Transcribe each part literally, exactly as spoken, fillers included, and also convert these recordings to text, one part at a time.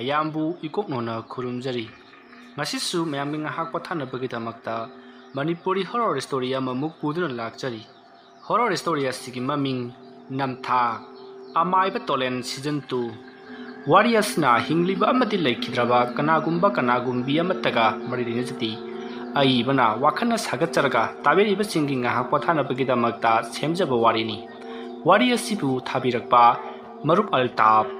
ꯃꯌꯥꯝꯕꯨ ꯏꯀꯣꯛꯅꯣꯅ ꯈꯨꯔꯨꯝꯖꯔꯤ꯫ ꯉꯁꯤꯁꯨ ꯃꯌꯥꯝꯒꯤ ꯉꯥꯏꯍꯥꯛ ꯄꯣꯊꯥꯅꯕꯒꯤꯗꯃꯛꯇ ꯃꯅꯤꯄꯨꯔꯤ horror story ꯑꯃꯃꯨꯛ ꯄꯨꯗꯨꯅ ꯂꯥꯛꯆꯔꯤ꯫ Horror story ꯑꯁꯤꯒꯤ ꯃꯃꯤꯡ ꯅꯝꯊꯥꯛ, ꯑꯃꯥꯏꯕ ꯇꯣꯂꯦꯟ season two꯫ ꯋꯥꯔꯤ ꯑꯁꯤꯅ ꯍꯤꯡꯂꯤꯕ ꯑꯃꯗꯤ ꯂꯩꯈꯤꯗ꯭ꯔꯕ ꯀꯅꯥꯒꯨꯝꯕ ꯀꯅꯥꯒꯨꯝꯕꯤ ꯑꯃꯠꯇꯒ ꯃꯔꯤ ꯂꯩꯅꯖꯗꯦ꯫ ꯑꯏꯕꯅ ꯋꯥꯈꯜꯅ ꯁꯥꯒꯠꯆꯔꯒ ꯇꯥꯕꯤꯔꯤꯕꯁꯤꯡꯒꯤ ꯉꯥꯏꯍꯥꯛ ꯄꯣꯊꯥꯅꯕꯒꯤꯗꯃꯛꯇ ꯁꯦꯝꯖꯕ ꯋꯥꯔꯤꯅꯤ꯫ ꯋꯥꯔꯤ ꯑꯁꯤꯕꯨ ꯊꯥꯕꯤꯔꯛꯄ ꯃꯔꯨꯞ ꯑꯜꯇꯥꯞ꯫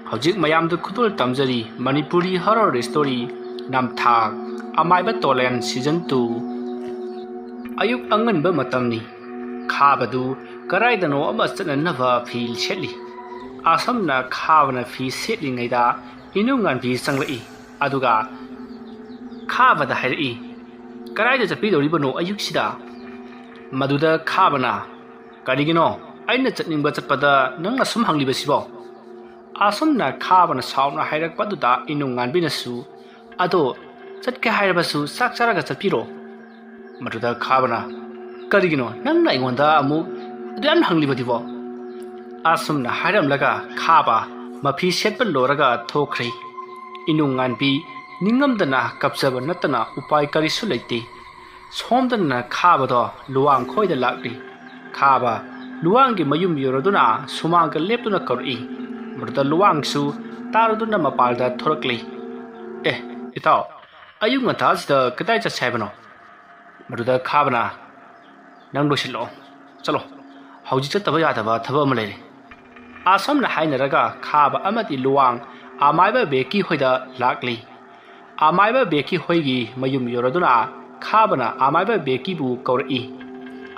ꯍꯧꯖꯤꯛ ꯃꯌꯥꯝꯗ ꯈꯨꯗꯣꯜ ꯇꯝꯖꯔꯤ ꯃꯅꯤꯄꯨꯔꯤ horror story ꯅꯝꯊꯥꯛ, ꯑꯃꯥꯏꯕ ꯇꯣꯂꯦꯟ season two꯫ ꯑꯌꯨꯛ ꯑꯉꯟꯕ ꯃꯇꯝꯅꯤ꯫ ꯈꯥꯕꯗꯨ ꯀꯗꯥꯏꯗꯅꯣ ꯑꯃ ꯆꯠꯅꯅꯕ ꯐꯤ ꯁꯦꯠꯂꯤ꯫ ꯑꯁꯨꯝꯅ ꯈꯥꯕꯅ ꯐꯤ ꯁꯦꯠꯂꯤꯉꯩꯗ ꯏꯅꯨꯡꯉꯥꯟꯕꯤ ꯆꯪꯂꯛꯏ꯫ ꯑꯗꯨꯒ ꯈꯥꯕꯗ ꯍꯥꯏꯔꯛꯏ, "ꯀꯗꯥꯏꯗ ꯆꯠꯄꯤꯗꯧꯔꯤꯕꯅꯣ ꯑꯌꯨꯛꯁꯤꯗ?" ꯃꯗꯨꯗ ꯈꯥꯕꯅ, "ꯀꯔꯤꯒꯤꯅꯣ ꯑꯩꯅ ꯆꯠꯅꯤꯡꯕ ꯆꯠꯄꯗ ꯅꯪꯅ ꯁꯨꯝ ꯍꯪꯂꯤꯕꯁꯤꯕꯣ?" ꯑꯁꯨꯝꯅ ꯈꯥꯕꯅ ꯁꯥꯎꯅ ꯍꯥꯏꯔꯛꯄ ꯑꯗꯨꯗ ꯏꯅꯨꯡꯉꯥꯟꯕꯤꯅꯁꯨ, "ꯑꯗꯣ ꯆꯠꯀꯦ ꯍꯥꯏꯔꯕꯁꯨ ꯆꯥꯛ ꯆꯥꯔꯒ ꯆꯠꯄꯤꯔꯣ?" ꯃꯗꯨꯗ ꯈꯥꯕꯅ, "ꯀꯔꯤꯒꯤꯅꯣ ꯅꯪꯅ ꯑꯩꯉꯣꯟꯗ ꯑꯃꯨꯛ ꯑꯗꯨ ꯌꯥꯝ ꯍꯪꯂꯤꯕꯗꯨꯕꯣ?" ꯑꯁꯨꯝꯅ ꯍꯥꯏꯔꯝꯂꯒ ꯈꯥꯕ ꯃꯐꯤ ꯁꯦꯠꯄ ꯂꯣꯏꯔꯒ ꯊꯣꯛꯈ꯭ꯔꯦ꯫ ꯏꯅꯨꯡꯉꯥꯟꯕꯤ ꯅꯤꯡꯉꯝꯗꯅ ꯀꯞꯆꯕ ꯅꯠꯇꯅ ꯎꯄꯥꯏ ꯀꯔꯤꯁꯨ ꯂꯩꯇꯦ꯫ ꯁꯣꯝꯗꯅ ꯈꯥꯕꯗꯣ ꯂꯨꯋꯥꯡ ꯈꯣꯏꯗ ꯂꯥꯛꯂꯤ꯫ ꯈꯥꯕ ꯂꯨꯋꯥꯡꯒꯤ ꯃꯌꯨꯝ ꯌꯧꯔꯗꯨꯅ ꯁꯨꯃꯥꯡꯒ ꯂꯦꯞꯇꯨꯅ ꯀꯧꯔꯛꯏ꯫ ꯃꯗꯨꯗ ꯂꯨꯋꯥꯡꯁꯨ ꯇꯥꯔꯗꯨꯅ ꯃꯄꯥꯜꯗ ꯊꯣꯔꯛꯂꯤ꯫ "ꯑꯦ, ꯏꯇꯥꯎ, ꯑꯌꯨꯛ ꯉꯟꯇꯥꯁꯤꯗ ꯀꯗꯥꯏ ꯆꯠꯁꯦ ꯍꯥꯏꯕꯅꯣ?" ꯃꯗꯨꯗ ꯈꯥꯕꯅ, "ꯅꯪ ꯂꯣꯏꯁꯤꯜꯂꯛꯑꯣ, ꯆꯠꯂꯣ, ꯍꯧꯖꯤꯛ ꯆꯠꯇꯕ ꯌꯥꯗꯕ ꯊꯕꯛ ꯑꯃ ꯂꯩꯔꯦ"꯫ ꯑꯁꯨꯝꯅ ꯍꯥꯏꯅꯔꯒ ꯈꯥꯕ ꯑꯃꯗꯤ ꯂꯨꯋꯥꯡ ꯑꯃꯥꯏꯕ ꯕꯦꯀꯤ ꯍꯣꯏꯗ ꯂꯥꯛꯂꯤ꯫ ꯑꯃꯥꯏꯕ ꯕꯦꯀꯤ ꯍꯣꯏꯒꯤ ꯃꯌꯨꯝ ꯌꯧꯔꯗꯨꯅ ꯈꯥꯕꯅ ꯑꯃꯥꯏꯕ ꯕꯦꯀꯤꯕꯨ ꯀꯧꯔꯛꯏ꯫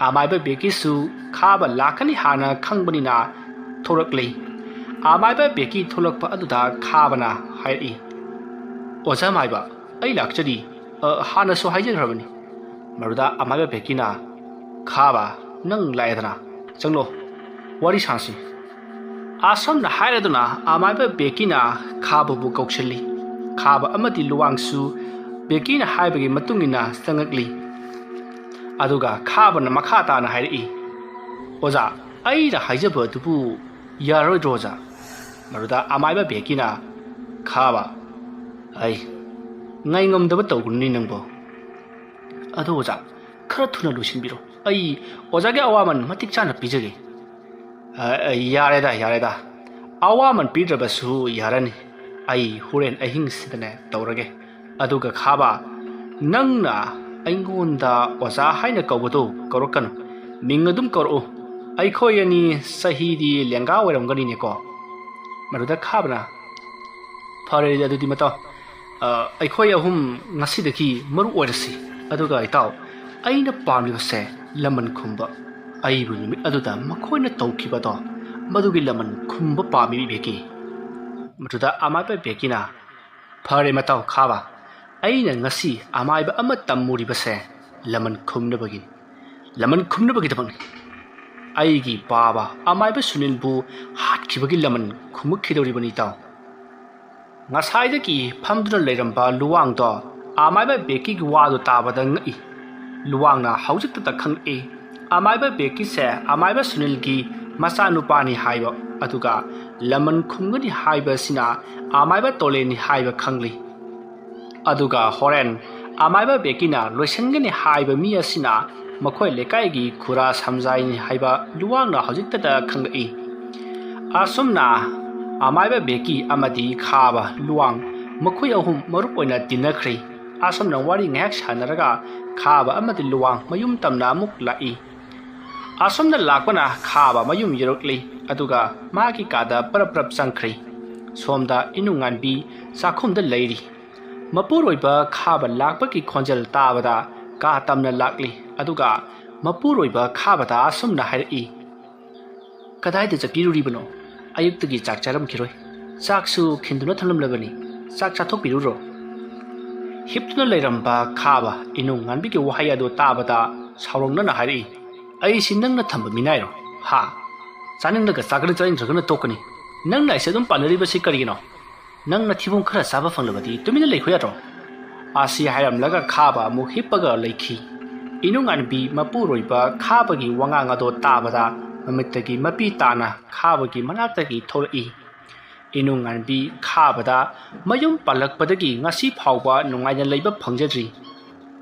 ꯑꯃꯥꯏꯕ ꯕꯦꯀꯤꯁꯨ ꯈꯥꯕ ꯂꯥꯛꯀꯅꯤ ꯍꯥꯟꯅ ꯈꯪꯕꯅꯤꯅ ꯊꯣꯛꯂꯛꯂꯤ꯫ ꯑꯃꯥꯏꯕ ꯕꯦꯀꯤ ꯊꯣꯛꯂꯛꯄ ꯑꯗꯨꯗ ꯈꯥꯕꯅ ꯍꯥꯏꯔꯛꯏ, "ꯑꯣꯖꯥ ꯃꯥꯏꯕ, ꯑꯩ ꯂꯥꯛꯆꯔꯤ꯫ ꯑ, ꯍꯥꯟꯅꯁꯨ ꯍꯥꯏꯖꯈ꯭ꯔꯕꯅꯤ"꯫ ꯃꯗꯨꯗ ꯑꯃꯥꯏꯕ ꯕꯦꯀꯤꯅ, "ꯈꯥꯕ, ꯅꯪ ꯂꯥꯛꯑꯦꯗꯅ, ꯆꯪꯂꯣ, ꯋꯥꯔꯤ ꯁꯥꯁꯤ"꯫ ꯑꯁꯨꯝꯅ ꯍꯥꯏꯔꯗꯨꯅ ꯑꯃꯥꯏꯕ ꯕꯦꯀꯤꯅ ꯈꯥꯕꯕꯨ ꯀꯧꯁꯤꯜꯂꯤ꯫ ꯈꯥꯕ ꯑꯃꯗꯤ ꯂꯨꯋꯥꯡꯁꯨ ꯕꯦꯀꯤꯅ ꯍꯥꯏꯕꯒꯤ ꯃꯇꯨꯡ ꯏꯟꯅ ꯆꯪꯉꯛꯂꯤ꯫ ꯑꯗꯨꯒ ꯈꯥꯕꯅ ꯃꯈꯥ ꯇꯥꯅ ꯍꯥꯏꯔꯛꯏ, "ꯑꯣꯖꯥ, ꯑꯩꯅ ꯍꯥꯏꯖꯕ ꯑꯗꯨꯕꯨ ꯌꯥꯔꯣꯏꯗ꯭ꯔꯣ ꯑꯣꯖꯥ?" ꯃꯗꯨꯗ ꯑꯃꯥꯏꯕ ꯕꯦꯀꯤꯅ, ꯈꯥꯕ, ꯑꯩ ꯉꯥꯏꯉꯝꯗꯕ ꯇꯧꯒꯅꯨꯅꯤ ꯅꯪꯕꯣ꯫ ꯑꯗꯣ ꯑꯣꯖꯥ, ꯈꯔ ꯊꯨꯅ ꯂꯣꯏꯁꯤꯟꯕꯤꯔꯣ꯫ ꯑꯩ ꯑꯣꯖꯥꯒꯤ ꯑꯋꯥꯃꯟ ꯃꯇꯤꯛ ꯆꯥꯅ ꯄꯤꯖꯒꯦ꯫ ꯑ, ꯑ, ꯌꯥꯔꯦꯗ, ꯌꯥꯔꯦꯗ꯫ ꯑꯋꯥꯃꯟ ꯄꯤꯗ꯭ꯔꯕꯁꯨ ꯌꯥꯔꯅꯤ꯫ ꯑꯩ ꯍꯣꯔꯦꯟ ꯑꯍꯤꯡꯁꯤꯗꯅꯦ ꯇꯧꯔꯒꯦ꯫ ꯑꯗꯨꯒ ꯈꯥꯕ, ꯅꯪꯅ ꯑꯩꯉꯣꯟꯗ ꯑꯣꯖꯥ ꯍꯥꯏꯅ ꯀꯧꯕꯗꯨ ꯀꯧꯔꯛꯀꯅꯨ꯫ ꯃꯤꯡ ꯑꯗꯨꯝ ꯀꯧꯔꯛꯎ꯫ ꯑꯩꯈꯣꯏ ꯑꯅꯤ ꯆꯍꯤꯗꯤ ꯂꯦꯡꯒꯥ ꯑꯣꯏꯔꯝꯒꯅꯤꯅꯦꯀꯣ꯫ ꯃꯗꯨꯗ ꯈꯥꯕꯅ, "ꯐꯔꯦ, ꯑꯗꯨꯗꯤ ꯃꯇꯥꯎ, ꯑ, ꯑꯩꯈꯣꯏ ꯑꯍꯨꯝ ꯉꯁꯤꯗꯒꯤ ꯃꯔꯨꯞ ꯑꯣꯏꯔꯁꯤ꯫ ꯑꯗꯨꯒ ꯏꯇꯥꯎ, ꯑꯩꯅ ꯄꯥꯝꯂꯤꯕꯁꯦ ꯂꯃꯟ ꯈꯨꯝꯕ꯫ ꯑꯩꯕꯨ ꯅꯨꯃꯤꯠ ꯑꯗꯨꯗ ꯃꯈꯣꯏꯅ ꯇꯧꯈꯤꯕꯗꯣ, ꯃꯗꯨꯒꯤ ꯂꯃꯟ ꯈꯨꯝꯕ ꯄꯥꯝꯃꯤ, ꯕꯦꯀꯤ꯫" ꯃꯗꯨꯗ ꯑꯃꯥꯏꯕ ꯕꯦꯀꯤꯅ, "ꯐꯔꯦ ꯃꯇꯥꯎ ꯈꯥꯕ, ꯑꯩꯅ ꯉꯁꯤ ꯑꯃꯥꯏꯕ ꯑꯃ ꯇꯝꯃꯨꯔꯤꯕꯁꯦ ꯂꯃꯟ ꯈꯨꯝꯅꯕꯒꯤꯅꯤ꯫ ꯂꯃꯟ ꯈꯨꯝꯅꯕꯒꯤꯗꯃꯛꯅꯤ꯫ ꯑꯩꯒꯤ ꯄꯥꯕ ꯑꯃꯥꯏꯕ ꯁꯨꯅꯤꯜꯕꯨ ꯍꯥꯠꯈꯤꯕꯒꯤ ꯂꯃꯟ ꯈꯨꯝꯃꯛꯈꯤꯗꯧꯔꯤꯕꯅꯤ ꯏꯇꯥꯎ꯫" ꯉꯁꯥꯏꯗꯒꯤ ꯐꯝꯗꯨꯅ ꯂꯩꯔꯝꯕ ꯂꯨꯋꯥꯡꯗꯣ ꯑꯃꯥꯏꯕ ꯕꯦꯀꯤꯒꯤ ꯋꯥꯗꯨ ꯇꯥꯕꯗ ꯉꯛꯏ꯫ ꯂꯨꯋꯥꯡꯅ ꯍꯧꯖꯤꯛꯇꯗ ꯈꯪꯂꯛꯏ, ꯑꯃꯥꯏꯕ ꯕꯦꯀꯤꯁꯦ ꯑꯃꯥꯏꯕ ꯁꯨꯅꯤꯜꯒꯤ ꯃꯆꯥꯅꯨꯄꯥꯅꯤ ꯍꯥꯏꯕ, ꯑꯗꯨꯒ ꯂꯃꯟ ꯈꯨꯝꯒꯅꯤ ꯍꯥꯏꯕꯁꯤꯅ ꯑꯃꯥꯏꯕ ꯇꯣꯂꯦꯟꯅꯤ ꯍꯥꯏꯕ ꯈꯪꯂꯤ꯫ ꯑꯗꯨꯒ ꯍꯣꯔꯦꯟ ꯑꯃꯥꯏꯕ ꯕꯦꯀꯤꯅ ꯂꯣꯏꯁꯤꯟꯒꯅꯤ ꯍꯥꯏꯕ ꯃꯤ ꯑꯁꯤꯅ ꯃꯈꯣꯏ ꯂꯩꯀꯥꯏꯒꯤ ꯈꯨꯔꯥ ꯁꯝꯖꯥꯏꯅꯤ ꯍꯥꯏꯕ ꯂꯨꯋꯥꯡꯅ ꯍꯧꯖꯤꯛꯇꯗ ꯈꯪꯂꯛꯏ꯫ ꯑꯁꯨꯝꯅ ꯑꯃꯥꯏꯕ ꯕꯦꯀꯤ ꯑꯃꯗꯤ ꯈꯥꯕ ꯂꯨꯋꯥꯡ ꯃꯈꯣꯏ ꯑꯍꯨꯝ ꯃꯔꯨꯞ ꯑꯣꯏꯅ ꯇꯤꯟꯅꯈ꯭ꯔꯦ꯫ ꯑꯁꯨꯝꯅ ꯋꯥꯔꯤ ꯉꯥꯏꯍꯥꯛ ꯁꯥꯟꯅꯔꯒ ꯈꯥꯕ ꯑꯃꯗꯤ ꯂꯨꯋꯥꯡ ꯃꯌꯨꯝ ꯇꯝꯅ ꯑꯃꯨꯛ ꯂꯥꯛꯏ꯫ ꯑꯁꯨꯝꯅ ꯂꯥꯛꯄꯅ ꯈꯥꯕ ꯃꯌꯨꯝ ꯌꯧꯔꯛꯂꯤ, ꯑꯗꯨꯒ ꯃꯥꯒꯤ ꯀꯥꯗ ꯄꯔꯞ ꯄꯔꯞ ꯆꯪꯈ꯭ꯔꯦ꯫ ꯁꯣꯝꯗ ꯏꯅꯨꯡꯉꯥꯟꯕꯤ ꯆꯥꯛꯈꯨꯝꯗ ꯂꯩꯔꯤ꯫ ꯃꯄꯨꯔꯣꯏꯕ ꯈꯥꯕ ꯂꯥꯛꯄꯒꯤ ꯈꯣꯟꯖꯦꯜ ꯇꯥꯕꯗ ꯀꯥ ꯇꯝꯅ ꯂꯥꯛꯂꯤ, ꯑꯗꯨꯒ ꯃꯄꯨꯔꯣꯏꯕ ꯈꯥꯕꯗ ꯑꯁꯨꯝꯅ ꯍꯥꯏꯔꯛꯏ, "ꯀꯗꯥꯏꯗ ꯆꯠꯄꯤꯔꯨꯔꯤꯕꯅꯣ? ꯑꯌꯨꯛꯇꯒꯤ ꯆꯥꯛ ꯆꯥꯔꯝꯈꯤꯔꯣꯏ꯫ ꯆꯥꯛꯁꯨ ꯈꯤꯟꯗꯨꯅ ꯊꯝꯂꯝꯂꯕꯅꯤ꯫ ꯆꯥꯛ ꯆꯥꯊꯣꯛꯄꯤꯔꯨꯔꯣ꯫" ꯍꯤꯞꯇꯨꯅ ꯂꯩꯔꯝꯕ ꯈꯥꯕ ꯏꯅꯨꯡꯉꯥꯟꯕꯤꯒꯤ ꯋꯥꯍꯩ ꯑꯗꯨ ꯇꯥꯕꯗ ꯁꯥꯎꯔꯣꯡꯅꯅ ꯍꯥꯏꯔꯛꯏ, "ꯑꯩꯁꯤ ꯅꯪꯅ ꯊꯝꯕ ꯃꯤꯅꯥꯏꯔꯣ? ꯍꯥ? ꯆꯥꯅꯤꯡꯂꯒ ꯆꯥꯒꯅꯤ, ꯆꯥꯅꯤꯡꯗ꯭ꯔꯒꯅ ꯇꯣꯛꯀꯅꯤ꯫ ꯅꯪꯅ ꯑꯩꯁꯦ ꯑꯗꯨꯝ ꯄꯥꯟꯅꯔꯤꯕꯁꯤ ꯀꯔꯤꯒꯤꯅꯣ? ꯅꯪꯅ ꯊꯤꯕꯣꯡ ꯈꯔ ꯆꯥꯕ ꯐꯪꯂꯕꯗꯤ ꯇꯨꯃꯤꯟꯅ ꯂꯩꯈꯣ ꯌꯥꯗ꯭ꯔꯣ?" ꯑꯁꯤ ꯍꯥꯏꯔꯝꯂꯒ ꯈꯥꯕ ꯑꯃꯨꯛ ꯍꯤꯞꯄꯒ ꯂꯩꯈꯤ꯫ ꯏꯅꯨꯡꯉꯥꯟꯕꯤ ꯃꯄꯨꯔꯣꯏꯕ ꯈꯥꯕꯒꯤ ꯋꯥꯉꯥꯡ ꯑꯗꯣ ꯇꯥꯕꯗ ꯃꯃꯤꯠꯇꯒꯤ ꯃꯄꯤ ꯇꯥꯅ ꯈꯥꯕꯒꯤ ꯃꯅꯥꯛꯇꯒꯤ ꯊꯣꯛꯂꯛꯏ꯫ ꯏꯅꯨꯡꯉꯥꯟꯕꯤ ꯈꯥꯕꯗ ꯃꯌꯨꯝ ꯄꯥꯜꯂꯛꯄꯗꯒꯤ ꯉꯁꯤ ꯐꯥꯎꯕ ꯅꯨꯡꯉꯥꯏꯅ ꯂꯩꯕ ꯐꯪꯖꯗ꯭ꯔꯤ꯫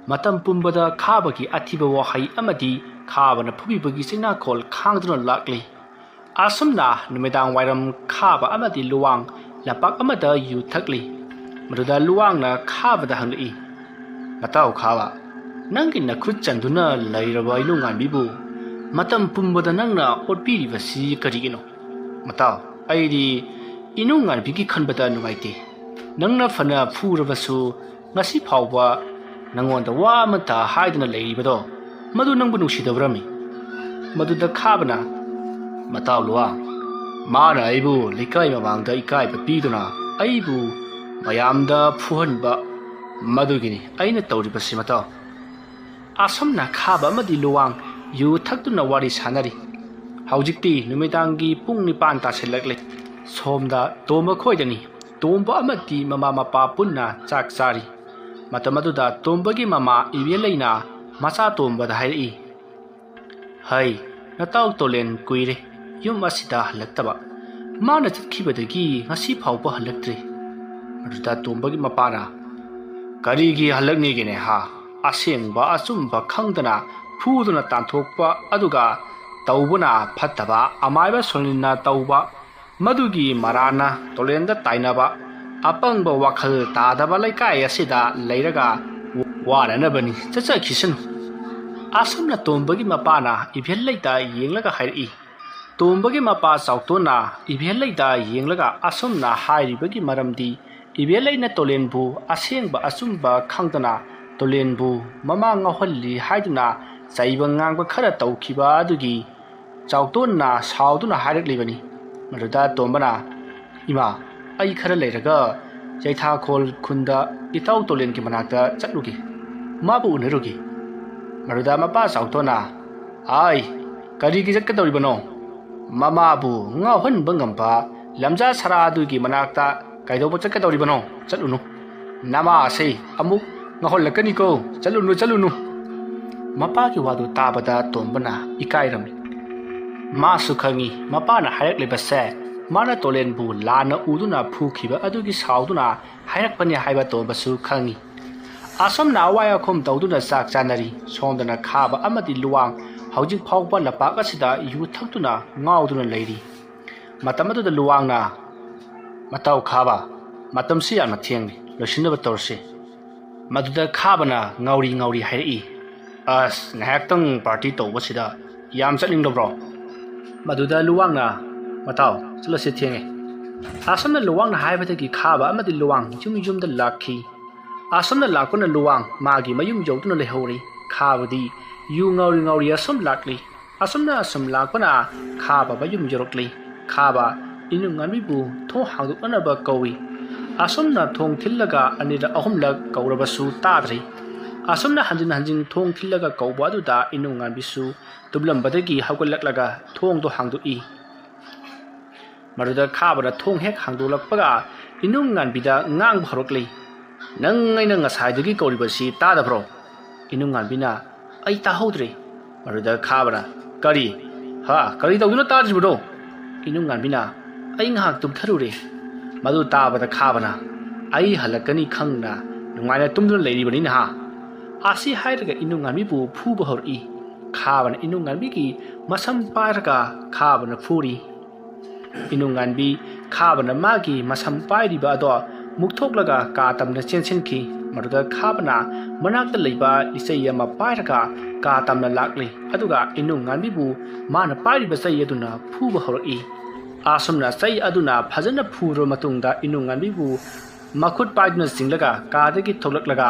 ꯃꯇꯝ ꯄꯨꯝꯕꯗ ꯈꯥꯕꯒꯤ ꯑꯊꯤꯕ ꯋꯥꯍꯩ ꯑꯃꯗꯤ ꯈꯥꯕꯅ ꯐꯨꯕꯤꯕꯒꯤ ꯆꯩꯅꯥꯈꯣꯜ ꯈꯥꯡꯗꯨꯅ ꯂꯥꯛꯂꯤ꯫ ꯑꯁꯨꯝꯅ ꯅꯨꯃꯤꯗꯥꯡ ꯋꯥꯏꯔꯝ ꯈꯥꯕ ꯑꯃꯗꯤ ꯂꯨꯋꯥꯡ ꯂꯝꯄꯥꯛ ꯑꯃꯗ ꯌꯨ ꯊꯛꯂꯤ꯫ ꯃꯗꯨꯗ ꯂꯨꯋꯥꯡꯅ ꯈꯥꯕꯗ ꯍꯪꯂꯛꯏ, "ꯃꯇꯥꯎ ꯈꯥꯕ, ꯅꯪꯒꯤ ꯅꯈꯨꯠ ꯆꯟꯗꯨꯅ ꯂꯩꯔꯕ ꯏꯅꯨꯡꯉꯥꯟꯕꯤꯕꯨ ꯃꯇꯝ ꯄꯨꯝꯕꯗ ꯅꯪꯅ ꯑꯣꯠꯄꯤꯔꯤꯕꯁꯤ ꯀꯔꯤꯒꯤꯅꯣ?" "ꯃꯇꯥꯎ, ꯑꯩꯗꯤ ꯏꯅꯨꯡꯉꯥꯟꯕꯤꯒꯤ ꯈꯟꯕꯗ ꯅꯨꯡꯉꯥꯏꯇꯦ꯫ ꯅꯪꯅ ꯐꯅ ꯐꯨꯔꯕꯁꯨ ꯉꯁꯤ ꯐꯥꯎꯕ ꯅꯪꯉꯣꯟꯗ ꯋꯥ ꯑꯃꯠꯇ ꯍꯥꯏꯗꯅ ꯂꯩꯔꯤꯕꯗꯣ, ꯃꯗꯨ ꯅꯪꯕꯨ ꯅꯨꯡꯁꯤꯗꯕ꯭ꯔꯃꯤ?" ꯃꯗꯨꯗ ꯈꯥꯕꯅ, "ꯃꯇꯥꯎ ꯂꯨꯋꯥꯡ, ꯃꯥꯅ ꯑꯩꯕꯨ ꯂꯩꯀꯥꯏ ꯃꯃꯥꯡꯗ ꯏꯀꯥꯏꯕ ꯄꯤꯗꯨꯅ ꯑꯩꯕꯨ ꯃꯌꯥꯝꯗ ꯐꯨꯍꯟꯕ, ꯃꯗꯨꯒꯤꯅꯤ ꯑꯩꯅ ꯇꯧꯔꯤꯕꯁꯤ, ꯃꯇꯥꯎ꯫" ꯑꯁꯨꯝꯅ ꯈꯥꯕ ꯑꯃꯗꯤ ꯂꯨꯋꯥꯡ ꯌꯨ ꯊꯛꯇꯨꯅ ꯋꯥꯔꯤ ꯁꯥꯟꯅꯔꯤ꯫ ꯍꯧꯖꯤꯛꯇꯤ ꯅꯨꯃꯤꯗꯥꯡꯒꯤ ꯄꯨꯡ ꯅꯤꯄꯥꯟ ꯇꯥꯁꯤꯜꯂꯛꯂꯦ꯫ ꯁꯣꯝꯗ ꯇꯣꯝꯕ ꯈꯣꯏꯗꯅꯤ꯫ ꯇꯣꯝꯕ ꯑꯃꯗꯤ ꯃꯃꯥ ꯃꯄꯥ ꯄꯨꯟꯅ ꯆꯥꯛ ꯆꯥꯔꯤ꯫ ꯃꯇꯝ ꯑꯗꯨꯗ ꯇꯣꯝꯕꯒꯤ ꯃꯃꯥ ꯏꯕꯦꯜꯂꯩꯅ ꯃꯆꯥ ꯇꯣꯝꯕꯗ ꯍꯥꯏꯔꯛꯏ, "ꯍꯩ, ꯅꯇꯥꯎ ꯇꯣꯂꯦꯟ ꯀꯨꯏꯔꯦ ꯌꯨꯝ ꯑꯁꯤꯗ ꯍꯜꯂꯛꯇꯕ꯫ ꯃꯥꯅ ꯆꯠꯈꯤꯕꯗꯒꯤ ꯉꯁꯤ ꯐꯥꯎꯕ ꯍꯜꯂꯛꯇ꯭ꯔꯤ꯫" ꯑꯗꯨꯗ ꯇꯣꯝꯕꯒꯤ ꯃꯄꯥꯅ, "ꯀꯔꯤꯒꯤ ꯍꯜꯂꯛꯅꯤꯒꯦꯅꯦ ꯍꯥ? ꯑꯁꯦꯡꯕ ꯑꯆꯨꯝꯕ ꯈꯪꯗꯅ ꯐꯨꯗꯨꯅ ꯇꯥꯟꯊꯣꯛꯄ, ꯑꯗꯨꯒ ꯇꯧꯕꯅ ꯐꯠꯇꯕ ꯑꯃꯥꯏꯕ ꯁꯣꯂꯤꯟꯅ ꯇꯧꯕ, ꯃꯗꯨꯒꯤ ꯃꯔꯥꯟꯅ ꯇꯣꯂꯦꯟꯗ ꯇꯥꯏꯅꯕ, ꯑꯄꯪꯕ ꯋꯥꯈꯜ ꯇꯥꯗꯕ ꯂꯩꯀꯥꯏ ꯑꯁꯤꯗ ꯂꯩꯔꯒ ꯋꯥꯅꯅꯕꯅꯤ, ꯆꯠꯆꯈꯤꯁꯅꯨ꯫" ꯑꯁꯨꯝꯅ ꯇꯣꯝꯕꯒꯤ ꯃꯄꯥꯅ ꯏꯕꯦꯜꯂꯩꯗ ꯌꯦꯡꯂꯒ ꯍꯥꯏꯔꯛꯏ꯫ ꯇꯣꯝꯕꯒꯤ ꯃꯄꯥ ꯆꯥꯎꯇꯣꯟꯅ ꯏꯕꯦꯜꯂꯩꯗ ꯌꯦꯡꯂꯒ ꯑꯁꯨꯝꯅ ꯍꯥꯏꯔꯤꯕꯒꯤ ꯃꯔꯝꯗꯤ, ꯏꯕꯦꯜꯂꯩꯅ ꯇꯣꯂꯦꯟꯕꯨ ꯑꯁꯦꯡꯕ ꯑꯆꯨꯝꯕ ꯈꯪꯗꯅ ꯇꯣꯂꯦꯟꯕꯨ ꯃꯃꯥ ꯉꯥꯎꯍꯜꯂꯤ ꯍꯥꯏꯗꯨꯅ ꯆꯩꯕ ꯉꯥꯡꯕ ꯈꯔ ꯇꯧꯈꯤꯕ ꯑꯗꯨꯒꯤ ꯆꯥꯎꯇꯣꯟꯅ ꯁꯥꯎꯗꯨꯅ ꯍꯥꯏꯔꯛꯂꯤꯕꯅꯤ꯫ ꯃꯗꯨꯗ ꯇꯣꯝꯕꯅ, "ꯏꯃꯥ, ꯑꯩ ꯈꯔ ꯂꯩꯔꯒ ꯌꯩꯊꯥꯈꯣꯜ ꯈꯨꯟꯗ ꯏꯇꯥꯎ ꯇꯣꯂꯦꯟꯒꯤ ꯃꯅꯥꯛꯇ ꯆꯠꯂꯨꯒꯦ, ꯃꯥꯕꯨ ꯎꯅꯔꯨꯒꯦ꯫" ꯃꯗꯨꯗ ꯃꯄꯥ ꯆꯥꯎꯇꯣꯟꯅ, "ꯑꯥꯏ, ꯀꯔꯤꯒꯤ ꯆꯠꯀꯗꯧꯔꯤꯕꯅꯣ? ꯃꯃꯥꯕꯨ ꯉꯥꯎꯍꯟꯕ ꯉꯝꯕ ꯂꯝꯖꯥ ꯁꯔꯥ ꯑꯗꯨꯒꯤ ꯃꯅꯥꯛꯇ ꯀꯩꯗꯧꯕ ꯆꯠꯀꯗꯧꯔꯤꯕꯅꯣ? ꯆꯠꯂꯨꯅꯨ꯫ ꯅꯃꯥ ꯑꯁꯤ ꯑꯃꯨꯛ ꯉꯥꯎꯍꯜꯂꯛꯀꯅꯤꯀꯣ꯫ ꯆꯠꯂꯨꯅꯨ, ꯆꯠꯂꯨꯅꯨ꯫" ꯃꯄꯥꯒꯤ ꯋꯥꯗꯨ ꯇꯥꯕꯗ ꯇꯣꯝꯕꯅ ꯏꯀꯥꯏꯔꯝꯃꯤ꯫ ꯃꯥꯁꯨ ꯈꯪꯏ ꯃꯄꯥꯅ ꯍꯥꯏꯔꯛꯂꯤꯕꯁꯦ ꯃꯥꯅ ꯇꯣꯂꯦꯟꯕꯨ ꯂꯥꯟꯅ ꯎꯗꯨꯅ ꯐꯨꯈꯤꯕ ꯑꯗꯨꯒꯤ ꯁꯥꯎꯗꯨꯅ ꯍꯥꯏꯔꯛꯄꯅꯤ ꯍꯥꯏꯕ ꯇꯣꯝꯕꯁꯨ ꯈꯪꯏ꯫ ꯑꯁꯨꯝꯅ ꯑꯋꯥꯏ ꯑꯈꯨꯝ ꯇꯧꯗꯨꯅ ꯆꯥꯛ ꯆꯥꯅꯔꯤ꯫ ꯁꯣꯝꯗꯅ ꯈꯥꯕ ꯑꯃꯗꯤ ꯂꯨꯋꯥꯡ ꯍꯧꯖꯤꯛ ꯐꯥꯎꯕ ꯂꯝꯄꯥꯛ ꯑꯁꯤꯗ ꯌꯨ ꯊꯛꯇꯨꯅ ꯉꯥꯎꯗꯨꯅ ꯂꯩꯔꯤ꯫ ꯃꯇꯝ ꯑꯗꯨꯗ ꯂꯨꯋꯥꯡꯅ, "ꯃꯇꯥꯎ ꯈꯥꯕ, ꯃꯇꯝꯁꯤ ꯌꯥꯝꯅ ꯊꯦꯡꯂꯤ, ꯂꯣꯏꯁꯤꯟꯅꯕ ꯇꯧꯔꯁꯤ"꯫ ꯃꯗꯨꯗ ꯈꯥꯕꯅ ꯉꯥꯎꯔꯤ ꯉꯥꯎꯔꯤ ꯍꯥꯏꯔꯛꯏ, "ꯑꯁ, ꯉꯥꯏꯍꯥꯛꯇꯪ ꯄꯥꯔꯇꯤ ꯇꯧꯕꯁꯤꯗ ꯌꯥꯝ ꯆꯠꯅꯤꯡꯗꯕ꯭ꯔꯣ?" ꯃꯗꯨꯗ ꯂꯨꯋꯥꯡꯅ, "ꯃꯇꯥꯎ, ꯆꯠꯂꯁꯤ, ꯊꯦꯡꯉꯦ"꯫ ꯑꯁꯨꯝꯅ ꯂꯨꯋꯥꯡꯅ ꯍꯥꯏꯕꯗꯒꯤ ꯈꯥꯕ ꯑꯃꯗꯤ ꯂꯨꯋꯥꯡ ꯌꯨꯝ ꯌꯨꯝꯗ ꯂꯥꯛꯈꯤ꯫ ꯑꯁꯨꯝꯅ ꯂꯥꯛꯄꯅ ꯂꯨꯋꯥꯡ ꯃꯥꯒꯤ ꯃꯌꯨꯝ ꯌꯧꯗꯨꯅ ꯂꯩꯍꯧꯔꯤ꯫ ꯈꯥꯕꯗꯤ ꯌꯨ ꯉꯥꯎꯔꯤ ꯉꯥꯎꯔꯤ ꯑꯁꯨꯝ ꯂꯥꯛꯂꯤ꯫ ꯑꯁꯨꯝꯅ ꯑꯁꯨꯝ ꯂꯥꯛꯄꯅ ꯈꯥꯕ ꯃꯌꯨꯝ ꯌꯧꯔꯛꯂꯤ꯫ ꯈꯥꯕ ꯏꯅꯨꯡꯉꯥꯟꯕꯤꯕꯨ ꯊꯣꯡ ꯍꯥꯡꯗꯣꯛꯅꯅꯕ ꯀꯧꯏ꯫ ꯑꯁꯨꯝꯅ ꯊꯣꯡ ꯊꯤꯜꯂꯒ ꯑꯅꯤꯔꯛ ꯑꯍꯨꯝꯂꯛ ꯀꯧꯔꯕꯁꯨ ꯇꯥꯗ꯭ꯔꯤ꯫ ꯑꯁꯨꯝꯅ ꯍꯟꯖꯤꯟ ꯍꯟꯖꯤꯟ ꯊꯣꯡ ꯊꯤꯜꯂꯒ ꯀꯧꯕ ꯑꯗꯨꯗ ꯏꯅꯨꯡꯉꯥꯟꯕꯤꯁꯨ ꯇꯨꯝꯂꯝꯕꯗꯒꯤ ꯍꯧꯒꯠꯂꯛꯂꯒ ꯊꯣꯡꯗꯣ ꯍꯥꯡꯗꯣꯛꯏ꯫ ꯃꯗꯨꯗ ꯈꯥꯕꯅ ꯊꯣꯡ ꯍꯦꯛ ꯍꯥꯡꯗꯣꯛꯂꯛꯄꯒ ꯏꯅꯨꯡꯉꯥꯟꯕꯤꯗ ꯉꯥꯡꯕ ꯍꯧꯔꯛꯂꯤ, "ꯅꯪ ꯑꯩꯅ ꯉꯁꯥꯏꯗꯒꯤ ꯀꯧꯔꯤꯕꯁꯤ ꯇꯥꯗꯕ꯭ꯔꯣ?" ꯏꯅꯨꯡꯉꯥꯟꯕꯤꯅ, "ꯑꯩ ꯇꯥꯍꯧꯗ꯭ꯔꯦ"꯫ ꯃꯗꯨꯗ ꯈꯥꯕꯅ, "ꯀꯔꯤ? ꯍꯥ? ꯀꯔꯤ ꯇꯧꯗꯨꯅ ꯇꯥꯗ꯭ꯔꯤꯕꯅꯣ?" ꯏꯅꯨꯡꯉꯥꯟꯕꯤꯅ, "ꯑꯩ ꯉꯥꯏꯍꯥꯛ ꯇꯨꯝꯊꯔꯨꯔꯦ"꯫ ꯃꯗꯨ ꯇꯥꯕꯗ ꯈꯥꯕꯅ, "ꯑꯩ ꯍꯜꯂꯛꯀꯅꯤ ꯈꯪꯅ ꯅꯨꯡꯉꯥꯏꯅ ꯇꯨꯝꯗꯨꯅ ꯂꯩꯔꯤꯕꯅꯤꯅ ꯍꯥ?" ꯑꯁꯤ ꯍꯥꯏꯔꯒ ꯏꯅꯨꯡꯉꯥꯟꯕꯤꯕꯨ ꯐꯨꯕ ꯍꯧꯔꯛꯏ꯫ ꯈꯥꯕꯅ ꯏꯅꯨꯡꯉꯥꯟꯕꯤꯒꯤ ꯃꯁꯝ ꯄꯥꯏꯔꯒ ꯈꯥꯕꯅ ꯐꯨꯔꯤ꯫ ꯏꯅꯨꯡꯉꯥꯟꯕꯤ ꯈꯥꯕꯅ ꯃꯥꯒꯤ ꯃꯁꯝ ꯄꯥꯏꯔꯤꯕ ꯑꯗꯣ ꯃꯨꯛꯊꯣꯛꯂꯒ ꯀꯥ ꯇꯝꯅ ꯆꯦꯟꯁꯤꯟꯈꯤ꯫ ꯃꯗꯨꯗ ꯈꯥꯕꯅ ꯃꯅꯥꯛꯇ ꯂꯩꯕ ꯂꯤꯆꯩ ꯑꯃ ꯄꯥꯏꯔꯒ ꯀꯥ ꯇꯝꯅ ꯂꯥꯛꯂꯤ꯫ ꯑꯗꯨꯒ ꯏꯅꯨꯡꯉꯥꯟꯕꯤꯕꯨ ꯃꯥꯅ ꯄꯥꯏꯔꯤꯕ ꯆꯩ ꯑꯗꯨꯅ ꯐꯨꯕ ꯍꯧꯔꯛꯏ꯫ ꯑꯁꯨꯝꯅ ꯆꯩ ꯑꯗꯨꯅ ꯐꯖꯅ ꯐꯨꯔꯕ ꯃꯇꯨꯡꯗ ꯏꯅꯨꯡꯉꯥꯟꯕꯤꯕꯨ ꯃꯈꯨꯠ ꯄꯥꯏꯗꯨꯅ ꯆꯤꯡꯂꯒ ꯀꯥꯗꯒꯤ ꯊꯣꯛꯂꯛꯂꯒ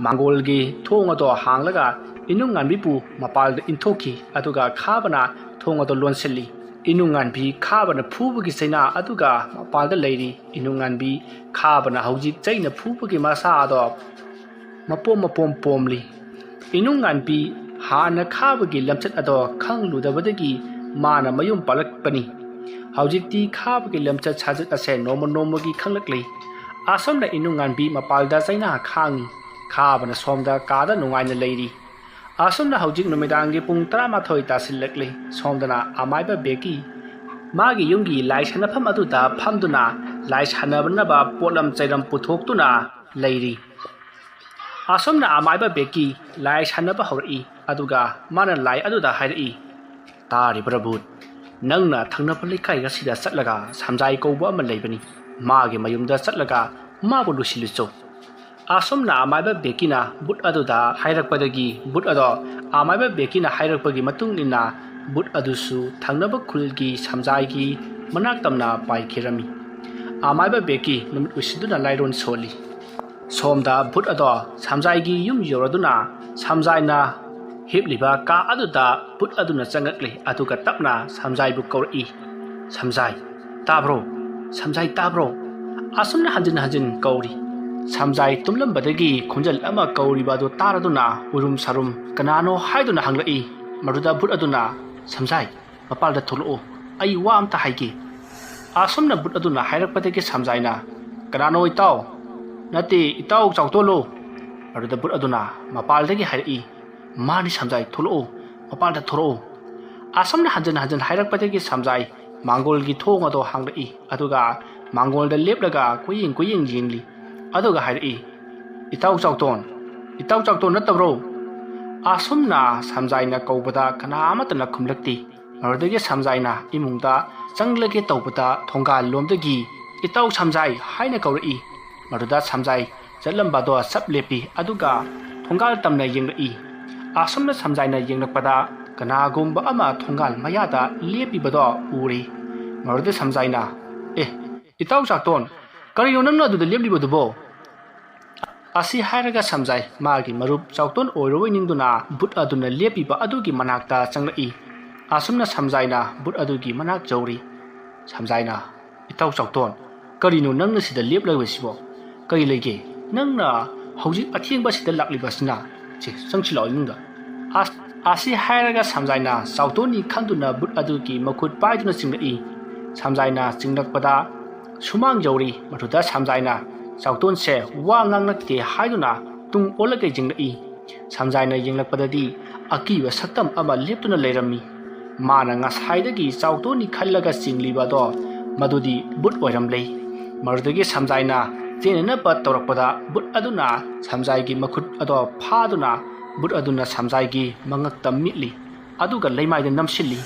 ꯃꯥꯡꯒꯣꯜꯒꯤ ꯊꯣꯡ ꯑꯗꯣ ꯍꯥꯡꯂꯒ ꯏꯅꯨꯡꯉꯥꯟꯕꯤꯕꯨ ꯃꯄꯥꯜꯗ ꯏꯟꯊꯣꯛꯈꯤ꯫ ꯑꯗꯨꯒ ꯈꯥꯕꯅ ꯊꯣꯡ ꯑꯗꯣ ꯂꯣꯟꯁꯤꯜꯂꯤ꯫ ꯏꯅꯨꯡꯉꯥꯟꯕꯤ ꯈꯥꯕꯅ ꯐꯨꯕꯒꯤ ꯆꯩꯅꯥ ꯑꯗꯨꯒ ꯃꯄꯥꯜꯗ ꯂꯩꯔꯤ꯫ ꯏꯅꯨꯡꯉꯥꯟꯕꯤ ꯈꯥꯕꯅ ꯍꯧꯖꯤꯛ ꯆꯩꯅ ꯐꯨꯕꯒꯤ ꯃꯁꯥ ꯑꯗꯣ ꯃꯄꯣꯝ ꯃꯄꯣꯝ ꯄꯣꯝꯂꯤ꯫ ꯏꯅꯨꯡꯉꯥꯟꯕꯤ ꯍꯥꯟꯅ ꯈꯥꯕꯒꯤ ꯂꯝꯆꯠ ꯑꯗꯣ ꯈꯪꯂꯨꯗꯕꯗꯒꯤ ꯃꯥꯅ ꯃꯌꯨꯝ ꯄꯥꯜꯂꯛꯄꯅꯤ꯫ ꯍꯧꯖꯤꯛꯇꯤ ꯈꯥꯕꯒꯤ ꯂꯝꯆꯠ ꯁꯥꯖꯠ ꯑꯁꯦ ꯅꯣꯡꯃ ꯅꯣꯡꯃꯒꯤ ꯈꯪꯂꯛꯂꯤ꯫ ꯑꯁꯨꯝꯅ ꯏꯅꯨꯡꯉꯥꯟꯕꯤ ꯃꯄꯥꯜꯗ ꯆꯩꯅꯥ ꯈꯥꯡꯉꯤ꯫ ꯈꯥꯕꯅ ꯁꯣꯝꯗ ꯀꯥꯗ ꯅꯨꯡꯉꯥꯏꯅ ꯂꯩꯔꯤ꯫ ꯑꯁꯨꯝꯅ ꯍꯧꯖꯤꯛ ꯅꯨꯃꯤꯗꯥꯡꯒꯤ ꯄꯨꯡ ꯇꯔꯥꯃꯥꯊꯣꯏ ꯇꯥꯁꯤꯜꯂꯛꯂꯤ꯫ ꯁꯣꯝꯗꯅ ꯑꯃꯥꯏꯕ ꯕꯦꯀꯤ ꯃꯥꯒꯤ ꯌꯨꯝꯒꯤ ꯂꯥꯏ ꯁꯥꯟꯅꯐꯝ ꯑꯗꯨꯗ ꯐꯝꯗꯨꯅ ꯂꯥꯏ ꯁꯥꯟꯅꯅꯕ ꯄꯣꯠꯂꯝ ꯆꯩꯔꯝ ꯄꯨꯊꯣꯛꯇꯨꯅ ꯂꯩꯔꯤ꯫ ꯑꯁꯨꯝꯅ ꯑꯃꯥꯏꯕ ꯕꯦꯀꯤ ꯂꯥꯏ ꯁꯥꯟꯅꯕ ꯍꯧꯔꯛꯏ꯫ ꯑꯗꯨꯒ ꯃꯥꯅ ꯂꯥꯏ ꯑꯗꯨꯗ ꯍꯥꯏꯔꯛꯏ, "ꯇꯥꯔꯤꯕ꯭ꯔꯥ ꯚꯨꯠ? ꯅꯪꯅ ꯊꯪꯅꯕ ꯂꯩꯀꯥꯏ ꯑꯁꯤꯗ ꯆꯠꯂꯒ ꯁꯝꯖꯥꯏ ꯀꯧꯕ ꯑꯃ ꯂꯩꯕꯅꯤ, ꯃꯥꯒꯤ ꯃꯌꯨꯝꯗ ꯆꯠꯂꯒ ꯃꯥꯕꯨ ꯂꯨꯁꯤꯜꯂꯨꯆꯣ"꯫ ꯑꯁꯨꯝꯅ ꯑꯃꯥꯏꯕ ꯕꯦꯀꯤꯅ ꯚꯨꯠ ꯑꯗꯨꯗ ꯍꯥꯏꯔꯛꯄꯗꯒꯤ ꯚꯨꯠ ꯑꯗꯣ, ꯑꯃꯥꯏꯕ ꯕꯦꯀꯤꯅ ꯍꯥꯏꯔꯛꯄꯒꯤ ꯃꯇꯨꯡ ꯏꯟꯅ ꯚꯨꯠ ꯑꯗꯨꯁꯨ ꯊꯪꯅꯕ ꯈꯨꯜꯒꯤ ꯁꯝꯖꯥꯏꯒꯤ ꯃꯅꯥꯛ ꯇꯝꯅ ꯄꯥꯏꯈꯤꯔꯝꯃꯤ꯫ ꯑꯃꯥꯏꯕ ꯕꯦꯀꯤ ꯅꯨꯃꯤꯠ ꯎꯏꯁꯤꯟꯗꯨꯅ ꯂꯥꯏꯔꯣꯟ ꯁꯣꯜꯂꯤ꯫ ꯁꯣꯝꯗ ꯚꯨꯠ ꯑꯗꯣ ꯁꯝꯖꯥꯏꯒꯤ ꯌꯨꯝ ꯌꯧꯔꯗꯨꯅ ꯁꯝꯖꯥꯏꯅ ꯍꯤꯞꯂꯤꯕ ꯀꯥ ꯑꯗꯨꯗ ꯚꯨꯠ ꯑꯗꯨꯅ ꯆꯪꯉꯛꯂꯤ꯫ ꯑꯗꯨꯒ ꯇꯞꯅ ꯁꯝꯖꯥꯏꯕꯨ ꯀꯧꯔꯛꯏ, "ꯁꯝꯖꯥꯏ, ꯇꯥꯕ꯭ꯔꯣ? ꯁꯝꯖꯥꯏ, ꯇꯥꯕ꯭ꯔꯣ?" ꯑꯁꯨꯝꯅ ꯍꯟꯖꯤꯟ ꯍꯟꯖꯤꯟ ꯀꯧꯔꯤ꯫ ꯁꯝꯖꯥꯏ ꯇꯨꯝꯂꯝꯕꯗꯒꯤ ꯈꯣꯟꯖꯦꯜ ꯑꯃ ꯀꯧꯔꯤꯕ ꯑꯗꯨ ꯇꯥꯔꯗꯨꯅ ꯎꯔꯨꯝ ꯁꯥꯔꯨꯝ ꯀꯅꯥꯅꯣ ꯍꯥꯏꯗꯨꯅ ꯍꯪꯂꯛꯏ꯫ ꯃꯗꯨꯗ ꯚꯨꯠ ꯑꯗꯨꯅ, "ꯁꯝꯖꯥꯏ, ꯃꯄꯥꯜꯗ ꯊꯣꯛꯂꯛꯑꯣ, ꯑꯩ ꯋꯥ ꯑꯝꯇ ꯍꯥꯏꯒꯦ"꯫ ꯑꯁꯨꯝꯅ ꯚꯨꯠ ꯑꯗꯨꯅ ꯍꯥꯏꯔꯛꯄꯗꯒꯤ ꯁꯝꯖꯥꯏꯅ, "ꯀꯅꯥꯅꯣ ꯏꯇꯥꯎ?" "ꯅꯠꯇꯦ, ꯏꯇꯥꯎ ꯆꯥꯎꯇꯣꯜꯂꯣ?" ꯃꯗꯨꯗ ꯚꯨꯠ ꯑꯗꯨꯅ ꯃꯄꯥꯜꯗꯒꯤ ꯍꯥꯏꯔꯛꯏ, "ꯃꯥꯅꯤ ꯁꯝꯖꯥꯏ, ꯊꯣꯛꯂꯛꯑꯣ, ꯃꯄꯥꯜꯗ ꯊꯣꯛꯂꯛꯑꯣ"꯫ ꯑꯁꯨꯝꯅ ꯍꯟꯖꯤꯟ ꯍꯟꯖꯤꯟ ꯍꯥꯏꯔꯛꯄꯗꯒꯤ ꯁꯝꯖꯥꯏ ꯃꯥꯡꯒꯣꯜꯒꯤ ꯊꯣꯡ ꯑꯗꯣ ꯍꯥꯡꯂꯛꯏ꯫ ꯑꯗꯨꯒ ꯃꯥꯡꯒꯣꯜꯗ ꯂꯦꯞꯂꯒ ꯀꯣꯏꯌꯦꯡ ꯀꯣꯏꯌꯦꯡ ꯌꯦꯡꯂꯤ꯫ ꯑꯗꯨꯒ ꯍꯥꯏꯔꯛꯏ, "ꯏꯇꯥꯎ ꯆꯥꯎꯇꯣꯟ, ꯏꯇꯥꯎ ꯆꯥꯎꯇꯣꯟ ꯅꯠꯇꯕ꯭ꯔꯣ?" ꯑꯁꯨꯝꯅ ꯁꯝꯖꯥꯏꯅ ꯀꯧꯕꯗ ꯀꯅꯥ ꯑꯃꯠꯇꯅ ꯈꯨꯝꯂꯛꯇꯦ꯫ ꯃꯗꯨꯗꯒꯤ ꯁꯝꯖꯥꯏꯅ ꯏꯃꯨꯡꯗ ꯆꯪꯂꯒꯦ ꯇꯧꯕꯗ ꯊꯣꯡꯒꯥꯜ ꯂꯣꯝꯗꯒꯤ "ꯏꯇꯥꯎ ꯁꯝꯖꯥꯏ" ꯍꯥꯏꯅ ꯀꯧꯔꯛꯏ꯫ ꯃꯗꯨꯗ ꯁꯝꯖꯥꯏ ꯆꯠꯂꯝꯕꯗꯣ ꯆꯞ ꯂꯦꯞꯄꯤ, ꯑꯗꯨꯒ ꯊꯣꯡꯒꯥꯜ ꯇꯝꯅ ꯌꯦꯡꯂꯛꯏ꯫ ꯑꯁꯨꯝꯅ ꯁꯝꯖꯥꯏꯅ ꯌꯦꯡꯂꯛꯄꯗ ꯀꯅꯥꯒꯨꯝꯕ ꯑꯃ ꯊꯣꯡꯒꯥꯜ ꯃꯌꯥꯗ ꯂꯦꯞꯄꯤꯕꯗꯣ ꯎꯔꯦ꯫ ꯃꯗꯨꯗ ꯁꯝꯖꯥꯏꯅ, "ꯑꯦ, ꯏꯇꯥꯎ ꯆꯥꯛꯇꯣꯟ, ꯀꯔꯤꯅꯣ ꯅꯪꯅ ꯑꯗꯨꯗ ꯂꯦꯞꯂꯤꯕꯗꯨꯕꯣ?" ꯑꯁꯤ ꯍꯥꯏꯔꯒ ꯁꯝꯖꯥꯏ ꯃꯥꯒꯤ ꯃꯔꯨꯞ ꯆꯥꯎꯇꯣꯟ ꯑꯣꯏꯔꯨꯕꯣꯏ ꯅꯤꯡꯗꯨꯅ ꯕꯨꯠ ꯑꯗꯨꯅ ꯂꯦꯞꯄꯤꯕ ꯑꯗꯨꯒꯤ ꯃꯅꯥꯛꯇ ꯆꯪꯂꯛꯏ꯫ ꯑꯁꯨꯝꯅ ꯁꯝꯖꯥꯏꯅ ꯕꯨꯠ ꯑꯗꯨꯒꯤ ꯃꯅꯥꯛ ꯌꯧꯔꯤ꯫ ꯁꯝꯖꯥꯏꯅ, "ꯏꯇꯥꯎ ꯆꯥꯎꯇꯣꯟ, ꯀꯔꯤꯅꯣ ꯅꯪꯅ ꯁꯤꯗ ꯂꯦꯞꯂꯤꯕꯁꯤꯕꯣ? ꯀꯔꯤ ꯂꯩꯒꯦ? ꯅꯪꯅ ꯍꯧꯖꯤꯛ ꯑꯊꯦꯡꯕꯁꯤꯗ ꯂꯥꯛꯂꯤꯕꯁꯤꯅ? ꯁꯦ, ꯆꯪꯁꯤꯜꯂꯛꯑꯣ ꯏꯃꯨꯡꯗ"꯫ ꯑꯁ-, ꯑꯁꯤ ꯍꯥꯏꯔꯒ ꯁꯝꯖꯥꯏꯅ ꯆꯥꯎꯇꯣꯟꯅꯤ ꯈꯟꯗꯨꯅ ꯕꯨꯠ ꯑꯗꯨꯒꯤ ꯃꯈꯨꯠ ꯄꯥꯏꯗꯨꯅ ꯆꯤꯡꯂꯛꯏ꯫ ꯁꯝꯖꯥꯏꯅ ꯆꯤꯡꯂꯛꯄꯗ ꯁꯨꯃꯥꯡ ꯌꯧꯔꯤ꯫ ꯃꯗꯨꯗ ꯁꯝꯖꯥꯏꯅ ꯆꯥꯎꯇꯣꯟꯁꯦ ꯋꯥ ꯉꯥꯡꯂꯛꯇꯦ ꯍꯥꯏꯗꯨꯅ ꯇꯨꯡ ꯑꯣꯜꯂꯒ ꯌꯦꯡꯂꯛꯏ꯫ ꯁꯝꯖꯥꯏꯅ ꯌꯦꯡꯂꯛꯄꯗꯗꯤ ꯑꯀꯤꯕ ꯁꯛꯇꯝ ꯑꯃ ꯂꯦꯞꯇꯨꯅ ꯂꯩꯔꯝꯃꯤ꯫ ꯃꯥꯅ ꯉꯁꯥꯏꯗꯒꯤ ꯆꯥꯎꯇꯣꯟꯅꯤ ꯈꯜꯂꯒ ꯆꯤꯡꯂꯤꯕ ꯑꯗꯣ ꯃꯗꯨꯗꯤ ꯕꯨꯠ ꯑꯣꯏꯔꯝꯂꯦ꯫ ꯃꯗꯨꯗꯒꯤ ꯁꯝꯖꯥꯏꯅ ꯆꯦꯟꯅꯅꯕ ꯇꯧꯔꯛꯄꯗ ꯕꯨꯠ ꯑꯗꯨꯅ ꯁꯝꯖꯥꯏꯒꯤ ꯃꯈꯨꯠ ꯑꯗꯣ ꯐꯥꯗꯨꯅ ꯕꯨꯠ ꯑꯗꯨꯅ ꯁꯝꯖꯥꯏꯒꯤ ꯃꯉꯛꯇ ꯃꯤꯠꯂꯤ, ꯑꯗꯨꯒ ꯂꯩꯃꯥꯏꯗ ꯅꯝꯁꯤꯜꯂꯤ꯫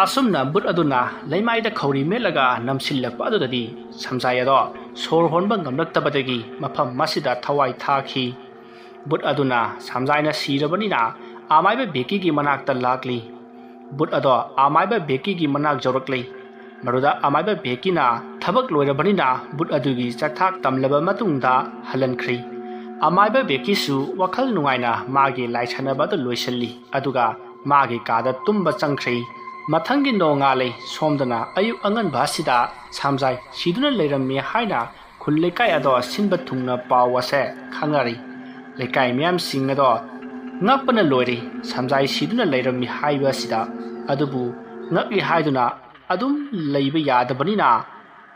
ꯑꯁꯨꯝꯅ ꯕꯨꯠ ꯑꯗꯨꯅ ꯂꯩꯃꯥꯏꯗ ꯈꯧꯔꯤ ꯃꯦꯠꯂꯒ ꯅꯝꯁꯤꯜꯂꯛꯄ ꯑꯗꯨꯗꯗꯤ ꯁꯝꯖꯥꯏ ꯑꯗꯣ ꯁꯣꯔ ꯍꯣꯟꯕ ꯉꯝꯂꯛꯇꯕꯗꯒꯤ ꯃꯐꯝ ꯑꯁꯤꯗ ꯊꯋꯥꯏ ꯊꯥꯈꯤ꯫ ꯕꯨꯠ ꯑꯗꯨꯅ ꯁꯝꯖꯥꯏꯅ ꯁꯤꯔꯕꯅꯤꯅ ꯑꯃꯥꯏꯕ ꯕꯦꯀꯤꯒꯤ ꯃꯅꯥꯛꯇ ꯂꯥꯛꯂꯤ꯫ ꯕꯨꯠ ꯑꯗꯣ ꯑꯃꯥꯏꯕ ꯕꯦꯀꯤꯒꯤ ꯃꯅꯥꯛ ꯌꯧꯔꯛꯂꯤ꯫ ꯃꯗꯨꯗ ꯑꯃꯥꯏꯕ ꯕꯦꯀꯤꯅ ꯊꯕꯛ ꯂꯣꯏꯔꯕꯅꯤꯅ ꯕꯨꯠ ꯑꯗꯨꯒꯤ ꯆꯥꯛꯊꯥꯛ ꯇꯝꯂꯕ ꯃꯇꯨꯡꯗ ꯍꯜꯍꯟꯈ꯭ꯔꯤ꯫ ꯑꯃꯥꯏꯕ ꯕꯦꯀꯤꯁꯨ ꯋꯥꯈꯜ ꯅꯨꯡꯉꯥꯏꯅ ꯃꯥꯒꯤ ꯂꯥꯏ ꯁꯥꯟꯅꯕ ꯑꯗꯨ ꯂꯣꯏꯁꯤꯜꯂꯤ, ꯑꯗꯨꯒ ꯃꯥꯒꯤ ꯀꯥꯗ ꯇꯨꯝꯕ ꯆꯪꯈ꯭ꯔꯤ꯫ ꯃꯊꯪꯒꯤ ꯅꯣꯡꯉꯥꯜꯂꯤ꯫ ꯁꯣꯝꯗꯅ ꯑꯌꯨꯛ ꯑꯉꯟꯕ ꯑꯁꯤꯗ ꯁꯝꯖꯥꯏ ꯁꯤꯗꯨꯅ ꯂꯩꯔꯝꯃꯤ ꯍꯥꯏꯅ ꯈꯨꯜ ꯂꯩꯀꯥꯏ ꯑꯗꯣ ꯁꯤꯟꯕ ꯊꯨꯡꯅ ꯄꯥꯎ ꯑꯁꯦ ꯈꯪꯅꯔꯤ꯫ ꯂꯩꯀꯥꯏ ꯃꯤꯌꯥꯝꯁꯤꯡ ꯑꯗꯣ ꯉꯛꯄꯅ ꯂꯣꯏꯔꯤ꯫ ꯁꯝꯖꯥꯏ ꯁꯤꯗꯨꯅ ꯂꯩꯔꯝꯃꯤ ꯍꯥꯏꯕ ꯑꯁꯤꯗ꯫ ꯑꯗꯨꯕꯨ ꯉꯛꯂꯤ ꯍꯥꯏꯗꯨꯅ ꯑꯗꯨꯝ ꯂꯩꯕ ꯌꯥꯗꯕꯅꯤꯅ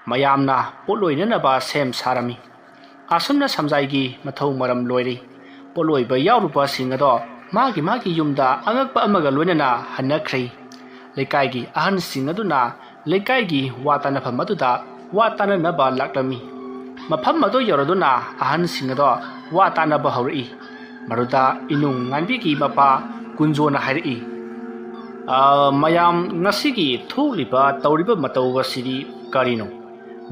ꯃꯌꯥꯝꯅ ꯄꯣꯠꯂꯣꯏꯅꯅꯕ ꯁꯦꯝ ꯁꯥꯔꯝꯃꯤ꯫ ꯑꯁꯨꯝꯅ ꯁꯝꯖꯥꯏꯒꯤ ꯃꯊꯧ ꯃꯔꯝ ꯂꯣꯏꯔꯤ꯫ ꯄꯣꯠꯂꯣꯏꯕ ꯌꯥꯎꯔꯨꯕꯁꯤꯡ ꯑꯗꯣ ꯃꯥꯒꯤ ꯃꯥꯒꯤ ꯌꯨꯝꯗ ꯑꯉꯛꯄ ꯑꯃꯒ ꯂꯣꯏꯅꯅ ꯍꯟꯅꯈ꯭ꯔꯦ꯫ ꯂꯩꯀꯥꯏꯒꯤ ꯑꯍꯟꯁꯤꯡ ꯑꯗꯨꯅ ꯂꯩꯀꯥꯏꯒꯤ ꯋꯥ ꯇꯥꯅꯐꯝ ꯑꯗꯨꯗ ꯋꯥ ꯇꯥꯅꯅꯕ ꯂꯥꯛꯂꯝꯃꯤ꯫ ꯃꯐꯝ ꯑꯗꯨ ꯌꯧꯔꯗꯨꯅ ꯑꯍꯟꯁꯤꯡ ꯑꯗꯣ ꯋꯥ ꯇꯥꯅꯕ ꯍꯧꯔꯛꯏ꯫ ꯃꯗꯨꯗ ꯏꯅꯨꯡ ꯉꯥꯟꯕꯤꯒꯤ ꯃꯄꯥ ꯀꯨꯟꯖꯣꯅ ꯍꯥꯏꯔꯛꯏ, "ꯑ, ꯃꯌꯥꯝ, ꯉꯁꯤꯒꯤ ꯊꯣꯛꯂꯤꯕ ꯇꯧꯔꯤꯕ ꯃꯇꯧ ꯑꯁꯤꯗꯤ ꯀꯔꯤꯅꯣ?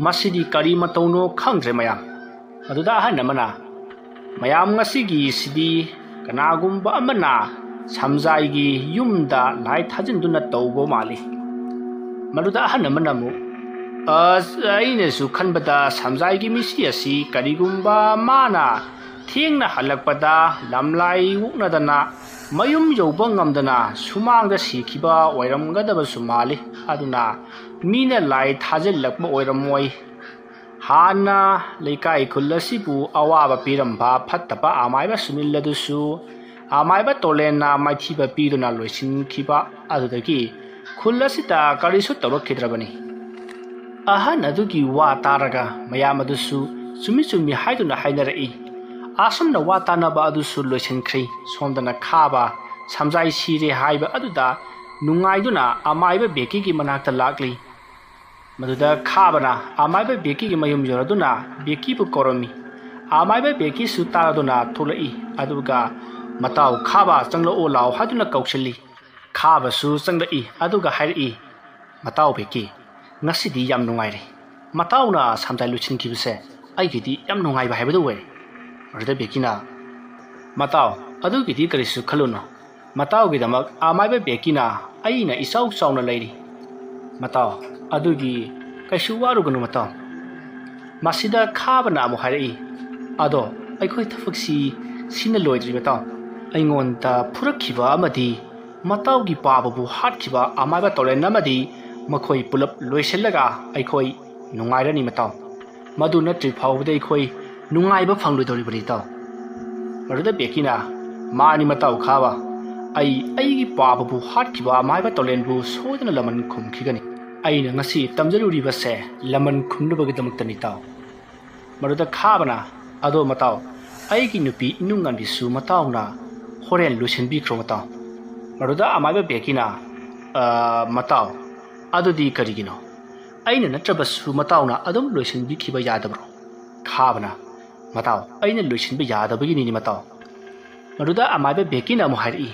ꯃꯁꯤꯗꯤ ꯀꯔꯤ ꯃꯇꯧꯅꯣ ꯈꯪꯗ꯭ꯔꯦ ꯃꯌꯥꯝ꯫" ꯑꯗꯨꯗ ꯑꯍꯟ ꯑꯃꯅ, "ꯃꯌꯥꯝ, ꯉꯁꯤꯒꯤꯁꯤꯗꯤ ꯀꯅꯥꯒꯨꯝꯕ ꯑꯃꯅ ꯁꯝꯖꯥꯏꯒꯤ ꯌꯨꯝꯗ ꯂꯥꯏ ꯊꯥꯖꯤꯟꯗꯨꯅ ꯇꯧꯕ ꯃꯥꯜꯂꯤ꯫" ꯃꯗꯨꯗ ꯑꯍꯟ ꯑꯃꯅ ꯑꯃꯨꯛ, "ꯑꯁ, ꯑꯩꯅꯁꯨ ꯈꯟꯕꯗ ꯁꯝꯖꯥꯏꯒꯤ ꯃꯤꯁꯤ ꯑꯁꯤ ꯀꯔꯤꯒꯨꯝꯕ ꯃꯥꯅ ꯊꯦꯡꯅ ꯍꯜꯂꯛꯄꯗ ꯂꯝꯂꯥꯏ ꯑꯣꯛꯅꯗꯅ ꯃꯌꯨꯝ ꯌꯧꯕ ꯉꯝꯗꯅ ꯁꯨꯃꯥꯡꯗ ꯁꯤꯈꯤꯕ ꯑꯣꯏꯔꯝꯒꯗꯕꯁꯨ ꯃꯥꯜꯂꯤ꯫ ꯑꯗꯨꯅ ꯃꯤꯅ ꯂꯥꯏ ꯊꯥꯖꯤꯜꯂꯛꯄ ꯑꯣꯏꯔꯝꯃꯣꯏ꯫ ꯍꯥꯟꯅ ꯂꯩꯀꯥꯏ ꯈꯨꯜ ꯑꯁꯤꯕꯨ ꯑꯋꯥꯕ ꯄꯤꯔꯝꯕ ꯐꯠꯇꯕ ꯑꯃꯥꯏꯕ ꯁꯨꯅꯤꯜ ꯑꯗꯨꯁꯨ ꯑꯃꯥꯏꯕ ꯇꯣꯂꯦꯟꯅ ꯃꯥꯏꯊꯤꯕ ꯄꯤꯗꯨꯅ ꯂꯣꯏꯁꯤꯟꯈꯤꯕ ꯑꯗꯨꯗꯒꯤ ꯈꯨꯜ ꯑꯁꯤꯗ ꯀꯔꯤꯁꯨ ꯇꯧꯔꯛꯈꯤꯗ꯭ꯔꯕꯅꯤ꯫" ꯑꯍꯟ ꯑꯗꯨꯒꯤ ꯋꯥ ꯇꯥꯔꯒ ꯃꯌꯥꯝ ꯑꯗꯨꯁꯨ ꯆꯨꯝꯃꯤ ꯆꯨꯝꯃꯤ ꯍꯥꯏꯗꯨꯅ ꯍꯥꯏꯅꯔꯛꯏ꯫ ꯑꯁꯨꯝꯅ ꯋꯥ ꯇꯥꯅꯕ ꯑꯗꯨꯁꯨ ꯂꯣꯏꯁꯤꯟꯈ꯭ꯔꯤ꯫ ꯁꯣꯝꯗꯅ ꯈꯥꯕ ꯁꯝꯖꯥꯏ ꯁꯤꯔꯦ ꯍꯥꯏꯕ ꯑꯗꯨꯗ ꯅꯨꯡꯉꯥꯏꯗꯨꯅ ꯑꯃꯥꯏꯕ ꯕꯦꯀꯤꯒꯤ ꯃꯅꯥꯛꯇ ꯂꯥꯛꯂꯤ꯫ ꯃꯗꯨꯗ ꯈꯥꯕꯅ ꯑꯃꯥꯏꯕ ꯕꯦꯀꯤꯒꯤ ꯃꯌꯨꯝ ꯌꯧꯔꯗꯨꯅ ꯕꯦꯀꯤꯕꯨ ꯀꯧꯔꯝꯃꯤ꯫ ꯑꯃꯥꯏꯕ ꯕꯦꯀꯤꯁꯨ ꯇꯥꯔꯗꯨꯅ ꯊꯣꯛꯂꯛꯏ꯫ ꯑꯗꯨꯒ "ꯃꯇꯥꯎ ꯈꯥꯕ, ꯆꯪꯂꯛꯑꯣ ꯂꯥꯎ" ꯍꯥꯏꯗꯨꯅ ꯀꯧꯁꯤꯜꯂꯤ꯫ ꯈꯥꯕꯁꯨ ꯆꯪꯂꯛꯏ꯫ ꯑꯗꯨꯒ ꯍꯥꯏꯔꯛꯏ, "ꯃꯇꯥꯎ ꯕꯦꯀꯤ, ꯉꯁꯤꯗꯤ ꯌꯥꯝ ꯅꯨꯡꯉꯥꯏꯔꯦ꯫ ꯃꯇꯥꯎꯅ ꯁꯝꯗꯥꯏ ꯂꯣꯏꯁꯤꯟꯈꯤꯕꯁꯦ ꯑꯩꯒꯤꯗꯤ ꯌꯥꯝ ꯅꯨꯡꯉꯥꯏꯕ ꯍꯥꯏꯕꯗꯨ ꯑꯣꯏꯔꯦ꯫" ꯃꯗꯨꯗ ꯕꯦꯀꯤꯅ, "ꯃꯇꯥꯎ, ꯑꯗꯨꯒꯤꯗꯤ ꯀꯔꯤꯁꯨ ꯈꯜꯂꯨꯅꯨ꯫ ꯃꯇꯥꯎꯒꯤꯗꯃꯛ ꯑꯃꯥꯏꯕ ꯕꯦꯀꯤꯅ ꯑꯩꯅ ꯏꯆꯥꯎ ꯆꯥꯎꯅ ꯂꯩꯔꯤ꯫ ꯃꯇꯥꯎ, ꯑꯗꯨꯒꯤ ꯀꯩꯁꯨ ꯋꯥꯔꯨꯒꯅꯨ ꯃꯇꯥꯎ꯫" ꯃꯁꯤꯗ ꯈꯥꯕꯅ ꯑꯃꯨꯛ ꯍꯥꯏꯔꯛꯏ, "ꯑꯗꯣ ꯑꯩꯈꯣꯏ ꯊꯕꯛꯁꯤ ꯁꯤꯅ ꯂꯣꯏꯗ꯭ꯔꯤ ꯃꯇꯥꯎ꯫ ꯑꯩꯉꯣꯟꯗ ꯐꯨꯔꯛꯈꯤꯕ ꯑꯃꯗꯤ ꯃꯇꯥꯎꯒꯤ ꯄꯥꯕꯕꯨ ꯍꯥꯠꯈꯤꯕ ꯑꯃꯥꯏꯕ ꯇꯣꯂꯦꯟ ꯑꯃꯗꯤ ꯃꯈꯣꯏ ꯄꯨꯂꯞ ꯂꯣꯏꯁꯤꯜꯂꯒ ꯑꯩꯈꯣꯏ ꯅꯨꯡꯉꯥꯏꯔꯅꯤ ꯃꯇꯥꯎ꯫ ꯃꯗꯨ ꯅꯠꯇ꯭ꯔꯤ ꯐꯥꯎꯕꯗ ꯑꯩꯈꯣꯏ ꯅꯨꯡꯉꯥꯏꯕ ꯐꯪꯂꯣꯏꯗꯧꯔꯤꯕꯅꯤ ꯏꯇꯥꯎ꯫" ꯃꯗꯨꯗ ꯕꯦꯀꯤꯅ, "ꯃꯥꯅꯤ ꯃꯇꯥꯎ ꯈꯥꯕ, ꯑꯩ ꯑꯩꯒꯤ ꯄꯥꯕꯕꯨ ꯍꯥꯠꯈꯤꯕ ꯑꯃꯥꯏꯕ ꯇꯣꯂꯦꯟꯕꯨ ꯁꯣꯏꯗꯅ ꯂꯃꯟ ꯈꯨꯝꯈꯤꯒꯅꯤ꯫ ꯑꯩꯅ ꯉꯁꯤ ꯇꯝꯖꯔꯨꯔꯤꯕꯁꯦ ꯂꯃꯟ ꯈꯨꯝꯅꯕꯒꯤꯗꯃꯛꯇꯅꯤ ꯏꯇꯥꯎ꯫" ꯃꯗꯨꯗ ꯈꯥꯕꯅ, "ꯑꯗꯣ ꯃꯇꯥꯎ, ꯑꯩꯒꯤ ꯅꯨꯄꯤ ꯏꯅꯨꯡꯉꯥꯟꯕꯤꯁꯨ ꯃꯇꯥꯎꯅ ꯍꯣꯔꯦꯟ ꯂꯣꯏꯁꯤꯟꯕꯤꯈ꯭ꯔꯣ ꯃꯇꯥꯎ꯫" ꯃꯗꯨꯗ ꯑꯃꯥꯏꯕ ꯕꯦꯀꯤꯅ, "ꯑ, ꯃꯇꯥꯎ, ꯑꯗꯨꯗꯤ ꯀꯔꯤꯒꯤꯅꯣ? ꯑꯩꯅ ꯅꯠꯇ꯭ꯔꯕꯁꯨ ꯃꯇꯥꯎꯅ ꯑꯗꯨꯝ ꯂꯣꯏꯁꯤꯟꯕꯤꯈꯤꯕ ꯌꯥꯗꯕ꯭ꯔꯣ?" ꯈꯥꯕꯅ, "ꯃꯇꯥꯎ, ꯑꯩꯅ ꯂꯣꯏꯁꯤꯟꯕ ꯌꯥꯗꯕꯒꯤꯅꯤꯅꯦ ꯃꯇꯥꯎ꯫" ꯃꯗꯨꯗ ꯑꯃꯥꯏꯕ ꯕꯦꯀꯤꯅ ꯑꯃꯨꯛ ꯍꯥꯏꯔꯛꯏ,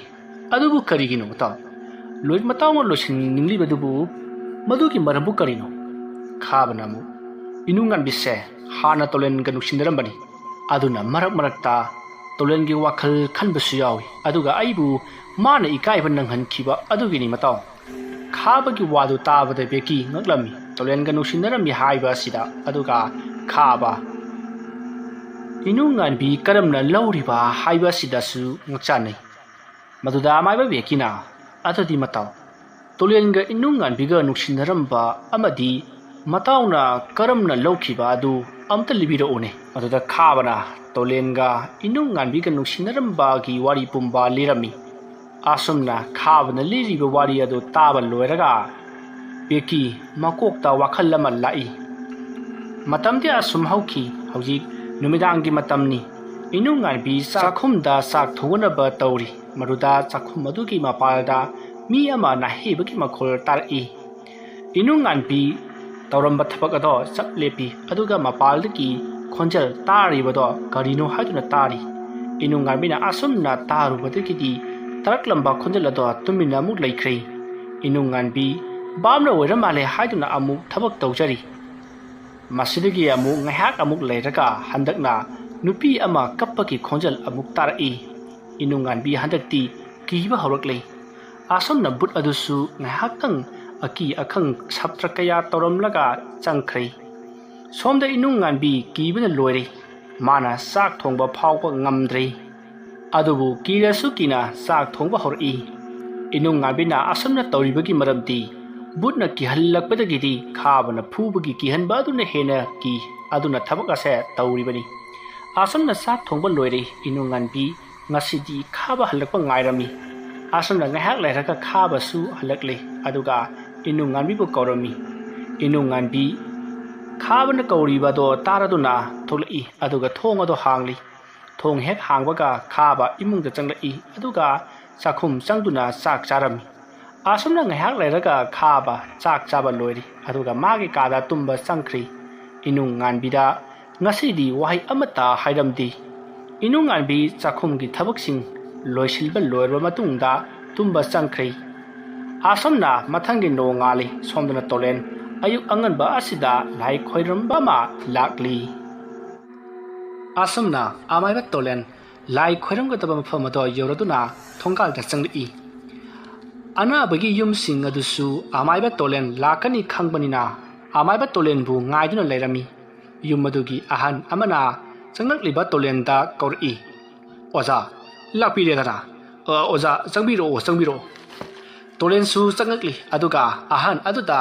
"ꯑꯗꯨꯕꯨ ꯀꯔꯤꯒꯤꯅꯣ ꯃꯇꯥꯎ? ꯂꯣꯏ-, ꯃꯇꯥꯎꯅ ꯂꯣꯏꯁꯤꯟꯅꯤꯡꯂꯤꯕꯗꯨꯕꯨ ꯃꯗꯨꯒꯤ ꯃꯔꯝꯕꯨ ꯀꯔꯤꯅꯣ?" ꯈꯥꯕꯅ ꯑꯃꯨꯛ, "ꯏꯅꯨꯡꯉꯥꯟꯕꯤꯁꯦ ꯍꯥꯟꯅ ꯇꯣꯂꯦꯟꯒ ꯅꯨꯡꯁꯤꯅꯔꯝꯕꯅꯤ꯫ ꯑꯗꯨꯅ ꯃꯔꯛ ꯃꯔꯛꯇ ꯇꯣꯂꯦꯟꯒꯤ ꯋꯥꯈꯜ ꯈꯟꯕꯁꯨ ꯌꯥꯎꯏ꯫ ꯑꯗꯨꯒ ꯑꯩꯕꯨ ꯃꯥꯅ ꯏꯀꯥꯏꯕ ꯅꯪꯍꯟꯈꯤꯕ ꯑꯗꯨꯒꯤꯅꯤ ꯃꯇꯥꯎ꯫" ꯈꯥꯕꯒꯤ ꯋꯥꯗꯨ ꯇꯥꯕꯗ ꯕꯦꯀꯤ ꯉꯛꯂꯝꯃꯤ꯫ ꯇꯣꯂꯦꯟꯒ ꯅꯨꯡꯁꯤꯅꯔꯝꯃꯤ ꯍꯥꯏꯕ ꯑꯁꯤꯗ, ꯑꯗꯨꯒ ꯈꯥꯕ ꯏꯅꯨꯡꯉꯥꯟꯕꯤ ꯀꯔꯝꯅ ꯂꯧꯔꯤꯕ ꯍꯥꯏꯕ ꯑꯁꯤꯗꯁꯨ ꯉꯛꯆꯥꯟꯅꯩ꯫ ꯃꯗꯨꯗ ꯑꯃꯥꯏꯕ ꯕꯦꯀꯤꯅ, "ꯑꯗꯨꯗꯤ ꯃꯇꯥꯎ, ꯇꯣꯂꯦꯟꯒ ꯏꯅꯨꯡꯉꯥꯟꯕꯤꯒ ꯅꯨꯡꯁꯤꯅꯔꯝꯕ ꯑꯃꯗꯤ ꯃꯇꯥꯎꯅ ꯀꯔꯝꯅ ꯂꯧꯈꯤꯕ ꯑꯗꯨ ꯑꯝꯇ ꯂꯤꯕꯤꯔꯛꯎꯅꯦ?" ꯃꯗꯨꯗ ꯈꯥꯕꯅ ꯇꯣꯂꯦꯟꯒ ꯏꯅꯨꯡꯉꯥꯟꯕꯤꯒ ꯅꯨꯡꯁꯤꯅꯔꯝꯕꯒꯤ ꯋꯥꯔꯤ ꯄꯨꯝꯕ ꯂꯤꯔꯝꯃꯤ꯫ ꯑꯁꯨꯝꯅ ꯈꯥꯕꯅ ꯂꯤꯔꯤꯕ ꯋꯥꯔꯤ ꯑꯗꯨ ꯇꯥꯕ ꯂꯣꯏꯔꯒ ꯕꯦꯀꯤ ꯃꯀꯣꯛꯇ ꯋꯥꯈꯜ ꯑꯃ ꯂꯥꯛꯏ꯫ ꯃꯇꯝꯗꯤ ꯑꯁꯨꯝ ꯍꯧꯈꯤ꯫ ꯍꯧꯖꯤꯛ ꯅꯨꯃꯤꯗꯥꯡꯒꯤ ꯃꯇꯝꯅꯤ꯫ ꯏꯅꯨꯡꯉꯥꯟꯕꯤ ꯆꯥꯛꯈꯨꯝꯗ ꯆꯥꯛ ꯊꯣꯡꯅꯕ ꯇꯧꯔꯤ꯫ ꯃꯗꯨꯗ ꯆꯥꯛꯈꯨꯝ ꯑꯗꯨꯒꯤ ꯃꯄꯥꯜꯗ ꯃꯤ ꯑꯃ ꯅꯥꯍꯩꯕꯒꯤ ꯃꯈꯣꯜ ꯇꯥꯔꯛꯏ꯫ ꯏꯅꯨꯡꯉꯥꯟꯕꯤ ꯇꯧꯔꯝꯕ ꯊꯕꯛ ꯑꯗꯣ ꯆꯞ ꯂꯦꯞꯄꯤ, ꯑꯗꯨꯒ ꯃꯄꯥꯜꯗꯒꯤ ꯈꯣꯟꯖꯦꯜ ꯇꯥꯔꯤꯕꯗꯣ ꯀꯔꯤꯅꯣ ꯍꯥꯏꯗꯨꯅ ꯇꯥꯔꯤ꯫ ꯏꯅꯨꯡꯉꯥꯟꯕꯤꯅ ꯑꯁꯨꯝꯅ ꯇꯥꯔꯨꯕꯗꯒꯤꯗꯤ ꯇꯥꯔꯛꯂꯝꯕ ꯈꯣꯟꯖꯦꯜ ꯑꯗꯣ ꯇꯨꯃꯤꯟꯅ ꯑꯃꯨꯛ ꯂꯩꯈ꯭ꯔꯦ꯫ ꯏꯅꯨꯡꯉꯥꯟꯕꯤ ꯚꯥꯞꯅ ꯑꯣꯏꯔ ꯃꯥꯜꯂꯦ ꯍꯥꯏꯗꯨꯅ ꯑꯃꯨꯛ ꯊꯕꯛ ꯇꯧꯖꯔꯤ꯫ ꯃꯁꯤꯗꯒꯤ ꯑꯃꯨꯛ ꯉꯥꯏꯍꯥꯛ ꯑꯃꯨꯛ ꯂꯩꯔꯒ ꯍꯟꯗꯛꯅ ꯅꯨꯄꯤ ꯑꯃ ꯀꯞꯄꯒꯤ ꯈꯣꯟꯖꯦꯜ ꯑꯃꯨꯛ ꯇꯥꯔꯛꯏ꯫ ꯏꯅꯨꯡꯉꯥꯟꯕꯤ ꯍꯟꯗꯛꯇꯤ ꯀꯤꯕ ꯍꯧꯔꯛꯂꯦ꯫ ꯑꯁꯨꯝꯅ ꯚꯨꯠ ꯑꯗꯨꯁꯨ ꯉꯥꯏꯍꯥꯛꯇꯪ ꯑꯀꯤ ꯑꯈꯪ ꯁꯥꯇ꯭ꯔ ꯀꯌꯥ ꯇꯧꯔꯝꯂꯒ ꯆꯪꯈ꯭ꯔꯦ꯫ ꯁꯣꯝꯗ ꯏꯅꯨꯡꯉꯥꯟꯕꯤ ꯀꯤꯕꯅ ꯂꯣꯏꯔꯦ꯫ ꯃꯥꯅ ꯆꯥꯛ ꯊꯣꯡꯕ ꯐꯥꯎꯕ ꯉꯝꯗ꯭ꯔꯦ꯫ ꯑꯗꯨꯕꯨ ꯀꯤꯔꯁꯨ ꯀꯤꯅ ꯆꯥꯛ ꯊꯣꯡꯕ ꯍꯧꯔꯛꯏ꯫ ꯏꯅꯨꯡꯉꯥꯟꯕꯤꯅ ꯑꯁꯨꯝꯅ ꯇꯧꯔꯤꯕꯒꯤ ꯃꯔꯝꯗꯤ ꯚꯨꯠꯅ ꯀꯤꯍꯜꯂꯛꯄꯗꯒꯤꯗꯤ ꯈꯥꯕꯅ ꯐꯨꯕꯒꯤ ꯀꯤꯍꯟꯕ ꯑꯗꯨꯅ ꯍꯦꯟꯅ ꯀꯤ꯫ ꯑꯗꯨꯅ ꯊꯕꯛ ꯑꯁꯦ ꯇꯧꯔꯤꯕꯅꯤ꯫ ꯑꯁꯨꯝꯅ ꯆꯥꯛ ꯊꯣꯡꯕ ꯂꯣꯏꯔꯦ꯫ ꯏꯅꯨꯡꯉꯥꯟꯕꯤ ꯉꯁꯤꯗꯤ ꯈꯥꯕ ꯍꯜꯂꯛꯄ ꯉꯥꯏꯔꯝꯃꯤ꯫ ꯑꯁꯨꯝꯅ ꯉꯥꯏꯍꯥꯛ ꯂꯩꯔꯒ ꯈꯥꯕꯁꯨ ꯍꯜꯂꯛꯂꯦ꯫ ꯑꯗꯨꯒ ꯏꯅꯨꯡꯉꯥꯟꯕꯤꯕꯨ ꯀꯧꯔꯝꯃꯤ꯫ ꯏꯅꯨꯡꯉꯥꯟꯕꯤ ꯈꯥꯕꯅ ꯀꯧꯔꯤꯕ ꯑꯗꯣ ꯇꯥꯔꯗꯨꯅ ꯊꯣꯛꯂꯛꯏ꯫ ꯑꯗꯨꯒ ꯊꯣꯡ ꯑꯗꯣ ꯍꯥꯡꯂꯤ꯫ ꯊꯣꯡ ꯍꯦꯛ ꯍꯥꯡꯕꯒ ꯈꯥꯕ ꯏꯃꯨꯡꯗ ꯆꯪꯂꯛꯏ꯫ ꯑꯗꯨꯒ ꯆꯥꯛꯈꯨꯝ ꯆꯪꯗꯨꯅ ꯆꯥꯛ ꯆꯥꯔꯝꯃꯤ꯫ ꯑꯁꯨꯝꯅ ꯉꯥꯏꯍꯥꯛ ꯂꯩꯔꯒ ꯈꯥꯕ ꯆꯥꯛ ꯆꯥꯕ ꯂꯣꯏꯔꯤ꯫ ꯑꯗꯨꯒ ꯃꯥꯒꯤ ꯀꯥꯗ ꯇꯨꯝꯕ ꯆꯪꯈ꯭ꯔꯤ꯫ ꯏꯅꯨꯡꯉꯥꯟꯕꯤꯗ ꯉꯁꯤꯗꯤ ꯋꯥꯍꯩ ꯑꯃꯠꯇ ꯍꯥꯏꯔꯝꯗꯦ꯫ ꯏꯅꯨꯡꯉꯥꯟꯕꯤ ꯆꯥꯛꯈꯨꯝꯒꯤ ꯊꯕꯛꯁꯤꯡ ꯂꯣꯏꯁꯤꯟꯕ ꯂꯣꯏꯔꯕ ꯃꯇꯨꯡꯗ ꯇꯨꯝꯕ ꯆꯪꯈ꯭ꯔꯤ꯫ ꯑꯁꯨꯝꯅ ꯃꯊꯪꯒꯤ ꯅꯣꯡꯉꯥꯜꯂꯤ꯫ ꯁꯣꯝꯗꯅ ꯇꯣꯂꯦꯟ ꯑꯌꯨꯛ ꯑꯉꯟꯕ ꯑꯁꯤꯗ ꯂꯥꯏ ꯈꯣꯏꯔꯝꯕ ꯑꯃ ꯂꯥꯛꯂꯤ꯫ ꯑꯁꯨꯝꯅ ꯑꯃꯥꯏꯕ ꯇꯣꯂꯦꯟ ꯂꯥꯏ ꯈꯣꯏꯔꯝꯒꯗꯕ ꯃꯐꯝ ꯑꯗꯣ ꯌꯧꯔꯗꯨꯅ ꯊꯣꯡꯒꯥꯜꯗ ꯆꯪꯂꯛꯏ꯫ ꯑꯅꯥꯕꯒꯤ ꯌꯨꯝꯁꯤꯡ ꯑꯗꯨꯁꯨ ꯑꯃꯥꯏꯕ ꯇꯣꯂꯦꯟ ꯂꯥꯛꯀꯅꯤ ꯈꯪꯕꯅꯤꯅ ꯑꯃꯥꯏꯕ ꯇꯣꯂꯦꯟꯕꯨ ꯉꯥꯏꯗꯨꯅ ꯂꯩꯔꯝꯃꯤ꯫ ꯌꯨꯝ ꯑꯗꯨꯒꯤ ꯑꯍꯟ ꯑꯃꯅ ꯆꯪꯂꯛꯂꯤꯕ ꯇꯣꯂꯦꯟꯗ ꯀꯧꯔꯛꯏ, "ꯑꯣꯖꯥ, ꯂꯥꯛꯄꯤꯔꯦꯗꯅ꯫ ꯑ, ꯑꯣꯖꯥ, ꯆꯪꯕꯤꯔꯛꯑꯣ, ꯆꯪꯕꯤꯔꯛꯑꯣ꯫" ꯇꯣꯂꯦꯟꯁꯨ ꯆꯪꯂꯛꯂꯤ꯫ ꯑꯗꯨꯒ ꯑꯍꯟ ꯑꯗꯨꯗ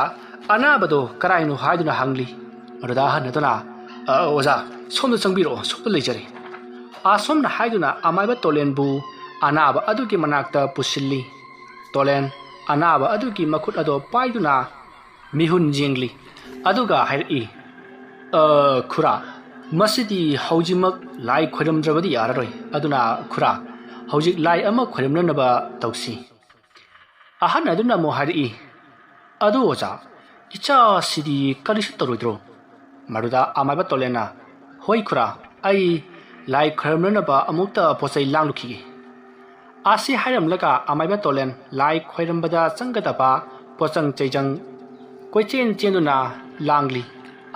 ꯑꯅꯥꯕꯗꯣ ꯀꯔꯥꯏꯅꯣ ꯍꯥꯏꯗꯨꯅ ꯍꯪꯂꯤ꯫ ꯑꯗꯨꯗ ꯑꯍꯟ ꯑꯗꯨꯅ, "ꯑ, ꯑꯣꯖꯥ, ꯁꯣꯝꯗ ꯆꯪꯕꯤꯔꯛꯑꯣ, ꯁꯣꯝꯗ ꯂꯩꯖꯔꯦ꯫" ꯑꯁꯨꯝꯅ ꯍꯥꯏꯗꯨꯅ ꯑꯃꯥꯏꯕ ꯇꯣꯂꯦꯟꯕꯨ ꯑꯅꯥꯕ ꯑꯗꯨꯒꯤ ꯃꯅꯥꯛꯇ ꯄꯨꯁꯤꯜꯂꯤ꯫ ꯇꯣꯂꯦꯟ ꯑꯅꯥꯕ ꯑꯗꯨꯒꯤ ꯃꯈꯨꯠ ꯑꯗꯣ ꯄꯥꯏꯗꯨꯅ ꯃꯤꯍꯨꯟ ꯌꯦꯡꯂꯤ꯫ ꯑꯗꯨꯒ ꯍꯥꯏꯔꯛꯏ, "ꯑ, ꯈꯨꯔꯥ, ꯃꯁꯤꯗꯤ ꯍꯧꯖꯤꯛꯃꯛ ꯂꯥꯏ ꯈꯣꯏꯔꯝꯗ꯭ꯔꯕꯗꯤ ꯌꯥꯔꯔꯣꯏ꯫ ꯑꯗꯨꯅ ꯈꯨꯔꯥ, ꯍꯧꯖꯤꯛ ꯂꯥꯏ ꯑꯃ ꯈꯣꯏꯔꯝꯅꯅꯕ ꯇꯧꯁꯤ꯫" ꯑꯍꯟ ꯑꯗꯨꯅ ꯑꯃꯨꯛ ꯍꯥꯏꯔꯛꯏ, "ꯑꯗꯨ ꯑꯣꯖꯥ, ꯏꯆꯥꯁꯤꯗꯤ ꯀꯔꯤꯁꯨ ꯇꯧꯔꯣꯏꯗ꯭ꯔꯣ?" ꯃꯗꯨꯗ ꯑꯃꯥꯏꯕ ꯇꯣꯂꯦꯟꯅ, "ꯍꯣꯏ ꯈꯨꯔꯥ, ꯑꯩ ꯂꯥꯏ ꯈꯣꯏꯔꯝꯅꯅꯕ ꯑꯃꯨꯛꯇ ꯄꯣꯠ ꯆꯩ ꯂꯥꯡꯂꯨꯈꯤꯒꯦ"꯫ ꯑꯁꯤ ꯍꯥꯏꯔꯝꯂꯒ ꯑꯃꯥꯏꯕ ꯇꯣꯂꯦꯟ ꯂꯥꯏ ꯈꯣꯏꯔꯝꯕꯗ ꯆꯪꯒꯗꯕ ꯄꯣꯠꯆꯪ ꯆꯩꯖꯪ ꯀꯣꯏꯆꯦꯟ ꯆꯦꯟꯗꯨꯅ ꯂꯥꯡꯂꯤ꯫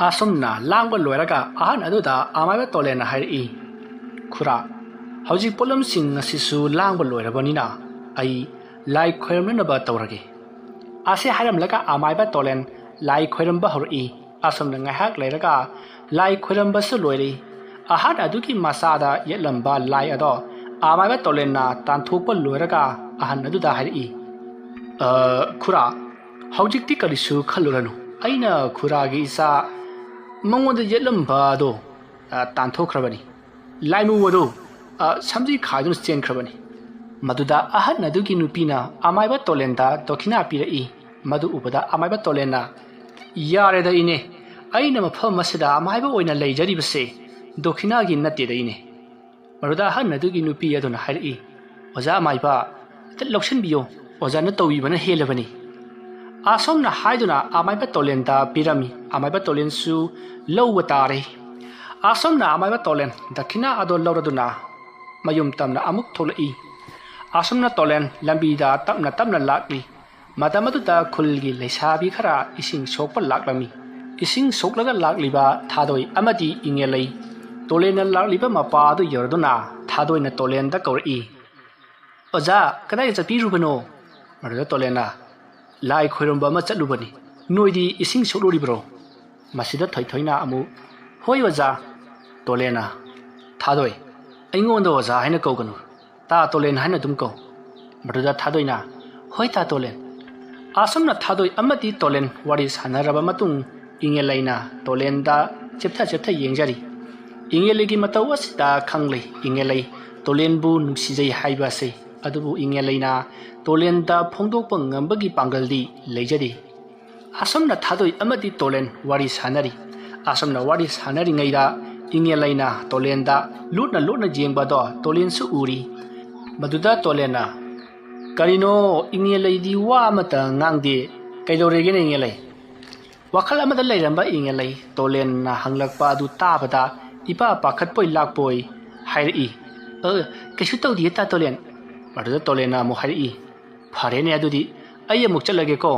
ꯑꯁꯨꯝꯅ ꯂꯥꯡꯕ ꯂꯣꯏꯔꯒ ꯑꯍꯟ ꯑꯗꯨꯗ ꯑꯃꯥꯏꯕ ꯇꯣꯂꯦꯟꯅ ꯍꯥꯏꯔꯛꯏ, "ꯈꯨꯔꯥ, ꯍꯧꯖꯤꯛ ꯄꯣꯠꯂꯝꯁꯤꯡ ꯑꯁꯤꯁꯨ ꯂꯥꯡꯕ ꯂꯣꯏꯔꯕꯅꯤꯅ ꯑꯩ ꯂꯥꯏ ꯈꯣꯏꯔꯝꯅꯅꯕ ꯇꯧꯔꯒꯦ"꯫ ꯑꯁꯤ ꯍꯥꯏꯔꯝꯂꯒ ꯑꯃꯥꯏꯕ ꯇꯣꯂꯦꯟ ꯂꯥꯏ ꯈꯣꯏꯔꯝꯕ ꯍꯧꯔꯛꯏ꯫ ꯑꯁꯨꯝꯅ ꯉꯥꯏꯍꯥꯛ ꯂꯩꯔꯒ ꯂꯥꯏ ꯈꯣꯏꯔꯝꯕꯁꯨ ꯂꯣꯏꯔꯦ꯫ ꯑꯍꯟ ꯑꯗꯨꯒꯤ ꯃꯆꯥꯗ ꯌꯦꯠꯂꯝꯕ ꯂꯥꯏ ꯑꯗꯣ ꯑꯃꯥꯏꯕ ꯇꯣꯂꯦꯟꯅ ꯇꯥꯟꯊꯣꯛꯄ ꯂꯣꯏꯔꯒ ꯑꯍꯟ ꯑꯗꯨꯗ ꯍꯥꯏꯔꯛꯏ, "ꯑ, ꯈꯨꯔꯥ, ꯍꯧꯖꯤꯛꯇꯤ ꯀꯔꯤꯁꯨ ꯈꯜꯂꯨꯔꯅꯨ꯫ ꯑꯩꯅ ꯈꯨꯔꯥꯒꯤ ꯏꯆꯥ ꯃꯉꯣꯟꯗ ꯌꯦꯠꯂꯝꯕ ꯑꯗꯣ, ꯑ, ꯇꯥꯟꯊꯣꯛꯈ꯭ꯔꯕꯅꯤ꯫ ꯂꯥꯏꯃꯨ ꯑꯗꯨ, ꯑ, ꯁꯝꯖꯤ ꯈꯥꯏꯗꯨꯅ ꯆꯦꯟꯈ꯭ꯔꯕꯅꯤ"꯫ ꯃꯗꯨꯗ ꯑꯍꯟ ꯑꯗꯨꯒꯤ ꯅꯨꯄꯤꯅ ꯑꯃꯥꯏꯕ ꯇꯣꯂꯦꯟꯗ ꯗꯣꯈꯤꯅꯥ ꯄꯤꯔꯛꯏ꯫ ꯃꯗꯨ ꯎꯕꯗ ꯑꯃꯥꯏꯕ ꯇꯣꯂꯦꯟꯅ, "ꯌꯥꯔꯦꯗ ꯏꯅꯦ, ꯑꯩꯅ ꯃꯐꯝ ꯑꯁꯤꯗ ꯑꯃꯥꯏꯕ ꯑꯣꯏꯅ ꯂꯩꯖꯔꯤꯕꯁꯦ ꯗꯣꯈꯤꯅꯥꯒꯤ ꯅꯠꯇꯦꯗ ꯏꯅꯦ"꯫ ꯃꯗꯨꯗ ꯑꯍꯟ ꯑꯗꯨꯒꯤ ꯅꯨꯄꯤ ꯑꯗꯨꯅ ꯍꯥꯏꯔꯛꯏ, "ꯑꯣꯖꯥ ꯑꯃꯥꯏꯕ, ꯍꯦꯛꯇ ꯂꯧꯁꯤꯟꯕꯤꯌꯣ, ꯑꯣꯖꯥꯅ ꯇꯧꯕꯤꯕꯅ ꯍꯦꯜꯂꯕꯅꯤ"꯫ ꯑꯁꯨꯝꯅ ꯍꯥꯏꯗꯨꯅ ꯑꯃꯥꯏꯕ ꯇꯣꯂꯦꯟꯗ ꯄꯤꯔꯝꯃꯤ꯫ ꯑꯃꯥꯏꯕ ꯇꯣꯂꯦꯟꯁꯨ ꯂꯧꯕ ꯇꯥꯔꯦ꯫ ꯑꯁꯨꯝꯅ ꯑꯃꯥꯏꯕ ꯇꯣꯂꯦꯟ ꯗꯈꯤꯅꯥ ꯑꯗꯣ ꯂꯧꯔꯗꯨꯅ ꯃꯌꯨꯝ ꯇꯝꯅ ꯑꯃꯨꯛ ꯊꯣꯛꯂꯛꯏ꯫ ꯑꯁꯨꯝꯅ ꯇꯣꯂꯦꯟ ꯂꯝꯕꯤꯗ ꯇꯞꯅ ꯇꯞꯅ ꯂꯥꯛꯂꯤ꯫ ꯃꯇꯝ ꯑꯗꯨꯗ ꯈꯨꯜꯒꯤ ꯂꯩꯁꯥꯕꯤ ꯈꯔ ꯏꯁꯤꯡ ꯁꯣꯛꯄ ꯂꯥꯛꯂꯝꯃꯤ꯫ ꯏꯁꯤꯡ ꯁꯣꯛꯂꯒ ꯂꯥꯛꯂꯤꯕ ꯊꯥꯗꯣꯏ ꯑꯃꯗꯤ ꯏꯉꯦꯂꯩ ꯇꯣꯂꯦꯟꯅ ꯂꯥꯛꯂꯤꯕ ꯃꯄꯥ ꯑꯗꯨ ꯌꯧꯔꯗꯨꯅ ꯊꯥꯗꯣꯏꯅ ꯇꯣꯂꯦꯟꯗ ꯀꯧꯔꯛꯏ, "ꯑꯣꯖꯥ, ꯀꯗꯥꯏꯗ ꯆꯠꯄꯤꯔꯨꯕꯅꯣ?" ꯃꯗꯨꯗ ꯇꯣꯂꯦꯟꯅ, "ꯂꯥꯏ ꯈꯣꯏꯔꯝꯕ ꯑꯃ ꯆꯠꯂꯨꯕꯅꯤ꯫ ꯅꯣꯏꯗꯤ ꯏꯁꯤꯡ ꯁꯣꯛꯂꯨꯔꯤꯕ꯭ꯔꯣ?" ꯃꯁꯤꯗ ꯊꯣꯏꯊꯣꯏꯅ ꯑꯃꯨꯛ, "ꯍꯣꯏ ꯑꯣꯖꯥ"꯫ ꯇꯣꯂꯦꯟꯅ, "ꯊꯥꯗꯣꯏ, ꯑꯩꯉꯣꯟꯗ ꯑꯣꯖꯥ ꯍꯥꯏꯅ ꯀꯧꯒꯅꯨ, ꯇꯥ ꯇꯣꯂꯦꯟ ꯍꯥꯏꯅ ꯑꯗꯨꯝ ꯀꯧ"꯫ ꯃꯗꯨꯗ ꯊꯥꯗꯣꯏꯅ, "ꯍꯣꯏ ꯇꯥ ꯇꯣꯂꯦꯟ"꯫ ꯑꯁꯨꯝꯅ ꯊꯥꯗꯣꯏ ꯑꯃꯗꯤ ꯇꯣꯂꯦꯟ ꯋꯥꯔꯤ ꯁꯥꯟꯅꯔꯕ ꯃꯇꯨꯡ, ꯏꯉꯦꯂꯩꯅ ꯇꯣꯂꯦꯟꯗ ꯆꯦꯞꯊ ꯆꯦꯞꯊ ꯌꯦꯡꯖꯔꯤ꯫ ꯏꯉꯦꯂꯩꯒꯤ ꯃꯇꯧ ꯑꯁꯤꯗ ꯈꯪꯂꯩ ꯏꯉꯦꯂꯩ ꯇꯣꯂꯦꯟꯕꯨ ꯅꯨꯡꯁꯤꯖꯩ ꯍꯥꯏꯕ ꯑꯁꯤ꯫ ꯑꯗꯨꯕꯨ ꯏꯉꯦꯂꯩꯅ ꯇꯣꯂꯦꯟꯗ ꯐꯣꯡꯗꯣꯛꯄ ꯉꯝꯕꯒꯤ ꯄꯥꯡꯒꯜꯗꯤ ꯂꯩꯖꯗꯦ꯫ ꯑꯁꯨꯝꯅ ꯊꯥꯗꯣꯏ ꯑꯃꯗꯤ ꯇꯣꯂꯦꯟ ꯋꯥꯔꯤ ꯁꯥꯟꯅꯔꯤ꯫ ꯑꯁꯨꯝꯅ ꯋꯥꯔꯤ ꯁꯥꯟꯅꯔꯤꯉꯩꯗ ꯏꯉꯦꯂꯩꯅ ꯇꯣꯂꯦꯟꯗ ꯂꯨꯠꯅ ꯂꯨꯠꯅ ꯌꯦꯡꯕꯗꯣ ꯇꯣꯂꯦꯟꯁꯨ ꯎꯔꯤ꯫ ꯃꯗꯨꯗ ꯇꯣꯂꯦꯟꯅ, "ꯀꯔꯤꯅꯣ, ꯏꯉꯦꯂꯩꯗꯤ ꯋꯥ ꯑꯃꯠꯇ ꯉꯥꯡꯗꯦ꯫ ꯀꯩꯗꯧꯔꯒꯦꯅꯦ, ꯏꯉꯦꯂꯩ?" ꯋꯥꯈꯜ ꯑꯃꯗ ꯂꯩꯔꯝꯕ ꯏꯉꯦꯂꯩ ꯇꯣꯂꯦꯟꯅ ꯍꯪꯂꯛꯄ ꯑꯗꯨ ꯇꯥꯕꯗ ꯏꯄꯥ ꯄꯥꯈꯠꯄꯣꯏ ꯂꯥꯛꯄꯣꯏ ꯍꯥꯏꯔꯛꯏ, "ꯑ, ꯀꯩꯁꯨ ꯇꯧꯗꯤꯌꯦ, ꯇꯥ ꯇꯣꯂꯦꯟ꯫" ꯃꯗꯨꯗ ꯇꯣꯂꯦꯟꯅ ꯑꯃꯨꯛ ꯍꯥꯏꯔꯛꯏ, "ꯐꯔꯦꯅꯦ, ꯑꯗꯨꯗꯤ ꯑꯩ ꯑꯃꯨꯛ ꯆꯠꯂꯒꯦꯀꯣ,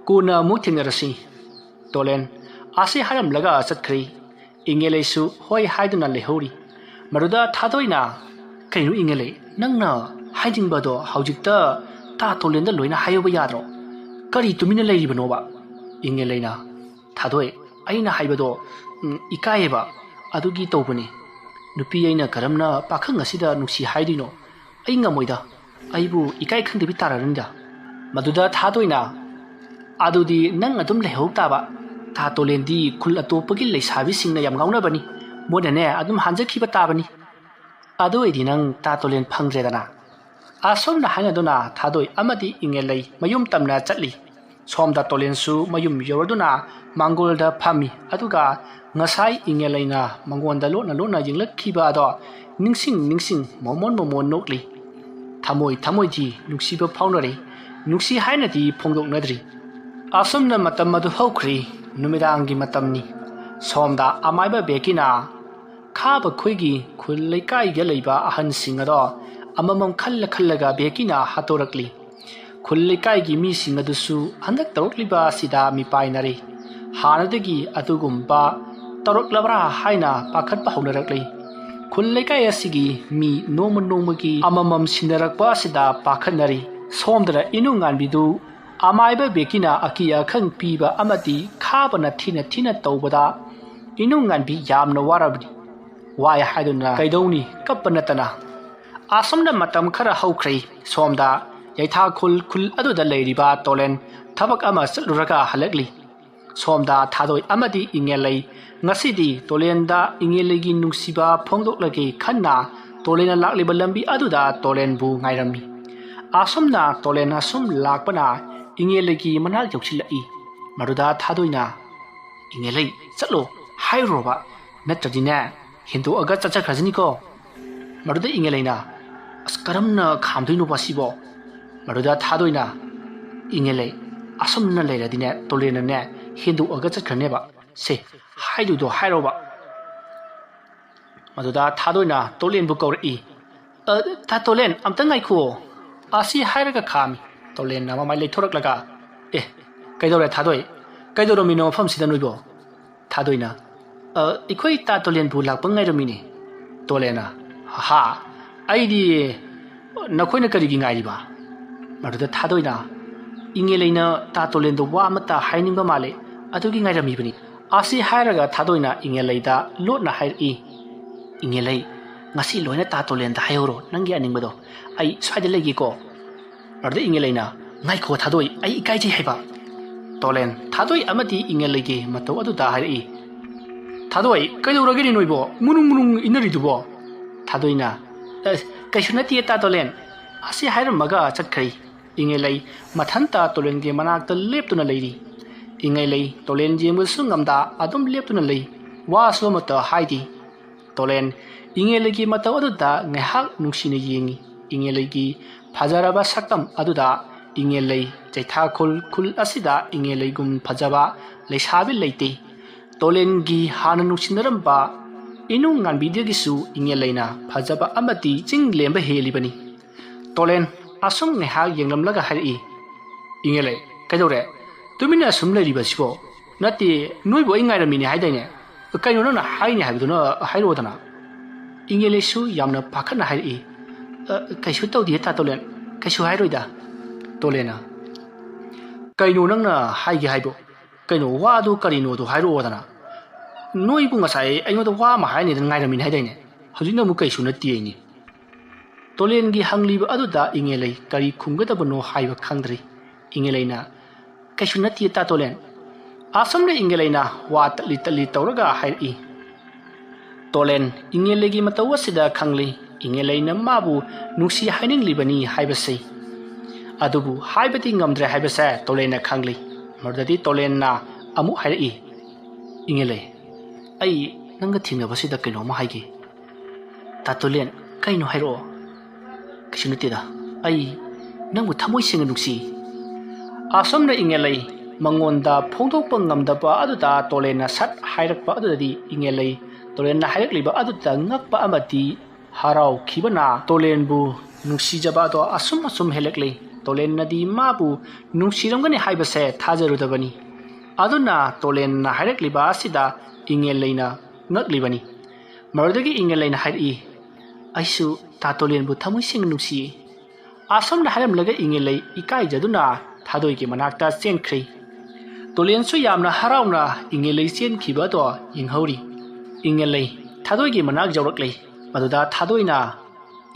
ꯀꯣꯟꯅ ꯑꯃꯨꯛ ꯊꯦꯡꯅꯔꯁꯤ꯫" ꯇꯣꯂꯦꯟ ꯑꯁꯤ ꯍꯥꯏꯔꯝꯂꯒ ꯆꯠꯈ꯭ꯔꯦ꯫ ꯏꯉꯦꯂꯩꯁꯨ ꯍꯣꯏ ꯍꯥꯏꯗꯨꯅ ꯂꯩꯍꯧꯔꯤ꯫ ꯃꯗꯨꯗ ꯊꯥꯗꯣꯏꯅ, "ꯀꯩꯅꯣ ꯏꯉꯦꯂꯩ, ꯅꯪꯅ ꯍꯥꯏꯅꯤꯡꯕꯗꯣ ꯍꯧꯖꯤꯛꯇ ꯇꯥ ꯇꯣꯂꯦꯟꯗ ꯂꯣꯏꯅ ꯍꯥꯏꯍꯧꯕ ꯌꯥꯗ꯭ꯔꯣ? ꯀꯔꯤ ꯇꯨꯃꯤꯟꯅ ꯂꯩꯔꯤꯕꯅꯣꯕ?" ꯏꯉꯦꯂꯩꯅ, "ꯊꯥꯗꯣꯏ, ꯑꯩꯅ ꯍꯥꯏꯕꯗꯣ, ꯎꯝ, ꯏꯀꯥꯏꯌꯦꯕ, ꯑꯗꯨꯒꯤ ꯇꯧꯕꯅꯤ꯫ ꯅꯨꯄꯤ ꯑꯩꯅ ꯀꯔꯝꯅ ꯄꯥꯈꯪ ꯑꯁꯤꯗ ꯅꯨꯡꯁꯤ ꯍꯥꯏꯗꯣꯏꯅꯣ? ꯑꯩ ꯉꯝꯃꯣꯏꯗ꯫ ꯑꯩꯕꯨ ꯏꯀꯥꯏ ꯈꯪꯗꯕꯤ ꯇꯥꯔꯔꯅꯤꯗ꯫" ꯃꯗꯨꯗ ꯊꯥꯗꯣꯏꯅ, "ꯑꯗꯨꯗꯤ ꯅꯪ ꯑꯗꯨꯝ ꯂꯩꯍꯧ ꯇꯥꯕ꯫ ꯇꯥ ꯇꯣꯂꯦꯟꯗꯤ ꯈꯨꯜ ꯑꯇꯣꯞꯄꯒꯤ ꯂꯩꯁꯥꯕꯤꯁꯤꯡꯅ ꯌꯥꯝ ꯉꯥꯎꯅꯕꯅꯤ꯫ ꯃꯣꯏꯅꯅꯦ ꯑꯗꯨꯝ ꯍꯟꯖꯈꯤꯕ ꯇꯥꯕꯅꯤ꯫ ꯑꯗꯨ ꯑꯣꯏꯗꯤ ꯅꯪ ꯇꯥ ꯇꯣꯂꯦꯟ ꯐꯪꯗ꯭ꯔꯦꯗꯅ꯫" ꯑꯁꯨꯝꯅ ꯍꯥꯏꯅꯗꯨꯅ ꯊꯥꯗꯣꯏ ꯑꯃꯗꯤ ꯏꯉꯦꯂꯩ ꯃꯌꯨꯝ ꯇꯝꯅ ꯆꯠꯂꯤ꯫ ꯁꯣꯝꯗ ꯇꯣꯂꯦꯟꯁꯨ ꯃꯌꯨꯝ ꯌꯧꯔꯗꯨꯅ ꯃꯥꯡꯒꯣꯜꯗ ꯐꯝꯃꯤ꯫ ꯑꯗꯨꯒ ꯉꯁꯥꯏ ꯏꯉꯦꯂꯩꯅ ꯃꯉꯣꯟꯗ ꯂꯣꯠꯅ ꯂꯣꯠꯅ ꯌꯦꯡꯂꯛꯈꯤꯕ ꯑꯗꯣ ꯅꯤꯡꯁꯤꯡ ꯅꯤꯡꯁꯤꯡ ꯃꯣꯃꯣꯟ ꯃꯣꯃꯣꯟ ꯅꯣꯛꯂꯤ꯫ ꯊꯃꯣꯏ ꯊꯃꯣꯏꯗꯤ ꯅꯨꯡꯁꯤꯕ ꯐꯥꯎꯅꯔꯤ, ꯅꯨꯡꯁꯤ ꯍꯥꯏꯅꯗꯤ ꯐꯣꯡꯗꯣꯛꯅꯗ꯭ꯔꯤ꯫ ꯑꯁꯨꯝꯅ ꯃꯇꯝ ꯑꯗꯨ ꯍꯧꯈ꯭ꯔꯤ꯫ ꯅꯨꯃꯤꯗꯥꯡꯒꯤ ꯃꯇꯝꯅꯤ꯫ ꯁꯣꯝꯗ ꯑꯃꯥꯏꯕ ꯕꯦꯀꯤꯅ ꯈꯥꯕ ꯈꯨꯏꯒꯤ ꯈꯨꯜ ꯂꯩꯀꯥꯏꯗ ꯂꯩꯕ ꯑꯍꯟꯁꯤꯡ ꯑꯗꯣ ꯑꯃꯃꯝ ꯈꯜꯂ ꯈꯜꯂꯒ ꯕꯦꯀꯤꯅ ꯍꯥꯠꯇꯣꯔꯛꯂꯤ꯫ ꯈꯨꯜ ꯂꯩꯀꯥꯏꯒꯤ ꯃꯤꯁꯤꯡ ꯑꯗꯨꯁꯨ ꯍꯟꯗꯛ ꯇꯧꯔꯛꯂꯤꯕ ꯑꯁꯤꯗ ꯃꯤꯄꯥꯏꯅꯔꯦ꯫ ꯍꯥꯟꯅꯗꯒꯤ ꯑꯗꯨꯒꯨꯝꯕ ꯇꯧꯔꯛꯂꯕ꯭ꯔꯥ ꯍꯥꯏꯅ ꯄꯥꯈꯠꯄ ꯍꯧꯅꯔꯛꯂꯤ꯫ ꯈꯨꯜ ꯂꯩꯀꯥꯏ ꯑꯁꯤꯒꯤ ꯃꯤ ꯅꯣꯡꯃ ꯅꯣꯡꯃꯒꯤ ꯑꯃꯃꯝ ꯁꯤꯟꯅꯔꯛꯄ ꯑꯁꯤꯗ ꯄꯥꯈꯠꯅꯔꯤ꯫ ꯁꯣꯝꯗꯅ ꯏꯅꯨꯡꯉꯥꯟꯕꯤꯗꯨ ꯑꯃꯥꯏꯕ ꯕꯦꯀꯤꯅ ꯑꯀꯤ ꯑꯈꯪ ꯄꯤꯕ ꯑꯃꯗꯤ ꯈꯥꯕꯅ ꯊꯤꯅ ꯊꯤꯅ ꯇꯧꯕꯗ ꯏꯅꯨꯡꯉꯥꯟꯕꯤ ꯌꯥꯝꯅ ꯋꯥꯔꯕꯅꯤ꯫ ꯋꯥꯏ ꯍꯥꯏꯗꯨꯅ ꯀꯩꯗꯧꯅꯤ, ꯀꯞꯄ ꯅꯠꯇꯅ꯫ ꯑꯁꯨꯝꯅ ꯃꯇꯝ ꯈꯔ ꯍꯧꯈ꯭ꯔꯦ꯫ ꯁꯣꯝꯗ ꯌꯩꯊꯥꯈꯨꯜ ꯈꯨꯜ ꯑꯗꯨꯗ ꯂꯩꯔꯤꯕ ꯇꯣꯂꯦꯟ ꯊꯕꯛ ꯑꯃ ꯆꯠꯂꯨꯔꯒ ꯍꯜꯂꯛꯂꯤ꯫ ꯁꯣꯝꯗ ꯊꯥꯗꯣꯏ ꯑꯃꯗꯤ ꯏꯉꯦꯜꯂꯩ꯫ ꯉꯁꯤꯗꯤ ꯇꯣꯂꯦꯟꯗ ꯏꯉꯦꯜꯂꯩꯒꯤ ꯅꯨꯡꯁꯤꯕ ꯐꯣꯡꯗꯣꯛꯂꯒꯦ ꯈꯟꯅ ꯇꯣꯂꯦꯟꯅ ꯂꯥꯛꯂꯤꯕ ꯂꯝꯕꯤ ꯑꯗꯨꯗ ꯇꯣꯂꯦꯟꯕꯨ ꯉꯥꯏꯔꯝꯃꯤ꯫ ꯑꯁꯨꯝꯅ ꯇꯣꯂꯦꯟ ꯑꯁꯨꯝ ꯂꯥꯛꯄꯅ ꯏꯉꯦꯜꯂꯩꯒꯤ ꯃꯅꯥꯛ ꯌꯧꯁꯤꯜꯂꯛꯏ꯫ ꯃꯗꯨꯗ ꯊꯥꯗꯣꯏꯅ, "ꯏꯉꯦꯜꯂꯩ, ꯆꯠꯂꯣ ꯍꯥꯏꯔꯨꯔꯕ, ꯅꯠꯇ꯭ꯔꯗꯤꯅꯦ ꯍꯦꯟꯗꯣꯛꯑꯒ ꯆꯠꯆꯈ꯭ꯔꯖꯅꯤꯀꯣ꯫" ꯃꯗꯨꯗ ꯏꯉꯦꯜꯂꯩꯅ, "ꯑꯁ, ꯀꯔꯝꯅ ꯈꯥꯝꯗꯣꯏꯅꯣꯕ ꯁꯤꯕꯣ? ꯃꯗꯨꯗ ꯊꯥꯗꯣꯏꯅ, "ꯏꯉꯦꯂꯩ, ꯑꯁꯨꯝꯅ ꯂꯩꯔꯗꯤꯅꯦ, ꯇꯣꯂꯦꯟꯅꯅꯦ ꯍꯦꯟꯗꯣꯛꯑꯒ ꯆꯠꯈ꯭ꯔꯅꯦꯕ꯫ ꯁꯦ, ꯍꯥꯏꯗꯣꯏꯗꯣ ꯍꯥꯏꯔꯣꯕ꯫" ꯃꯗꯨꯗ ꯊꯥꯗꯣꯏꯅ ꯇꯣꯂꯦꯟꯕꯨ ꯀꯧꯔꯛꯏ꯫ "ꯑ, ꯇꯥ ꯇꯣꯂꯦꯟ, ꯑꯝꯇ ꯉꯥꯏꯈꯨꯑꯣ꯫" ꯑꯁꯤ ꯍꯥꯏꯔꯒ ꯈꯥꯝꯃꯤ꯫ ꯇꯣꯂꯦꯟꯅ ꯃꯃꯥꯏ ꯂꯩꯊꯣꯔꯛꯂꯒ, "ꯑꯦ, ꯀꯩꯗꯧꯔꯦ ꯊꯥꯗꯣꯏ? ꯀꯩꯗꯧꯔꯝꯃꯤꯅꯣ ꯃꯐꯝꯁꯤꯗ ꯅꯣꯏꯕꯣ?" ꯊꯥꯗꯣꯏꯅ, "ꯑ, ꯑꯩꯈꯣꯏ ꯇꯥ ꯇꯣꯂꯦꯟꯕꯨ ꯂꯥꯛꯄ ꯉꯥꯏꯔꯝꯃꯤꯅꯦ꯫" ꯇꯣꯂꯦꯟꯅ, "ꯍꯥ? ꯑꯩꯗꯤ ꯅꯈꯣꯏꯅ ꯀꯔꯤꯒꯤ ꯉꯥꯏꯔꯤꯕ?" ꯃꯗꯨꯗ ꯊꯥꯗꯣꯏꯅ, "ꯏꯉꯦꯂꯩꯅ ꯇꯥ ꯇꯣꯂꯦꯟꯗ ꯋꯥ ꯑꯃꯠꯇ ꯍꯥꯏꯅꯤꯡꯕ ꯃꯥꯜꯂꯦ, ꯑꯗꯨꯒꯤ ꯉꯥꯏꯔꯝꯃꯤꯕꯅꯤ꯫" ꯑꯁꯤ ꯍꯥꯏꯔꯒ ꯊꯥꯗꯣꯏꯅ ꯏꯉꯦꯂꯩꯗ ꯂꯣꯠꯅ ꯍꯥꯏꯔꯛꯏ, "ꯏꯉꯦꯂꯩ, ꯉꯁꯤ ꯂꯣꯏꯅ ꯇꯥ ꯇꯣꯂꯦꯟꯗ ꯍꯥꯏꯍꯧꯔꯣ, ꯅꯪꯒꯤ ꯑꯅꯤꯡꯕꯗꯣ꯫ ꯑꯩ ꯁ꯭ꯋꯥꯏꯗ ꯂꯩꯒꯦꯀꯣ꯫" ꯃꯗꯨꯗ ꯏꯉꯦꯂꯩꯅ, "ꯉꯥꯏꯈꯣ ꯊꯥꯗꯣꯏ, ꯑꯩ ꯏꯀꯥꯏꯖꯩ ꯍꯥꯏꯕ꯫" ꯇꯣꯂꯦꯟ, ꯊꯥꯗꯣꯏ ꯑꯃꯗꯤ ꯏꯉꯦꯂꯩꯒꯤ ꯃꯇꯧ ꯑꯗꯨꯗ ꯍꯥꯏꯔꯛꯏ, "ꯊꯥꯗꯣꯏ, ꯀꯩꯗꯧꯔꯒꯦꯅꯦ ꯅꯣꯏꯕꯣ? ꯃꯨꯅꯨꯡ ꯃꯨꯅꯨꯡ ꯏꯟꯅꯔꯤꯗꯨꯕꯣ?" ꯊꯥꯗꯣꯏꯅ, "ꯑꯁ, ꯀꯩꯁꯨ ꯅꯠꯇꯦ ꯇꯥ ꯇꯣꯂꯦꯟ꯫" ꯑꯁꯤ ꯍꯥꯏꯔꯝꯃꯒ ꯆꯠꯈ꯭ꯔꯦ꯫ ꯏꯉꯦꯂꯩ ꯃꯊꯟꯇ ꯇꯣꯂꯦꯟꯒꯤ ꯃꯅꯥꯛꯇ ꯂꯦꯞꯇꯨꯅ ꯂꯩꯔꯤ꯫ ꯏꯉꯦꯂꯩ ꯇꯣꯂꯦꯟ ꯌꯦꯡꯕꯁꯨ ꯉꯝꯗ ꯑꯗꯨꯝ ꯂꯦꯞꯇꯨꯅ ꯂꯩ꯫ ꯋꯥꯁꯨ ꯑꯃꯠꯇ ꯍꯥꯏꯗꯦ꯫ ꯇꯣꯂꯦꯟ ꯏꯉꯦꯂꯩꯒꯤ ꯃꯇꯧ ꯑꯗꯨꯗ ꯉꯥꯏꯍꯥꯛ ꯅꯨꯡꯁꯤꯅ ꯌꯦꯡꯉꯤ꯫ ꯏꯉꯦꯂꯩꯒꯤ ꯐꯖꯔꯕ ꯁꯛꯇꯝ ꯑꯗꯨꯗ ꯏꯉꯦꯂꯩ ꯆꯩꯊꯥꯈꯨꯜ ꯈꯨꯜ ꯑꯁꯤꯗ ꯏꯉꯦꯂꯩꯒꯨꯝ ꯐꯖꯕ ꯂꯩꯁꯥꯕꯤ ꯂꯩꯇꯦ꯫ ꯇꯣꯂꯦꯟꯒꯤ ꯍꯥꯟꯅ ꯅꯨꯡꯁꯤꯅꯔꯝꯕ ꯏꯅꯨꯡ ꯉꯥꯟꯕꯤꯗꯒꯤꯁꯨ ꯏꯉꯦꯂꯩꯅ ꯐꯖꯕ ꯑꯃꯗꯤ ꯆꯤꯡ ꯂꯦꯝꯕ ꯍꯦꯜꯂꯤꯕꯅꯤ꯫ ꯇꯣꯂꯦꯟ ꯑꯁꯨꯝ ꯉꯥꯏꯍꯥꯛ ꯌꯦꯡꯂꯝꯂꯒ ꯍꯥꯏꯔꯛꯏ, "ꯏꯉꯦꯂꯩ, ꯀꯩꯗꯧꯔꯦ? ꯇꯨꯃꯤꯟꯅ ꯑꯁꯨꯝ ꯂꯩꯔꯤꯕꯁꯤꯕꯣ? ꯅꯠꯇꯦ, ꯅꯣꯏꯕꯨ ꯑꯩ ꯉꯥꯏꯔꯝꯃꯤꯅꯦ ꯍꯥꯏꯗꯥꯏꯅꯦ? ꯀꯩꯅꯣ ꯅꯪꯅ ꯍꯥꯏꯅꯤ ꯍꯥꯏꯕꯗꯨꯅ ꯍꯥꯏꯔꯛꯑꯣꯗꯅ꯫" ꯏꯉꯦꯂꯩꯁꯨ ꯌꯥꯝꯅ ꯄꯥꯈꯠꯅ ꯍꯥꯏꯔꯛꯏ, "ꯑ, ꯀꯩꯁꯨ ꯇꯧꯗꯤꯌꯦ ꯇꯥ ꯇꯣꯂꯦꯟ, ꯀꯩꯁꯨ ꯍꯥꯏꯔꯣꯏꯗ꯫" ꯇꯣꯂꯦꯟꯅ, "ꯀꯩꯅꯣ ꯅꯪꯅ ꯍꯥꯏꯒꯦ ꯍꯥꯏꯕꯣ? ꯀꯩꯅꯣ ꯋꯥꯗꯨ ꯀꯔꯤꯅꯣꯗꯨ ꯍꯥꯏꯔꯛꯑꯣꯗꯅ꯫ ꯅꯣꯏꯕꯨ ꯉꯁꯥꯏ ꯑꯩꯉꯣꯟꯗ ꯋꯥ ꯑꯃ ꯍꯥꯏꯅꯤꯗꯅ ꯉꯥꯏꯔꯝꯃꯤꯅꯦ ꯍꯥꯏꯗꯥꯏꯅꯦ? ꯍꯧꯖꯤꯛꯅ ꯑꯃꯨꯛ ꯀꯩꯁꯨ ꯅꯠꯇꯦ ꯍꯥꯏꯅꯤ꯫" ꯇꯣꯂꯦꯟꯒꯤ ꯍꯪꯂꯤꯕ ꯑꯗꯨꯗ ꯏꯉꯦꯂꯩ ꯀꯔꯤ ꯈꯨꯝꯒꯗꯕꯅꯣ ꯍꯥꯏꯕ ꯈꯪꯗ꯭ꯔꯤ꯫ ꯏꯉꯦꯂꯩꯅ, "ꯀꯩꯁꯨ ꯅꯠꯇꯦ ꯇꯥ ꯇꯣꯂꯦꯟ꯫" ꯑꯁꯨꯝꯅ ꯏꯉꯦꯂꯩꯅ ꯋꯥ ꯇꯠꯂꯤ ꯇꯠꯂꯤ ꯇꯧꯔꯒ ꯍꯥꯏꯔꯛꯏ꯫ ꯇꯣꯂꯦꯟ ꯏꯉꯦꯂꯩꯒꯤ ꯃꯇꯧ ꯑꯁꯤꯗ ꯈꯪꯂꯤ, ꯏꯉꯦꯂꯩꯅ ꯃꯥꯕꯨ ꯅꯨꯡꯁꯤ ꯍꯥꯏꯅꯤꯡꯂꯤꯕꯅꯤ ꯍꯥꯏꯕꯁꯤ꯫ ꯑꯗꯨꯕꯨ ꯍꯥꯏꯕꯗꯤ ꯉꯝꯗ꯭ꯔꯦ ꯍꯥꯏꯕꯁꯦ ꯇꯣꯂꯦꯟꯅ ꯈꯪꯂꯤ꯫ ꯃꯗꯨꯗꯗꯤ ꯇꯣꯂꯦꯟꯅ ꯑꯃꯨꯛ ꯍꯥꯏꯔꯛꯏ, "ꯏꯉꯦꯂꯩ, ꯑꯩ ꯅꯪꯒ ꯊꯦꯡꯅꯕꯁꯤꯗ ꯀꯩꯅꯣꯝꯃ ꯍꯥꯏꯒꯦ꯫" "ꯇꯥ ꯇꯣꯂꯦꯟ, ꯀꯩꯅꯣ ꯍꯥꯏꯔꯛꯑꯣ꯫" "ꯀꯩꯁꯨ ꯅꯠꯇꯦꯗ, ꯑꯩ ꯅꯪꯕꯨ ꯊꯃꯣꯏ ꯁꯦꯡꯅ ꯅꯨꯡꯁꯤ꯫ ꯑꯁꯨꯝꯅ ꯏꯉꯦꯂꯩ ꯃꯉꯣꯟꯗ ꯐꯣꯡꯗꯣꯛꯄ ꯉꯝꯗꯕ ꯑꯗꯨꯗ ꯇꯣꯂꯦꯟꯅ ꯁꯠ ꯍꯥꯏꯔꯛꯄ ꯑꯗꯨꯗꯗꯤ ꯏꯉꯦꯂꯩ ꯇꯣꯂꯦꯟꯅ ꯍꯥꯏꯔꯛꯂꯤꯕ ꯑꯗꯨꯗ ꯉꯛꯄ ꯑꯃꯗꯤ ꯍꯔꯥꯎꯈꯤꯕꯅ ꯇꯣꯂꯦꯟꯕꯨ ꯅꯨꯡꯁꯤꯖꯕ ꯑꯗꯣ ꯑꯁꯨꯝ ꯑꯁꯨꯝ ꯍꯦꯜꯂꯛꯂꯤ꯫ ꯇꯣꯂꯦꯟꯅꯗꯤ ꯃꯥꯕꯨ ꯅꯨꯡꯁꯤꯔꯝꯒꯅꯤ ꯍꯥꯏꯕꯁꯦ ꯊꯥꯖꯔꯨꯗꯕꯅꯤ꯫ ꯑꯗꯨꯅ ꯇꯣꯂꯦꯟꯅ ꯍꯥꯏꯔꯛꯂꯤꯕ ꯑꯁꯤꯗ ꯏꯉꯦꯂꯩꯅ ꯉꯛꯂꯤꯕꯅꯤ꯫ ꯃꯗꯨꯗꯒꯤ ꯏꯉꯦꯂꯩꯅ ꯍꯥꯏꯔꯛꯏ, "ꯑꯩꯁꯨ ꯇꯥ ꯇꯣꯂꯦꯟꯕꯨ ꯊꯃꯣꯏ ꯁꯦꯡꯅ ꯅꯨꯡꯁꯤꯌꯦ꯫" ꯑꯁꯨꯝꯅ ꯍꯥꯏꯔꯝꯂꯒ ꯏꯉꯦꯂꯩ ꯏꯀꯥꯏꯖꯗꯨꯅ ꯊꯥꯗꯣꯏꯒꯤ ꯃꯅꯥꯛꯇ ꯆꯦꯟꯈ꯭ꯔꯦ꯫ ꯇꯣꯂꯦꯟꯁꯨ ꯌꯥꯝꯅ ꯍꯔꯥꯎꯅ ꯏꯉꯦꯂꯩ ꯆꯦꯟꯈꯤꯕ ꯑꯗꯣ ꯌꯦꯡꯍꯧꯔꯤ꯫ ꯏꯉꯦꯂꯩ ꯊꯥꯗꯣꯏꯒꯤ ꯃꯅꯥꯛ ꯌꯧꯔꯛꯂꯦ꯫ ꯃꯗꯨꯗ ꯊꯥꯗꯣꯏꯅ,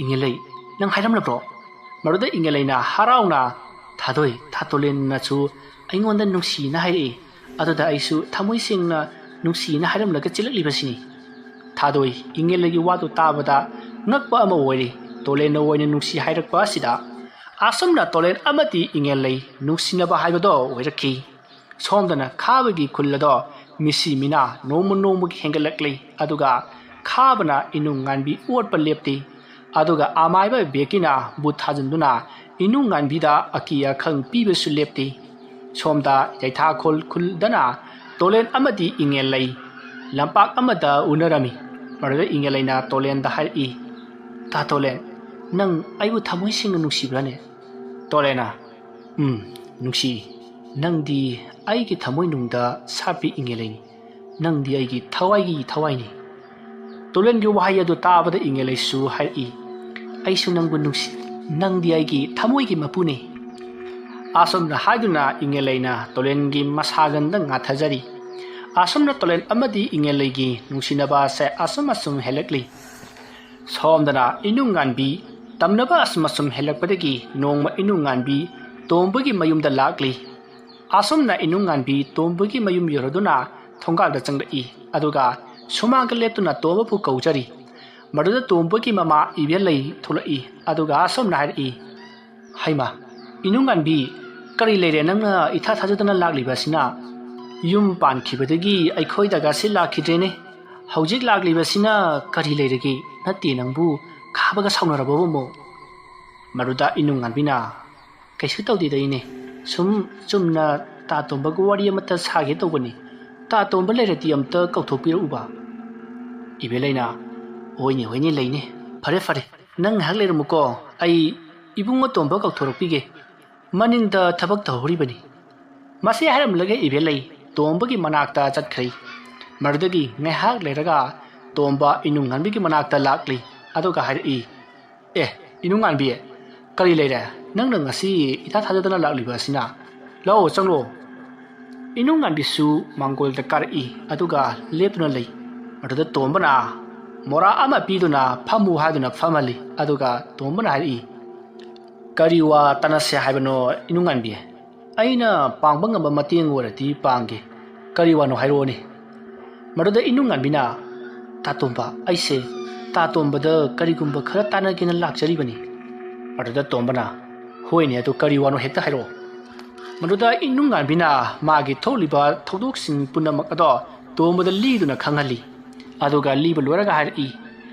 "ꯏꯉꯦꯂꯩ, ꯅꯪ ꯍꯥꯏꯔꯝꯂꯕ꯭ꯔꯣ?" ꯃꯗꯨꯗ ꯏꯉꯦꯂꯩꯅ ꯍꯔꯥꯎꯅ, "ꯊꯥꯗꯣꯏ, ꯇꯥ ꯇꯣꯂꯦꯟꯅꯁꯨ ꯑꯩꯉꯣꯟꯗ ꯅꯨꯡꯁꯤꯅ ꯍꯥꯏꯔꯛꯏ꯫ ꯑꯗꯨꯗ ꯑꯩꯁꯨ ꯊꯃꯣꯏ ꯁꯦꯡꯅ ꯅꯨꯡꯁꯤꯅ ꯍꯥꯏꯔꯝꯂꯒ ꯆꯦꯜꯂꯛꯂꯤꯕꯁꯤꯅꯤ꯫" ꯊꯥꯗꯣꯏ ꯏꯉꯦꯂꯩꯒꯤ ꯋꯥꯗꯨ ꯇꯥꯕꯗ ꯉꯛꯄ ꯑꯃ ꯑꯣꯏꯔꯤ꯫ ꯇꯣꯂꯦꯟꯅ ꯑꯣꯏꯅ ꯅꯨꯡꯁꯤ ꯍꯥꯏꯔꯛꯄ ꯑꯁꯤꯗ ꯑꯁꯨꯝꯅ ꯇꯣꯂꯦꯟ ꯑꯃꯗꯤ ꯏꯉꯦꯂꯩ ꯅꯨꯡꯁꯤꯅꯕ ꯍꯥꯏꯕꯗꯣ ꯑꯣꯏꯔꯛꯈꯤ꯫ ꯁꯣꯝꯗꯅ ꯈꯥꯕꯒꯤ ꯈꯨꯜ ꯑꯗꯣ ꯃꯤꯁꯤ ꯃꯤꯅꯥ ꯅꯣꯡꯃ ꯅꯣꯡꯃꯒꯤ ꯍꯦꯟꯒꯠꯂꯛꯂꯤ꯫ ꯑꯗꯨꯒ ꯈꯥꯕꯅ ꯏꯅꯨꯡ ꯉꯥꯟꯕꯤ ꯑꯣꯠꯄ ꯂꯦꯞꯇꯦ꯫ ꯑꯗꯨꯒ ꯑꯃꯥꯏꯕ ꯕꯦꯀꯤꯅ ꯕꯨꯠ ꯊꯥꯖꯤꯟꯗꯨꯅ ꯏꯅꯨꯡ ꯉꯥꯟꯕꯤꯗ ꯑꯀꯤ ꯑꯈꯪ ꯄꯤꯕꯁꯨ ꯂꯦꯞꯇꯦ꯫ ꯁꯣꯝꯗ ꯌꯩꯊꯥꯈꯣꯜ ꯈꯨꯜꯗꯅ ꯇꯣꯂꯦꯟ ꯑꯃꯗꯤ ꯏꯉꯦꯜꯂꯩ ꯂꯝꯄꯥꯛ ꯑꯃꯗ ꯎꯅꯔꯝꯃꯤ꯫ ꯃꯗꯨꯗ ꯏꯉꯦꯜꯂꯩꯅ ꯇꯣꯂꯦꯟꯗ ꯍꯥꯏꯔꯛꯏ, "ꯇꯥ ꯇꯣꯂꯦꯟ, ꯅꯪ ꯑꯩꯕꯨ ꯊꯃꯣꯏ ꯁꯦꯡꯅ ꯅꯨꯡꯁꯤꯕ꯭ꯔꯥꯅꯦ?" ꯇꯣꯂꯦꯟꯅ, "ꯎꯝ, ꯅꯨꯡꯁꯤ꯫ ꯅꯪꯗꯤ ꯑꯩꯒꯤ ꯊꯃꯣꯏꯅꯨꯡꯗ ꯁꯥꯠꯄꯤ ꯏꯉꯦꯜꯂꯩꯅꯤ꯫ ꯅꯪꯗꯤ ꯑꯩꯒꯤ ꯊꯋꯥꯏꯒꯤ ꯊꯋꯥꯏꯅꯤ꯫" ꯇꯣꯂꯦꯟꯒꯤ ꯋꯥꯍꯩ ꯑꯗꯨ ꯇꯥꯕꯗ ꯏꯉꯦꯜꯂꯩꯁꯨ ꯍꯥꯏꯔꯛꯏ, "ꯑꯩꯁꯨ ꯅꯪꯕꯨ ꯅꯨꯡꯁꯤ꯫ ꯅꯪꯗꯤ ꯑꯩꯒꯤ ꯊꯃꯣꯏꯒꯤ ꯃꯄꯨꯅꯤ꯫" ꯑꯁꯨꯝꯅ ꯍꯥꯏꯗꯨꯅ ꯏꯉꯦꯜꯂꯩꯅ ꯇꯣꯂꯦꯟꯒꯤ ꯃꯁꯥꯒꯟꯗ ꯉꯥꯊꯖꯔꯤ꯫ ꯑꯁꯨꯝꯅ ꯇꯣꯂꯦꯟ ꯑꯃꯗꯤ ꯏꯉꯦꯜꯂꯩꯒꯤ ꯅꯨꯡꯁꯤꯅꯕ ꯑꯁꯦ ꯑꯁꯨꯝ ꯑꯁꯨꯝ ꯍꯦꯜꯂꯛꯂꯤ꯫ ꯁꯣꯝꯗꯅ ꯏꯅꯨꯡ ꯉꯥꯟꯕꯤ ꯇꯝꯅꯕ ꯑꯁꯨꯝ ꯑꯁꯨꯝ ꯍꯦꯜꯂꯛꯄꯗꯒꯤ ꯅꯣꯡꯃ ꯏꯅꯨꯡ ꯉꯥꯟꯕꯤ ꯇꯣꯝꯕꯒꯤ ꯃꯌꯨꯝꯗ ꯂꯥꯛꯂꯤ꯫ ꯑꯁꯨꯝꯅ ꯏꯅꯨꯡ ꯉꯥꯟꯕꯤ ꯇꯣꯝꯕꯒꯤ ꯃꯌꯨꯝ ꯌꯧꯔꯗꯨꯅ ꯊꯣꯡꯒꯥꯜꯗ ꯆꯪꯂꯛꯏ꯫ ꯑꯗꯨꯒ ꯁꯨꯃꯥꯡꯗ ꯂꯦꯞꯇꯨꯅ ꯇꯣꯝꯕꯕꯨ ꯀꯧꯖꯔꯤ꯫ ꯃꯗꯨꯗ ꯇꯣꯝꯕꯒꯤ ꯃꯃꯥ ꯏꯕꯦꯜꯂꯩ ꯊꯣꯛꯂꯛꯏ꯫ ꯑꯗꯨꯒ ꯑꯁꯨꯝꯅ ꯍꯥꯏꯔꯛꯏ, "ꯍꯩꯃꯥ, ꯏꯅꯨꯡ ꯉꯥꯟꯕꯤ, ꯀꯔꯤ ꯂꯩꯔꯦ ꯅꯪꯅ ꯏꯊꯥ ꯊꯥꯖꯗꯅ ꯂꯥꯛꯂꯤꯕ ꯑꯁꯤꯅ? ꯌꯨꯝ ꯄꯥꯟꯈꯤꯕꯗꯒꯤ ꯑꯩꯈꯣꯏꯗꯒꯁꯤ ꯂꯥꯛꯈꯤꯗ꯭ꯔꯦꯅꯦ꯫ ꯍꯧꯖꯤꯛ ꯂꯥꯛꯂꯤꯕꯁꯤꯅ ꯀꯔꯤ ꯂꯩꯔꯒꯦ? ꯅꯠꯇꯦ, ꯅꯪꯕꯨ ꯈꯥꯕꯒ ꯁꯥꯎꯅꯔꯕꯕꯨ ꯑꯃꯨꯛ?" ꯃꯗꯨꯗ ꯏꯅꯨꯡ ꯉꯥꯟꯕꯤꯅ, "ꯀꯩꯁꯨ ꯇꯧꯗꯦꯗ ꯏꯅꯦ, ꯁꯨꯝ ꯆꯨꯝꯅ ꯇꯥ ꯇꯣꯝꯕꯒ ꯋꯥꯔꯤ ꯑꯃꯠꯇ ꯁꯥꯒꯦ ꯇꯧꯕꯅꯤ꯫ ꯇꯥ ꯇꯣꯝꯕ ꯂꯩꯔꯗꯤ ꯑꯝꯇ ꯀꯧꯊꯣꯛꯄꯤꯔꯛꯎꯕ꯫" ꯏꯕꯦꯂꯩꯅ, "ꯍꯣꯏꯅꯦ, ꯍꯣꯏꯅꯦ, ꯂꯩꯅꯦ꯫ ꯐꯔꯦ, ꯐꯔꯦ, ꯅꯪ ꯉꯥꯏꯍꯥꯛ ꯂꯩꯔꯝꯃꯨꯀꯣ, ꯑꯩ ꯏꯕꯨꯡꯉꯣ ꯇꯣꯝꯕ ꯀꯧꯊꯣꯔꯛꯄꯤꯒꯦ꯫ ꯃꯅꯤꯡꯗ ꯊꯕꯛ ꯇꯧꯍꯧꯔꯤꯕꯅꯤ꯫" ꯃꯁꯤ ꯍꯥꯏꯔꯝꯂꯒ ꯏꯕꯦꯂꯩ ꯇꯣꯝꯕꯒꯤ ꯃꯅꯥꯛꯇ ꯆꯠꯈ꯭ꯔꯦ꯫ ꯃꯗꯨꯗꯒꯤ ꯉꯥꯏꯍꯥꯛ ꯂꯩꯔꯒ ꯇꯣꯝꯕ ꯏꯅꯨꯡꯉꯥꯟꯕꯤꯒꯤ ꯃꯅꯥꯛꯇ ꯂꯥꯛꯂꯤ, ꯑꯗꯨꯒ ꯍꯥꯏꯔꯛꯏ, "ꯑꯦ, ꯏꯅꯨꯡꯉꯥꯟꯕꯤ, ꯀꯔꯤ ꯂꯩꯔꯦ? ꯅꯪꯅ ꯉꯁꯤ ꯏꯊꯥ ꯊꯥꯖꯗꯅ ꯂꯥꯛꯂꯤꯕ ꯑꯁꯤꯅ? ꯂꯥꯛꯑꯣ, ꯆꯪꯂꯛꯑꯣ꯫" ꯏꯅꯨꯡꯉꯥꯟꯕꯤꯁꯨ ꯃꯥꯡꯒꯣꯜꯗ ꯀꯥꯔꯛꯏ, ꯑꯗꯨꯒ ꯂꯦꯞꯇꯨꯅ ꯂꯩ꯫ ꯃꯗꯨꯗ ꯇꯣꯝꯕꯅ ꯃꯣꯔꯥ ꯑꯃ ꯄꯤꯗꯨꯅ ꯐꯝꯃꯨ ꯍꯥꯏꯗꯨꯅ ꯐꯝꯍꯜꯂꯤ, ꯑꯗꯨꯒ ꯇꯣꯝꯕꯅ ꯍꯥꯏꯔꯛꯏ, "ꯀꯔꯤ ꯋꯥ ꯇꯥꯟꯅꯁꯦ ꯍꯥꯏꯕꯅꯣ ꯏꯅꯨꯡꯉꯥꯟꯕꯤ? ꯑꯩꯅ ꯄꯥꯡꯕ ꯉꯝꯕ ꯃꯇꯦꯡ ꯑꯣꯏꯔꯗꯤ ꯄꯥꯡꯒꯦ꯫ ꯀꯔꯤ ꯋꯥꯅꯣ ꯍꯥꯏꯔꯛꯑꯣꯅꯦ꯫" ꯃꯗꯨꯗ ꯏꯅꯨꯡꯉꯥꯟꯕꯤꯅ, "ꯇꯥꯇꯣꯝꯕ, ꯑꯩꯁꯦ ꯇꯥꯇꯣꯝꯕꯗ ꯀꯔꯤꯒꯨꯝꯕ ꯈꯔ ꯇꯥꯟꯅꯒꯦꯅ ꯂꯥꯛꯆꯔꯤꯕꯅꯤ꯫" ꯃꯗꯨꯗ ꯇꯣꯝꯕꯅ, "ꯍꯣꯏꯅꯦ, ꯑꯗꯨ ꯀꯔꯤ ꯋꯥꯅꯣ ꯍꯦꯛꯇ ꯍꯥꯏꯔꯛꯑꯣ꯫" ꯃꯗꯨꯗ ꯏꯅꯨꯡꯉꯥꯟꯕꯤꯅ ꯃꯥꯒꯤ ꯊꯣꯛꯂꯤꯕ ꯊꯧꯗꯣꯛꯁꯤꯡ ꯄꯨꯝꯅꯃꯛ ꯑꯗꯣ ꯇꯣꯝꯕꯗ ꯂꯤꯗꯨꯅ ꯈꯪꯍꯜꯂꯤ꯫ ꯑꯗꯨꯒ ꯂꯤꯕ ꯂꯣꯏꯔꯒ ꯍꯥꯏꯔꯛꯏ,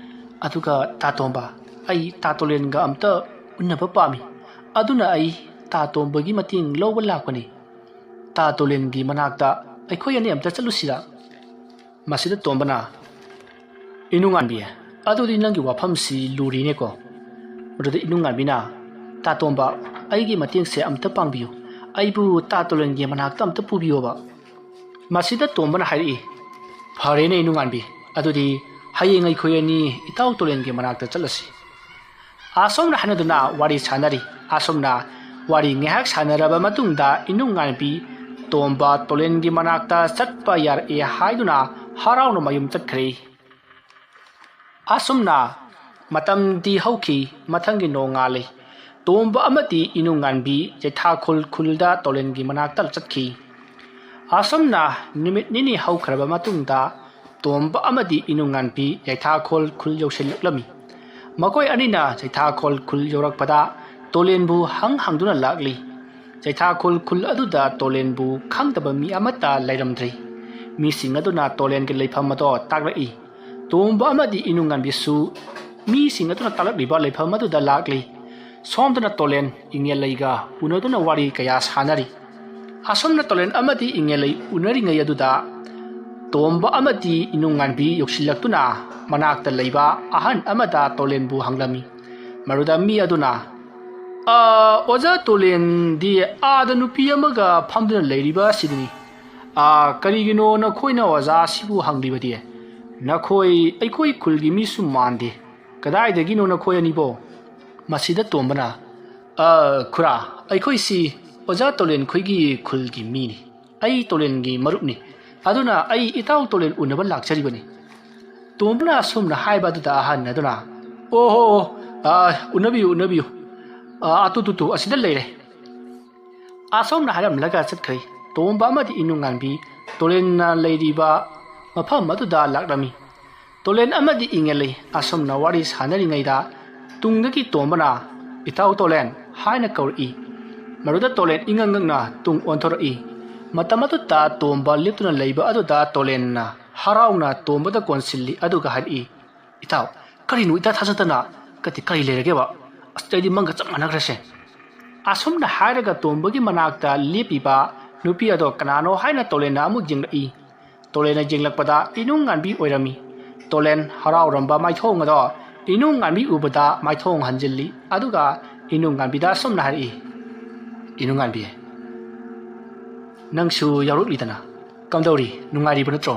"ꯑꯗꯨꯒ ꯇꯥꯇꯣꯝꯕ, ꯑꯩ ꯇꯥꯇꯣꯂꯦꯟꯒ ꯑꯝꯇ ꯎꯟꯅꯕ ꯄꯥꯝꯃꯤ꯫ ꯑꯗꯨꯅ ꯑꯩ ꯇꯥꯇꯣꯝꯕꯒꯤ ꯃꯇꯦꯡ ꯂꯧꯕ ꯂꯥꯛꯄꯅꯤ꯫ ꯇꯥꯇꯣꯂꯦꯟꯒꯤ ꯃꯅꯥꯛꯇ ꯑꯩꯈꯣꯏ ꯑꯅꯤ ꯑꯝꯇ ꯆꯠꯂꯨꯁꯤꯔ?" ꯃꯁꯤꯗ ꯇꯣꯝꯕꯅ, "ꯏꯅꯨꯡꯉꯥꯟꯕꯤ, ꯑꯗꯨꯗꯤ ꯅꯪꯒꯤ ꯋꯥꯐꯝꯁꯤ ꯂꯨꯔꯤꯅꯦꯀꯣ?" ꯃꯗꯨꯗ ꯏꯅꯨꯡꯉꯥꯟꯕꯤꯅ, "ꯇꯥꯇꯣꯝꯕ, ꯑꯩꯒꯤ ꯃꯇꯦꯡꯁꯦ ꯑꯝꯇ ꯄꯥꯡꯕꯤꯌꯨ꯫ ꯑꯩꯕꯨ ꯇꯥꯇꯣꯂꯦꯟꯒꯤ ꯃꯅꯥꯛꯇ ꯑꯝꯇ ꯄꯨꯕꯤꯌꯣꯕ꯫" ꯃꯁꯤꯗ ꯇꯣꯝꯕꯅ ꯍꯥꯏꯔꯛꯏ, "ꯐꯔꯦꯅꯦ ꯏꯅꯨꯡꯉꯥꯟꯕꯤ, ꯑꯗꯨꯗꯤ ꯍꯌꯦꯡ ꯑꯩꯈꯣꯏ ꯑꯅꯤ ꯏꯇꯥꯎ ꯇꯣꯂꯦꯟꯒꯤ ꯃꯅꯥꯛꯇ ꯆꯠꯂꯁꯤ꯫" ꯑꯁꯨꯝꯅ ꯍꯥꯏꯅꯗꯨꯅ ꯋꯥꯔꯤ ꯁꯥꯟꯅꯔꯤ꯫ ꯑꯁꯨꯝꯅ ꯋꯥꯔꯤ ꯉꯥꯏꯍꯥꯛ ꯁꯥꯟꯅꯔꯕ ꯃꯇꯨꯡꯗ ꯏꯅꯨꯡꯉꯥꯟꯕꯤ ꯇꯣꯝꯕ ꯇꯣꯂꯦꯟꯒꯤ ꯃꯅꯥꯛꯇ ꯆꯠꯄ ꯌꯥꯔꯛꯑꯦ ꯍꯥꯏꯗꯨꯅ ꯍꯔꯥꯎꯅ ꯃꯌꯨꯝ ꯆꯠꯈ꯭ꯔꯦ꯫ ꯑꯁꯨꯝꯅ ꯃꯇꯝꯗꯤ ꯍꯧꯈꯤ꯫ ꯃꯊꯪꯒꯤ ꯅꯣꯡꯉꯥꯜꯂꯤ꯫ ꯇꯣꯝꯕ ꯑꯃꯗꯤ ꯏꯅꯨꯡꯉꯥꯟꯕꯤ ꯌꯩꯊꯥꯈꯣꯜ ꯈꯨꯜꯗ ꯇꯣꯂꯦꯟꯒꯤ ꯃꯅꯥꯛꯇ ꯆꯠꯈꯤ꯫ ꯑꯁꯨꯝꯅ ꯅꯨꯃꯤꯠ ꯅꯤꯅꯤ ꯍꯧꯈ꯭ꯔꯕ ꯃꯇꯨꯡꯗ ꯇꯣꯝꯕ ꯑꯃꯗꯤ ꯏꯅꯨꯡꯉꯥꯟꯕꯤ ꯌꯩꯊꯥꯈꯣꯜ ꯈꯨꯜ ꯌꯧꯁꯤꯜꯂꯛꯂꯝꯃꯤ꯫ ꯃꯈꯣꯏ ꯑꯅꯤꯅ ꯌꯩꯊꯥꯈꯣꯜ ꯈꯨꯜ ꯌꯧꯔꯛꯄꯗ ꯇꯣꯂꯦꯟꯕꯨ ꯍꯪ ꯍꯪꯗꯨꯅ ꯂꯥꯛꯂꯤ꯫ ꯌꯩꯊꯥꯈꯣꯜ ꯈꯨꯜ ꯑꯗꯨꯗ ꯇꯣꯂꯦꯟꯕꯨ ꯈꯪꯗꯕ ꯃꯤ ꯑꯃꯠꯇ ꯂꯩꯔꯝꯗ꯭ꯔꯤ꯫ ꯃꯤꯁꯤꯡ ꯑꯗꯨꯅ ꯇꯣꯂꯦꯟꯒꯤ ꯂꯩꯐꯝ ꯑꯗꯣ ꯇꯥꯛꯂꯛꯏ꯫ ꯇꯣꯝꯕ ꯑꯃꯗꯤ ꯏꯅꯨꯡꯉꯥꯟꯕꯤꯁꯨ ꯃꯤꯁꯤꯡ ꯑꯗꯨꯅ ꯇꯥꯛꯂꯛꯂꯤꯕ ꯂꯩꯐꯝ ꯑꯗꯨꯗ ꯂꯥꯛꯂꯤ꯫ ꯁꯣꯝꯗꯅ ꯇꯣꯂꯦꯟ ꯏꯉꯦꯜꯂꯩꯒ ꯎꯅꯗꯨꯅ ꯋꯥꯔꯤ ꯀꯌꯥ ꯁꯥꯟꯅꯔꯤ꯫ ꯑꯁꯣꯝꯅ ꯇꯣꯂꯦꯟ ꯑꯃꯗꯤ ꯏꯉꯦꯜꯂꯩ ꯎꯅꯔꯤꯉꯩ ꯑꯗꯨꯗ ꯇꯣꯝꯕ ꯑꯃꯗꯤ ꯏꯅꯨꯡꯉꯥꯟꯕꯤ ꯌꯧꯁꯤꯜꯂꯛꯇꯨꯅ ꯃꯅꯥꯛꯇ ꯂꯩꯕ ꯑꯍꯟ ꯑꯃꯗ ꯇꯣꯂꯦꯟꯕꯨ ꯍꯪꯂꯝꯃꯤ꯫ ꯃꯗꯨꯗ ꯃꯤ ꯑꯗꯨꯅ, "ꯑ, ꯑꯣꯖꯥ ꯇꯣꯂꯦꯟꯗꯤ ꯑꯥꯗ ꯅꯨꯄꯤ ꯑꯃꯒ ꯐꯝꯗꯨꯅ ꯂꯩꯔꯤꯕ ꯑꯁꯤꯗꯅꯤ꯫ ꯑ, ꯀꯔꯤꯒꯤꯅꯣ ꯅꯈꯣꯏꯅ ꯑꯣꯖꯥ ꯑꯁꯤꯕꯨ ꯍꯪꯂꯤꯕꯗꯤ? ꯅꯈꯣꯏ ꯑꯩꯈꯣꯏ ꯈꯨꯜꯒꯤ ꯃꯤꯁꯨ ꯃꯥꯟꯗꯦ꯫ ꯀꯗꯥꯏꯗꯒꯤꯅꯣ ꯅꯈꯣꯏ ꯑꯅꯤꯕꯣ?" ꯃꯁꯤꯗ ꯇꯣꯝꯕꯅ, "ꯑ, ꯈꯨꯔꯥ, ꯑꯩꯈꯣꯏꯁꯤ ꯑꯣꯖꯥ ꯇꯣꯂꯦꯟ ꯈꯣꯏꯒꯤ ꯈꯨꯜꯒꯤ ꯃꯤꯅꯤ꯫ ꯑꯩ ꯇꯣꯂꯦꯟꯒꯤ ꯃꯔꯨꯞꯅꯤ꯫ ꯑꯗꯨꯅ ꯑꯩ ꯏꯇꯥꯎ ꯇꯣꯂꯦꯟ ꯎꯅꯕ ꯂꯥꯛꯆꯔꯤꯕꯅꯤ꯫" ꯇꯣꯝꯕꯅ ꯑꯁꯨꯝꯅ ꯍꯥꯏꯕ ꯑꯗꯨꯗ ꯑꯍꯟ ꯑꯗꯨꯅ, "ꯑꯣ ꯍꯣ, ꯑꯣ, ꯑ, ꯎꯅꯕꯤꯌꯨ, ꯎꯅꯕꯤꯌꯨ꯫ ꯑ, ꯑꯇꯨ ꯇꯨ ꯇꯨ, ꯑꯁꯤꯗ ꯂꯩꯔꯦ꯫" ꯑꯁꯣꯝꯅ ꯍꯥꯏꯔꯝꯂꯒ ꯆꯠꯈ꯭ꯔꯦ꯫ ꯇꯣꯝꯕ ꯑꯃꯗꯤ ꯏꯅꯨꯡꯉꯥꯟꯕꯤ ꯇꯣꯂꯦꯟꯅ ꯂꯩꯔꯤꯕ ꯃꯐꯝ ꯑꯗꯨꯗ ꯂꯥꯛꯂꯝꯃꯤ꯫ ꯇꯣꯂꯦꯟ ꯑꯃꯗꯤ ꯏꯉꯦꯜꯂꯩ ꯑꯁꯨꯝꯅ ꯋꯥꯔꯤ ꯁꯥꯟꯅꯔꯤꯉꯩꯗ ꯇꯨꯡꯗꯒꯤ ꯇꯣꯝꯕꯅ, "ꯏꯇꯥꯎ ꯇꯣꯂꯦꯟ" ꯍꯥꯏꯅ ꯀꯧꯔꯛꯏ꯫ ꯃꯗꯨꯗ ꯇꯣꯂꯦꯟ ꯏꯉꯛ ꯉꯛꯅ ꯇꯨꯡ ꯑꯣꯟꯊꯣꯔꯛꯏ꯫ ꯃꯇꯝ ꯑꯗꯨꯗ ꯇꯣꯝꯕ ꯂꯦꯞꯇꯨꯅ ꯂꯩꯕ ꯑꯗꯨꯗ ꯇꯣꯂꯦꯟꯅ ꯍꯔꯥꯎꯅ ꯇꯣꯝꯕꯗ ꯀꯣꯟꯁꯤꯜꯂꯤ ꯑꯗꯨꯒ ꯍꯥꯏꯔꯛꯏ, "ꯏꯇꯥꯎ, ꯀꯔꯤꯅꯣ ꯏꯇꯥ ꯊꯥꯖꯗꯅ? ꯀꯗꯤ ꯀꯔꯤ ꯂꯩꯔꯒꯦꯕ? ꯑꯁ, ꯑꯩꯗꯤ ꯃꯪꯒ ꯆꯞ ꯃꯥꯟꯅꯈ꯭ꯔꯦꯁꯦ꯫" ꯑꯁꯨꯝꯅ ꯍꯥꯏꯔꯒ ꯇꯣꯝꯕꯒꯤ ꯃꯅꯥꯛꯇ ꯂꯦꯞꯄꯤꯕ ꯅꯨꯄꯤ ꯑꯗꯣ ꯀꯅꯥꯅꯣ ꯍꯥꯏꯅ ꯇꯣꯂꯦꯟꯅ ꯑꯃꯨꯛ ꯌꯦꯡꯂꯛꯏ꯫ ꯇꯣꯂꯦꯟꯅ ꯌꯦꯡꯂꯛꯄꯗ ꯏꯅꯨꯡꯉꯥꯟꯕꯤ ꯑꯣꯏꯔꯝꯃꯤ꯫ ꯇꯣꯂꯦꯟ ꯍꯔꯥꯎꯔꯝꯕ ꯃꯥꯏꯊꯣꯡ ꯑꯗꯣ ꯏꯅꯨꯡꯉꯥꯟꯕꯤ ꯎꯕꯗ ꯃꯥꯏꯊꯣꯡ ꯍꯟꯖꯤꯜꯂꯤ꯫ ꯑꯗꯨꯒ ꯏꯅꯨꯡꯉꯥꯟꯕꯤꯗ ꯑꯁꯨꯝꯅ ꯍꯥꯏꯔꯛꯏ, "ꯏꯅꯨꯡꯉꯥꯟꯕꯤ, ꯅꯪꯁꯨ ꯌꯥꯎꯔꯛꯂꯤꯗꯅ꯫ ꯀꯝꯗꯧꯔꯤ, ꯅꯨꯡꯉꯥꯏꯔꯤꯕ ꯅꯠꯇ꯭ꯔꯣ?"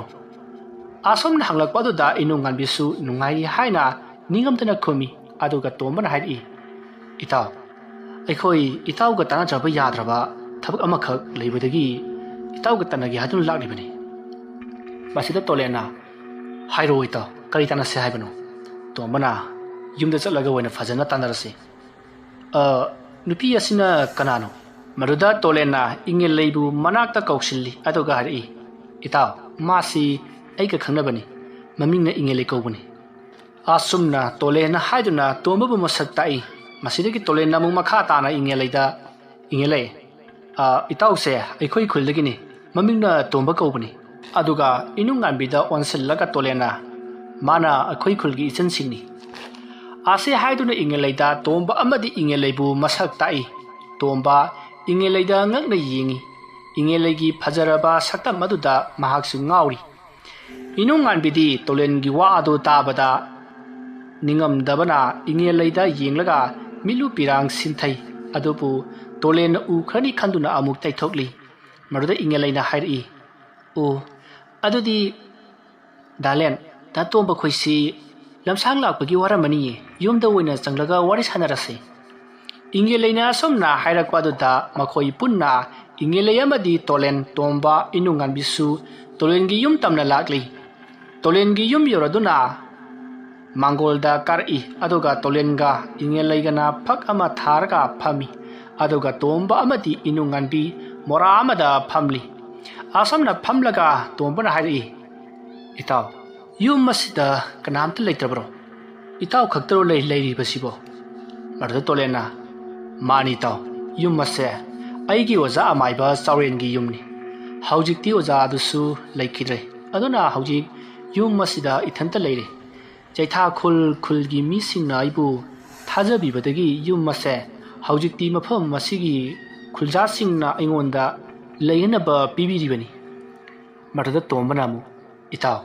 ꯑꯁꯨꯝꯅ ꯍꯪꯂꯛꯄ ꯑꯗꯨꯗ ꯏꯅꯨꯡꯉꯥꯟꯕꯤꯁꯨ ꯅꯨꯡꯉꯥꯏꯔꯤ ꯍꯥꯏꯅ ꯅꯤꯡꯉꯝꯗꯅ ꯈꯨꯝꯃꯤ꯫ ꯑꯗꯨꯒ ꯇꯣꯝꯕꯅ ꯍꯥꯏꯔꯛꯏ, "ꯏꯇꯥꯎ, ꯑꯩꯈꯣꯏ ꯏꯇꯥꯎꯒ ꯇꯥꯟꯅꯗ꯭ꯔꯕ ꯌꯥꯗ꯭ꯔꯕ ꯊꯕꯛ ꯑꯃꯈꯛ ꯂꯩꯕꯗꯒꯤ ꯏꯇꯥꯎꯒ ꯇꯥꯟꯅꯒꯦ ꯍꯥꯏꯗꯨꯅ ꯂꯥꯛꯂꯤꯕꯅꯤ꯫" ꯃꯁꯤꯗ ꯇꯣꯂꯦꯟꯅ, "ꯍꯥꯏꯔꯛꯑꯣ ꯏꯇꯥꯎ, ꯀꯔꯤ ꯇꯥꯟꯅꯁꯦ ꯍꯥꯏꯕꯅꯣ?" ꯇꯣꯝꯕꯅ, "ꯌꯨꯝꯗ ꯆꯠꯂꯒ ꯑꯣꯏꯅ ꯐꯖꯅ ꯇꯥꯟꯅꯔꯁꯤ꯫" "ꯑ, ꯅꯨꯄꯤ ꯑꯁꯤꯅ ꯀꯅꯥꯅꯣ?" ꯃꯗꯨꯗ ꯇꯣꯂꯦꯟꯅ ꯏꯉꯦꯜꯂꯩꯕꯨ ꯃꯅꯥꯛꯇ ꯀꯧꯁꯤꯜꯂꯤ꯫ ꯑꯗꯨꯒ ꯍꯥꯏꯔꯛꯏ, "ꯏꯇꯥꯎ, ꯃꯥꯁꯤ ꯑꯩꯒ ꯈꯪꯅꯕꯅꯤ꯫ ꯃꯃꯤꯡꯅ ꯏꯉꯦꯜꯂꯩ ꯀꯧꯕꯅꯤ꯫" ꯑꯁꯨꯝꯅ ꯇꯣꯂꯦꯟꯅ ꯍꯥꯏꯗꯨꯅ ꯇꯣꯝꯕꯕꯨ ꯃꯁꯛ ꯇꯥꯛꯏ꯫ ꯃꯁꯤꯗꯒꯤ ꯇꯣꯂꯦꯟꯅ ꯑꯃꯨꯛ ꯃꯈꯥ ꯇꯥꯅ ꯏꯉꯦꯜꯂꯩꯗ, "ꯏꯉꯦꯜꯂꯩ, ꯑ, ꯏꯇꯥꯎꯁꯦ ꯑꯩꯈꯣꯏ ꯈꯨꯜꯗꯒꯤꯅꯤ꯫ ꯃꯃꯤꯡꯅ ꯇꯣꯝꯕ ꯀꯧꯕꯅꯤ꯫" ꯑꯗꯨꯒ ꯏꯅꯨꯡꯉꯥꯟꯕꯤꯗ ꯑꯣꯟꯁꯤꯜꯂꯒ ꯇꯣꯂꯦꯟꯅ, "ꯃꯥꯅ ꯑꯩꯈꯣꯏ ꯈꯨꯜꯒꯤ ꯏꯆꯟꯁꯤꯡꯅꯤ꯫" ꯑꯁꯤ ꯍꯥꯏꯗꯨꯅ ꯏꯉꯦꯂꯩꯗ ꯇꯣꯝꯕ ꯑꯃꯗꯤ ꯏꯉꯦꯂꯩꯕꯨ ꯃꯁꯛ ꯇꯥꯛꯏ꯫ ꯇꯣꯝꯕ ꯏꯉꯦꯂꯩꯗ ꯉꯛꯅ ꯌꯦꯡꯏ꯫ ꯏꯉꯦꯂꯩꯒꯤ ꯐꯖꯔꯕ ꯁꯛꯇꯝ ꯑꯗꯨꯗ ꯃꯍꯥꯛꯁꯨ ꯉꯥꯎꯔꯤ꯫ ꯏꯅꯨꯡꯉꯥꯟꯕꯤꯗꯤ ꯇꯣꯂꯦꯟꯒꯤ ꯋꯥ ꯑꯗꯨ ꯇꯥꯕꯗ ꯅꯤꯡꯉꯝꯗꯕꯅ ꯏꯉꯦꯂꯩꯗ ꯌꯦꯡꯂꯒ ꯃꯤꯠꯂꯨ ꯄꯤꯔꯥꯡ ꯁꯤꯟꯊꯩ꯫ ꯑꯗꯨꯕꯨ ꯇꯣꯂꯦꯟꯅ ꯎꯈ꯭ꯔꯅꯤ ꯈꯟꯗꯨꯅ ꯑꯃꯨꯛ ꯇꯩꯊꯣꯛꯂꯤ꯫ ꯃꯗꯨꯗ ꯏꯉꯦꯂꯩꯅ ꯍꯥꯏꯔꯛꯏ, "ꯑꯣ, ꯑꯗꯨꯗꯤ ꯗꯥꯂꯦꯟ, ꯗꯥ ꯇꯣꯝꯕ ꯈꯣꯏꯁꯤ ꯂꯝꯁꯥꯡ ꯂꯥꯛꯄꯒꯤ ꯋꯥꯔꯝꯃꯅꯤꯌꯦ, ꯌꯨꯝꯗ ꯑꯣꯏꯅ ꯆꯪꯂꯒ ꯋꯥꯔꯤ ꯁꯥꯟꯅꯔꯁꯤ꯫" ꯏꯉꯦꯂꯩꯅ ꯑꯁꯨꯝꯅ ꯍꯥꯏꯔꯛꯄ ꯑꯗꯨꯗ ꯃꯈꯣꯏ ꯄꯨꯟꯅ ꯏꯉꯦꯂꯩ ꯑꯃꯗꯤ ꯇꯣꯂꯦꯟ, ꯇꯣꯝꯕ, ꯏꯅꯨꯡꯉꯥꯟꯕꯤꯁꯨ ꯇꯣꯂꯦꯟꯒꯤ ꯌꯨꯝ ꯇꯝꯅ ꯂꯥꯛꯂꯤ꯫ ꯇꯣꯂꯦꯟꯒꯤ ꯌꯨꯝ ꯌꯧꯔꯗꯨꯅ ꯃꯥꯡꯒꯣꯜꯗ ꯀꯥꯔꯛꯏ, ꯑꯗꯨꯒ ꯇꯣꯂꯦꯟꯒ ꯏꯉꯦꯂꯩꯒꯅ ꯐꯛ ꯑꯃ ꯊꯥꯔꯒ ꯐꯝꯃꯤ, ꯑꯗꯨꯒ ꯇꯣꯝꯕ ꯑꯃꯗꯤ ꯏꯅꯨꯡꯉꯥꯟꯕꯤ ꯃꯣꯔꯥ ꯑꯃꯗ ꯐꯝꯂꯤ꯫ ꯑꯁꯨꯝꯅ ꯐꯝꯂꯒ ꯇꯣꯝꯕꯅ ꯍꯥꯏꯔꯛꯏ, "ꯏꯇꯥꯎ, ꯌꯨꯝ ꯑꯁꯤꯗ ꯀꯅꯥꯝꯇ ꯂꯩꯇ꯭ꯔꯕ꯭ꯔꯣ? ꯏꯇꯥꯎ ꯈꯛꯇꯔꯣ ꯂꯩ-, ꯂꯩꯔꯤꯕꯁꯤꯕꯣ?" ꯃꯗꯨꯗ ꯇꯣꯂꯦꯟꯅ, "ꯃꯥꯅꯤ ꯏꯇꯥꯎ, ꯌꯨꯝ ꯑꯁꯦ ꯑꯩꯒꯤ ꯑꯣꯖꯥ ꯑꯃꯥꯏꯕ ꯆꯥꯎꯔꯦꯟꯒꯤ ꯌꯨꯝꯅꯤ꯫ ꯍꯧꯖꯤꯛꯇꯤ ꯑꯣꯖꯥ ꯑꯗꯨꯁꯨ ꯂꯩꯈꯤꯗ꯭ꯔꯦ꯫ ꯑꯗꯨꯅ ꯍꯧꯖꯤꯛ ꯌꯨꯝ ꯑꯁꯤꯗ ꯏꯊꯟꯇ ꯂꯩꯔꯦ꯫ ꯆꯩꯊꯥ ꯈꯨꯜ ꯈꯨꯜꯒꯤ ꯃꯤꯁꯤꯡꯅ ꯑꯩꯕꯨ ꯊꯥꯖꯕꯤꯕꯗꯒꯤ ꯌꯨꯝ ꯑꯁꯦ ꯍꯧꯖꯤꯛꯇꯤ ꯃꯐꯝ ꯑꯁꯤꯒꯤ ꯈꯨꯜꯖꯥꯁꯤꯡꯅ ꯑꯩꯉꯣꯟꯗ ꯂꯩꯅꯅꯕ ꯄꯤꯕꯤꯔꯤꯕꯅꯤ꯫" ꯃꯗꯨꯗ ꯇꯣꯝꯕꯅ ꯑꯃꯨꯛ, "ꯏꯇꯥꯎ,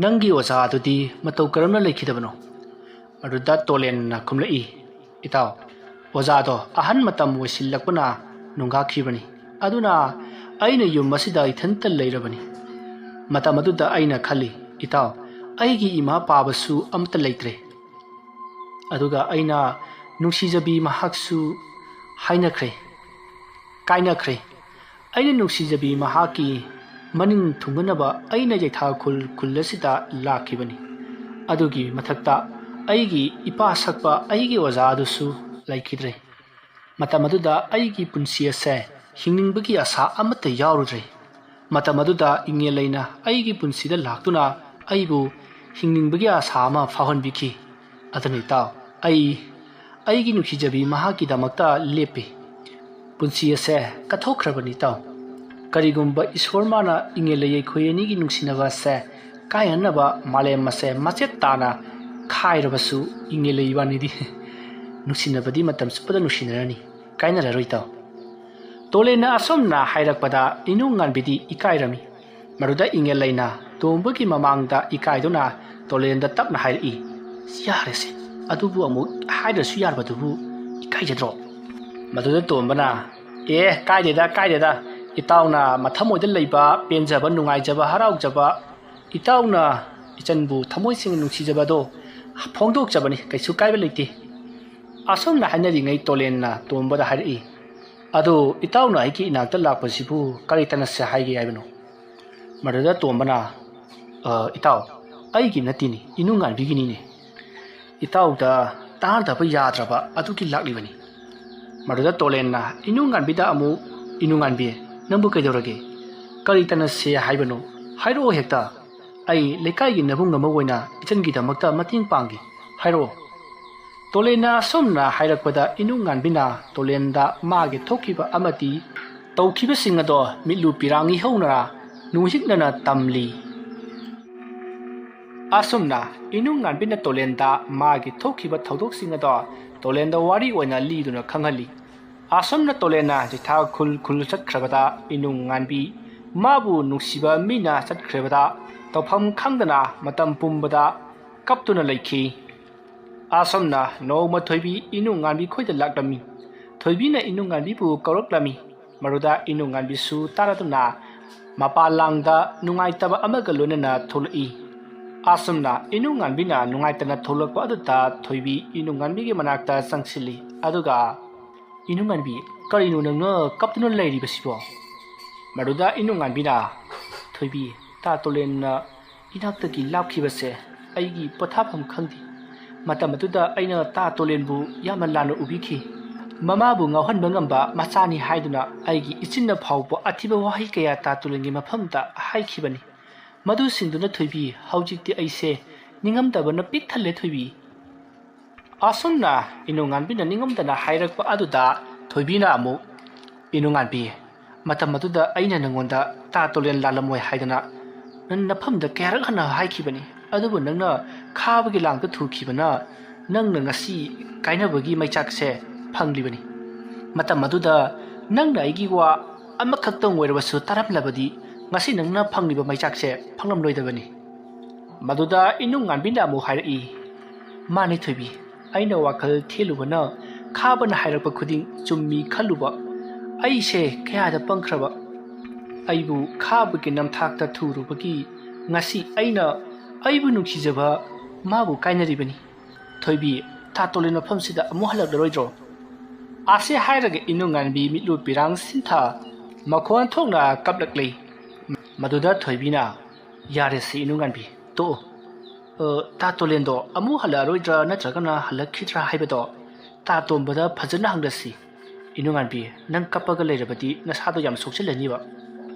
ꯅꯪꯒꯤ ꯑꯣꯖꯥ ꯑꯗꯨꯗꯤ ꯃꯇꯧ ꯀꯔꯝꯅ ꯂꯩꯈꯤꯗꯕꯅꯣ?" ꯃꯗꯨꯗ ꯇꯣꯂꯦꯟꯅ ꯈꯨꯝꯂꯛꯏ, "ꯏꯇꯥꯎ, ꯑꯣꯖꯥꯗꯣ ꯑꯍꯟ ꯃꯇꯝ ꯑꯣꯏꯁꯤꯜꯂꯛꯄꯅ ꯅꯣꯡꯒꯥꯈꯤꯕꯅꯤ꯫ ꯑꯗꯨꯅ ꯑꯩꯅ ꯌꯨꯝ ꯑꯁꯤꯗ ꯏꯊꯟꯇ ꯂꯩꯔꯕꯅꯤ꯫ ꯃꯇꯝ ꯑꯗꯨꯗ ꯑꯩꯅ ꯈꯜꯂꯤ, ꯏꯇꯥꯎ, ꯑꯩꯒꯤ ꯏꯃꯥ ꯄꯥꯕꯁꯨ ꯑꯃꯠꯇ ꯂꯩꯇ꯭ꯔꯦ꯫ ꯑꯗꯨꯒ ꯑꯩꯅ ꯅꯨꯡꯁꯤꯖꯕꯤ ꯃꯍꯥꯛꯁꯨ ꯍꯥꯏꯅꯈ꯭ꯔꯦ, ꯀꯥꯏꯅꯈ꯭ꯔꯦ꯫ ꯑꯩꯅ ꯅꯨꯡꯁꯤꯖꯕꯤ ꯃꯍꯥꯛꯀꯤ ꯃꯅꯤꯡ ꯊꯨꯡꯅꯅꯕ ꯑꯩꯅ ꯌꯩꯊꯥ ꯈꯨꯜ ꯈꯨꯜ ꯑꯁꯤꯗ ꯂꯥꯛꯈꯤꯕꯅꯤ꯫ ꯑꯗꯨꯒꯤ ꯃꯊꯛꯇ ꯑꯩꯒꯤ ꯏꯄꯥ ꯁꯛꯄ ꯑꯩꯒꯤ ꯑꯣꯖꯥ ꯑꯗꯨꯁꯨ ꯂꯩꯈꯤꯗ꯭ꯔꯦ꯫ ꯃꯇꯝ ꯑꯗꯨꯗ ꯑꯩꯒꯤ ꯄꯨꯟꯁꯤ ꯑꯁꯦ ꯍꯤꯡꯅꯤꯡꯕꯒꯤ ꯑꯁꯥ ꯑꯃꯠꯇ ꯌꯥꯎꯔꯨꯗ꯭ꯔꯦ꯫ ꯃꯇꯝ ꯑꯗꯨꯗ ꯏꯉꯦꯜ ꯂꯩꯅ ꯑꯩꯒꯤ ꯄꯨꯟꯁꯤꯗ ꯂꯥꯛꯇꯨꯅ ꯑꯩꯕꯨ ꯍꯤꯡꯅꯤꯡꯕꯒꯤ ꯑꯁꯥ ꯑꯃ ꯐꯥꯎꯍꯟꯕꯤꯈꯤ꯫ ꯑꯗꯨꯅ ꯏꯇꯥꯎ, ꯑꯩ ꯑꯩꯒꯤ ꯅꯨꯡꯁꯤꯖꯕꯤ ꯃꯍꯥꯛꯀꯤꯗꯃꯛꯇ ꯂꯦꯞꯄꯤ꯫ ꯄꯨꯟꯁꯤ ꯑꯁꯦ ꯀꯠꯊꯣꯛꯈ꯭ꯔꯕꯅꯤ ꯏꯇꯥꯎ꯫ ꯀꯔꯤꯒꯨꯝꯕ ꯏꯁꯣꯔ ꯃꯥꯅ ꯏꯉꯦꯜ ꯂꯩ ꯑꯩꯈꯣꯏ ꯑꯅꯤꯒꯤ ꯅꯨꯡꯁꯤꯅꯕ ꯑꯁꯦ ꯀꯥꯏꯍꯟꯅꯕ ꯃꯥꯂꯦꯝ ꯑꯁꯦ ꯃꯆꯦꯠ ꯇꯥꯅ ꯈꯥꯏꯔꯕꯁꯨ ꯏꯪꯉꯦ ꯂꯩ ꯋꯥꯅꯤꯗꯤ꯫ ꯅꯨꯡꯁꯤꯅꯕꯗꯤ ꯃꯇꯝ ꯆꯨꯞꯄꯗ ꯅꯨꯡꯁꯤꯅꯔꯅꯤ, ꯀꯥꯏꯅꯔꯔꯣꯏ ꯏꯇꯥꯎ꯫ ꯇꯣꯂꯦꯟꯅ ꯑꯁꯨꯝꯅ ꯍꯥꯏꯔꯛꯄꯗ ꯏꯅꯨꯡꯉꯥꯟꯕꯤꯗꯤ ꯏꯀꯥꯏꯔꯝꯃꯤ꯫ ꯃꯗꯨꯗ ꯏꯪꯉꯦ ꯂꯩꯅ ꯇꯣꯝꯕꯒꯤ ꯃꯃꯥꯡꯗ ꯏꯀꯥꯏꯗꯨꯅ ꯇꯣꯂꯦꯟꯗ ꯇꯞꯅ ꯍꯥꯏꯔꯛꯏ, "ꯌꯥꯔꯦꯁꯦ, ꯑꯗꯨꯕꯨ ꯑꯃꯨꯛ ꯍꯥꯏꯗ꯭ꯔꯁꯨ ꯌꯥꯔꯕꯗꯨꯕꯨ ꯏꯀꯥꯏꯖꯗ꯭ꯔꯣ?" ꯃꯗꯨꯗ ꯇꯣꯝꯕꯅ, "ꯑꯦ, ꯀꯥꯏꯗꯦꯗ, ꯀꯥꯏꯗꯦꯗ, ꯏꯇꯥꯎꯅ ꯃꯊꯃꯣꯏꯗ ꯂꯩꯕ ꯄꯦꯟꯖꯕ, ꯅꯨꯡꯉꯥꯏꯖꯕ, ꯍꯔꯥꯎꯖꯕ, ꯏꯇꯥꯎꯅ ꯏꯆꯟꯕꯨ ꯊꯃꯣꯏ ꯁꯦꯡꯅ ꯅꯨꯡꯁꯤꯖꯕꯗꯣ ꯐꯣꯡꯗꯣꯛꯆꯕꯅꯤ, ꯀꯩꯁꯨ ꯀꯥꯏꯕ ꯂꯩꯇꯦ"꯫ ꯑꯁꯨꯝꯅ ꯍꯥꯏꯅꯔꯤꯉꯩ ꯇꯣꯂꯦꯟꯅ ꯇꯣꯝꯕꯗ ꯍꯥꯏꯔꯛꯏ, "ꯑꯗꯣ ꯏꯇꯥꯎꯅ ꯑꯩꯒꯤ ꯏꯅꯥꯛꯇ ꯂꯥꯛꯄꯁꯤꯕꯨ ꯀꯔꯤ ꯇꯅꯁꯦ ꯍꯥꯏꯒꯦ ꯍꯥꯏꯕꯅꯣ?" ꯃꯗꯨꯗ ꯇꯣꯝꯕꯅ, "ꯑ, ꯏꯇꯥꯎ, ꯑꯩꯒꯤ ꯅꯠꯇꯦꯅꯦ, ꯏꯅꯨꯡꯉꯥꯟꯕꯤꯒꯤꯅꯤꯅꯦ꯫ ꯏꯇꯥꯎꯗ ꯇꯥꯟꯅꯗꯕ ꯌꯥꯗ꯭ꯔꯕ ꯑꯗꯨꯒꯤ ꯂꯥꯛꯂꯤꯕꯅꯤ"꯫ ꯃꯗꯨꯗ ꯇꯣꯂꯦꯟꯅ ꯏꯅꯨꯡꯉꯥꯟꯕꯤꯗ ꯑꯃꯨꯛ, "ꯏꯅꯨꯡꯉꯥꯟꯕꯤ, ꯅꯪꯕꯨ ꯀꯩꯗꯧꯔꯒꯦ? ꯀꯔꯤ ꯇꯅꯁꯦ ꯍꯥꯏꯕꯅꯣ? ꯍꯥꯏꯔꯛꯑꯣ ꯍꯦꯛꯇ꯫ ꯑꯩ ꯂꯩꯀꯥꯏꯒꯤ ꯅꯕꯨꯡ ꯑꯃ ꯑꯣꯏꯅ ꯏꯆꯟꯒꯤꯗꯃꯛꯇ ꯃꯇꯦꯡ ꯄꯥꯡꯒꯦ꯫ ꯍꯥꯏꯔꯛꯑꯣ"꯫ ꯇꯣꯂꯦꯟꯅ ꯑꯁꯨꯝꯅ ꯍꯥꯏꯔꯛꯄꯗ ꯏꯅꯨꯡꯉꯥꯟꯕꯤꯅ ꯇꯣꯂꯦꯟꯗ ꯃꯥꯒꯤ ꯊꯣꯛꯈꯤꯕ ꯑꯃꯗꯤ ꯇꯧꯈꯤꯕꯁꯤꯡ ꯑꯗꯣ ꯃꯤꯠꯂꯨ ꯄꯤꯔꯥꯡ ꯏꯍꯧꯅ ꯅꯨꯡꯍꯤꯛꯅꯅ ꯇꯝꯂꯤ꯫ ꯑꯁꯨꯝꯅ ꯏꯅꯨꯡꯉꯥꯟꯕꯤꯅ ꯇꯣꯂꯦꯟꯗ ꯃꯥꯒꯤ ꯊꯣꯛꯈꯤꯕ ꯊꯧꯗꯣꯛꯁꯤꯡ ꯑꯗꯣ ꯇꯣꯂꯦꯟꯗ ꯋꯥꯔꯤ ꯑꯣꯏꯅ ꯂꯤꯗꯨꯅ ꯈꯪꯍꯜꯂꯤ꯫ ꯑꯁꯨꯝꯅ ꯇꯣꯂꯦꯟꯅ ꯆꯤꯊꯥ ꯈꯨꯜ ꯈꯨꯜ ꯆꯠꯈ꯭ꯔꯕꯗ ꯏꯅꯨꯡꯉꯥꯟꯕꯤ ꯃꯥꯕꯨ ꯅꯨꯡꯁꯤꯕ ꯃꯤꯅ ꯆꯠꯈ꯭ꯔꯕꯗ ꯇꯧꯐꯝ ꯈꯪꯗꯅ ꯃꯇꯝ ꯄꯨꯝꯕꯗ ꯀꯞꯇꯨꯅ ꯂꯩꯈꯤ꯫ ꯑꯁꯨꯝꯅ ꯅꯣꯡꯃ ꯊꯣꯏꯕꯤ ꯏꯅꯨꯡꯉꯥꯟꯕꯤ ꯈꯣꯏꯗ ꯂꯥꯛꯂꯝꯃꯤ꯫ ꯊꯣꯏꯕꯤꯅ ꯏꯅꯨꯡꯉꯥꯟꯕꯤꯕꯨ ꯀꯧꯔꯛꯂꯝꯃꯤ꯫ ꯃꯗꯨꯗ ꯏꯅꯨꯡꯉꯥꯟꯕꯤꯁꯨ ꯇꯥꯔꯗꯨꯅ ꯃꯄꯥꯟ ꯂꯥꯡꯗ ꯅꯨꯡꯉꯥꯏꯇꯕ ꯑꯃꯒ ꯂꯣꯏꯅꯅ ꯊꯣꯛꯂꯛꯏ꯫ ꯑꯁꯨꯝꯅ ꯏꯅꯨꯡꯉꯥꯟꯕꯤꯅ ꯅꯨꯡꯉꯥꯏꯇꯅ ꯊꯣꯛꯂꯛꯄ ꯑꯗꯨꯗ ꯊꯣꯏꯕꯤ ꯏꯅꯨꯡꯉꯥꯟꯕꯤꯒꯤ ꯃꯅꯥꯛꯇ ꯆꯪꯁꯤꯜꯂꯤ꯫ ꯑꯗꯨꯒ, "ꯏꯅꯨꯡꯉꯥꯟꯕꯤ, ꯀꯔꯤꯅꯣ ꯅꯪꯅ ꯀꯞꯇꯨꯅ ꯂꯩꯔꯤꯕꯁꯤꯕꯣ?" ꯃꯗꯨꯗ ꯏꯅꯨꯡꯉꯥꯟꯕꯤꯅ, "ꯊꯣꯏꯕꯤ, ꯇꯥ ꯇꯣꯂꯦꯟꯅ ꯏꯅꯥꯛꯇꯒꯤ ꯂꯥꯞꯈꯤꯕꯁꯦ ꯑꯩꯒꯤ ꯄꯣꯊꯥꯐꯝ ꯈꯪꯗꯦ꯫ ꯃꯇꯝ ꯑꯗꯨꯗ ꯑꯩꯅ ꯇꯥ ꯇꯣꯂꯦꯟꯕꯨ ꯌꯥꯝꯅ ꯂꯥꯟꯅ ꯎꯕꯤꯈꯤ꯫ ꯃꯃꯥꯕꯨ ꯉꯥꯎꯍꯟꯕ ꯉꯝꯕ ꯃꯆꯥꯅꯤ ꯍꯥꯏꯗꯨꯅ ꯑꯩꯒꯤ ꯏꯆꯤꯟꯅ ꯐꯥꯎꯕ ꯑꯊꯤꯕ ꯋꯥꯍꯩ ꯀꯌꯥ ꯇꯥ ꯇꯣꯂꯦꯟꯒꯤ ꯃꯐꯝꯗ ꯍꯥꯏꯈꯤꯕꯅꯤ꯫ ꯃꯗꯨꯁꯤꯡꯗꯨꯅ ꯊꯣꯏꯕꯤ, ꯍꯧꯖꯤꯛꯇꯤ ꯑꯩꯁꯦ ꯅꯤꯡꯉꯝꯗꯕꯅ ꯄꯤꯛ ꯊꯜꯂꯦ ꯊꯣꯏꯕꯤ"꯫ ꯑꯁꯨꯝꯅ ꯏꯅꯨꯡꯉꯥꯟꯕꯤꯅ ꯅꯤꯡꯉꯝꯗꯅ ꯍꯥꯏꯔꯛꯄ ꯑꯗꯨꯗ ꯊꯣꯏꯕꯤꯅ ꯑꯃꯨꯛ, "ꯏꯅꯨꯡꯉꯥꯟꯕꯤ, ꯃꯇꯝ ꯑꯗꯨꯗ ꯑꯩꯅ ꯅꯉꯣꯟꯗ ꯇꯥ ꯇꯣꯂꯦꯟ ꯂꯥꯜꯂꯝꯃꯣꯏ ꯍꯥꯏꯗꯅ ꯅꯪ ꯅꯐꯝꯗ ꯀꯌꯥꯔꯛ ꯍꯟꯅ ꯍꯥꯏꯈꯤꯕꯅꯤ꯫ ꯑꯗꯨꯕꯨ ꯅꯪꯅ ꯈꯥꯕꯒꯤ ꯂꯥꯡꯗ ꯊꯨꯈꯤꯕꯅ ꯅꯪꯅ ꯉꯁꯤ ꯀꯥꯏꯅꯕꯒꯤ ꯃꯩꯆꯥꯛꯁꯦ ꯐꯪꯂꯤꯕꯅꯤ꯫ ꯃꯇꯝ ꯑꯗꯨꯗ ꯅꯪꯅ ꯑꯩꯒꯤ ꯋꯥ ꯑꯃꯈꯛꯇꯪ ꯑꯣꯏꯔꯕꯁꯨ ꯇꯥꯔꯝꯂꯕꯗꯤ ꯉꯁꯤ ꯅꯪꯅ ꯐꯪꯂꯤꯕ ꯃꯩꯆꯥꯛꯁꯦ ꯐꯪꯂꯝꯂꯣꯏꯗꯕꯅꯤ꯫ ꯃꯗꯨꯗ ꯏꯅꯨꯡ ꯉꯥꯟꯕꯤꯅ ꯑꯃꯨꯛ ꯍꯥꯏꯔꯛꯏ, "ꯃꯥꯅꯤ ꯊꯣꯏꯕꯤ, ꯑꯩꯅ ꯋꯥꯈꯜ ꯊꯦꯜꯂꯨꯕꯅ ꯈꯥꯕꯅ ꯍꯥꯏꯔꯛꯄ ꯈꯨꯗꯤꯡ ꯆꯨꯝꯃꯤ ꯈꯜꯂꯨꯕ ꯑꯩꯁꯦ ꯀꯌꯥꯗ ꯄꯪꯈ꯭ꯔꯕ꯫ ꯑꯩꯕꯨ ꯈꯥꯕꯒꯤ ꯅꯝꯊꯥꯛꯇ ꯊꯨꯔꯨꯕꯒꯤ ꯉꯁꯤ ꯑꯩꯅ ꯑꯩꯕꯨ ꯅꯨꯡꯁꯤꯖꯕ ꯃꯥꯕꯨ ꯀꯥꯏꯅꯔꯤꯕꯅꯤ꯫ ꯊꯣꯏꯕꯤ, ꯇꯥ ꯇꯣꯂꯦꯟ ꯃꯐꯝꯁꯤꯗ ꯑꯃꯨꯛ ꯍꯜꯂꯛꯂꯔꯣꯏꯗ꯭ꯔꯣ?" ꯑꯁꯤ ꯍꯥꯏꯔꯒ ꯏꯅꯨꯡ ꯉꯥꯟꯕꯤ ꯃꯤꯠꯂꯨ ꯄꯤꯔꯥꯡ ꯁꯤꯟꯊ ꯃꯈꯣꯟ ꯊꯣꯛꯅ ꯀꯞꯂꯛꯂꯤ꯫ ꯃꯗꯨꯗ ꯊꯣꯏꯕꯤꯅ, "ꯌꯥꯔꯦꯁꯦ ꯏꯅꯨꯡ ꯉꯥꯟꯕꯤ, ꯇꯣꯛꯑꯣ꯫ ꯑ, ꯇꯥ ꯇꯣꯂꯦꯟꯗꯣ ꯑꯃꯨꯛ ꯍꯜꯂꯛꯑꯔꯣꯏꯗ꯭ꯔꯥ ꯅꯠꯇ꯭ꯔꯒꯅ ꯍꯜꯂꯛꯈꯤꯗ꯭ꯔꯥ ꯍꯥꯏꯕꯗꯣ ꯇꯥ ꯇꯣꯝꯕꯗ ꯐꯖꯅ ꯍꯪꯂꯁꯤ꯫ ꯏꯅꯨꯡ ꯉꯥꯟꯕꯤ, ꯅꯪ ꯀꯞꯄꯒ ꯂꯩꯔꯕꯗꯤ ꯅꯁꯥꯗꯣ ꯌꯥꯝ ꯁꯣꯛꯆꯤꯜꯂꯅꯤꯕ꯫"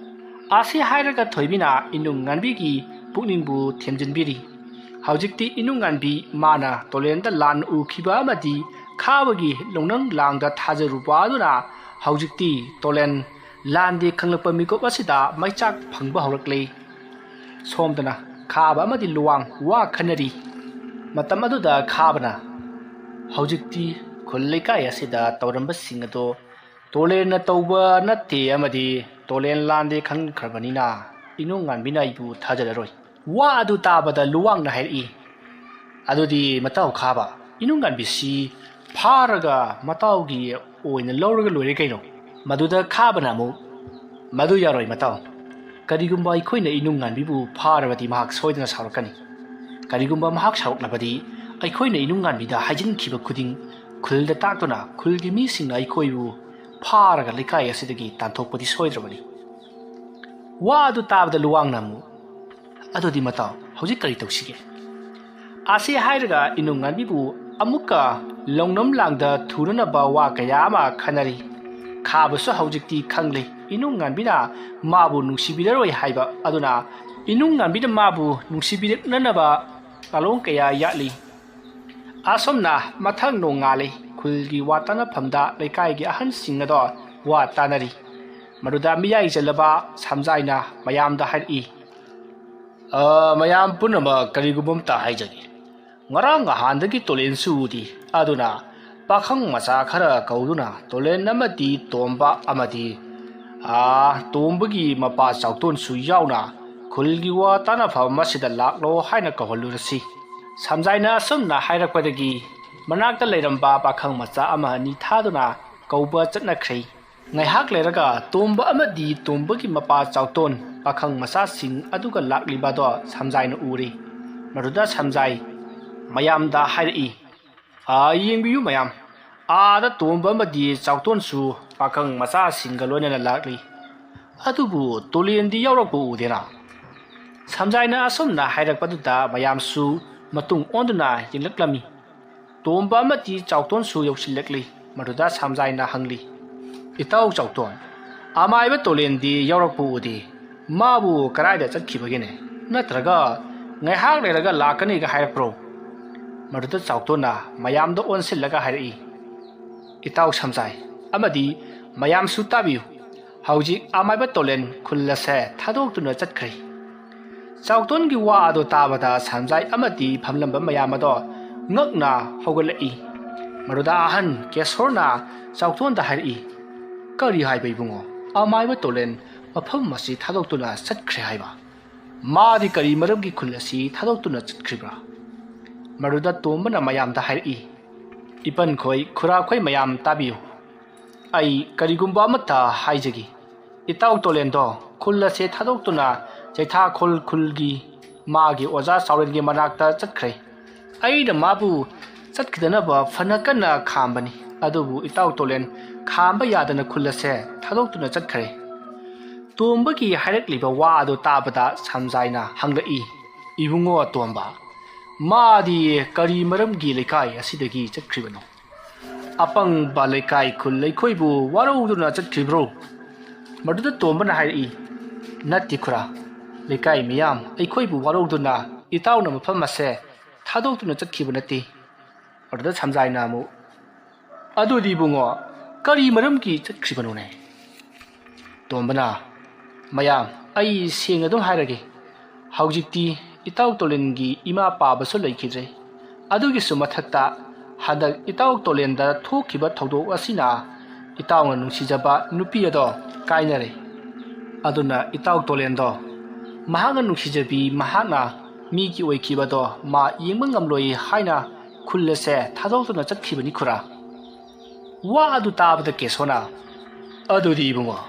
ꯑꯁꯤ ꯍꯥꯏꯔꯒ ꯊꯣꯏꯕꯤꯅ ꯏꯅꯨꯡ ꯉꯥꯟꯕꯤꯒꯤ ꯄꯨꯛꯅꯤꯡꯕꯨ ꯊꯦꯝꯖꯤꯟꯕꯤꯔꯤ꯫ ꯍꯧꯖꯤꯛꯇꯤ ꯏꯅꯨꯡ ꯉꯥꯟꯕꯤ ꯃꯥꯅ ꯇꯣꯂꯦꯟꯗ ꯂꯥꯟ ꯎꯈꯤꯕ ꯑꯃꯗꯤ ꯈꯥꯕꯒꯤ ꯂꯧꯅꯝ ꯂꯥꯡꯗ ꯊꯥꯖꯔꯨꯕ ꯑꯗꯨꯅ ꯍꯧꯖꯤꯛꯇꯤ ꯇꯣꯂꯦꯟ ꯂꯥꯟꯗꯦ ꯈꯪꯂꯛꯄ ꯃꯤꯀꯨꯞ ꯑꯁꯤꯗ ꯃꯩꯆꯥꯛ ꯐꯪꯕ ꯍꯧꯔꯛꯂꯦ꯫ ꯁꯣꯝꯗꯅ ꯈꯥꯕ ꯑꯃꯗꯤ ꯂꯨꯋꯥꯡ ꯋꯥ ꯈꯟꯅꯔꯤ꯫ ꯃꯇꯝ ꯑꯗꯨꯗ ꯈꯥꯕꯅ, "ꯍꯧꯖꯤꯛꯇꯤ ꯈꯨꯜ ꯂꯩꯀꯥꯏ ꯑꯁꯤꯗ ꯇꯧꯔꯝꯕꯁꯤꯡ ꯑꯗꯣ ꯇꯣꯂꯦꯟꯅ ꯇꯧꯕ ꯅꯠꯇꯦ ꯑꯃꯗꯤ ꯇꯣꯂꯦꯟ ꯂꯥꯟꯗꯦ ꯈꯪꯈ꯭ꯔꯕꯅꯤꯅ ꯏꯅꯨꯡ ꯉꯥꯟꯕꯤꯅ ꯑꯩꯕꯨ ꯊꯥꯖꯔꯔꯣꯏ꯫" ꯋꯥ ꯑꯗꯨ ꯇꯥꯕꯗ ꯂꯨꯋꯥꯡꯅ ꯍꯥꯏꯔꯛꯏ, "ꯑꯗꯨꯗꯤ ꯃꯇꯥꯎ ꯈꯥꯕ, ꯏꯅꯨꯡ ꯉꯥꯟꯕꯤꯁꯤ ꯐꯥꯔꯒ ꯃꯇꯥꯎꯒꯤ ꯑꯣꯏꯅ ꯂꯧꯔꯒ ꯂꯣꯏꯔꯦ ꯀꯩꯅꯣ?" ꯃꯗꯨꯗ ꯈꯥꯕꯅ ꯑꯃꯨꯛ, "ꯃꯗꯨ ꯌꯥꯔꯣꯏ ꯃꯇꯥꯎ꯫ ꯀꯔꯤꯒꯨꯝꯕ ꯑꯩꯈꯣꯏꯅ ꯏꯅꯨꯡ ꯉꯥꯟꯕꯤꯕꯨ ꯐꯥꯔꯕꯗꯤ ꯃꯍꯥꯛ ꯁꯣꯏꯗꯅ ꯁꯥꯎꯔꯛꯀꯅꯤ꯫ ꯀꯔꯤꯒꯨꯝꯕ ꯃꯍꯥꯛ ꯁꯥꯎꯔꯛꯂꯕꯗꯤ ꯑꯩꯈꯣꯏꯅ ꯏꯅꯨꯡ ꯉꯥꯟꯕꯤꯗ ꯍꯥꯏꯖꯤꯟꯈꯤꯕ ꯈꯨꯗꯤꯡ ꯈꯨꯜꯗ ꯇꯥꯛꯇꯨꯅ ꯈꯨꯜꯒꯤ ꯃꯤꯁꯤꯡꯅ ꯑꯩꯈꯣꯏꯕꯨ ꯐꯥꯔꯒ ꯂꯩꯀꯥꯏ ꯑꯁꯤꯗꯒꯤ ꯇꯥꯟꯊꯣꯛꯄꯗꯤ ꯁꯣꯏꯗ꯭ꯔꯕꯅꯤ꯫" ꯋꯥ ꯑꯗꯨ ꯇꯥꯕꯗ ꯂꯨꯋꯥꯡꯅ ꯑꯃꯨꯛ, "ꯑꯗꯨꯗꯤ ꯃꯇꯥꯎ, ꯍꯧꯖꯤꯛ ꯀꯔꯤ ꯇꯧꯁꯤꯒꯦ?" ꯑꯁꯤ ꯍꯥꯏꯔꯒ ꯏꯅꯨꯡ ꯉꯥꯟꯕꯤꯕꯨ ꯑꯃꯨꯛꯀ ꯂꯧꯅꯝ ꯂꯥꯡꯗ ꯊꯨꯅꯅꯕ ꯋꯥ ꯀꯌꯥ ꯑꯃ ꯈꯟꯅꯔꯤ꯫ ꯈꯥꯕꯁꯨ ꯍꯧꯖꯤꯛꯇꯤ ꯈꯪꯂꯦ ꯏꯅꯨꯡ ꯉꯥꯟꯕꯤꯅ ꯃꯥꯕꯨ ꯅꯨꯡꯁꯤꯕꯤꯔꯔꯣꯏ ꯍꯥꯏꯕ꯫ ꯑꯗꯨꯅ ꯏꯅꯨꯡ ꯉꯥꯟꯕꯤꯅ ꯃꯥꯕꯨ ꯅꯨꯡꯁꯤꯕꯤꯔꯛꯅꯅꯕ ꯂꯥꯂꯣꯡ ꯀꯌꯥ ꯌꯥꯠꯂꯤ꯫ ꯑꯁꯣꯝꯅ ꯃꯊꯪ ꯅꯣꯡꯉꯥꯜꯂꯤ꯫ ꯈꯨꯜꯒꯤ ꯋꯥ ꯇꯥꯅꯐꯝꯗ ꯂꯩꯀꯥꯏꯒꯤ ꯑꯍꯟꯁꯤꯡ ꯑꯗꯣ ꯋꯥ ꯇꯥꯅꯔꯤ꯫ ꯃꯗꯨꯗ ꯃꯤꯌꯥꯏ ꯆꯜꯂꯕ ꯁꯝꯖꯥꯏꯅ ꯃꯌꯥꯝꯗ ꯍꯥꯏꯔꯛꯏ, ꯑ, ꯃꯌꯥꯝ ꯄꯨꯝꯅꯃꯛ ꯀꯔꯤꯒꯨꯝꯕ ꯑꯝꯇ ꯍꯥꯏꯖꯒꯦ꯫ ꯉꯔꯥꯡ ꯅꯍꯥꯟꯗꯒꯤ ꯇꯣꯂꯦꯟꯁꯨ ꯎꯗꯦ꯫ ꯑꯗꯨꯅ ꯄꯥꯈꯪ ꯃꯆꯥ ꯈꯔ ꯀꯧꯗꯨꯅ ꯇꯣꯂꯦꯟ ꯑꯃꯗꯤ ꯇꯣꯝꯕ ꯑꯃꯗꯤ, ꯑ, ꯇꯣꯝꯕꯒꯤ ꯃꯄꯥ ꯆꯥꯎꯇꯣꯟꯁꯨ ꯌꯥꯎꯅ ꯈꯨꯜꯒꯤ ꯋꯥ ꯇꯥꯟꯅꯐꯝ ꯑꯁꯤꯗ ꯂꯥꯛꯂꯣ ꯍꯥꯏꯅ ꯀꯧꯍꯜꯂꯨꯔꯁꯤ꯫ ꯁꯝꯖꯥꯏꯅ ꯑꯁꯨꯝꯅ ꯍꯥꯏꯔꯛꯄꯗꯒꯤ ꯃꯅꯥꯛꯇ ꯂꯩꯔꯝꯕ ꯄꯥꯈꯪ ꯃꯆꯥ ꯑꯃ ꯑꯅꯤ ꯊꯥꯗꯨꯅ ꯀꯧꯕ ꯆꯠꯅꯈ꯭ꯔꯦ꯫ ꯉꯥꯏꯍꯥꯛ ꯂꯩꯔꯒ ꯇꯣꯝꯕ ꯑꯃꯗꯤ ꯇꯣꯝꯕꯒꯤ ꯃꯄꯥ ꯆꯥꯎꯇꯣꯟ ꯄꯥꯈꯪ ꯃꯆꯥꯁꯤꯡ ꯑꯗꯨꯒ ꯂꯥꯛꯂꯤꯕꯗꯣ ꯁꯝꯖꯥꯏꯅ ꯎꯔꯦ꯫ ꯃꯗꯨꯗ ꯁꯝꯖꯥꯏ ꯃꯌꯥꯝꯗ ꯍꯥꯏꯔꯛꯏ, "ꯑꯥ, ꯌꯦꯡꯕꯤꯌꯨ ꯃꯌꯥꯝ, ꯑꯥꯗ ꯇꯣꯝꯕ ꯑꯃꯗꯤ ꯆꯥꯎꯇꯣꯟꯁꯨ ꯄꯥꯈꯪ ꯃꯆꯥꯁꯤꯡꯒ ꯂꯣꯏꯅꯅ ꯂꯥꯛꯂꯤ꯫ ꯑꯗꯨꯕꯨ ꯇꯣꯂꯦꯟꯗꯤ ꯌꯥꯎꯔꯛꯄ ꯎꯗꯦꯅ?" ꯁꯝꯖꯥꯏꯅ ꯑꯁꯨꯝꯅ ꯍꯥꯏꯔꯛꯄꯗꯨꯗ ꯃꯌꯥꯝꯁꯨ ꯃꯇꯨꯡ ꯑꯣꯟꯗꯨꯅ ꯌꯦꯡꯂꯛꯂꯝꯃꯤ꯫ ꯇꯣꯝꯕ ꯑꯃꯗꯤ ꯆꯥꯎꯇꯣꯟꯁꯨ ꯌꯧꯁꯤꯜꯂꯛꯂꯤ꯫ ꯃꯗꯨꯗ ꯁꯝꯖꯥꯏꯅ ꯍꯪꯂꯤ, "ꯏꯇꯥꯎ ꯆꯥꯎꯇꯣꯟ, ꯑꯃꯥꯏꯕ ꯇꯣꯂꯦꯟꯗꯤ ꯌꯥꯎꯔꯛꯄ ꯎꯗꯦ꯫ ꯃꯥꯕꯨ ꯀꯗꯥꯏꯗ ꯆꯠꯈꯤꯕꯒꯤꯅꯦ? ꯅꯠꯇ꯭ꯔꯒ ꯉꯥꯏꯍꯥꯛ ꯂꯩꯔꯒ ꯂꯥꯛꯀꯅꯤꯒ ꯍꯥꯏꯔꯛꯄ꯭ꯔꯣ?" ꯃꯗꯨꯗ ꯆꯥꯎꯇꯣꯟꯅ ꯃꯌꯥꯝꯗ ꯑꯣꯟꯁꯤꯜꯂꯒ ꯍꯥꯏꯔꯛꯏ, "ꯏꯇꯥꯎ ꯁꯝꯖꯥꯏ ꯑꯃꯗꯤ ꯃꯌꯥꯝꯁꯨ ꯇꯥꯕꯤꯌꯨ, ꯍꯧꯖꯤꯛ ꯑꯃꯥꯏꯕ ꯇꯣꯂꯦꯟ ꯈꯨꯜ ꯑꯁꯦ ꯊꯥꯗꯣꯛꯇꯨꯅ ꯆꯠꯈ꯭ꯔꯦ꯫" ꯆꯥꯎꯇꯣꯟꯒꯤ ꯋꯥ ꯑꯗꯨ ꯇꯥꯕꯗ ꯁꯝꯖꯥꯏ ꯑꯃꯗꯤ ꯐꯝꯂꯝꯕ ꯃꯌꯥꯝ ꯑꯗꯣ ꯉꯛꯅ ꯍꯧꯒꯠꯂꯛꯏ꯫ ꯃꯗꯨꯗ ꯑꯍꯟ ꯀꯦꯁꯣꯔꯅ ꯆꯥꯎꯇꯣꯟꯗ ꯍꯥꯏꯔꯛꯏ, "ꯀꯔꯤ ꯍꯥꯏꯕ ꯏꯕꯨꯡꯉꯣ? ꯑꯃꯥꯏꯕ ꯇꯣꯂꯦꯟ ꯃꯐꯝ ꯑꯁꯤ ꯊꯥꯗꯣꯛꯇꯨꯅ ꯆꯠꯈ꯭ꯔꯦ ꯍꯥꯏꯕ? ꯃꯥꯗꯤ ꯀꯔꯤ ꯃꯔꯝꯒꯤ ꯈꯨꯜ ꯑꯁꯤ ꯊꯥꯗꯣꯛꯇꯨꯅ ꯆꯠꯈ꯭ꯔꯤꯕ꯭ꯔꯥ?" ꯃꯗꯨꯗ ꯇꯣꯝꯕꯅ ꯃꯌꯥꯝꯗ ꯍꯥꯏꯔꯛꯏ, "ꯏꯄꯟꯈꯣꯏ, ꯈꯨꯔꯥꯈꯣꯏ ꯃꯌꯥꯝ ꯇꯥꯕꯤꯌꯨ꯫ ꯑꯩ ꯀꯔꯤꯒꯨꯝꯕ ꯑꯃꯠꯇ ꯍꯥꯏꯖꯒꯦ꯫ ꯏꯇꯥꯎ ꯇꯣꯂꯦꯟꯗꯣ ꯈꯨꯜ ꯑꯁꯦ ꯊꯥꯗꯣꯛꯇꯨꯅ ꯆꯩꯊꯥꯈꯣꯜ ꯈꯨꯜꯒꯤ ꯃꯥꯒꯤ ꯑꯣꯖꯥ ꯆꯥꯎꯔꯦꯟꯒꯤ ꯃꯅꯥꯛꯇ ꯆꯠꯈ꯭ꯔꯦ꯫ ꯑꯩꯅ ꯃꯥꯕꯨ ꯆꯠꯈꯤꯗꯅꯕ ꯐꯅ ꯀꯟꯅ ꯈꯥꯝꯕꯅꯤ, ꯑꯗꯨꯕꯨ ꯏꯇꯥꯎ ꯇꯣꯂꯦꯟ ꯈꯥꯝꯕ ꯌꯥꯗꯅ ꯈꯨꯜ ꯑꯁꯦ ꯊꯥꯗꯣꯛꯇꯨꯅ ꯆꯠꯈ꯭ꯔꯦ꯫" ꯇꯣꯝꯕꯒꯤ ꯍꯥꯏꯔꯛꯂꯤꯕ ꯋꯥ ꯑꯗꯨ ꯇꯥꯕꯗ ꯁꯝꯖꯥꯏꯅ ꯍꯪꯂꯛꯏ, "ꯏꯕꯨꯡꯉꯣ ꯇꯣꯝꯕ, ꯃꯥꯗꯤ ꯀꯔꯤ ꯃꯔꯝꯒꯤ ꯂꯩꯀꯥꯏ ꯑꯁꯤꯗꯒꯤ ꯆꯠꯈ꯭ꯔꯤꯕꯅꯣ? ꯑꯄꯪꯕ ꯂꯩꯀꯥꯏ ꯈꯨꯜ ꯑꯩꯈꯣꯏꯕꯨ ꯋꯥꯔꯧꯗꯨꯅ ꯆꯠꯈ꯭ꯔꯤꯕ꯭ꯔꯣ?" ꯃꯗꯨꯗ ꯇꯣꯝꯕꯅ ꯍꯥꯏꯔꯛꯏ, "ꯅꯠꯇꯦ ꯈꯨꯔꯥ, ꯂꯩꯀꯥꯏ ꯃꯤꯌꯥꯝ ꯑꯩꯈꯣꯏꯕꯨ ꯋꯥꯔꯧꯗꯨꯅ ꯏꯇꯥꯎꯅ ꯃꯐꯝ ꯑꯁꯦ ꯊꯥꯗꯣꯛꯇꯨꯅ ꯆꯠꯈꯤꯕ ꯅꯠꯇꯦ꯫" ꯃꯗꯨꯗ ꯁꯝꯖꯥꯏꯅ ꯑꯃꯨꯛ, "ꯑꯗꯨꯗꯤ ꯏꯕꯨꯡꯉꯣ, ꯀꯔꯤ ꯃꯔꯝꯒꯤ ꯆꯠꯈ꯭ꯔꯤꯕꯅꯣꯅꯦ?" ꯇꯣꯝꯕꯅ, "ꯃꯌꯥꯝ, ꯑꯩ ꯁꯦꯡꯅ ꯑꯗꯨꯝ ꯍꯥꯏꯔꯒꯦ, ꯍꯧꯖꯤꯛꯇꯤ ꯏꯇꯥꯎ ꯇꯣꯂꯦꯟꯒꯤ ꯏꯃꯥ ꯄꯥꯕꯁꯨ ꯂꯩꯈꯤꯗ꯭ꯔꯦ꯫ ꯑꯗꯨꯒꯤꯁꯨ ꯃꯊꯛꯇ, ꯍꯟꯗꯛ ꯏꯇꯥꯎ ꯇꯣꯂꯦꯟꯗ ꯊꯣꯛꯈꯤꯕ ꯊꯧꯗꯣꯛ ꯑꯁꯤꯅ ꯏꯇꯥꯎꯅ ꯅꯨꯡꯁꯤꯖꯕ ꯅꯨꯄꯤ ꯑꯗꯣ ꯀꯥꯏꯅꯔꯦ꯫ ꯑꯗꯨꯅ ꯏꯇꯥꯎ ꯇꯣꯂꯦꯟꯗꯣ, ꯃꯍꯥꯛꯅ ꯅꯨꯡꯁꯤꯖꯕꯤ ꯃꯍꯥꯛꯅ ꯃꯤꯒꯤ ꯑꯣꯏꯈꯤꯕꯗꯣ ꯃꯥ ꯌꯦꯡꯕ ꯉꯝꯂꯣꯏ ꯍꯥꯏꯅ ꯈꯨꯜ ꯑꯁꯦ ꯊꯥꯗꯣꯛꯇꯨꯅ ꯆꯠꯈꯤꯕꯅꯤ ꯈꯨꯔꯥ꯫ ꯋꯥ ꯑꯗꯨ ꯇꯥꯕꯗ ꯀꯦꯁꯣꯅ, "ꯑꯗꯨꯗꯤ ꯏꯕꯨꯡꯉꯣ,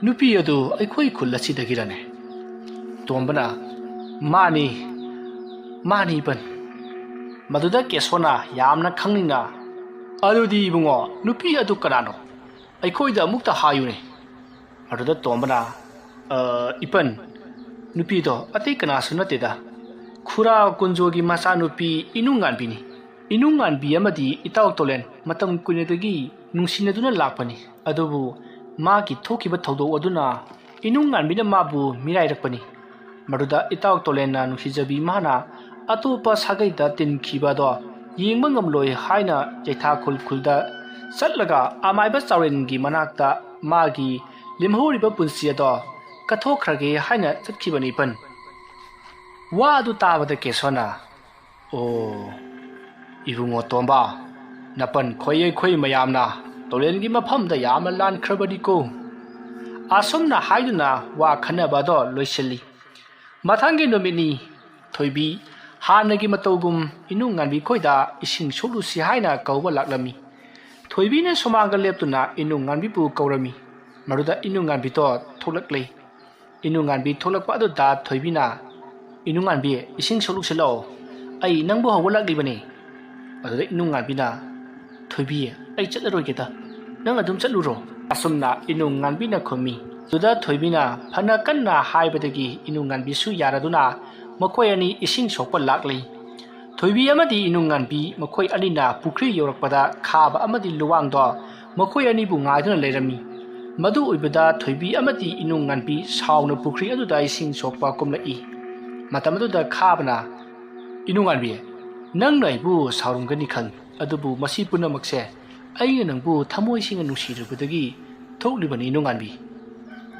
ꯅꯨꯄꯤ ꯑꯗꯨ ꯑꯩꯈꯣꯏ ꯈꯨꯜ ꯑꯁꯤꯗꯒꯤꯔꯅꯦ?" ꯇꯣꯝꯕꯅ, "ꯃꯥꯅꯤ, ꯃꯥꯅꯤ ꯏꯄꯟ꯫" ꯃꯗꯨꯗ ꯀꯦꯁꯣꯅ ꯌꯥꯝꯅ ꯈꯪꯅꯤꯡꯅ, "ꯑꯗꯨꯗꯤ ꯏꯕꯨꯡꯉꯣ, ꯅꯨꯄꯤ ꯑꯗꯨ ꯀꯅꯥꯅꯣ? ꯑꯩꯈꯣꯏꯗ ꯑꯃꯨꯛꯇ ꯍꯥꯏꯌꯨꯅꯦ꯫" ꯃꯗꯨꯗ ꯇꯣꯝꯕꯅ, "ꯑ, ꯏꯄꯟ, ꯅꯨꯄꯤꯗꯣ ꯑꯇꯩ ꯀꯅꯥꯁꯨ ꯅꯠꯇꯦꯗ, ꯈꯨꯔꯥ ꯀꯨꯟꯖꯣꯒꯤ ꯃꯆꯥꯅꯨꯄꯤ ꯏꯅꯨꯡꯉꯥꯟꯕꯤꯅꯤ꯫ ꯏꯅꯨꯡꯉꯥꯟꯕꯤ ꯑꯃꯗꯤ ꯏꯇꯥꯎ ꯇꯣꯂꯦꯟ ꯃꯇꯝ ꯀꯨꯏꯅꯗꯒꯤ ꯅꯨꯡꯁꯤꯅꯗꯨꯅ ꯂꯥꯛꯄꯅꯤ꯫ ꯑꯗꯨꯕꯨ ꯃꯥꯒꯤ ꯊꯣꯛꯈꯤꯕ ꯊꯧꯗꯣꯛ ꯑꯗꯨꯅ ꯏꯅꯨꯡꯉꯥꯟꯕꯤꯅ ꯃꯥꯕꯨ ꯃꯤꯔꯥꯏꯔꯛꯄꯅꯤ꯫" ꯃꯗꯨꯗ ꯏꯇꯥꯎ ꯇꯣꯂꯦꯟꯅ ꯅꯨꯡꯁꯤꯖꯕꯤ ꯃꯥꯅ ꯑꯇꯣꯞꯄ ꯁꯥꯒꯩꯗ ꯇꯤꯟꯈꯤꯕ ꯑꯗꯣ ꯌꯦꯡꯕ ꯉꯝꯂꯣꯏ ꯍꯥꯏꯅ ꯌꯩꯊꯥ ꯈꯨꯜ ꯈꯨꯜꯗ ꯆꯠꯂꯒ ꯑꯃꯥꯏꯕ ꯆꯥꯎꯔꯦꯟꯒꯤ ꯃꯅꯥꯛꯇ ꯃꯥꯒꯤ ꯂꯦꯝꯍꯧꯔꯤꯕ ꯄꯨꯟꯁꯤ ꯑꯗꯣ ꯀꯠꯊꯣꯛꯈ꯭ꯔꯒꯦ ꯍꯥꯏꯅ ꯆꯠꯈꯤꯕꯅꯤ ꯏꯄꯟ꯫ ꯋꯥ ꯑꯗꯨ ꯇꯥꯕꯗ ꯀꯦꯁꯣꯅ, "ꯑꯣ, ꯏꯕꯨꯡꯉꯣ ꯇꯣꯝꯕ, ꯅꯄꯟ ꯈꯣꯏ ꯑꯩꯈꯣꯏ ꯃꯌꯥꯝꯅ ꯇꯣꯂꯦꯟꯒꯤ ꯃꯐꯝꯗ ꯌꯥꯝꯅ ꯂꯥꯟꯈ꯭ꯔꯕꯅꯤꯀꯣ꯫" ꯑꯁꯨꯝꯅ ꯍꯥꯏꯗꯨꯅ ꯋꯥ ꯈꯟꯅꯕ ꯑꯗꯣ ꯂꯣꯏꯁꯤꯜꯂꯤ꯫ ꯃꯊꯪꯒꯤ ꯅꯨꯃꯤꯠꯅꯤ꯫ ꯊꯣꯏꯕꯤ ꯍꯥꯟꯅꯒꯤ ꯃꯇꯧꯒꯨꯝ ꯏꯅꯨꯡꯉꯥꯟꯕꯤ ꯈꯣꯏꯗ ꯏꯁꯤꯡ ꯁꯣꯛꯂꯨꯁꯤ ꯍꯥꯏꯅ ꯀꯧꯕ ꯂꯥꯛꯂꯝꯃꯤ꯫ ꯊꯣꯏꯕꯤꯅ ꯁꯨꯃꯥꯡꯗ ꯂꯦꯞꯇꯨꯅ ꯏꯅꯨꯡꯉꯥꯟꯕꯤꯕꯨ ꯀꯧꯔꯝꯃꯤ꯫ ꯃꯗꯨꯗ ꯏꯅꯨꯡꯉꯥꯟꯕꯤꯗꯣ ꯊꯣꯛꯂꯛꯂꯦ꯫ ꯏꯅꯨꯡꯉꯥꯟꯕꯤ ꯊꯣꯛꯂꯛꯄ ꯑꯗꯨꯗ ꯊꯣꯏꯕꯤꯅ, "ꯏꯅꯨꯡꯉꯥꯟꯕꯤ, ꯏꯁꯤꯡ ꯁꯣꯛꯂꯨꯁꯤꯜꯂꯛꯑꯣ, ꯑꯩ ꯅꯪꯕꯨ ꯍꯧꯕ ꯂꯥꯛꯂꯤꯕꯅꯤ꯫" ꯑꯗꯨꯗ ꯏꯅꯨꯡꯉꯥꯟꯕꯤꯅ, "ꯊꯣꯏꯕꯤ, ꯑꯩ ꯆꯠꯂꯔꯣꯏꯒꯦꯗ, ꯅꯪ ꯑꯗꯨꯝ ꯆꯠꯂꯨꯔꯣ꯫" ꯑꯁꯨꯝꯅ ꯏꯅꯨꯡꯉꯥꯟꯕꯤꯅ ꯈꯨꯝꯃꯤ꯫ ꯑꯗꯨꯗ ꯊꯣꯏꯕꯤꯅ ꯐꯅ ꯀꯟꯅ ꯍꯥꯏꯕꯗꯒꯤ ꯏꯅꯨꯡꯉꯥꯟꯕꯤꯁꯨ ꯌꯥꯔꯗꯨꯅ ꯃꯈꯣꯏ ꯑꯅꯤ ꯏꯁꯤꯡ ꯁꯣꯛꯄ ꯂꯥꯛꯂꯤ꯫ ꯊꯣꯏꯕꯤ ꯑꯃꯗꯤ ꯏꯅꯨꯡꯉꯥꯟꯕꯤ ꯃꯈꯣꯏ ꯑꯅꯤꯅ ꯄꯨꯈ꯭ꯔꯤ ꯌꯧꯔꯛꯄꯗ ꯈꯥꯕ ꯑꯃꯗꯤ ꯂꯨꯋꯥꯡꯗꯣ ꯃꯈꯣꯏ ꯑꯅꯤꯕꯨ ꯉꯥꯏꯗꯨꯅ ꯂꯩꯔꯝꯃꯤ꯫ ꯃꯗꯨ ꯎꯕꯗ ꯊꯣꯏꯕꯤ ꯑꯃꯗꯤ ꯏꯅꯨꯡꯉꯥꯟꯕꯤ ꯁꯥꯎꯅ ꯄꯨꯈ꯭ꯔꯤ ꯑꯗꯨꯗ ꯏꯁꯤꯡ ꯁꯣꯛꯄ ꯀꯨꯝꯂꯛꯏ꯫ ꯃꯇꯝ ꯑꯗꯨꯗ ꯈꯥꯕꯅ, "ꯏꯅꯨꯡꯉꯥꯟꯕꯤ, ꯅꯪꯅ ꯑꯩꯕꯨ ꯁꯥꯎꯔꯝꯒꯅꯤ ꯈꯪꯏ, ꯑꯗꯨꯕꯨ ꯃꯁꯤ ꯄꯨꯝꯅꯃꯛꯁꯦ ꯑꯩꯅ ꯅꯪꯕꯨ ꯊꯃꯣꯏ ꯁꯦꯡꯅ ꯅꯨꯡꯁꯤꯔꯨꯕꯗꯒꯤ ꯊꯣꯛꯂꯤꯕꯅꯤ ꯏꯅꯨꯡꯉꯥꯟꯕꯤ꯫"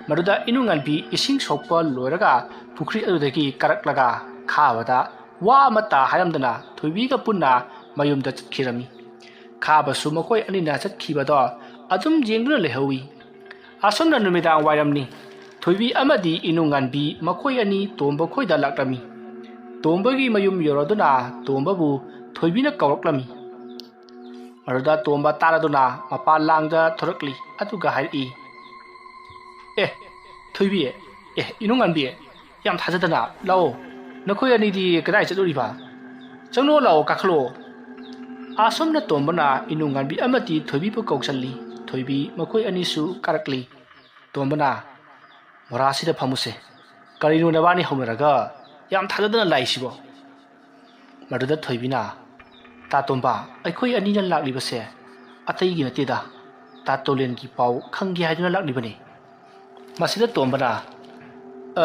ꯃꯗꯨꯗ ꯏꯅꯨꯉꯥꯟꯕꯤ ꯏꯁꯤꯡ ꯁꯣꯛꯄ ꯂꯣꯏꯔꯒ ꯄꯨꯈ꯭ꯔꯤ ꯑꯗꯨꯗꯒꯤ ꯀꯥꯔꯛꯂꯒ ꯈꯥꯕꯗ ꯋꯥ ꯑꯃꯠꯇ ꯍꯥꯏꯔꯝꯗꯅ ꯊꯣꯏꯕꯤꯒ ꯄꯨꯟꯅ ꯃꯌꯨꯝꯗ ꯆꯠꯈꯤꯔꯝꯃꯤ꯫ ꯈꯥꯕꯁꯨ ꯃꯈꯣꯏ ꯑꯅꯤꯅ ꯆꯠꯈꯤꯕꯗꯣ ꯑꯗꯨꯝ ꯌꯦꯡꯗꯨꯅ ꯂꯩꯍꯧꯏ꯫ ꯑꯁꯨꯝꯅ ꯅꯨꯃꯤꯗꯥꯡ ꯋꯥꯏꯔꯝꯅꯤ꯫ ꯊꯣꯏꯕꯤ ꯑꯃꯗꯤ ꯏꯅꯨꯉꯥꯟꯕꯤ ꯃꯈꯣꯏ ꯑꯅꯤ ꯇꯣꯝꯕ ꯈꯣꯏꯗ ꯂꯥꯛꯂꯝꯃꯤ꯫ ꯇꯣꯝꯕꯒꯤ ꯃꯌꯨꯝ ꯌꯧꯔꯗꯨꯅ ꯇꯣꯝꯕꯕꯨ ꯊꯣꯏꯕꯤꯅ ꯀꯧꯔꯛꯂꯝꯃꯤ꯫ ꯃꯗꯨꯗ ꯇꯣꯝꯕ ꯇꯥꯔꯗꯨꯅ ꯃꯄꯥꯟ ꯂꯥꯡꯗ ꯊꯣꯔꯛꯂꯤ꯫ ꯑꯗꯨꯒ ꯍꯥꯏꯔꯛꯏ, "ꯑꯦ, ꯊꯣꯏꯕꯤ, ꯑꯦ, ꯏꯅꯨꯉꯥꯟꯕꯤ, ꯌꯥꯝ ꯊꯥꯖꯗꯅ, ꯂꯥꯛꯑꯣ, ꯅꯈꯣꯏ ꯑꯅꯤꯗꯤ ꯀꯗꯥꯏ ꯆꯠꯂꯨꯔꯤꯕ? ꯆꯪꯂꯛꯑꯣ, ꯂꯥꯛꯑꯣ, ꯀꯥꯈꯠꯂꯛꯑꯣ꯫" ꯑꯁꯨꯝꯅ ꯇꯣꯝꯕꯅ ꯏꯅꯨꯉꯥꯟꯕꯤ ꯑꯃꯗꯤ ꯊꯣꯏꯕꯤꯕꯨ ꯀꯧꯁꯜꯂꯤ꯫ ꯊꯣꯏꯕꯤ ꯃꯈꯣꯏ ꯑꯅꯤꯁꯨ ꯀꯥꯔꯛꯂꯤ꯫ ꯇꯣꯝꯕꯅ, "ꯃꯣꯔꯥꯁꯤꯗ ꯐꯝꯃꯨꯁꯦ꯫ ꯀꯔꯤꯅꯣ ꯅꯕꯥꯅꯤ ꯍꯧꯅꯔꯒ ꯌꯥꯝ ꯊꯥꯖꯗꯅ ꯂꯥꯛꯏꯁꯤꯕꯣ?" ꯃꯗꯨꯗ ꯊꯣꯏꯕꯤꯅ, "ꯇꯥ ꯇꯣꯝꯕ, ꯑꯩꯈꯣꯏ ꯑꯅꯤꯅ ꯂꯥꯛꯂꯤꯕꯁꯦ ꯑꯇꯩꯒꯤ ꯅꯠꯇꯦꯗ, ꯇꯥ ꯇꯣꯂꯦꯟꯒꯤ ꯄꯥꯎ ꯈꯪꯒꯦ ꯍꯥꯏꯗꯨꯅ ꯂꯥꯛꯂꯤꯕꯅꯤ꯫" ꯃꯁꯤꯗ ꯇꯣꯝꯕꯅ, "ꯑ,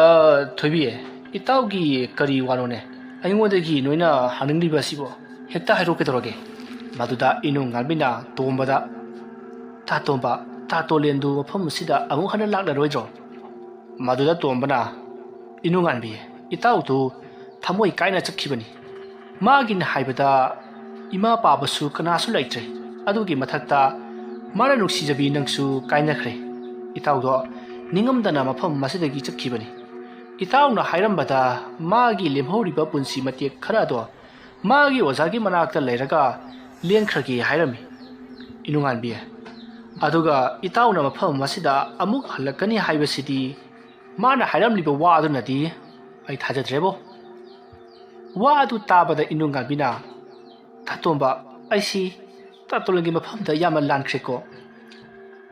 ꯊꯣꯏꯕꯤ, ꯏꯇꯥꯎꯒꯤ ꯀꯔꯤ ꯋꯥꯅꯣꯅꯦ? ꯑꯩꯉꯣꯟꯗꯒꯤ ꯅꯣꯏꯅ ꯍꯪꯅꯤꯡꯂꯤꯕ ꯑꯁꯤꯕꯣ? ꯍꯦꯛꯇ ꯍꯥꯏꯔꯣ, ꯀꯩꯗꯧꯔꯒꯦ?" ꯃꯗꯨꯗ ꯏꯅꯨꯉꯥꯟꯕꯤꯅ ꯇꯣꯝꯕꯗ, "ꯇꯥ ꯇꯣꯝꯕ, ꯇꯥ ꯇꯣꯂꯦꯟꯗꯨ ꯃꯐꯝ ꯑꯁꯤꯗ ꯑꯃꯨꯛ ꯍꯟꯅ ꯂꯥꯛꯂꯔꯣꯏꯗ꯭ꯔꯣ?" ꯃꯗꯨꯗ ꯇꯣꯝꯕꯅ, "ꯏꯅꯨꯉꯥꯟꯕꯤ, ꯏꯇꯥꯎꯗꯨ ꯊꯃꯣꯏ ꯀꯥꯏꯅ ꯆꯠꯈꯤꯕꯅꯤ꯫ ꯃꯥꯒꯤꯅ ꯍꯥꯏꯕꯗ ꯏꯃꯥ ꯄꯥꯕꯁꯨ ꯀꯅꯥꯁꯨ ꯂꯩꯇ꯭ꯔꯦ꯫ ꯑꯗꯨꯒꯤ ꯃꯊꯛꯇ ꯃꯥꯅ ꯅꯨꯡꯁꯤꯖꯕꯤ ꯅꯪꯁꯨ ꯀꯥꯏꯅꯈ꯭ꯔꯦ꯫ ꯏꯇꯥꯎꯗꯣ ꯅꯤꯡꯉꯝꯗꯅ ꯃꯐꯝ ꯑꯁꯤꯗꯒꯤ ꯆꯠꯈꯤꯕꯅꯤ꯫ ꯏꯇꯥꯎꯅ ꯍꯥꯏꯔꯝꯕꯗ ꯃꯥꯒꯤ ꯂꯦꯝꯍꯧꯔꯤꯕ ꯄꯨꯟꯁꯤ ꯃꯇꯦꯛ ꯈꯔꯗꯣ ꯃꯥꯒꯤ ꯑꯣꯖꯥꯒꯤ ꯃꯅꯥꯛꯇ ꯂꯩꯔꯒ ꯂꯦꯟꯈ꯭ꯔꯒꯦ ꯍꯥꯏꯔꯝꯃꯤ, ꯏꯅꯨꯉꯥꯟꯕꯤ꯫ ꯑꯗꯨꯒ ꯏꯇꯥꯎꯅ ꯃꯐꯝ ꯑꯁꯤꯗ ꯑꯃꯨꯛ ꯍꯜꯂꯛꯀꯅꯤ ꯍꯥꯏꯕꯁꯤꯗꯤ ꯃꯥꯅ ꯍꯥꯏꯔꯝꯂꯤꯕ ꯋꯥ ꯑꯗꯨꯅꯗꯤ ꯑꯩ ꯊꯥꯖꯗ꯭ꯔꯦꯕꯣ꯫" ꯋꯥ ꯑꯗꯨ ꯇꯥꯕꯗ ꯏꯅꯨꯉꯥꯟꯕꯤꯅ, "ꯇꯥꯇꯣꯝꯕ, ꯑꯩꯁꯤ ꯇꯥꯇꯣꯂꯦꯟꯒꯤ ꯃꯐꯝꯗ ꯌꯥꯝꯅ ꯂꯥꯟꯈ꯭ꯔꯦꯀꯣ꯫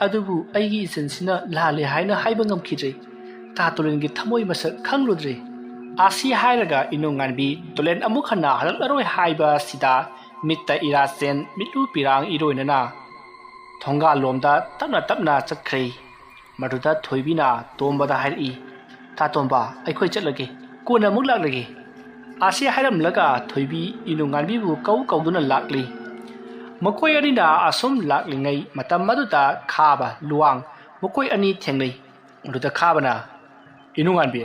ꯑꯗꯨꯕꯨ ꯑꯩꯒꯤ ꯏꯆꯟꯁꯤꯅ ꯂꯥꯜꯂꯦ ꯍꯥꯏꯅ ꯍꯥꯏꯕ ꯉꯝꯈꯤꯗ꯭ꯔꯦ꯫ ꯇꯥꯇꯣꯂꯦꯟꯒꯤ ꯊꯃꯣꯏ ꯃꯁꯛ ꯈꯪꯂꯨꯗ꯭ꯔꯦ꯫" ꯑꯁꯤ ꯍꯥꯏꯔꯒ ꯏꯅꯨꯉꯥꯟꯕꯤ ꯇꯣꯂꯦꯟ ꯑꯃꯨꯛ ꯍꯟꯅ ꯍꯜꯂꯛꯂꯔꯣꯏ ꯍꯥꯏꯕ ꯑꯁꯤꯗ ꯃꯤꯠꯇ ꯏꯔꯥ ꯆꯦꯟ, ꯃꯤꯠꯂꯨ ꯄꯤꯔꯥꯡ ꯏꯔꯣꯏꯅꯅ ꯊꯣꯡꯒꯥꯜꯂꯣꯝꯗ ꯇꯞꯅ ꯇꯞꯅ ꯆꯠꯈ꯭ꯔꯦ꯫ ꯃꯗꯨꯗ ꯊꯣꯏꯕꯤꯅ ꯇꯣꯝꯕꯗ ꯍꯥꯏꯔꯛꯏ, "ꯇꯥꯇꯣꯝꯕ, ꯑꯩꯈꯣꯏ ꯆꯠꯂꯒꯦ, ꯀꯣꯟꯅ ꯑꯃꯨꯛ ꯂꯥꯛꯂꯒꯦ꯫" ꯑꯁꯤ ꯍꯥꯏꯔꯝꯂꯒ ꯊꯣꯏꯕꯤ ꯏꯅꯨꯉꯥꯟꯕꯤꯕꯨ ꯀꯧ ꯀꯧꯗꯨꯅ ꯂꯥꯛꯂꯤ꯫ ꯃꯈꯣꯏ ꯑꯅꯤꯅ ꯑꯁꯨꯝ ꯂꯥꯛꯂꯤꯉꯩ ꯃꯇꯝ ꯑꯗꯨꯗ ꯈꯥꯕ, ꯂꯨꯋꯥꯡ ꯃꯈꯣꯏ ꯑꯅꯤ ꯊꯦꯡꯅꯩ꯫ ꯑꯗꯨꯗ ꯈꯥꯕꯅ, "ꯏꯅꯨꯡꯉꯥꯟꯕꯤ,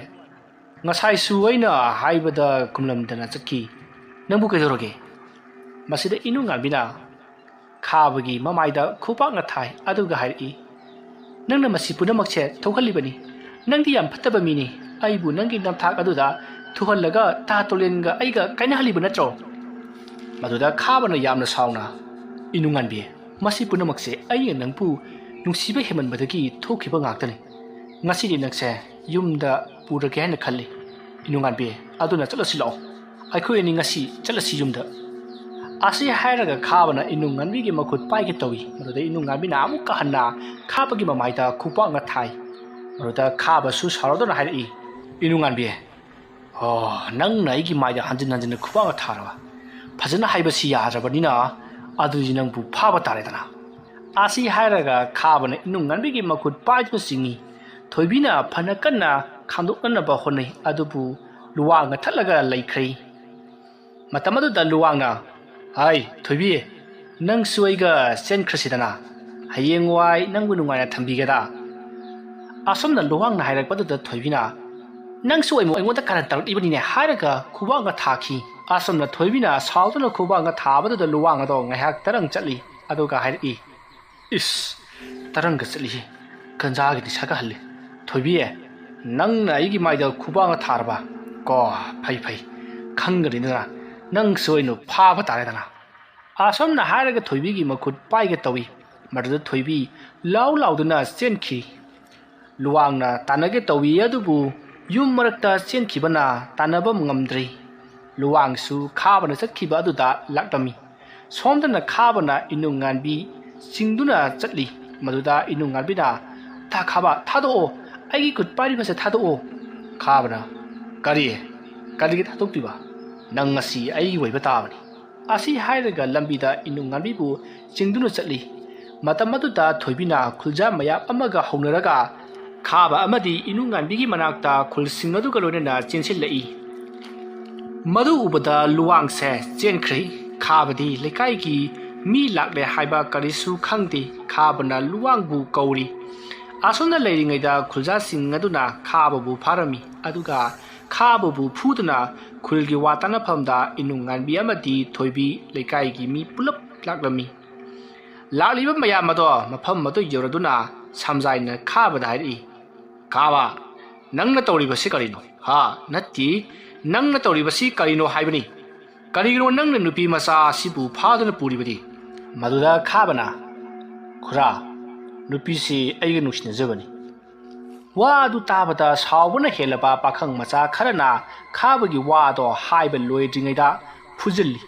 ꯉꯁꯥꯏꯁꯨ ꯑꯩꯅ ꯍꯥꯏꯕꯗ ꯈꯨꯝꯂꯝꯗꯅ ꯆꯠꯈꯤ꯫ ꯅꯪꯕꯨ ꯀꯩꯗꯧꯔꯒꯦ?" ꯃꯁꯤꯗ ꯏꯅꯨꯡꯉꯥꯟꯕꯤꯅ ꯈꯥꯕꯒꯤ ꯃꯃꯥꯏꯗ ꯈꯨꯄꯥꯛꯅ ꯊꯥꯏ, ꯑꯗꯨꯒ ꯍꯥꯏꯔꯛꯏ, "ꯅꯪꯅ ꯃꯁꯤ ꯄꯨꯝꯅꯃꯛꯁꯦ ꯊꯣꯛꯍꯜꯂꯤꯕꯅꯤ꯫ ꯅꯪꯗꯤ ꯌꯥꯝ ꯐꯠꯇꯕ ꯃꯤꯅꯤ꯫ ꯑꯩꯕꯨ ꯅꯪꯒꯤ ꯅꯝꯊꯥꯛ ꯑꯗꯨꯗ ꯊꯨꯍꯜꯂꯒ ꯇꯥ ꯇꯣꯂꯦꯟꯒ ꯑꯩꯒ ꯀꯥꯏꯅꯍꯜꯂꯤꯕ ꯅꯠꯇ꯭ꯔꯣ?" ꯃꯗꯨꯗ ꯈꯥꯕꯅ ꯌꯥꯝꯅ ꯁꯥꯎꯅ, "ꯏꯅꯨꯡꯉꯥꯟꯕꯤ, ꯃꯁꯤ ꯄꯨꯝꯅꯃꯛꯁꯦ ꯑꯩꯅ ꯅꯪꯕꯨ ꯅꯨꯡꯁꯤꯕ ꯍꯦꯟꯃꯟꯕꯗꯒꯤ ꯊꯣꯛꯈꯤꯕ ꯉꯥꯛꯇꯅꯤ꯫ ꯉꯁꯤꯗꯤ ꯅꯪꯁꯦ ꯌꯨꯝꯗ ꯄꯨꯔꯒꯦ ꯍꯥꯏꯅ ꯈꯜꯂꯤ꯫ ꯏꯅꯨꯡꯉꯥꯟꯕꯤ, ꯑꯗꯨꯅ ꯆꯠꯂꯁꯤ ꯂꯥꯛꯑꯣ꯫ ꯑꯩꯈꯣꯏ ꯑꯅꯤ ꯉꯁꯤ ꯆꯠꯂꯁꯤ ꯌꯨꯝꯗ꯫" ꯑꯁꯤ ꯍꯥꯏꯔꯒ ꯈꯥꯕꯅ ꯏꯅꯨꯡꯉꯥꯟꯕꯤꯒꯤ ꯃꯈꯨꯠ ꯄꯥꯏꯒꯦ ꯇꯧꯏ꯫ ꯃꯗꯨꯗ ꯏꯅꯨꯡꯉꯥꯟꯕꯤꯅ ꯑꯃꯨꯛꯀ ꯍꯟꯅ ꯈꯥꯕꯒꯤ ꯃꯃꯥꯏꯗ ꯈꯨꯄꯥꯛꯅ ꯊꯥꯏ꯫ ꯃꯗꯨꯗ ꯈꯥꯕꯁꯨ ꯁꯥꯎꯔꯗꯨꯅ ꯍꯥꯏꯔꯛꯏ, "ꯏꯅꯨꯡꯉꯥꯟꯕꯤ, ꯑꯣ, ꯅꯪꯅ ꯑꯩꯒꯤ ꯃꯥꯏꯗ ꯍꯟꯖꯤꯟ ꯍꯟꯖꯤꯟꯅ ꯈꯨꯄꯥꯛꯅ ꯊꯥꯔꯕ? ꯐꯖꯅ ꯍꯥꯏꯕꯁꯤ ꯌꯥꯗ꯭ꯔꯕꯅꯤꯅ ꯑꯗꯨꯗꯤ ꯅꯪꯕꯨ ꯐꯥꯕ ꯇꯥꯔꯦꯗꯅ꯫" ꯑꯁꯤ ꯍꯥꯏꯔꯒ ꯈꯥꯕꯅ ꯏꯅꯨꯡꯉꯥꯟꯕꯤꯒꯤ ꯃꯈꯨꯠ ꯄꯥꯏꯗꯨꯅ ꯆꯤꯡꯏ꯫ ꯊꯣꯏꯕꯤꯅ ꯐꯅ ꯀꯟꯅ ꯈꯥꯝꯗꯣꯛꯅꯅꯕ ꯍꯣꯠꯅꯩ, ꯑꯗꯨꯕꯨ ꯂꯨꯋꯥꯡꯅ ꯊꯠꯂꯒ ꯂꯩꯈ꯭ꯔꯦ꯫ ꯃꯇꯝ ꯑꯗꯨꯗ ꯂꯨꯋꯥꯡꯅ, "ꯍꯥꯏ, ꯊꯣꯏꯕꯤ, ꯅꯪꯁꯨ ꯑꯩꯒ ꯆꯦꯟꯈ꯭ꯔꯁꯤꯗꯅ꯫ ꯍꯌꯦꯡꯋꯥꯏ ꯅꯪꯕꯨ ꯅꯨꯡꯉꯥꯏꯅ ꯊꯝꯕꯤꯒꯦꯗ꯫" ꯑꯁꯨꯝꯅ ꯂꯨꯋꯥꯡꯅ ꯍꯥꯏꯔꯛꯄꯗꯨꯗ ꯊꯣꯏꯕꯤꯅ, "ꯅꯪꯁꯨ ꯑꯩꯉꯣꯟ-, ꯑꯩꯉꯣꯟꯗ ꯀꯥꯔꯟ ꯇꯧꯔꯛꯂꯤꯕꯅꯤꯅꯦ" ꯍꯥꯏꯔꯒ ꯈꯨꯕꯥꯛꯅ ꯊꯥꯈꯤ꯫ ꯑꯁꯨꯝꯅ ꯊꯣꯏꯕꯤꯅ ꯁꯥꯎꯗꯨꯅ ꯈꯨꯕꯥꯛꯅ ꯊꯥꯕꯗꯨꯗ ꯂꯨꯋꯥꯡ ꯑꯗꯣ ꯉꯥꯏꯍꯥꯛ ꯇꯔꯪ ꯆꯠꯂꯤ, ꯑꯗꯨꯒ ꯍꯥꯏꯔꯛꯏ, "ꯏꯁ, ꯇꯔꯪꯒ ꯆꯠꯂꯤꯍꯦ, ꯒꯟꯖꯥꯒꯤꯗꯤ ꯁꯥꯒꯠꯍꯜꯂꯤ꯫ ꯊꯣꯏꯕꯤ, ꯅꯪꯅ ꯑꯩꯒꯤ ꯃꯥꯏꯗ ꯈꯨꯕꯥꯛꯅ ꯊꯥꯔꯕ? ꯀꯣ, ꯐꯩ ꯐꯩ, ꯈꯪꯒꯅꯤꯗꯅ, ꯅꯪꯁꯨ ꯑꯩꯅ ꯐꯥꯕ ꯇꯥꯔꯦꯗꯅ꯫" ꯑꯁꯨꯝꯅ ꯍꯥꯏꯔꯒ ꯊꯣꯏꯕꯤꯒꯤ ꯃꯈꯨꯠ ꯄꯥꯏꯒꯦ ꯇꯧꯏ꯫ ꯃꯗꯨꯗ ꯊꯣꯏꯕꯤ ꯂꯥꯎ ꯂꯥꯎꯗꯨꯅ ꯆꯦꯟꯈꯤ꯫ ꯂꯨꯋꯥꯡꯅ ꯇꯥꯟꯅꯒꯦ ꯇꯧꯏ, ꯑꯗꯨꯕꯨ ꯌꯨꯝ ꯃꯔꯛꯇ ꯆꯦꯟꯈꯤꯕꯅ ꯇꯥꯟꯅꯕ ꯉꯝꯗ꯭ꯔꯦ꯫ ꯂꯨꯋꯥꯡꯁꯨ ꯈꯥꯕꯅ ꯆꯠꯈꯤꯕ ꯑꯗꯨꯗ ꯂꯥꯛꯂꯝꯃꯤ꯫ ꯁꯣꯝꯗꯅ ꯈꯥꯕꯅ ꯏꯅꯨꯡꯉꯥꯟꯕꯤ ꯆꯤꯡꯗꯨꯅ ꯆꯠꯂꯤ꯫ ꯃꯗꯨꯗ ꯏꯅꯨꯡꯉꯥꯟꯕꯤꯅ, "ꯇꯥ ꯈꯥꯕ, ꯊꯥꯗꯣꯛꯑꯣ, ꯑꯩꯒꯤ ꯈꯨꯠ ꯄꯥꯏꯔꯤꯕꯁꯦ ꯊꯥꯗꯣꯛꯑꯣ꯫" ꯈꯥꯕꯅ, "ꯀꯔꯤ? ꯀꯔꯤꯒꯤ ꯊꯥꯗꯣꯛꯇꯣꯏꯕ? ꯅꯪ ꯉꯁꯤ ꯑꯩꯒꯤ ꯑꯣꯏꯕ ꯇꯥꯕꯅꯤ꯫" ꯑꯁꯤ ꯍꯥꯏꯔꯒ ꯂꯝꯕꯤꯗ ꯏꯅꯨꯡꯉꯥꯟꯕꯤꯕꯨ ꯆꯤꯡꯗꯨꯅ ꯆꯠꯂꯤ꯫ ꯃꯇꯝ ꯑꯗꯨꯗ ꯊꯣꯏꯕꯤꯅ ꯈꯨꯜꯖꯥ ꯃꯌꯥꯝ ꯑꯃꯒ ꯍꯧꯅꯔꯒ ꯈꯥꯕ ꯑꯃꯗꯤ ꯏꯅꯨꯡꯉꯥꯟꯕꯤꯒꯤ ꯃꯅꯥꯛꯇ ꯈꯨꯜꯁꯤꯡ ꯑꯗꯨꯒ ꯂꯣꯏꯅꯅ ꯆꯦꯟꯁꯤꯜꯂꯛꯏ꯫ ꯃꯗꯨ ꯎꯕꯗ ꯂꯨꯋꯥꯡꯁꯦ ꯆꯦꯟꯈ꯭ꯔꯦ꯫ ꯈꯥꯕꯗꯤ ꯂꯩꯀꯥꯏꯒꯤ ꯃꯤ ꯂꯥꯛꯂꯦ ꯍꯥꯏꯕ ꯀꯔꯤꯁꯨ ꯈꯪꯗꯦ꯫ ꯈꯥꯕꯅ ꯂꯨꯋꯥꯡꯕꯨ ꯀꯧꯔꯤ꯫ ꯑꯁꯨꯝꯅ ꯂꯩꯔꯤꯉꯩꯗ ꯈꯨꯜꯖꯥꯁꯤꯡ ꯑꯗꯨꯅ ꯈꯥꯕꯕꯨ ꯐꯥꯔꯝꯃꯤ꯫ ꯑꯗꯨꯒ ꯈꯥꯕꯕꯨ ꯐꯨꯗꯨꯅ ꯈꯨꯜꯒꯤ ꯋꯥ ꯇꯥꯅꯐꯝꯗ ꯏꯅꯨꯡ ꯉꯥꯟꯕꯤ ꯑꯃꯗꯤ ꯊꯣꯏꯕꯤ ꯂꯩꯀꯥꯏꯒꯤ ꯃꯤ ꯄꯨꯂꯞ ꯂꯥꯛꯂꯝꯃꯤ꯫ ꯂꯥꯛꯂꯤꯕ ꯃꯌꯥꯝ ꯑꯗꯣ ꯃꯐꯝ ꯑꯗꯨ ꯌꯧꯔꯗꯨꯅ ꯁꯝꯖꯥꯏꯅ ꯈꯥꯕꯗ ꯍꯥꯏꯔꯛꯏ, "ꯈꯥꯕ, ꯅꯪꯅ ꯇꯧꯔꯤꯕꯁꯤ ꯀꯔꯤꯅꯣ? ꯍꯥ? ꯅꯠꯇꯦ, ꯅꯪꯅ ꯇꯧꯔꯤꯕꯁꯤ ꯀꯔꯤꯅꯣ ꯍꯥꯏꯕꯅꯤ? ꯀꯔꯤꯒꯤꯅꯣ ꯅꯪꯅ ꯅꯨꯄꯤ ꯃꯆꯥ ꯑꯁꯤꯕꯨ ꯐꯥꯗꯨꯅ ꯄꯨꯔꯤꯕꯗꯤ?" ꯃꯗꯨꯗ ꯈꯥꯕꯅ, "ꯈꯨꯔꯥ, ꯅꯨꯄꯤꯁꯤ ꯑꯩꯒ ꯅꯨꯡꯁꯤꯅꯖꯕꯅꯤ꯫" ꯋꯥ ꯑꯗꯨ ꯇꯥꯕꯗ ꯁꯥꯎꯕꯅ ꯍꯦꯜꯂꯕ ꯄꯥꯈꯪ ꯃꯆꯥ ꯈꯔꯅ ꯈꯥꯕꯒꯤ ꯋꯥ ꯑꯗꯣ ꯍꯥꯏꯕ ꯂꯣꯏꯗ꯭ꯔꯤꯉꯩꯗ ꯐꯨꯖꯤꯜꯂꯤ꯫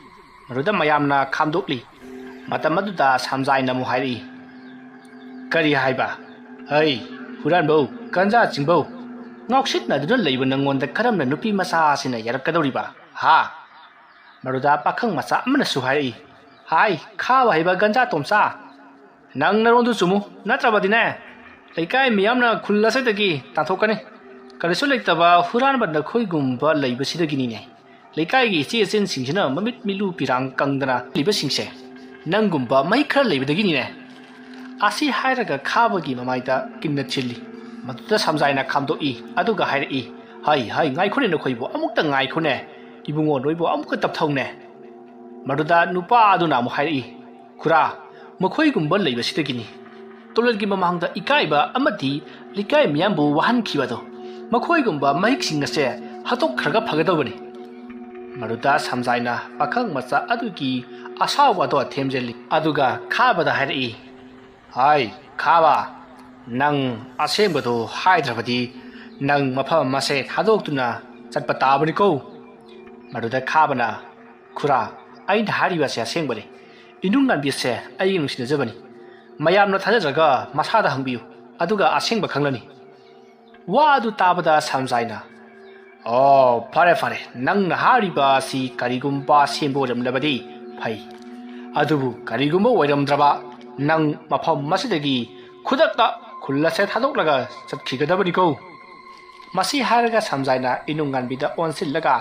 ꯃꯗꯨꯗ ꯃꯌꯥꯝꯅ ꯈꯥꯝꯗꯣꯛꯂꯤ꯫ ꯃꯇꯝ ꯑꯗꯨꯗ ꯁꯝꯖꯥꯏꯅ ꯑꯃꯨꯛ ꯍꯥꯏꯔꯛꯏ, "ꯀꯔꯤ ꯍꯥꯏꯕ? ꯍꯩ, ꯍꯨꯔꯥꯟꯕꯧ, ꯒꯟꯖꯥ ꯆꯤꯡꯕꯧ, ꯉꯥꯎꯁꯤꯟꯅꯗꯨꯅ ꯂꯩꯕ ꯅꯪꯉꯣꯟꯗ ꯀꯔꯝꯅ ꯅꯨꯄꯤ ꯃꯆꯥ ꯑꯁꯤꯅ ꯌꯥꯔꯛꯀꯗꯧꯔꯤꯕ? ꯍꯥ?" ꯃꯗꯨꯗ ꯄꯥꯈꯪ ꯃꯆꯥ ꯑꯃꯅꯁꯨ ꯍꯥꯏꯔꯛꯏ, "ꯍꯥꯏ, ꯈꯥꯕ ꯍꯩꯕ ꯒꯟꯖꯥ ꯇꯣꯝꯆꯥ, ꯅꯪ ꯅꯔꯣꯟꯗꯨ ꯆꯨꯝꯃꯨ, ꯅꯠꯇ꯭ꯔꯕꯗꯤꯅꯦ, ꯂꯩꯀꯥꯏ ꯃꯤꯌꯥꯝꯅ ꯈꯨꯜ ꯑꯁꯤꯗꯒꯤ ꯇꯥꯟꯊꯣꯛꯀꯅꯤ꯫ ꯀꯔꯤꯁꯨ ꯂꯩꯇꯕ ꯍꯨꯔꯥꯟꯕ ꯅꯈꯣꯏꯒꯨꯝꯕ ꯂꯩꯕꯁꯤꯗꯒꯤꯅꯤꯅꯦ ꯂꯩꯀꯥꯏꯒꯤ ꯏꯆꯦ ꯏꯆꯟꯁꯤꯡꯁꯤꯅ ꯃꯃꯤꯠ ꯃꯤꯠꯂꯨ ꯄꯤꯔꯥꯡ ꯀꯪꯗꯅ ꯂꯩꯕꯁꯤꯡꯁꯦ꯫ ꯅꯪꯒꯨꯝꯕ ꯃꯍꯤꯛ ꯈꯔ ꯂꯩꯕꯗꯒꯤꯅꯤꯅꯦ꯫" ꯑꯁꯤ ꯍꯥꯏꯔꯒ ꯈꯥꯕꯒꯤ ꯃꯃꯥꯏꯗ ꯀꯤꯟꯅ ꯊꯤꯜꯂꯤ꯫ ꯃꯗꯨꯗ ꯁꯝꯖꯥꯏꯅ ꯈꯥꯝꯗꯣꯛꯏ, ꯑꯗꯨꯒ ꯍꯥꯏꯔꯛꯏ, "ꯍꯩ, ꯍꯩ, ꯉꯥꯏꯈꯣꯅꯦ, ꯅꯈꯣꯏꯕꯨ ꯑꯃꯨꯛꯇ ꯉꯥꯏꯈꯣꯅꯦ, ꯏꯕꯨꯡꯉꯣ, ꯅꯣꯏꯕꯨ ꯑꯃꯨꯛꯀ ꯇꯞꯊꯧꯅꯦ꯫" ꯃꯗꯨꯗ ꯅꯨꯄꯥ ꯑꯗꯨꯅ ꯑꯃꯨꯛ ꯍꯥꯏꯔꯛꯏ, "ꯈꯨꯔꯥ, ꯃꯈꯣꯏꯒꯨꯝꯕ ꯂꯩꯕꯁꯤꯗꯒꯤꯅꯤ ꯇꯨꯔꯦꯜꯒꯤ ꯃꯃꯥꯡꯗ ꯏꯀꯥꯏꯕ ꯑꯃꯗꯤ ꯂꯩꯀꯥꯏ ꯃꯤꯌꯥꯝꯕꯨ ꯋꯥꯍꯟꯈꯤꯕꯗꯣ꯫ ꯃꯈꯣꯏꯒꯨꯝꯕ ꯃꯍꯤꯛꯁꯤꯡ ꯑꯁꯦ ꯍꯥꯠꯇꯣꯛꯈ꯭ꯔꯒ ꯐꯒꯗꯧꯕꯅꯤ꯫" ꯃꯗꯨꯗ ꯁꯝꯖꯥꯏꯅ ꯄꯥꯈꯪ ꯃꯆꯥ ꯑꯗꯨꯒꯤ ꯑꯁꯥꯎꯕ ꯑꯗꯣ ꯊꯦꯝꯖꯤꯜꯂꯤ, ꯑꯗꯨꯒ ꯈꯥꯕꯗ ꯍꯥꯏꯔꯛꯏ, "ꯍꯥꯏ, ꯈꯥꯕ, ꯅꯪ ꯑꯁꯦꯡꯕꯗꯨ ꯍꯥꯏꯗ꯭ꯔꯕꯗꯤ ꯅꯪ ꯃꯐꯝ ꯑꯁꯦ ꯊꯥꯗꯣꯛꯇꯨꯅ ꯆꯠꯄ ꯇꯥꯕꯅꯤꯀꯣ꯫" ꯃꯗꯨꯗ ꯈꯥꯕꯅ, "ꯈꯨꯔꯥ, ꯑꯩꯅ ꯍꯥꯏꯔꯤꯕ ꯑꯁꯦ ꯑꯁꯦꯡꯕꯅꯤ꯫ ꯏꯅꯨꯡ ꯉꯥꯟꯕꯤ ꯑꯁꯦ ꯑꯩꯒꯤ ꯅꯨꯡꯁꯤꯅꯖꯕꯅꯤ꯫ ꯃꯌꯥꯝꯅ ꯊꯥꯖꯗ꯭ꯔꯒ ꯃꯁꯥꯗ ꯍꯪꯕꯤꯌꯨ, ꯑꯗꯨꯒ ꯑꯁꯦꯡꯕ ꯈꯪꯂꯅꯤ꯫" ꯋꯥ ꯑꯗꯨ ꯇꯥꯕꯗ ꯁꯝꯖꯥꯏꯅ, "ꯑꯣ, ꯐꯔꯦ, ꯐꯔꯦ, ꯅꯪꯅ ꯍꯥꯏꯔꯤꯕ ꯑꯁꯤ ꯀꯔꯤꯒꯨꯝꯕ ꯑꯁꯦꯡꯕ ꯑꯣꯏꯔꯝꯂꯕꯗꯤ ꯐꯩ꯫ ꯑꯗꯨꯕꯨ ꯀꯔꯤꯒꯨꯝꯕ ꯑꯣꯏꯔꯝꯗ꯭ꯔꯕ, ꯅꯪ ꯃꯐꯝ ꯑꯁꯤꯗꯒꯤ ꯈꯨꯗꯛꯇ ꯈꯨꯜ ꯑꯁꯦ ꯊꯥꯗꯣꯛꯂꯒ ꯆꯠꯈꯤꯒꯗꯕꯅꯤꯀꯣ꯫" ꯃꯁꯤ ꯍꯥꯏꯔꯒ ꯁꯝꯖꯥꯏꯅ ꯏꯅꯨꯡ ꯉꯥꯟꯕꯤꯗ ꯑꯣꯟꯁꯤꯜꯂꯒ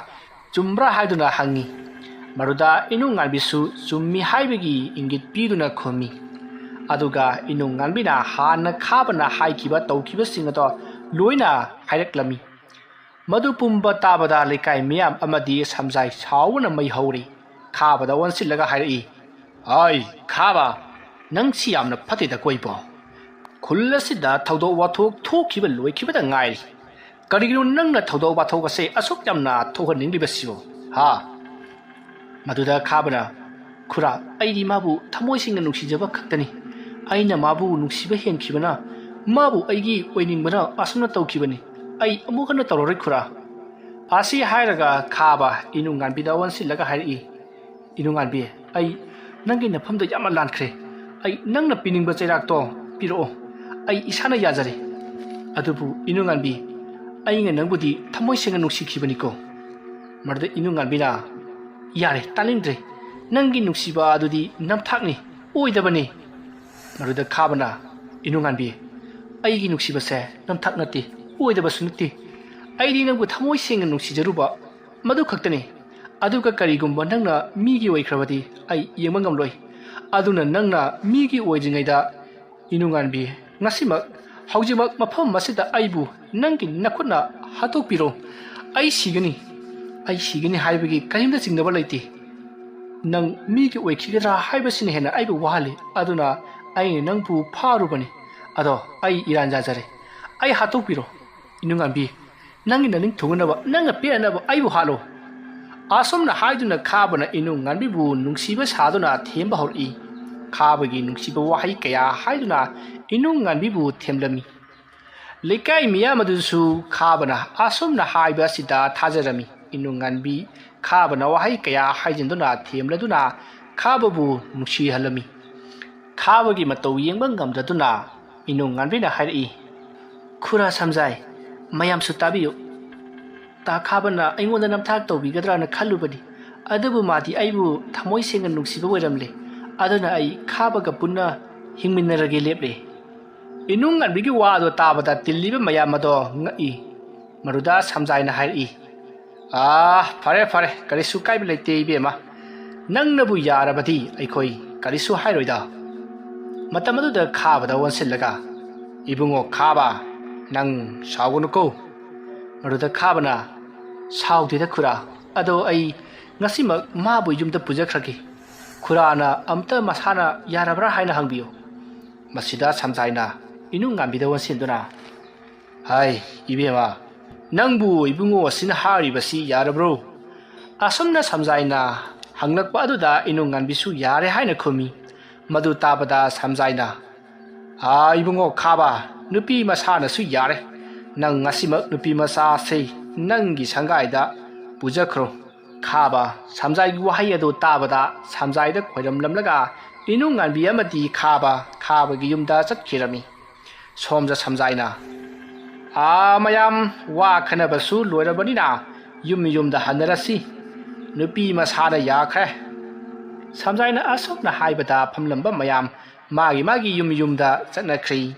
ꯆꯨꯝꯕ꯭ꯔꯥ ꯍꯥꯏꯗꯨꯅ ꯍꯪꯉꯤ꯫ ꯃꯗꯨꯗ ꯏꯅꯨꯡ ꯉꯥꯟꯕꯤꯁꯨ ꯆꯨꯝꯃꯤ ꯍꯥꯏꯕꯒꯤ ꯏꯪꯒꯤꯠ ꯄꯤꯗꯨꯅ ꯈꯨꯝꯃꯤ꯫ ꯑꯗꯨꯒ ꯏꯅꯨꯡꯉꯥꯟꯕꯤꯅ ꯍꯥꯟꯅ ꯈꯥꯕꯅ ꯍꯥꯏꯈꯤꯕ ꯇꯧꯈꯤꯕꯁꯤꯡ ꯑꯗꯣ ꯂꯣꯏꯅ ꯍꯥꯏꯔꯛꯂꯝꯃꯤ꯫ ꯃꯗꯨ ꯄꯨꯝꯕ ꯇꯥꯕꯗ ꯂꯩꯀꯥꯏ ꯃꯤꯌꯥꯝ ꯑꯃꯗꯤ ꯁꯝꯖꯥꯏ ꯁꯥꯎꯕꯅ ꯃꯩ ꯍꯧꯔꯤ꯫ ꯈꯥꯕꯗ ꯑꯣꯟꯁꯤꯜꯂꯒ ꯍꯥꯏꯔꯛꯏ, "ꯑꯩ ꯈꯥꯕ, ꯅꯪꯁꯤ ꯌꯥꯝꯅ ꯐꯠꯇꯦꯗ ꯀꯣꯏꯕꯣ꯫ ꯈꯨꯜ ꯑꯁꯤꯗ ꯊꯧꯗꯣꯛ ꯋꯥꯊꯣꯛ ꯊꯣꯛꯈꯤꯕ ꯂꯣꯏꯈꯤꯕꯗ ꯉꯥꯏꯔꯤ꯫ ꯀꯔꯤꯒꯤꯅꯣ ꯅꯪꯅ ꯊꯧꯗꯣꯛ ꯋꯥꯊꯣꯛ ꯑꯁꯦ ꯑꯁꯨꯛ ꯌꯥꯝꯅ ꯊꯣꯛꯍꯟꯅꯤꯡꯂꯤꯕꯁꯤꯕꯣ? ꯍꯥ?" ꯃꯗꯨꯗ ꯈꯥꯕꯅ, "ꯈꯨꯔꯥ, ꯑꯩꯗꯤ ꯃꯥꯕꯨ ꯊꯃꯣꯏ ꯁꯦꯡꯅ ꯅꯨꯡꯁꯤꯖꯕ ꯈꯛꯇꯅꯤ꯫ ꯑꯩꯅ ꯃꯥꯕꯨ ꯅꯨꯡꯁꯤꯕ ꯍꯦꯟꯈꯤꯕꯅ ꯃꯥꯕꯨ ꯑꯩꯒꯤ ꯑꯣꯏꯅꯤꯡꯕꯅ ꯑꯁꯨꯝꯅ ꯇꯧꯈꯤꯕꯅꯤ꯫ ꯑꯩ ꯑꯃꯨꯛ ꯍꯟꯅ ꯇꯧꯔꯔꯣꯏ ꯈꯨꯔꯥ꯫" ꯑꯁꯤ ꯍꯥꯏꯔꯒ ꯈꯥꯕ ꯏꯅꯨꯡꯉꯥꯟꯕꯤꯗ ꯑꯣꯟꯁꯤꯜꯂꯒ ꯍꯥꯏꯔꯛꯏ, "ꯏꯅꯨꯡꯉꯥꯟꯕꯤ, ꯑꯩ ꯅꯪꯒꯤ ꯅꯐꯝꯗ ꯌꯥꯝꯅ ꯂꯥꯟꯈ꯭ꯔꯦ꯫ ꯑꯩ ꯅꯪꯅ ꯄꯤꯅꯤꯡꯕ ꯆꯩꯔꯥꯛꯇꯣ ꯄꯤꯔꯛꯑꯣ꯫ ꯑꯩ ꯏꯁꯥꯅ ꯌꯥꯖꯔꯦ꯫ ꯑꯗꯨꯕꯨ ꯏꯅꯨꯡꯉꯥꯟꯕꯤ, ꯑꯩꯅ ꯅꯪꯕꯨꯗꯤ ꯊꯃꯣꯏ ꯁꯦꯡꯅ ꯅꯨꯡꯁꯤꯈꯤꯕꯅꯤꯀꯣ꯫" ꯃꯗꯨꯗ ꯏꯅꯨꯡꯉꯥꯟꯕꯤꯅ, "ꯌꯥꯔꯦ, ꯇꯥꯅꯤꯡꯗ꯭ꯔꯦ꯫ ꯅꯪꯒꯤ ꯅꯨꯡꯁꯤꯕ ꯑꯗꯨꯗꯤ ꯅꯝꯊꯥꯛꯅꯤ, ꯑꯣꯏꯗꯕꯅꯤ꯫" ꯃꯗꯨꯗ ꯈꯥꯕꯅ, "ꯏꯅꯨꯡꯉꯥꯟꯕꯤ, ꯑꯩꯒꯤ ꯅꯨꯡꯁꯤꯕꯁꯦ ꯅꯝꯊꯥꯛ ꯅꯠꯇꯦ, ꯑꯣꯏꯗꯕꯁꯨ ꯅꯠꯇꯦ꯫ ꯑꯩꯗꯤ ꯅꯪꯕꯨ ꯊꯃꯣꯏ ꯁꯦꯡꯅ ꯅꯨꯡꯁꯤꯖꯔꯨꯕ, ꯃꯗꯨ ꯈꯛꯇꯅꯤ꯫ ꯑꯗꯨꯒ ꯀꯔꯤꯒꯨꯝꯕ ꯅꯪꯅ ꯃꯤꯒꯤ ꯑꯣꯏꯈ꯭ꯔꯕꯗꯤ ꯑꯩ ꯌꯦꯡꯕ ꯉꯝꯂꯣꯏ꯫ ꯑꯗꯨꯅ ꯅꯪꯅ ꯃꯤꯒꯤ ꯑꯣꯏꯗ꯭ꯔꯤꯉꯩꯗ, ꯏꯅꯨꯡꯉꯥꯟꯕꯤ, ꯉꯁꯤꯃꯛ, ꯍꯧꯖꯤꯛꯃꯛ ꯃꯐꯝ ꯑꯁꯤꯗ ꯑꯩꯕꯨ ꯅꯪꯒꯤ ꯅꯈꯨꯠꯅ ꯍꯥꯠꯇꯣꯛꯄꯤꯔꯣ꯫ ꯑꯩ ꯁꯤꯒꯅꯤ꯫ ꯑꯩ ꯁꯤꯒꯅꯤ ꯍꯥꯏꯕꯒꯤ ꯀꯔꯤꯝꯇ ꯆꯤꯡꯅꯕ ꯂꯩꯇꯦ꯫ ꯅꯪ ꯃꯤꯒꯤ ꯑꯣꯏꯈꯤꯒꯗ꯭ꯔꯥ ꯍꯥꯏꯕꯁꯤꯅ ꯍꯦꯟꯅ ꯑꯩꯕꯨ ꯋꯥꯍꯜꯂꯤ꯫ ꯑꯗꯨꯅ ꯑꯩꯅ ꯅꯪꯕꯨ ꯐꯥꯔꯨꯕꯅꯤ꯫ ꯑꯗꯣ ꯑꯩ ꯏꯔꯥꯟ ꯌꯥꯖꯔꯦ꯫ ꯑꯩ ꯍꯥꯠꯇꯣꯛꯄꯤꯔꯣ, ꯏꯅꯨꯡꯉꯥꯟꯕꯤ꯫ ꯅꯪꯒꯤ ꯅꯅꯤꯡ ꯊꯨꯡꯅꯅꯕ, ꯅꯪꯅ ꯄꯦꯟꯅꯅꯕ ꯑꯩꯕꯨ ꯍꯥꯠꯂꯣ꯫" ꯑꯁꯨꯝꯅ ꯍꯥꯏꯗꯨꯅ ꯈꯥꯕꯅ ꯏꯅꯨꯡꯉꯥꯟꯕꯤꯕꯨ ꯅꯨꯡꯁꯤꯕ ꯁꯥꯗꯨꯅ ꯊꯦꯝꯕ ꯍꯧꯔꯛꯏ꯫ ꯈꯥꯕꯒꯤ ꯅꯨꯡꯁꯤꯕ ꯋꯥꯍꯩ ꯀꯌꯥ ꯍꯥꯏꯗꯨꯅ ꯏꯅꯨꯡꯉꯥꯟꯕꯤꯕꯨ ꯊꯦꯝꯂꯝꯃꯤ꯫ ꯂꯩꯀꯥꯏ ꯃꯤꯌꯥꯝ ꯑꯗꯨꯁꯨ ꯈꯥꯕꯅ ꯑꯁꯨꯝꯅ ꯍꯥꯏꯕ ꯑꯁꯤꯗ ꯊꯥꯖꯔꯝꯃꯤ꯫ ꯏꯅꯨꯡꯉꯥꯟꯕꯤ ꯈꯥꯕꯅ ꯋꯥꯍꯩ ꯀꯌꯥ ꯍꯥꯏꯖꯤꯟꯗꯨꯅ ꯊꯦꯝꯂꯗꯨꯅ ꯈꯥꯕꯕꯨ ꯅꯨꯡꯁꯤꯍꯜꯂꯝꯃꯤ꯫ ꯈꯥꯕꯒꯤ ꯃꯇꯧ ꯌꯦꯡꯕ ꯉꯝꯗꯗꯨꯅ ꯏꯅꯨꯡꯉꯥꯟꯕꯤꯅ ꯍꯥꯏꯔꯛꯏ, "ꯈꯨꯔꯥ ꯁꯝꯖꯥꯏ, ꯃꯌꯥꯝꯁꯨ ꯇꯥꯕꯤꯌꯨ꯫ ꯇꯥ ꯈꯥꯕꯅ ꯑꯩꯉꯣꯟꯗ ꯅꯝꯊꯥꯛ ꯇꯧꯕꯤꯒꯗ꯭ꯔꯥꯅ ꯈꯜꯂꯨꯕꯅꯤ, ꯑꯗꯨꯕꯨ ꯃꯥꯗꯤ ꯑꯩꯕꯨ ꯊꯃꯣꯏ ꯁꯦꯡꯅ ꯅꯨꯡꯁꯤꯕ ꯑꯣꯏꯔꯝꯂꯦ꯫ ꯑꯗꯨꯅ ꯑꯩ ꯈꯥꯕꯒ ꯄꯨꯟꯅ ꯍꯤꯡꯃꯤꯟꯅꯔꯒꯦ ꯂꯦꯞꯂꯦ꯫" ꯏꯅꯨꯡꯉꯥꯟꯕꯤꯒꯤ ꯋꯥ ꯑꯗꯨ ꯇꯥꯕꯗ ꯇꯤꯜꯂꯤꯕ ꯃꯌꯥꯝ ꯑꯗꯣ ꯉꯛꯏ꯫ ꯃꯗꯨꯗ ꯁꯝꯖꯥꯏꯅ ꯍꯥꯏꯔꯛꯏ, "ꯑꯥ, ꯐꯔꯦ, ꯐꯔꯦ, ꯀꯔꯤꯁꯨ ꯀꯥꯏꯕ ꯂꯩꯇꯦ, ꯏꯕꯦꯝꯃ꯫ ꯅꯪꯅꯕꯨ ꯌꯥꯔꯕꯗꯤ ꯑꯩꯈꯣꯏ ꯀꯔꯤꯁꯨ ꯍꯥꯏꯔꯣꯏꯗ꯫" ꯃꯇꯝ ꯑꯗꯨꯗ ꯈꯥꯕꯗ ꯑꯣꯟꯁꯤꯜꯂꯒ, "ꯏꯕꯨꯡꯉꯣ ꯈꯥꯕ, ꯅꯪ ꯁꯥꯎꯒꯅꯨꯀꯣ?" ꯃꯗꯨꯗ ꯈꯥꯕꯅ, "ꯁꯥꯎꯗꯦꯗ ꯈꯨꯔꯥ, ꯑꯗꯣ ꯑꯩ ꯉꯁꯤꯃꯛ ꯃꯥꯕꯨ ꯌꯨꯝꯗ ꯄꯨꯖꯈ꯭ꯔꯒꯦ꯫ ꯈꯨꯔꯥꯅ ꯑꯝꯇ ꯃꯁꯥꯅ ꯌꯥꯔꯕ꯭ꯔꯥ ꯍꯥꯏꯅ ꯍꯪꯕꯤꯌꯨ꯫" ꯃꯁꯤꯗ ꯁꯝꯖꯥꯏꯅ ꯏꯅꯨꯡ ꯉꯥꯟꯕꯤꯗ ꯑꯣꯟꯁꯤꯟꯗꯨꯅ, "ꯍꯥꯏ, ꯏꯕꯦꯝꯃ, ꯅꯪꯕꯨ ꯏꯕꯨꯡꯉꯣ ꯑꯁꯤꯅ ꯍꯥꯏꯔꯤꯕꯁꯤ ꯌꯥꯔꯕ꯭ꯔꯣ?" ꯑꯁꯨꯝꯅ ꯁꯝꯖꯥꯏꯅ ꯍꯪꯂꯛꯄ ꯑꯗꯨꯗ ꯏꯅꯨꯡ ꯉꯥꯟꯕꯤꯁꯨ ꯌꯥꯔꯦ ꯍꯥꯏꯅ ꯈꯨꯝꯃꯤ꯫ ꯃꯗꯨ ꯇꯥꯕꯗ ꯁꯝꯖꯥꯏꯅ, "ꯑꯥ, ꯏꯕꯨꯡꯉꯣ ꯈꯥꯕ, ꯅꯨꯄꯤ ꯃꯁꯥꯅꯁꯨ ꯌꯥꯔꯦ꯫ ꯅꯪ ꯉꯁꯤꯃꯛ ꯅꯨꯄꯤ ꯃꯆꯥꯁꯦ ꯅꯪꯒꯤ ꯁꯪꯒꯥꯏꯗ ꯄꯨꯖꯈ꯭ꯔꯣ꯫" ꯈꯥꯕ ꯁꯝꯖꯥꯏꯒꯤ ꯋꯥꯍꯩ ꯑꯗꯨ ꯇꯥꯕꯗ ꯁꯝꯖꯥꯏꯗ ꯈꯣꯏꯔꯝꯂꯝꯂꯒ ꯏꯅꯨꯡ ꯉꯥꯟꯕꯤ ꯑꯃꯗꯤ ꯈꯥꯕ ꯈꯥꯕꯒꯤ ꯌꯨꯝꯗ ꯆꯠꯈꯤꯔꯝꯃꯤ꯫ ꯁꯣꯝꯗ ꯁꯝꯖꯥꯏꯅ, "ꯑꯥ, ꯃꯌꯥꯝ, ꯋꯥ ꯈꯟꯅꯕꯁꯨ ꯂꯣꯏꯔꯕꯅꯤꯅ ꯌꯨꯝ ꯌꯨꯝꯗ ꯍꯟꯅꯔꯁꯤ꯫ ꯅꯨꯄꯤ ꯃꯁꯥꯅ ꯌꯥꯈ꯭ꯔꯦ꯫" ꯁꯝꯖꯥꯏꯅ ꯑꯁꯨꯝꯅ ꯍꯥꯏꯕꯗ ꯐꯝꯂꯝꯕ ꯃꯌꯥꯝ ꯃꯥꯒꯤ ꯃꯥꯒꯤ ꯌꯨꯝ ꯌꯨꯝꯗ ꯆꯠꯅꯈ꯭ꯔꯤ꯫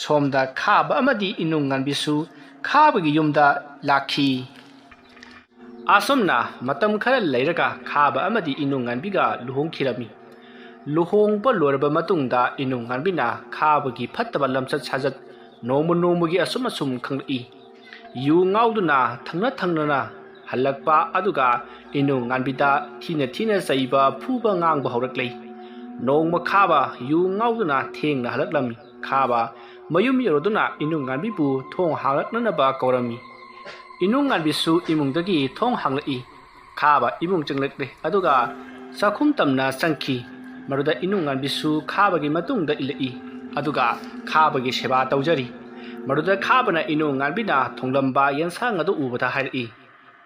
ꯁꯣꯝꯗ ꯈꯥꯕ ꯑꯃꯗꯤ ꯏꯅꯨꯡ ꯉꯥꯟꯕꯤꯁꯨ ꯈꯥꯕꯒꯤ ꯌꯨꯝꯗ ꯂꯥꯛꯈꯤ꯫ ꯑꯁꯨꯝꯅ ꯃꯇꯝ ꯈꯔ ꯂꯩꯔꯒ ꯈꯥꯕ ꯑꯃꯗꯤ ꯏꯅꯨꯡ ꯉꯥꯟꯕꯤꯒ ꯂꯨꯍꯣꯡꯈꯤꯔꯝꯃꯤ꯫ ꯂꯨꯍꯣꯡꯕ ꯂꯣꯏꯔꯕ ꯃꯇꯨꯡꯗ ꯏꯅꯨꯡ ꯉꯥꯟꯕꯤꯅ ꯈꯥꯕꯒꯤ ꯐꯠꯇꯕ ꯂꯝꯆꯠ ꯁꯥꯖꯠ ꯅꯣꯡꯃ ꯅꯣꯡꯃꯒꯤ ꯑꯁꯨꯝ ꯑꯁꯨꯝ ꯈꯪꯂꯛꯏ꯫ ꯌꯨ ꯉꯥꯎꯗꯨꯅ ꯊꯪꯅ ꯊꯪꯅꯅ ꯍꯜꯂꯛꯄ, ꯑꯗꯨꯒ ꯏꯅꯨꯡ ꯉꯥꯟꯕꯤꯗ ꯊꯤꯅ ꯊꯤꯅ ꯆꯩꯕ, ꯐꯨꯕ, ꯉꯥꯡꯕ ꯍꯧꯔꯛꯂꯦ꯫ ꯅꯣꯡꯃ ꯈꯥꯕ ꯌꯨ ꯉꯥꯎꯗꯨꯅ ꯊꯦꯡꯅ ꯍꯜꯂꯛꯂꯝꯃꯤ꯫ ꯈꯥꯕ ꯃꯌꯨꯝ ꯌꯧꯔꯗꯨꯅ ꯏꯅꯨꯡ ꯉꯥꯟꯕꯤꯕꯨ ꯊꯣꯡ ꯍꯥꯡꯂꯛꯅꯅꯕ ꯀꯧꯔꯝꯃꯤ꯫ ꯏꯅꯨꯡ ꯉꯥꯟꯕꯤꯁꯨ ꯏꯃꯨꯡꯗꯒꯤ ꯊꯣꯡ ꯍꯥꯡꯂꯛꯏ꯫ ꯈꯥꯕ ꯏꯃꯨꯡ ꯆꯪꯂꯛꯂꯦ, ꯑꯗꯨꯒ ꯆꯥꯛꯈꯨꯝ ꯇꯝꯅ ꯆꯪꯈꯤ꯫ ꯃꯗꯨꯗ ꯏꯅꯨꯡ ꯉꯥꯟꯕꯤꯁꯨ ꯈꯥꯕꯒꯤ ꯃꯇꯨꯡꯗ ꯏꯜꯂꯛꯏ, ꯑꯗꯨꯒ ꯈꯥꯕꯒꯤ ꯁꯦꯕꯥ ꯇꯧꯖꯔꯤ꯫ ꯃꯗꯨꯗ ꯈꯥꯕꯅ ꯏꯅꯨꯡ ꯉꯥꯟꯕꯤꯅ ꯊꯣꯡꯂꯝꯕ ꯌꯦꯟꯁꯥꯡ ꯑꯗꯨ ꯎꯕꯗ ꯍꯥꯏꯔꯛꯏ,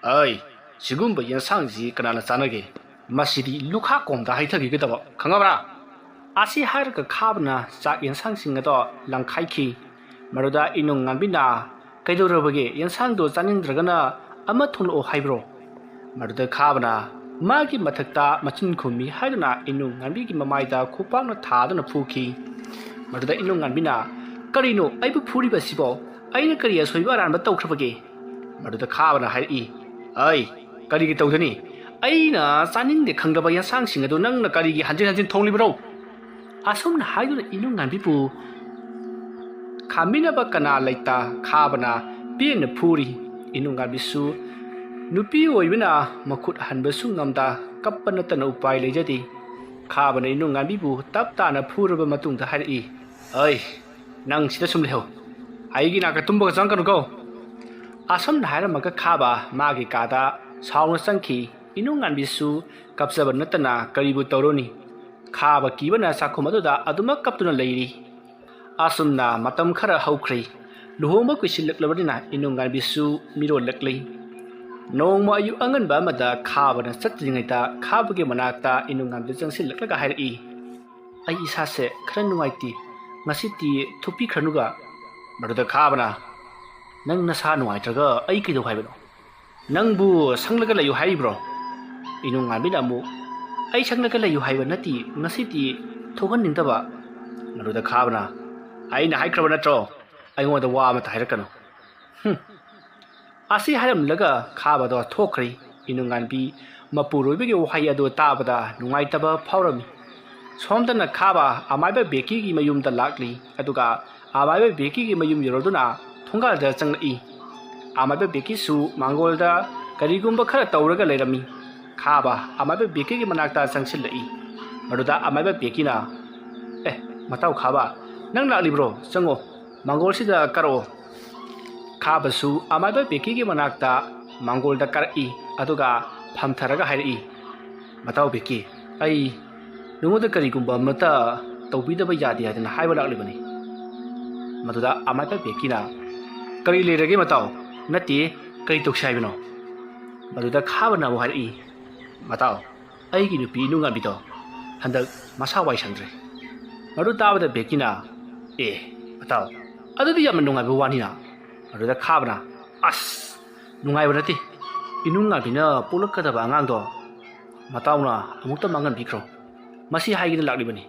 "ꯑꯩ, ꯁꯤꯒꯨꯝꯕ ꯌꯦꯟꯁꯥꯡꯁꯤ ꯀꯅꯥꯅ ꯆꯥꯅꯒꯦ? ꯃꯁꯤꯗꯤ ꯂꯨꯈꯥꯛ ꯀꯣꯝꯗ ꯍꯩꯊꯈꯤꯒꯗꯕ, ꯈꯪꯉꯕ꯭ꯔꯥ?" ꯑꯁꯤ ꯍꯥꯏꯔꯒ ꯈꯥꯕꯅ ꯆꯥꯛ ꯌꯦꯟꯁꯥꯡꯁꯤꯡ ꯑꯗꯣ ꯂꯪꯈꯥꯏꯈꯤ꯫ ꯃꯗꯨꯗ ꯏꯅꯨꯡ ꯉꯥꯟꯕꯤꯅ, "ꯀꯩꯗꯧꯔꯕꯒꯦ? ꯌꯦꯟꯁꯥꯡꯗꯣ ꯆꯥꯅꯤꯡꯗ꯭ꯔꯒꯅ ꯑꯃ ꯊꯣꯡꯂꯛꯑꯣ ꯍꯥꯏꯕ꯭ꯔꯣ?" ꯃꯗꯨꯗ ꯈꯥꯕꯅ ꯃꯥꯒꯤ ꯃꯊꯛꯇ ꯃꯆꯤꯟ ꯈꯨꯝꯃꯤ ꯍꯥꯏꯗꯨꯅ ꯏꯅꯨꯡ ꯉꯥꯟꯕꯤꯒꯤ ꯃꯃꯥꯏꯗ ꯈꯨꯄꯥꯛꯅ ꯊꯥꯗꯨꯅ ꯐꯨꯈꯤ꯫ ꯃꯗꯨꯗ ꯏꯅꯨꯡ ꯉꯥꯟꯕꯤꯅ, "ꯀꯔꯤꯅꯣ ꯑꯩꯕꯨ ꯐꯨꯔꯤꯕꯁꯤꯕꯣ? ꯑꯩꯅ ꯀꯔꯤ ꯑꯁꯣꯏꯕ ꯑꯔꯥꯟꯕ ꯇꯧꯈ꯭ꯔꯕꯒꯦ?" ꯃꯗꯨꯗ ꯈꯥꯕꯅ ꯍꯥꯏꯔꯛꯏ, "ꯑꯩ ꯀꯔꯤꯒꯤ ꯇꯧꯗꯅꯤ? ꯑꯩꯅ ꯆꯥꯅꯤꯡꯗꯦ ꯈꯪꯗꯕ ꯌꯦꯟꯁꯥꯡꯁꯤꯡ ꯑꯗꯨ ꯅꯪꯅ ꯀꯔꯤꯒꯤ ꯍꯟꯖꯤꯟ ꯍꯟꯖꯤꯟ ꯊꯣꯡꯂꯤꯕꯅꯣ?" ꯑꯁꯨꯝꯅ ꯍꯥꯏꯗꯨꯅ ꯏꯅꯨꯡꯉꯥꯟꯕꯤꯕꯨ ꯈꯥꯝꯕꯤꯅꯕ ꯀꯅꯥ ꯂꯩꯇ ꯈꯥꯕꯅ ꯄꯦꯟꯅ ꯐꯨꯔꯤ꯫ ꯏꯅꯨꯡꯉꯥꯟꯕꯤꯁꯨ ꯅꯨꯄꯤ ꯑꯣꯏꯕꯅ ꯃꯈꯨꯠ ꯍꯟꯕꯁꯨ ꯉꯝꯗ ꯀꯞꯄ ꯅꯠꯇꯅ ꯎꯄꯥꯏ ꯂꯩꯖꯗꯦ꯫ ꯈꯥꯕꯅ ꯏꯅꯨꯡꯉꯥꯟꯕꯤꯕꯨ ꯇꯞ ꯇꯥꯅ ꯐꯨꯔꯕ ꯃꯇꯨꯡꯗ ꯍꯥꯏꯔꯛꯏ, "ꯑꯩ, ꯅꯪ ꯁꯤꯗ ꯁꯨꯝ ꯂꯩꯍꯧ꯫ ꯑꯩꯒꯤ ꯅꯥꯛꯇ ꯇꯨꯝꯕꯒ ꯆꯪꯉꯛꯀꯅꯨꯀꯣ!" ꯑꯁꯨꯝꯅ ꯍꯥꯏꯔꯝꯃꯒ ꯈꯥꯕ ꯃꯥꯒꯤ ꯀꯥꯗ ꯁꯥꯎꯅ ꯆꯪꯈꯤ꯫ ꯏꯅꯨꯡꯉꯥꯟꯕꯤꯁꯨ ꯀꯞꯆꯕ ꯅꯠꯇꯅ ꯀꯔꯤꯕꯨ ꯇꯧꯔꯨꯅꯤ? ꯈꯥꯕ ꯀꯤꯕꯅ ꯆꯥꯛꯈꯨꯝ ꯑꯗꯨꯗ ꯑꯗꯨꯃꯛ ꯀꯞꯇꯨꯅ ꯂꯩꯔꯤ꯫ ꯑꯁꯨꯝꯅ ꯃꯇꯝ ꯈꯔ ꯍꯧꯈ꯭ꯔꯦ꯫ ꯂꯨꯍꯣꯡꯕ ꯀꯨꯏꯁꯤꯜꯂꯛꯂꯕꯅꯤꯅ ꯏꯅꯨꯡꯉꯥꯟꯕꯤꯁꯨ ꯃꯤꯔꯣꯜꯂꯛꯂꯤ꯫ ꯅꯣꯡꯃ ꯑꯌꯨꯛ ꯑꯉꯟꯕ ꯑꯃꯗ ꯈꯥꯕꯅ ꯆꯠꯇ꯭ꯔꯤꯉꯩꯗ ꯈꯥꯕꯒꯤ ꯃꯅꯥꯛꯇ ꯏꯅꯨꯡꯉꯥꯟꯕꯤ ꯆꯪꯁꯤꯜꯂꯛꯂꯒ ꯍꯥꯏꯔꯛꯏ, "ꯑꯩ ꯏꯁꯥꯁꯦ ꯈꯔ ꯅꯨꯡꯉꯥꯏꯇꯦ, ꯉꯁꯤꯗꯤ ꯊꯣꯛꯄꯤꯈ꯭ꯔꯅꯨꯒ?" ꯃꯗꯨꯗ ꯈꯥꯕꯅ, "ꯅꯪ ꯅꯁꯥ ꯅꯨꯡꯉꯥꯏꯇ꯭ꯔꯒ ꯑꯩ ꯀꯩꯗꯧ ꯍꯥꯏꯕꯅꯣ? ꯅꯪꯕꯨ ꯁꯪꯂꯒ ꯂꯩꯌꯨ ꯍꯥꯏꯔꯤꯕ꯭ꯔꯣ?" ꯏꯅꯨꯡꯉꯥꯟꯕꯤꯅ ꯑꯃꯨꯛ, "ꯑꯩ ꯁꯪꯂꯒ ꯂꯩꯌꯨ ꯍꯥꯏꯕ ꯅꯠꯇꯦ, ꯉꯁꯤꯗꯤ ꯊꯣꯛꯍꯟꯅꯤꯡꯗꯕ꯫" ꯃꯗꯨꯗ ꯈꯥꯕꯅ, "ꯑꯩꯅ ꯍꯥꯏꯈ꯭ꯔꯕ ꯅꯠꯇ꯭ꯔꯣ, ꯑꯩꯉꯣꯟꯗ ꯋꯥ ꯑꯃꯠꯇ ꯍꯥꯏꯔꯛꯀꯅꯨ?" ꯍꯨꯝ꯫ ꯑꯁꯤ ꯍꯥꯏꯔꯝꯂꯒ ꯈꯥꯕꯗꯣ ꯊꯣꯛꯈ꯭ꯔꯦ꯫ ꯏꯅꯨꯡꯉꯥꯟꯕꯤ ꯃꯄꯨꯔꯣꯏꯕꯒꯤ ꯋꯥꯍꯩ ꯑꯗꯨ ꯇꯥꯕꯗ ꯅꯨꯡꯉꯥꯏꯇꯕ ꯐꯥꯎꯔꯝꯃꯤ꯫ ꯁꯣꯝꯗꯅ ꯈꯥꯕ ꯑꯃꯥꯏꯕ ꯕꯦꯀꯤꯒꯤ ꯃꯌꯨꯝꯗ ꯂꯥꯛꯂꯤ꯫ ꯑꯗꯨꯒ ꯑꯃꯥꯏꯕ ꯕꯦꯀꯤꯒꯤ ꯃꯌꯨꯝ ꯌꯧꯔꯗꯨꯅ ꯊꯣꯡꯒꯥꯜꯗ ꯆꯪꯂꯛꯏ꯫ ꯑꯃꯥꯏꯕ ꯕꯦꯀꯤꯁꯨ ꯃꯥꯡꯒꯣꯜꯗ ꯀꯔꯤꯒꯨꯝꯕ ꯈꯔ ꯇꯧꯔꯒ ꯂꯩꯔꯝꯃꯤ꯫ ꯈꯥꯕ ꯑꯃꯥꯏꯕ ꯕꯦꯀꯤꯒꯤ ꯃꯅꯥꯛꯇ ꯆꯪꯁꯤꯜꯂꯛꯏ꯫ ꯃꯗꯨꯗ ꯑꯃꯥꯏꯕ ꯕꯦꯀꯤꯅ, "ꯑꯦ, ꯃꯇꯥꯎ ꯈꯥꯕ, ꯅꯪ ꯂꯥꯛꯂꯤꯕ꯭ꯔꯣ? ꯆꯪꯉꯣ, ꯃꯥꯡꯒꯣꯜꯁꯤꯗ ꯀꯥꯔꯛꯑꯣ꯫" ꯈꯥꯕꯁꯨ ꯑꯃꯥꯏꯕ ꯕꯦꯀꯤꯒꯤ ꯃꯅꯥꯛꯇ ꯃꯥꯡꯒꯣꯜꯗ ꯀꯥꯔꯛꯏ꯫ ꯑꯗꯨꯒ ꯐꯝꯊꯔꯒ ꯍꯥꯏꯔꯛꯏ, "ꯃꯇꯥꯎ ꯕꯦꯀꯤ, ꯑꯩ ꯅꯉꯣꯟꯗ ꯀꯔꯤꯒꯨꯝꯕ ꯑꯃꯠꯇ ꯇꯧꯕꯤꯗꯕ ꯌꯥꯗꯦ ꯍꯥꯏꯗꯅ ꯍꯥꯏꯕ ꯂꯥꯛꯂꯤꯕꯅꯤ꯫" ꯃꯗꯨꯗ ꯑꯃꯥꯏꯕ ꯕꯦꯀꯤꯅ, "ꯀꯔꯤ ꯂꯩꯔꯒꯦ ꯃꯇꯥꯎ? ꯅꯠꯇꯦ, ꯀꯔꯤ ꯇꯧꯁꯤ ꯍꯥꯏꯕꯅꯣ?" ꯃꯗꯨꯗ ꯈꯥꯕꯅ ꯑꯃꯨꯛ ꯍꯥꯏꯔꯛꯏ, "ꯃꯇꯥꯎ, ꯑꯩꯒꯤ ꯅꯨꯄꯤ ꯏꯅꯨꯡꯉꯥꯟꯕꯤꯗꯣ ꯍꯟꯗꯛ ꯃꯁꯥ ꯋꯥꯏ ꯁꯪꯗ꯭ꯔꯦ꯫" ꯃꯗꯨ ꯇꯥꯕꯗ ꯕꯦꯀꯤꯅ, "ꯑꯦ, ꯃꯇꯥꯎ, ꯑꯗꯨꯗꯤ ꯌꯥꯝꯅ ꯅꯨꯡꯉꯥꯏꯕ ꯋꯥꯅꯤꯅ꯫" ꯃꯗꯨꯗ ꯈꯥꯕꯅ, "ꯑꯁ, ꯅꯨꯡꯉꯥꯏꯕ ꯅꯠꯇꯦ, ꯏꯅꯨꯡꯉꯥꯟꯕꯤꯅ ꯄꯣꯛꯂꯛꯀꯗꯕ ꯑꯉꯥꯡꯗꯣ ꯃꯇꯥꯎꯅ ꯑꯃꯨꯛꯇ ꯃꯥꯡꯍꯟꯕꯤꯈ꯭ꯔꯣ, ꯃꯁꯤ ꯍꯥꯏꯒꯦꯅ ꯂꯥꯛꯂꯤꯕꯅꯤ꯫"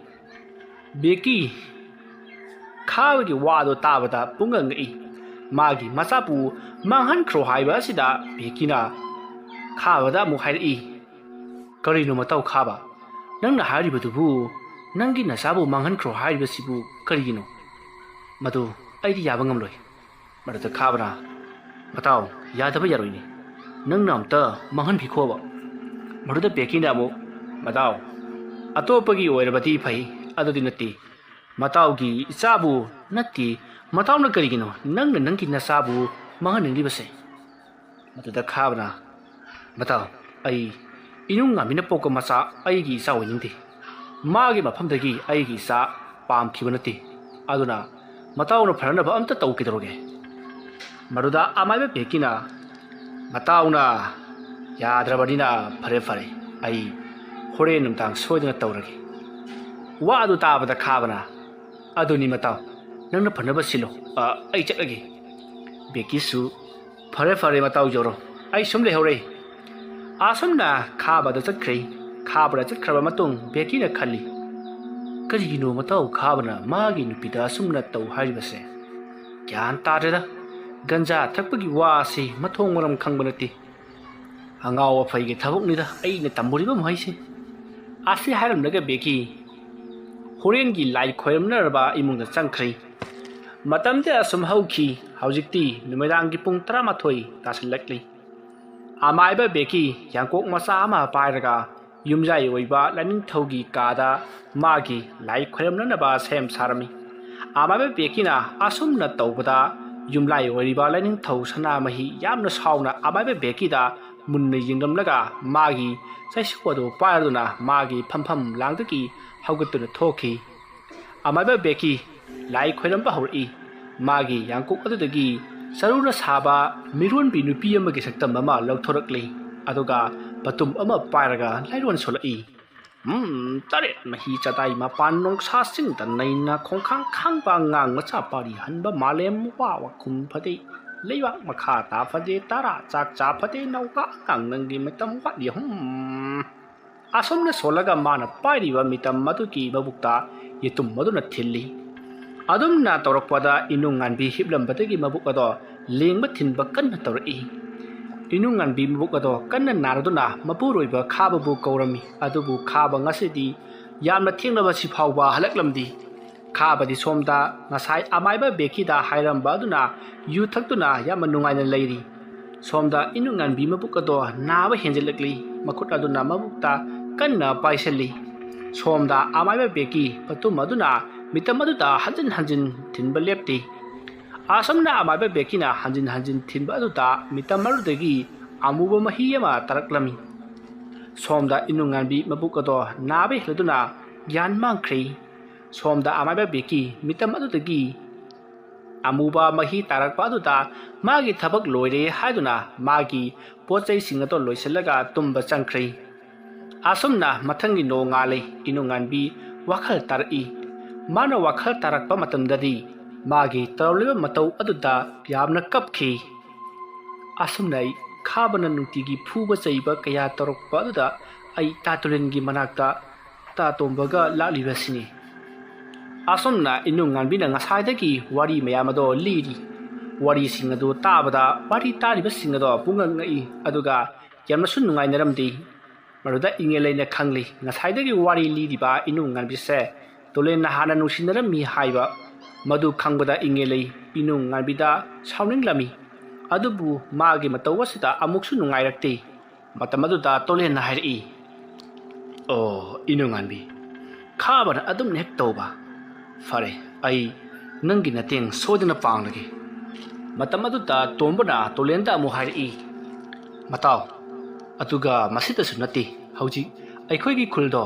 ꯕꯦꯀꯤ ꯈꯥꯕꯒꯤ ꯋꯥꯗꯣ ꯇꯥꯕꯗ ꯄꯨꯡꯉꯛ ꯉꯛꯏ꯫ ꯃꯥꯒꯤ ꯃꯆꯥꯕꯨ ꯃꯥꯡꯍꯟꯈ꯭ꯔꯣ ꯍꯥꯏꯕ ꯑꯁꯤꯗ ꯕꯦꯀꯤꯅ ꯈꯥꯕꯗ ꯑꯃꯨꯛ ꯍꯥꯏꯔꯛꯏ, "ꯀꯔꯤꯅꯣ ꯃꯇꯥꯎ ꯈꯥꯕ? ꯅꯪꯅ ꯍꯥꯏꯔꯤꯕꯗꯨꯕꯨ "ꯅꯪꯒꯤ ꯅꯆꯥꯕꯨ ꯃꯥꯡꯍꯟꯈ꯭ꯔꯣ ꯍꯥꯏꯔꯤꯕꯁꯤꯕꯨ ꯀꯔꯤꯒꯤꯅꯣ? ꯃꯗꯨ ꯑꯩꯗꯤ ꯌꯥꯕ ꯉꯝꯂꯣꯏ꯫" ꯃꯗꯨꯗ ꯈꯥꯕꯅ, "ꯃꯇꯥꯎ, ꯌꯥꯗꯕ ꯌꯥꯔꯣꯏꯅꯦ꯫ ꯅꯪꯅ ꯑꯝꯇ ꯃꯥꯡꯍꯟꯕꯤꯈꯣꯕ꯫" ꯃꯗꯨꯗ ꯕꯦꯀꯤꯅ ꯑꯃꯨꯛ, "ꯃꯇꯥꯎ, ꯑꯇꯣꯞꯄꯒꯤ ꯑꯣꯏꯔꯕꯗꯤ ꯐꯩ, ꯑꯗꯨꯗꯤ ꯅꯠꯇꯦ꯫ ꯃꯇꯥꯎꯒꯤ ꯏꯆꯥꯕꯨ ꯅꯠꯇꯦ, ꯃꯇꯥꯎꯅ ꯀꯔꯤꯒꯤꯅꯣ ꯅꯪꯅ ꯅꯪꯒꯤ ꯅꯆꯥꯕꯨ ꯃꯥꯡꯍꯟꯅꯤꯡꯂꯤꯕꯁꯦ?" ꯃꯗꯨꯗ ꯈꯥꯕꯅ, "ꯃꯇꯥꯎ, ꯑꯩ ꯏꯅꯨꯡ ꯉꯥꯟꯕꯤꯅ ꯄꯣꯛꯄ ꯃꯆꯥ ꯑꯩꯒꯤ ꯏꯆꯥ ꯑꯣꯏꯅꯤꯡꯗꯦ꯫ ꯃꯥꯒꯤ ꯃꯐꯝꯗꯒꯤ ꯑꯩꯒꯤ ꯏꯆꯥ ꯄꯥꯝꯈꯤꯕ ꯅꯠꯇꯦ꯫ ꯑꯗꯨꯅ ꯃꯇꯥꯎꯅ ꯐꯅꯅꯕ ꯑꯝꯇ ꯇꯧ ꯀꯩꯗꯧꯔꯒꯦ?" ꯃꯗꯨꯗ ꯑꯃꯥꯏꯕ ꯕꯦꯀꯤꯅ, "ꯃꯇꯥꯎꯅ ꯌꯥꯗ꯭ꯔꯕꯅꯤꯅ ꯐꯔꯦ ꯐꯔꯦ, ꯑꯩ ꯍꯣꯔꯦꯟ ꯅꯨꯡꯗꯥꯡ ꯁꯣꯏꯗꯅ ꯇꯧꯔꯒꯦ꯫" ꯋꯥ ꯑꯗꯨ ꯇꯥꯕꯗ ꯈꯥꯕꯅ, "ꯑꯗꯨꯅꯤ ꯃꯇꯥꯎ, ꯅꯪꯅ ꯐꯅꯕ ꯁꯤꯜꯂꯣ꯫ ꯑ, ꯑꯩ ꯆꯠꯂꯒꯦ꯫" ꯕꯦꯀꯤꯁꯨ, "ꯐꯔꯦ ꯐꯔꯦ ꯃꯇꯥꯎ ꯌꯧꯔꯣ, ꯑꯩ ꯁꯨꯝ ꯂꯩꯍꯧꯔꯦ꯫" ꯑꯁꯨꯝꯅ ꯈꯥꯕꯗ ꯆꯠꯈ꯭ꯔꯦ꯫ ꯈꯥꯕꯗ ꯆꯠꯈ꯭ꯔꯕ ꯃꯇꯨꯡ ꯕꯦꯀꯤꯅ ꯈꯜꯂꯤ, "ꯀꯔꯤꯒꯤꯅꯣ ꯃꯇꯥꯎ ꯈꯥꯕꯅ ꯃꯥꯒꯤ ꯅꯨꯄꯤꯗ ꯑꯁꯨꯝꯅ ꯇꯧ ꯍꯥꯏꯔꯤꯕꯁꯦ? ꯒ꯭ꯌꯥꯟ ꯇꯥꯗ꯭ꯔꯦꯗ꯫ ꯒꯟꯖꯥ ꯊꯛꯄꯒꯤ ꯋꯥ ꯑꯁꯤ ꯃꯊꯣꯡ ꯃꯔꯝ ꯈꯪꯕ ꯅꯠꯇꯦ꯫ ꯑꯉꯥꯎ ꯑꯐꯩꯒꯤ ꯊꯕꯛꯅꯤꯗ ꯑꯩꯅ ꯇꯝꯃꯨꯔꯤꯕ ꯃꯍꯩꯁꯦ꯫" ꯑꯁꯤ ꯍꯥꯏꯔꯝꯂꯒ ꯕꯦꯀꯤ ꯍꯣꯔꯦꯟꯒꯤ ꯂꯥꯏ ꯈꯣꯏꯔꯝꯅꯔꯕ ꯏꯃꯨꯡꯗ ꯆꯪꯈ꯭ꯔꯦ꯫ ꯃꯇꯝꯗꯤ ꯑꯁꯨꯝ ꯍꯧꯈꯤ꯫ ꯍꯧꯖꯤꯛꯇꯤ ꯅꯨꯃꯤꯗꯥꯡꯒꯤ ꯄꯨꯡ ꯇꯔꯥꯃꯥꯊꯣꯏ ꯇꯥꯁꯤꯜꯂꯛꯂꯤ꯫ ꯑꯃꯥꯏꯕ ꯕꯦꯀꯤ ꯌꯥꯡꯀꯣꯛ ꯃꯆꯥ ꯑꯃ ꯄꯥꯏꯔꯒ ꯌꯨꯝꯖꯥꯏ ꯑꯣꯏꯕ ꯂꯥꯏꯅꯤꯡꯊꯧꯒꯤ ꯀꯥꯗ ꯃꯥꯒꯤ ꯂꯥꯏ ꯈꯣꯏꯔꯝꯅꯅꯕ ꯁꯦꯝ ꯁꯥꯔꯝꯃꯤ꯫ ꯑꯃꯥꯏꯕ ꯕꯦꯀꯤꯅ ꯑꯁꯨꯝꯅ ꯇꯧꯕꯗ ꯌꯨꯝꯂꯥꯏ ꯑꯣꯏꯔꯤꯕ ꯂꯥꯏꯅꯤꯡꯊꯧ ꯁꯅꯥꯃꯍꯤ ꯌꯥꯝꯅ ꯁꯥꯎꯅ ꯑꯃꯥꯏꯕ ꯕꯦꯀꯤꯗ ꯃꯨꯟꯅ ꯌꯦꯡꯂꯝꯂꯒ ꯃꯥꯒꯤ ꯆꯩꯁꯨ ꯑꯗꯨ ꯄꯥꯏꯔꯗꯨꯅ ꯃꯥꯒꯤ ꯐꯝꯐꯝ ꯂꯥꯡꯗꯒꯤ ꯍꯧꯒꯠꯇꯨꯅ ꯊꯣꯛꯈꯤ꯫ ꯑꯃꯥꯏꯕ ꯕꯦꯀꯤ ꯂꯥꯏ ꯈꯣꯏꯔꯝꯕ ꯍꯧꯔꯛꯏ꯫ ꯃꯥꯒꯤ ꯌꯥꯡꯀꯣꯛ ꯑꯗꯨꯗꯒꯤ ꯆꯔꯨꯅ ꯁꯥꯕ ꯃꯤꯔꯣꯟꯕꯤ ꯅꯨꯄꯤ ꯑꯃꯒꯤ ꯁꯛꯇꯝ ꯑꯃ ꯂꯧꯊꯣꯔꯛꯂꯤ꯫ ꯑꯗꯨꯒ ꯄꯇꯨꯝ ꯑꯃ ꯄꯥꯏꯔꯒ ꯂꯥꯏꯔꯣꯟ ꯁꯣꯜꯂꯛꯏ꯫ "ꯎꯝ, ꯇꯔꯦꯠ ꯃꯍꯤ ꯆꯗꯥꯏ ꯃꯄꯥꯟ ꯅꯣꯡꯁꯥ ꯆꯤꯡꯗ ꯅꯩꯅ ꯈꯣꯡꯈꯥꯡ ꯈꯥꯡꯕ ꯑꯉꯥꯡ ꯃꯆꯥ ꯄꯥꯔꯤ ꯍꯟꯕ ꯃꯥꯂꯦꯝ ꯋꯥ ꯋꯥꯈꯨꯝ ꯐꯗꯦ꯫ ꯂꯩꯕꯥꯛ ꯃꯈꯥ ꯇꯥ ꯐꯗꯦ ꯇꯔꯥ ꯆꯥꯛ ꯆꯥ ꯐꯗꯦ ꯅꯧꯕ ꯑꯉꯥꯡ ꯅꯪꯒꯤ ꯃꯇꯝ ꯋꯥꯠꯂꯤ ꯍꯨꯝ꯫" ꯑꯁꯨꯝꯅ ꯁꯣꯜꯂꯒ ꯃꯥꯅ ꯄꯥꯏꯔꯤꯕ ꯃꯤꯇꯝ ꯑꯗꯨꯒꯤ ꯃꯕꯨꯛꯇ ꯌꯦꯇꯨꯝ ꯑꯗꯨꯅ ꯊꯤꯜꯂꯤ꯫ ꯑꯗꯨꯝꯅ ꯇꯧꯔꯛꯄꯗ ꯏꯅꯨꯡ ꯉꯥꯟꯕꯤ ꯍꯤꯞꯂꯝꯕꯗꯒꯤ ꯃꯕꯨꯛ ꯑꯗꯣ ꯂꯦꯡꯕ ꯊꯤꯟꯕ ꯀꯟꯅ ꯇꯧꯔꯛꯏ꯫ ꯏꯅꯨꯡ ꯉꯥꯟꯕꯤ ꯃꯕꯨꯛ ꯑꯗꯣ ꯀꯟꯅ ꯅꯥꯔꯗꯨꯅ ꯃꯄꯨꯔꯣꯏꯕ ꯈꯥꯕꯕꯨ ꯀꯧꯔꯝꯃꯤ꯫ ꯑꯗꯨꯕꯨ ꯈꯥꯕ ꯉꯁꯤꯗꯤ ꯌꯥꯝꯅ ꯊꯦꯡꯂꯕꯁꯤ ꯐꯥꯎꯕ ꯍꯜꯂꯛꯂꯝꯗꯦ꯫ ꯈꯥꯕꯗꯤ ꯁꯣꯝꯗ ꯉꯁꯥꯏ ꯑꯃꯥꯏꯕ ꯕꯦꯀꯤꯗ ꯍꯥꯏꯔꯝꯕ ꯑꯗꯨꯅ ꯌꯨ ꯊꯛꯇꯨꯅ ꯌꯥꯝꯅ ꯅꯨꯡꯉꯥꯏꯅ ꯂꯩꯔꯤ꯫ ꯁꯣꯝꯗ ꯏꯅꯨ ꯉꯥꯟꯕꯤ ꯃꯕꯨꯛ ꯑꯗꯣ ꯅꯥꯕ ꯍꯦꯟꯖꯤꯜꯂꯛꯂꯤ꯫ ꯃꯈꯨꯠ ꯑꯗꯨꯅ ꯃꯕꯨꯛꯇ ꯀꯟꯅ ꯄꯥꯏꯁꯤꯜꯂꯤ꯫ ꯁꯣꯝꯗ ꯑꯃꯥꯏꯕ ꯕꯦꯀꯤ ꯄꯇꯨꯝ ꯑꯗꯨꯅ ꯃꯤꯇꯝ ꯑꯗꯨꯗ ꯍꯟꯖꯤꯟ ꯍꯟꯖꯤꯟ ꯊꯤꯟꯕ ꯂꯦꯞꯇꯦ꯫ ꯑꯁꯨꯝꯅ ꯑꯃꯥꯏꯕ ꯕꯦꯀꯤꯅ ꯍꯟꯖꯤꯟ ꯍꯟꯖꯤꯟ ꯊꯤꯟꯕ ꯑꯗꯨꯗ ꯃꯤꯇꯝ ꯑꯗꯨꯗꯒꯤ ꯑꯃꯨꯕ ꯃꯍꯤ ꯑꯃ ꯇꯥꯔꯛꯂꯝꯃꯤ꯫ ꯁꯣꯝꯗ ꯏꯅꯨ ꯉꯥꯟꯕꯤ ꯃꯕꯨꯛ ꯑꯗꯣ ꯅꯥꯕ ꯍꯦꯜꯂꯗꯨꯅ ꯒ꯭ꯌꯥꯟ ꯃꯥꯡꯈ꯭ꯔꯦ꯫ ꯁꯣꯝꯗ ꯑꯃꯥꯏꯕ ꯕꯦꯀꯤ ꯃꯤꯇꯝ ꯑꯗꯨꯗꯒꯤ ꯑꯃꯨꯕ ꯃꯍꯤ ꯇꯥꯔꯛꯄ ꯑꯗꯨꯗ ꯃꯥꯒꯤ ꯊꯕꯛ ꯂꯣꯏꯔꯦ ꯍꯥꯏꯗꯨꯅ ꯃꯥꯒꯤ ꯄꯣꯠ ꯆꯩꯁꯤꯡ ꯑꯗꯣ ꯂꯣꯏꯁꯤꯜꯂꯒ ꯇꯨꯝꯕ ꯆꯪꯈ꯭ꯔꯦ꯫ ꯑꯁꯨꯝꯅ ꯃꯊꯪꯒꯤ ꯅꯣꯡꯉꯥꯜꯂꯦ꯫ ꯏꯅꯨ ꯉꯥꯟꯕꯤ ꯋꯥꯈꯜ ꯇꯥꯔꯛꯏ꯫ ꯃꯥꯅ ꯋꯥꯈꯜ ꯇꯥꯔꯛꯄ ꯃꯇꯝꯗꯗꯤ ꯃꯥꯒꯤ ꯇꯧꯔꯝꯂꯤꯕ ꯃꯇꯧ ꯑꯗꯨꯗ ꯌꯥꯝꯅ ꯀꯞꯈꯤ꯫ ꯑꯁꯨꯝꯅ ꯑꯩ ꯈꯥꯕꯅ ꯅꯨꯡꯇꯤꯒꯤ ꯐꯨꯕ ꯆꯩꯕ ꯀꯌꯥ ꯇꯧꯔꯛꯄ ꯑꯗꯨꯗ ꯑꯩ ꯇꯥ ꯇꯨꯔꯦꯟꯒꯤ ꯃꯅꯥꯛꯇ ꯇꯥ ꯇꯣꯝꯕꯒ ꯂꯥꯛꯂꯤꯕꯁꯤꯅꯤ꯫ ꯑꯁꯨꯝꯅ ꯏꯅꯨ ꯉꯥꯟꯕꯤꯅ ꯉꯁꯥꯏꯗꯒꯤ ꯋꯥꯔꯤ ꯃꯌꯥꯝ ꯑꯗꯣ ꯂꯤꯔꯤ꯫ ꯋꯥꯔꯤꯁꯤꯡ ꯑꯗꯨ ꯇꯥꯕꯗ ꯋꯥꯔꯤ ꯇꯥꯔꯤꯕꯁꯤꯡ ꯑꯗꯣ ꯄꯨꯡꯉꯛ ꯉꯛꯏ꯫ ꯑꯗꯨꯒ ꯌꯥꯝꯅꯁꯨ ꯅꯨꯡꯉꯥꯏꯅꯔꯝꯗꯦ꯫ ꯃꯗꯨꯗ ꯏꯉꯦꯂꯩꯅ ꯈꯪꯂꯤ, ꯉꯁꯥꯏꯗꯒꯤ ꯋꯥꯔꯤ ꯂꯤꯔꯤꯕ ꯏꯅꯨ ꯉꯥꯟꯕꯤꯁꯦ ꯇꯨꯂꯦꯟꯅ ꯍꯥꯟꯅ ꯅꯨꯡꯁꯤꯅꯔꯝꯃꯤ ꯍꯥꯏꯕ꯫ ꯃꯗꯨ ꯈꯪꯕꯗ ꯏꯉꯦꯂꯩ ꯏꯅꯨ ꯉꯥꯟꯕꯤꯗ ꯁꯥꯎꯅꯤꯡꯂꯝꯃꯤ꯫ ꯑꯗꯨꯕꯨ ꯃꯥꯒꯤ ꯃꯇꯧ ꯑꯁꯤꯗ ꯑꯃꯨꯛꯁꯨ ꯅꯨꯡꯉꯥꯏꯔꯛꯇꯦ꯫ ꯃꯇꯝ ꯑꯗꯨꯗ ꯇꯣꯂꯦꯟꯅ ꯍꯥꯏꯔꯛꯏ, "ꯑꯣ, ꯏꯅꯨ ꯉꯥꯟꯕꯤ, ꯈꯥꯕꯅ ꯑꯗꯨꯝꯅ ꯍꯦꯛ ꯇꯧꯕ꯫ ꯐꯔꯦ, ꯑꯩ ꯅꯪꯒꯤ ꯃꯇꯦꯡ ꯁꯣꯏꯗꯅ ꯄꯥꯡꯂꯒꯦ꯫" ꯃꯇꯝ ꯑꯗꯨꯗ ꯇꯣꯝꯕꯅ ꯇꯣꯂꯦꯟꯗ ꯑꯃꯨꯛ ꯍꯥꯏꯔꯛꯏ, "ꯃꯇꯥꯎ, ꯑꯗꯨꯒ ꯃꯁꯤꯇꯁꯨ ꯅꯠꯇꯦ, ꯍꯧꯖꯤꯛ ꯑꯩꯈꯣꯏꯒꯤ ꯈꯨꯜꯗꯣ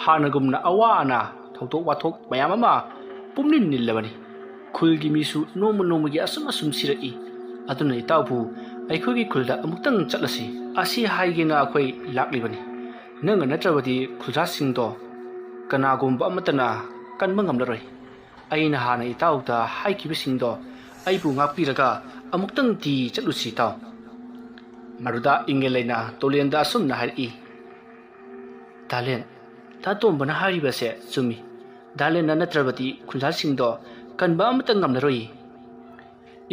ꯍꯥꯟꯅꯒꯨꯝꯅ ꯑꯋꯥ ꯑꯅꯥ, ꯊꯧꯗꯣꯛ ꯋꯥꯊꯣꯛ ꯃꯌꯥꯝ ꯑꯃ ꯄꯨꯝꯅꯤꯜ ꯅꯤꯜꯂꯕꯅꯤ꯫ ꯈꯨꯜꯒꯤ ꯃꯤꯁꯨ ꯅꯣꯡꯃ ꯅꯣꯡꯃꯒꯤ ꯑꯁꯨꯝ ꯑꯁꯨꯝ ꯁꯤꯔꯛꯏ꯫ ꯑꯗꯨꯅ ꯏꯇꯥꯎꯕꯨ ꯑꯩꯈꯣꯏꯒꯤ ꯈꯨꯜꯗ ꯑꯃꯨꯛꯇꯪ ꯆꯠꯂꯁꯤ, ꯑꯁꯤ ꯍꯥꯏꯒꯦꯅ ꯑꯩꯈꯣꯏ ꯂꯥꯛꯂꯤꯕꯅꯤ꯫ ꯅꯪꯅ ꯅꯠꯇ꯭ꯔꯕꯗꯤ ꯈꯨꯜꯖꯥꯁꯤꯡꯗꯣ ꯀꯅꯥꯒꯨꯝꯕ ꯑꯃꯠꯇꯅ ꯀꯟꯕ ꯉꯝꯂꯔꯣꯏ꯫ ꯑꯩꯅ ꯍꯥꯟꯅ ꯏꯇꯥꯎꯗ ꯍꯥꯏꯈꯤꯕꯁꯤꯡꯗꯣ ꯑꯩꯕꯨ ꯉꯥꯛꯄꯤꯔꯒ ꯑꯃꯨꯛꯇꯪꯗꯤ ꯆꯠꯂꯨꯁꯤ ꯏꯇꯥꯎ꯫" ꯃꯗꯨꯗ ꯏꯪꯉꯦꯜꯂꯩꯅ ꯇꯣꯂꯦꯟꯗ ꯑꯁꯨꯝꯅ ꯍꯥꯏꯔꯛꯏ, "ꯇꯥꯂꯦꯟ, ꯇꯥꯇꯣꯝꯕꯅ ꯍꯥꯏꯔꯤꯕꯁꯦ ꯆꯨꯝꯃꯤ꯫ ꯗꯥꯂꯦꯟꯅ ꯅꯠꯇ꯭ꯔꯕꯗꯤ ꯈꯨꯟꯖꯥꯁꯤꯡꯗꯣ ꯀꯟꯕ ꯑꯃꯠꯇ ꯉꯝꯂꯔꯣꯏ꯫"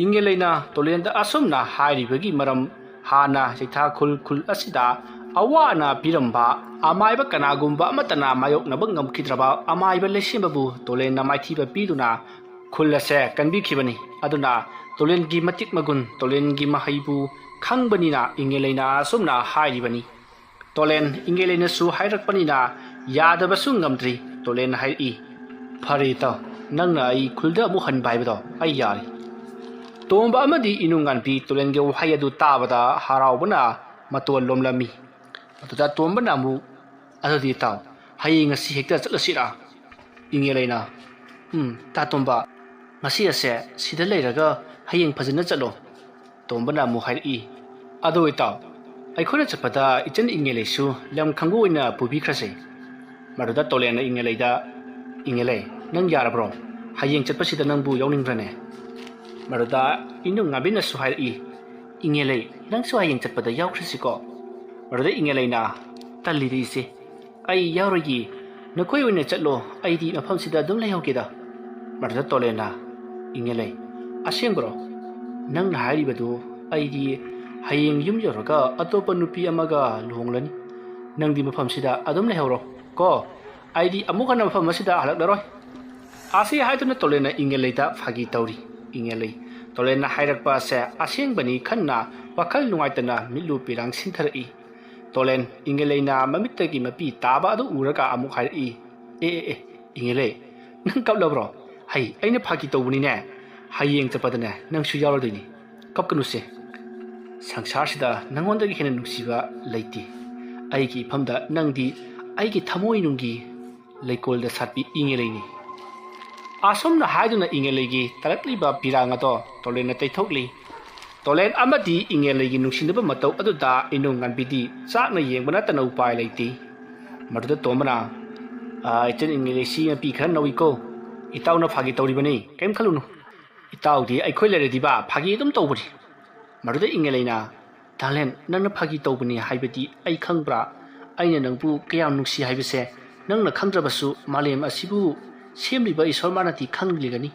ꯏꯪꯉꯦꯂꯩꯅ ꯇꯣꯂꯦꯟꯗ ꯑꯁꯨꯝꯅ ꯍꯥꯏꯔꯤꯕꯒꯤ ꯃꯔꯝ ꯍꯥꯟꯅ ꯆꯩꯊꯥ ꯈꯨꯜ ꯈꯨꯜ ꯑꯁꯤꯗ ꯑꯋꯥ ꯑꯅꯥ ꯄꯤꯔꯝꯕ ꯑꯃꯥꯏꯕ ꯀꯅꯥꯒꯨꯝꯕ ꯑꯃꯠꯇꯅ ꯃꯥꯌꯣꯛꯅꯕ ꯉꯝꯈꯤꯗ꯭ꯔꯕ ꯑꯃꯥꯏꯕ ꯂꯩꯁꯦꯝꯕꯕꯨ ꯇꯣꯂꯦꯟꯅ ꯃꯥꯏꯊꯤꯕ ꯄꯤꯗꯨꯅ ꯈꯨꯜ ꯑꯁꯦ ꯀꯟꯕꯤꯈꯤꯕꯅꯤ꯫ ꯑꯗꯨꯅ ꯇꯣꯂꯦꯟꯒꯤ ꯃꯇꯤꯛ ꯃꯒꯨꯟ, ꯇꯣꯂꯦꯟꯒꯤ ꯃꯍꯩꯕꯨ ꯈꯪꯕꯅꯤꯅ ꯏꯪꯉꯦꯂꯩꯅ ꯑꯁꯨꯝꯅ ꯍꯥꯏꯔꯤꯕꯅꯤ꯫ ꯇꯣꯂꯦꯟ, ꯏꯪꯉꯦꯂꯩꯅꯁꯨ ꯍꯥꯏꯔꯛꯄꯅꯤꯅ ꯌꯥꯗꯕꯁꯨ ꯉꯝꯗ꯭ꯔꯤ꯫ ꯇꯣꯂꯦꯟꯅ ꯍꯥꯏꯔꯛꯏ, "ꯐꯔꯦ ꯏꯇꯥꯎ, ꯅꯪꯅ ꯑꯩ ꯈꯨꯜꯗ ꯑꯃꯨꯛ ꯍꯟꯕ ꯍꯥꯏꯕꯗꯣ ꯑꯩ ꯌꯥꯔꯦ꯫" ꯇꯣꯝꯕ ꯑꯃꯗꯤ ꯏꯅꯨꯡꯉꯥꯟꯕꯤ ꯇꯣꯂꯦꯟꯒꯤ ꯋꯥꯍꯩ ꯑꯗꯨ ꯇꯥꯕꯗ ꯍꯔꯥꯎꯕꯅ ꯃꯇꯣꯟ ꯂꯣꯝꯂꯝꯃꯤ꯫ ꯑꯗꯨꯗ ꯇꯣꯝꯕꯅ ꯑꯃꯨꯛ, "ꯑꯗꯨꯗꯤ ꯏꯇꯥꯎ, ꯍꯌꯦꯡ ꯉꯁꯤ ꯍꯦꯛꯇ ꯆꯠꯂꯁꯤꯔꯥ?" ꯏꯪꯉꯦꯂꯩꯅ, "ꯎꯝ, ꯇꯥ ꯇꯣꯝꯕ, ꯉꯁꯤ ꯑꯁꯦ ꯁꯤꯗ ꯂꯩꯔꯒ ꯍꯌꯦꯡ ꯐꯖꯅ ꯆꯠꯂꯣ꯫" ꯇꯣꯝꯕꯅ ꯑꯃꯨꯛ ꯍꯥꯏꯔꯛꯏ, "ꯑꯗꯣ ꯏꯇꯥꯎ, ꯑꯩꯈꯣꯏꯅ ꯆꯠꯄꯗ ꯏꯆꯟ ꯏꯪꯉꯦꯂꯩꯁꯨ ꯂꯝ ꯈꯪꯕ ꯑꯣꯏꯅ ꯄꯨꯕꯤꯈ꯭ꯔꯁꯦ꯫" ꯃꯗꯨꯗ ꯇꯣꯂꯦꯟꯅ ꯏꯪꯉꯦꯂꯩꯗ, "ꯏꯪꯉꯦꯂꯩ, ꯅꯪ ꯌꯥꯔꯕ꯭ꯔꯣ? ꯍꯌꯦꯡ ꯆꯠꯄꯁꯤꯗ ꯅꯪꯕꯨ ꯌꯥꯎꯅꯤꯡꯕ꯭ꯔꯅꯦ?" ꯃꯗꯨꯗ ꯏꯅꯨꯡꯉꯥꯟꯕꯤꯅꯁꯨ ꯍꯥꯏꯔꯛꯏ, "ꯏꯪꯉꯦꯂꯩ, ꯅꯪꯁꯨ ꯍꯌꯦꯡ ꯆꯠꯄꯗ ꯌꯥꯎꯈ꯭ꯔꯁꯤꯀꯣ꯫" ꯃꯗꯨꯗ ꯏꯪꯉꯦꯂꯩꯅ, "ꯇꯜꯂꯤꯗ ꯏꯆꯦ, ꯑꯩ ꯌꯥꯎꯔꯣꯏꯒꯦ, ꯅꯈꯣꯏ ꯑꯣꯏꯅ ꯆꯠꯂꯣ, ꯑꯩꯗꯤ ꯃꯐꯝꯁꯤꯗ ꯑꯗꯨꯝ ꯂꯩꯍꯧꯒꯦꯗ꯫" ꯃꯗꯨꯗ ꯇꯣꯂꯦꯟꯅ, "ꯏꯪꯉꯦꯂꯩ, ꯑꯁꯦꯡꯕ꯭ꯔꯣ? ꯅꯪꯅ ꯍꯥꯏꯔꯤꯕꯗꯨ ꯑꯩꯗꯤ ꯍꯌꯦꯡ ꯌꯨꯝ ꯌꯧꯔꯒ ꯑꯇꯣꯞꯄ ꯅꯨꯄꯤ ꯑꯃꯒ ꯂꯨꯍꯣꯡꯂꯅꯤ꯫ ꯅꯪꯗꯤ ꯃꯐꯝꯁꯤꯗ ꯑꯗꯨꯝ ꯂꯩꯍꯧꯔꯣ ꯀꯣ, ꯑꯩꯗꯤ ꯑꯃꯨꯛ ꯍꯟꯅ ꯃꯐꯝ ꯑꯁꯤꯗ ꯍꯜꯂꯛꯂꯔꯣꯏ꯫" ꯑꯁꯤ ꯍꯥꯏꯗꯨꯅ ꯇꯣꯂꯦꯟꯅ ꯏꯪꯉꯦꯂꯩꯗ ꯐꯥꯒꯤ ꯇꯧꯔꯤ꯫ ꯏꯪꯉꯦꯂꯩ, ꯇꯣꯂꯦꯟꯅ ꯍꯥꯏꯔꯛꯄ ꯑꯁꯦ ꯑꯁꯦꯡꯕꯅꯤ ꯈꯟꯅ ꯋꯥꯈꯜ ꯅꯨꯡꯉꯥꯏꯇꯅ ꯃꯤꯠꯂꯨ ꯄꯤꯔꯥꯡ ꯁꯤꯟꯊꯔꯛꯏ꯫ ꯇꯣꯂꯦꯟ, ꯏꯪꯉꯦꯂꯩꯅ ꯃꯃꯤꯠꯇꯒꯤ ꯃꯄꯤ ꯇꯥꯕ ꯑꯗꯨ ꯎꯔꯒ ꯑꯃꯨꯛ ꯍꯥꯏꯔꯛꯏ, "ꯑꯦ, ꯑꯦ, ꯑꯦ, ꯏꯪꯉꯦꯂꯩ, ꯅꯪ ꯀꯞꯂꯕ꯭ꯔꯣ? ꯍꯩ, ꯑꯩꯅ ꯐꯥꯒꯤ ꯇꯧꯕꯅꯤꯅꯦ꯫ ꯍꯌꯦꯡ ꯆꯠꯄꯗꯅꯦ ꯅꯪꯁꯨ ꯌꯥꯎꯔꯗꯣꯏꯅꯤ꯫ ꯀꯞꯀꯅꯨꯁꯦ꯫ ꯁꯪꯁꯥꯔꯁꯤꯗ ꯅꯪꯉꯣꯟꯗꯒꯤ ꯍꯦꯟꯅ ꯅꯨꯡꯁꯤꯕ ꯂꯩꯇꯦ꯫ ꯑꯩꯒꯤ ꯏꯐꯝꯗ ꯅꯪꯗꯤ ꯑꯩꯒꯤ ꯊꯃꯣꯏꯅꯨꯡꯒꯤ ꯂꯩꯀꯣꯜꯗ ꯁꯥꯠꯄꯤ ꯏꯪꯉꯦꯂꯩꯅꯤ꯫" ꯑꯁꯨꯝꯅ ꯍꯥꯏꯗꯨꯅ ꯏꯪꯉꯦꯂꯩꯒꯤ ꯇꯥꯔꯛꯂꯤꯕ ꯄꯤꯔꯥꯡ ꯑꯗꯣ ꯇꯣꯂꯦꯟꯅ ꯇꯩꯊꯣꯛꯂꯤ꯫ ꯇꯣꯂꯦꯟ ꯑꯃꯗꯤ ꯏꯪꯉꯦꯂꯩꯒꯤ ꯅꯨꯡꯁꯤꯅꯕ ꯃꯇꯧ ꯑꯗꯨꯗ ꯏꯅꯨꯡꯉꯥꯟꯕꯤꯗꯤ ꯆꯥꯛꯅ ꯌꯦꯡꯕ ꯅꯠꯇꯅ ꯎꯄꯥꯏ ꯂꯩꯇꯦ꯫ ꯃꯗꯨꯗ ꯇꯣꯝꯕꯅ, "ꯑꯥ, ꯏꯆꯟ ꯏꯪꯉꯦꯂꯩꯁꯤ ꯃꯄꯤ ꯈꯔ ꯅꯧꯏꯀꯣ꯫ ꯏꯇꯥꯎꯅ ꯐꯥꯒꯤ ꯇꯧꯔꯤꯕꯅꯤ, ꯀꯔꯤꯝ ꯈꯜꯂꯨꯅꯨ꯫ ꯏꯇꯥꯎꯗꯤ ꯑꯩꯈꯣꯏ ꯂꯩꯔꯗꯤꯕ ꯐꯥꯒꯤ ꯑꯗꯨꯝ ꯇꯧꯕꯅꯤ꯫" ꯃꯗꯨꯗ ꯏꯪꯉꯦꯂꯩꯅ, "ꯇꯥꯂꯦꯟ, ꯅꯪꯅ ꯐꯥꯒꯤ ꯇꯧꯕꯅꯤ ꯍꯥꯏꯕꯗꯤ ꯑꯩ ꯈꯪꯕ꯭ꯔꯥ? ꯑꯩꯅ ꯅꯪꯕꯨ ꯀꯌꯥꯝ ꯅꯨꯡꯁꯤ ꯍꯥꯏꯕꯁꯦ ꯅꯪꯅ ꯈꯪꯗ꯭ꯔꯕꯁꯨ ꯃꯥꯂꯦꯝ ꯑꯁꯤꯕꯨ ꯁꯦꯝꯂꯤꯕ ꯏꯁꯣꯔ ꯃꯥꯅꯗꯤ ꯈꯪꯂꯤꯒꯅꯤ꯫"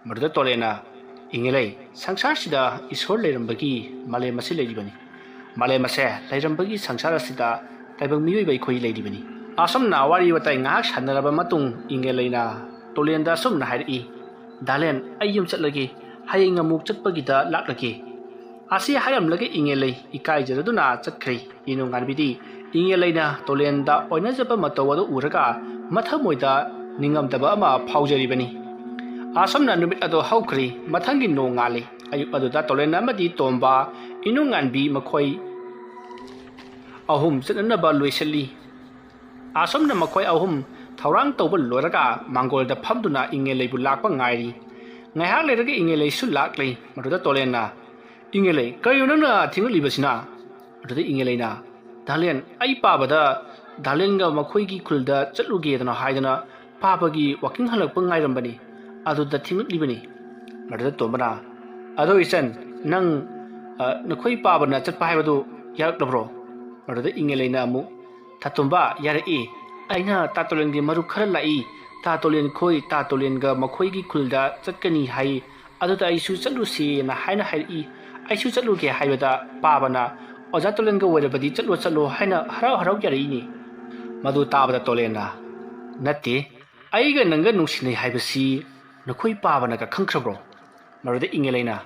ꯃꯗꯨꯗ ꯇꯣꯂꯦꯟꯅ, "ꯏꯪꯉꯦꯂꯩ, ꯁꯪꯁꯥꯔꯁꯤꯗ ꯏꯁꯣꯔ ꯂꯩꯔꯝꯕꯒꯤ ꯃꯥꯂꯦꯝ ꯑꯁꯤ ꯂꯩꯔꯤꯕꯅꯤ꯫ ꯃꯥꯂꯦꯝ ꯑꯁꯦ ꯂꯩꯔꯝꯕꯒꯤ ꯁꯪꯁꯥꯔ ꯑꯁꯤꯗ ꯇꯥꯏꯕꯪ ꯃꯤꯑꯣꯏꯕ ꯑꯩꯈꯣꯏ ꯂꯩꯔꯤꯕꯅꯤ꯫ ꯑꯁꯨꯝꯅ ꯋꯥꯔꯤ ꯋꯥꯇꯥꯏ ꯉꯥꯏꯍꯥꯛ ꯁꯥꯟꯅꯔꯕ ꯃꯇꯨꯡ, ꯏꯉꯦꯂꯩꯅ ꯇꯣꯂꯦꯟꯗ ꯑꯁꯨꯝꯅ ꯍꯥꯏꯔꯛꯏ, "ꯗꯥꯂꯦꯟ, ꯑꯩ ꯌꯨꯝ ꯆꯠꯂꯒꯦ, ꯍꯌꯦꯡ ꯑꯃꯨꯛ ꯆꯠꯄꯒꯤꯗ ꯂꯥꯛꯂꯒꯦ"꯫ ꯑꯁꯤ ꯍꯥꯏꯔꯝꯂꯒ ꯏꯉꯦꯂꯩ ꯏꯀꯥꯏꯖꯔꯗꯨꯅ ꯆꯠꯈ꯭ꯔꯦ꯫ ꯏꯅꯨꯡꯉꯥꯟꯕꯤꯗꯤ ꯏꯉꯦꯂꯩꯅ ꯇꯣꯂꯦꯟꯗ ꯑꯣꯏꯅꯖꯕ ꯃꯇꯧ ꯑꯗꯨ ꯎꯔꯒ ꯃꯊꯃꯣꯏꯗ ꯅꯤꯡꯉꯝꯗꯕ ꯑꯃ ꯐꯥꯎꯖꯔꯤꯕꯅꯤ꯫ ꯑꯁꯨꯝꯅ ꯅꯨꯃꯤꯠ ꯑꯗꯨ ꯍꯧꯈ꯭ꯔꯦ꯫ ꯃꯊꯪꯒꯤ ꯅꯣꯡꯉꯥꯜꯂꯤ꯫ ꯑꯌꯨꯛ ꯑꯗꯨꯗ ꯇꯣꯂꯦꯟ ꯑꯃꯗꯤ ꯇꯣꯝꯕ, ꯏꯅꯨꯡꯉꯥꯟꯕꯤ ꯃꯈꯣꯏ ꯑꯍꯨꯝ ꯆꯠꯅꯅꯕ ꯂꯣꯏꯁꯤꯜꯂꯤ꯫ ꯑꯁꯨꯝꯅ ꯃꯈꯣꯏ ꯑꯍꯨꯝ ꯊꯧꯔꯥꯡ ꯇꯧꯕ ꯂꯣꯏꯔꯒ ꯃꯥꯡꯒꯣꯜꯗ ꯐꯝꯗꯨꯅ ꯏꯉꯦꯂꯩꯕꯨ ꯂꯥꯛꯄ ꯉꯥꯏꯔꯤ꯫ ꯉꯥꯏꯍꯥꯛ ꯂꯩꯔꯒ ꯏꯉꯦꯂꯩꯁꯨ ꯂꯥꯛꯂꯦ꯫ ꯃꯗꯨꯗ ꯇꯣꯂꯦꯟꯅ, "ꯏꯉꯦꯂꯩ, ꯀꯔꯤꯅꯣ ꯅꯪꯅ ꯊꯦꯡꯂꯛꯂꯤꯕꯁꯤꯅ?" ꯑꯗꯨꯗ ꯏꯉꯦꯂꯩꯅ, "ꯗꯥꯂꯦꯟ, ꯑꯩ ꯄꯥꯕꯗ ꯗꯥꯂꯦꯟꯒ ꯃꯈꯣꯏꯒꯤ ꯈꯨꯜꯗ ꯆꯠꯂꯨꯒꯦꯗꯅ ꯍꯥꯏꯗꯅ ꯄꯥꯕꯒꯤ ꯋꯥꯀꯤꯡ ꯍꯜꯂꯛꯄ ꯉꯥꯏꯔꯝꯕꯅꯤ, ꯑꯗꯨꯗ ꯊꯦꯡꯂꯛꯂꯤꯕꯅꯤ"꯫ ꯃꯗꯨꯗ ꯇꯣꯝꯕꯅ, "ꯑꯗꯣ ꯏꯆꯟ, ꯅꯪ, ꯑ, ꯅꯈꯣꯏ ꯄꯥꯕꯅ ꯆꯠꯄ ꯍꯥꯏꯕꯗꯨ ꯌꯥꯔꯛꯂꯕ꯭ꯔꯣ?" ꯃꯗꯨꯗ ꯏꯉꯦꯂꯩꯅ ꯑꯃꯨꯛ, "ꯇꯥꯇꯣꯝꯕ, ꯌꯥꯔꯛꯏ꯫ ꯑꯩꯅ ꯇꯥꯇꯣꯂꯦꯟꯒꯤ ꯃꯔꯨꯞ ꯈꯔ ꯂꯥꯛꯏ꯫ ꯇꯥꯇꯣꯂꯦꯟ ꯈꯣꯏ, ꯇꯥꯇꯣꯂꯦꯟꯒ ꯃꯈꯣꯏꯒꯤ ꯈꯨꯜꯗ ꯆꯠꯀꯅꯤ ꯍꯥꯏ꯫ ꯑꯗꯨꯗ ꯑꯩꯁꯨ ꯆꯠꯂꯨꯁꯦꯅ ꯍꯥꯏꯅ ꯍꯥꯏꯔꯛꯏ꯫ ꯑꯩꯁꯨ ꯆꯠꯂꯨꯒꯦ ꯍꯥꯏꯕꯗ ꯄꯥꯕꯅ, 'ꯑꯣꯖꯥ ꯇꯣꯂꯦꯟꯒ ꯑꯣꯏꯔꯕꯗꯤ ꯆꯠꯂꯣ, ꯆꯠꯂꯣ' ꯍꯥꯏꯅ ꯍꯔꯥꯎ ꯍꯔꯥꯎ ꯌꯥꯔꯛꯏꯅꯦ"꯫ ꯃꯗꯨ ꯇꯥꯕꯗ ꯇꯣꯂꯦꯟꯅ, "ꯅꯠꯇꯦ, ꯑꯩꯒ ꯅꯪꯒ ꯅꯨꯡꯁꯤꯅꯩ ꯍꯥꯏꯕꯁꯤ ꯅꯈꯣꯏ ꯄꯥꯕꯅꯒ ꯈꯪꯈ꯭ꯔꯕ꯭ꯔꯣ?" ꯃꯗꯨꯗ ꯏꯉꯦꯂꯩꯅ,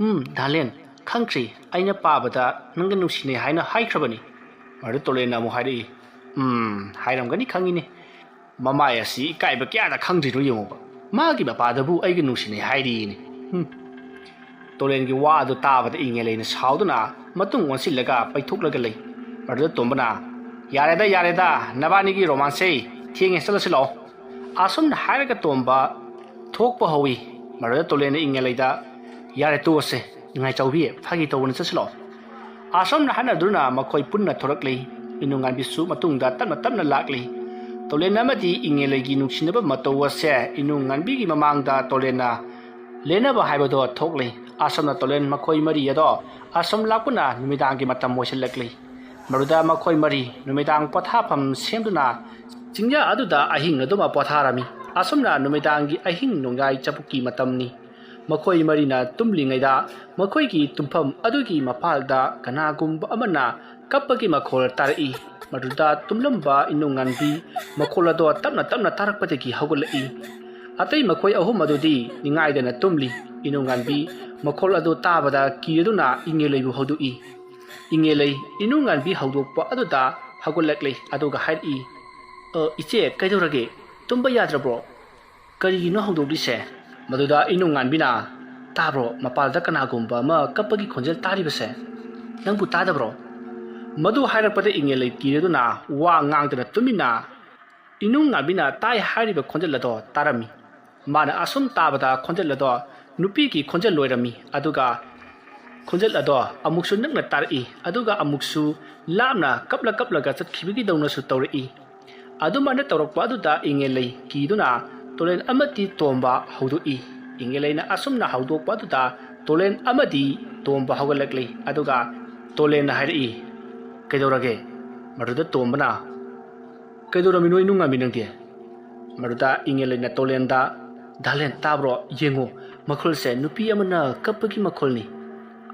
"ꯎꯝ, ꯗꯥꯂꯦꯟ, ꯈꯪꯈ꯭ꯔꯦ꯫ ꯑꯩꯅ ꯄꯥꯕꯗ ꯅꯪꯒ ꯅꯨꯡꯁꯤꯅꯩ ꯍꯥꯏꯅ ꯍꯥꯏꯈ꯭ꯔꯕꯅꯤ"꯫ ꯃꯗꯨꯗ ꯇꯣꯂꯦꯟꯅ ꯑꯃꯨꯛ ꯍꯥꯏꯔꯛꯏ, "ꯎꯝ, ꯍꯥꯏꯔꯝꯒꯅꯤ ꯈꯪꯉꯤꯅꯦ꯫ ꯃꯃꯥꯏ ꯑꯁꯤ ꯏꯀꯥꯏꯕ ꯀꯌꯥꯗ ꯈꯪꯗ꯭ꯔꯤꯅꯣ ꯌꯦꯡꯉꯨꯕ꯫ ꯃꯥꯒꯤ ꯃꯄꯥꯗꯕꯨ ꯑꯩꯒ ꯅꯨꯡꯁꯤꯅꯩ ꯍꯥꯏꯔꯤꯅꯦ꯫ ꯍꯨꯝ"꯫ ꯇꯣꯂꯦꯟꯒꯤ ꯋꯥ ꯑꯗꯨ ꯇꯥꯕꯗ ꯏꯉꯦꯂꯩꯅ ꯁꯥꯎꯗꯨꯅ ꯃꯇꯨꯡ ꯑꯣꯟꯁꯤꯜꯂꯒ ꯄꯩꯊꯣꯛꯂꯒ ꯂꯩ꯫ ꯃꯗꯨꯗ ꯇꯣꯝꯕꯅ, "ꯌꯥꯔꯦꯗ, ꯌꯥꯔꯦꯗ, ꯅꯕꯥꯅꯤꯒꯤ ꯔꯣꯃꯥꯟꯁꯁꯦ ꯊꯦꯡꯉꯦ, ꯆꯠꯂꯁꯤ ꯂꯥꯛꯑꯣ"꯫ ꯑꯁꯨꯝꯅ ꯍꯥꯏꯔꯒ ꯇꯣꯝꯕ ꯊꯣꯛꯄ ꯍꯧꯏ꯫ ꯃꯗꯨꯗ ꯇꯣꯂꯦꯟꯅ ꯏꯉꯦꯂꯩꯗ, "ꯌꯥꯔꯦ, ꯇꯣꯛꯑꯁꯦ, ꯅꯤꯡꯉꯥꯏ ꯆꯥꯎꯕꯤ, ꯐꯥꯒꯤ ꯇꯧꯕꯅ, ꯆꯠꯁꯤ ꯂꯥꯛꯑꯣ"꯫ ꯑꯁꯨꯝꯅ ꯍꯥꯏꯅꯗꯨꯅ ꯃꯈꯣꯏ ꯄꯨꯟꯅ ꯊꯣꯔꯛꯂꯤ꯫ ꯏꯅꯨꯡꯉꯥꯟꯕꯤꯁꯨ ꯃꯇꯨꯡꯗ ꯇꯞꯅ ꯇꯞꯅ ꯂꯥꯛꯂꯤ꯫ ꯇꯣꯂꯦꯟ ꯑꯃꯗꯤ ꯏꯉꯦꯂꯩꯒꯤ ꯅꯨꯡꯁꯤꯅꯕ ꯃꯇꯧ ꯑꯁꯦ ꯏꯅꯨꯡꯉꯥꯟꯕꯤꯒꯤ ꯃꯃꯥꯡꯗ ꯇꯣꯂꯦꯟꯅ ꯂꯦꯟꯅꯕ ꯍꯥꯏꯕꯗꯣ ꯊꯣꯛꯂꯤ꯫ ꯑꯁꯨꯝꯅ ꯇꯣꯂꯦꯟ ꯃꯈꯣꯏ ꯃꯔꯤ ꯑꯗꯣ ꯑꯁꯨꯝ ꯂꯥꯛꯄꯅ ꯅꯨꯃꯤꯗꯥꯡꯒꯤ ꯃꯇꯝ ꯑꯣꯏꯁꯤꯜꯂꯛꯂꯤ꯫ ꯃꯗꯨꯗ ꯃꯈꯣꯏ ꯃꯔꯤ ꯅꯨꯃꯤꯗꯥꯡ ꯄꯣꯊꯥꯐꯝ ꯁꯦꯝꯗꯨꯅ ꯆꯤꯡꯌꯥ ꯑꯗꯨꯗ ꯑꯍꯤꯡ ꯑꯗꯨꯃ ꯄꯣꯊꯥꯔꯝꯃꯤ꯫ ꯑꯁꯨꯝꯅ ꯅꯨꯃꯤꯗꯥꯡꯒꯤ ꯑꯍꯤꯡ ꯅꯣꯡꯌꯥꯏ ꯆꯕꯨꯛꯀꯤ ꯃꯇꯝꯅꯤ꯫ ꯃꯈꯣꯏ ꯃꯔꯤꯅ ꯇꯨꯝꯂꯤꯉꯩꯗ ꯃꯈꯣꯏꯒꯤ ꯇꯨꯝꯐꯝ ꯑꯗꯨꯒꯤ ꯃꯄꯥꯜꯗ ꯀꯅꯥꯒꯨꯝꯕ ꯑꯃꯅ ꯀꯞꯄꯒꯤ ꯃꯈꯣꯜ ꯇꯥꯔꯛꯏ꯫ ꯃꯗꯨꯗ ꯇꯨꯝꯂꯝꯕ ꯏꯅꯨꯡꯉꯥꯟꯕꯤ ꯃꯈꯣꯜ ꯑꯗꯣ ꯇꯞꯅ ꯇꯞꯅ ꯇꯥꯔꯛꯄꯗꯒꯤ ꯍꯧꯒꯠꯂꯛꯏ꯫ ꯑꯇꯩ ꯃꯈꯣꯏ ꯑꯍꯨꯝ ꯑꯗꯨꯗꯤ ꯅꯤꯡꯉꯥꯏꯗꯅ ꯇꯨꯝꯂꯤ꯫ ꯏꯅꯨꯡꯉꯥꯟꯕꯤ ꯃꯈꯣꯜ ꯑꯗꯨ ꯇꯥꯕꯗ ꯀꯤꯔꯗꯨꯅ ꯏꯉꯦꯂꯩꯕꯨ ꯍꯧꯗꯣꯛꯏ꯫ ꯏꯉꯦꯂꯩ ꯏꯅꯨꯡꯉꯥꯟꯕꯤ ꯍꯧꯗꯣꯛꯄ ꯑꯗꯨꯗ ꯍꯧꯒꯠꯂꯛꯂꯦ, ꯑꯗꯨꯒ ꯍꯥꯏꯔꯛꯏ, "ꯑ, ꯏꯆꯦ, ꯀꯩꯗꯧꯔꯒꯦ? ꯇꯨꯝꯕ ꯌꯥꯗ꯭ꯔꯕ꯭ꯔꯣ? ꯀꯔꯤꯒꯤꯅꯣ ꯍꯧꯗꯣꯛꯂꯤꯁꯦ?" ꯃꯗꯨꯗ ꯏꯅꯨꯡꯉꯥꯟꯕꯤꯅ, "ꯇꯥꯕ꯭ꯔꯣ, ꯃꯄꯥꯜꯗ ꯀꯅꯥꯒꯨꯝꯕ ꯑꯃ ꯀꯞꯄꯒꯤ ꯈꯣꯟꯖꯦꯜ ꯇꯥꯔꯤꯕꯁꯦ? ꯅꯪꯕꯨ ꯇꯥꯗꯕ꯭ꯔꯣ?" ꯃꯗꯨ ꯍꯥꯏꯔꯛꯄꯗ ꯏꯉꯦꯂꯩ ꯀꯤꯔꯗꯨꯅ ꯋꯥ ꯉꯥꯡꯗꯅ ꯇꯨꯃꯤꯟꯅ ꯏꯅꯨꯡꯉꯥꯟꯕꯤꯅ ꯇꯥꯏ ꯍꯥꯏꯔꯤꯕ ꯈꯣꯟꯖꯦꯜ ꯑꯗꯣ ꯇꯥꯔꯝꯃꯤ꯫ ꯃꯥꯅ ꯑꯁꯨꯝ ꯇꯥꯕꯗ ꯈꯣꯟꯖꯦꯜ ꯑꯗꯣ ꯅꯨꯄꯤꯒꯤ ꯈꯣꯟꯖꯦꯜ ꯑꯣꯏꯔꯝꯃꯤ, ꯑꯗꯨꯒ ꯈꯣꯟꯖꯦꯜ ꯑꯗꯣ ꯑꯃꯨꯛꯁꯨ ꯅꯛꯅ ꯇꯥꯔꯛꯏ, ꯑꯗꯨꯒ ꯑꯃꯨꯛꯁꯨ ꯂꯥꯞꯅ ꯀꯞꯂ ꯀꯞꯂꯒ ꯆꯠꯈꯤꯕꯒꯤꯗꯧꯅꯁꯨ ꯇꯧꯔꯛꯏ꯫ ꯑꯗꯨꯃꯥꯏꯅ ꯇꯧꯔꯛꯄ ꯑꯗꯨꯗ ꯏꯉꯦꯂꯩ ꯀꯤꯗꯨꯅ ꯇꯣꯂꯦꯟ ꯑꯃꯗꯤ ꯇꯣꯝꯕ ꯍꯧꯗꯣꯛꯏ꯫ ꯏꯉꯦꯂꯩꯅ ꯑꯁꯨꯝꯅ ꯍꯧꯗꯣꯛꯄ ꯑꯗꯨꯗ ꯇꯣꯂꯦꯟ ꯑꯃꯗꯤ ꯇꯣꯝꯕ ꯍꯧꯒꯠꯂꯛꯂꯤ, ꯑꯗꯨꯒ ꯇꯣꯂꯦꯟꯅ ꯍꯥꯏꯔꯛꯏ, "ꯀꯩꯗꯧꯔꯒꯦ?" ꯃꯗꯨꯗ ꯇꯣꯝꯕꯅ, "ꯀꯩꯗꯧꯔꯝꯃꯤꯅꯣ ꯏꯅꯨꯡꯉꯥꯟꯕꯤ ꯅꯪꯗꯤ?" ꯃꯗꯨꯗ ꯏꯉꯦꯂꯩꯅ ꯇꯣꯂꯦꯟꯗ, "ꯗꯥꯂꯦꯟ, ꯇꯥꯕ꯭ꯔꯣ? ꯌꯦꯡꯉꯨ, ꯃꯈꯣꯜꯁꯦ ꯅꯨꯄꯤ ꯑꯃꯅ ꯀꯞꯄꯒꯤ ꯃꯈꯣꯜꯅꯤ꯫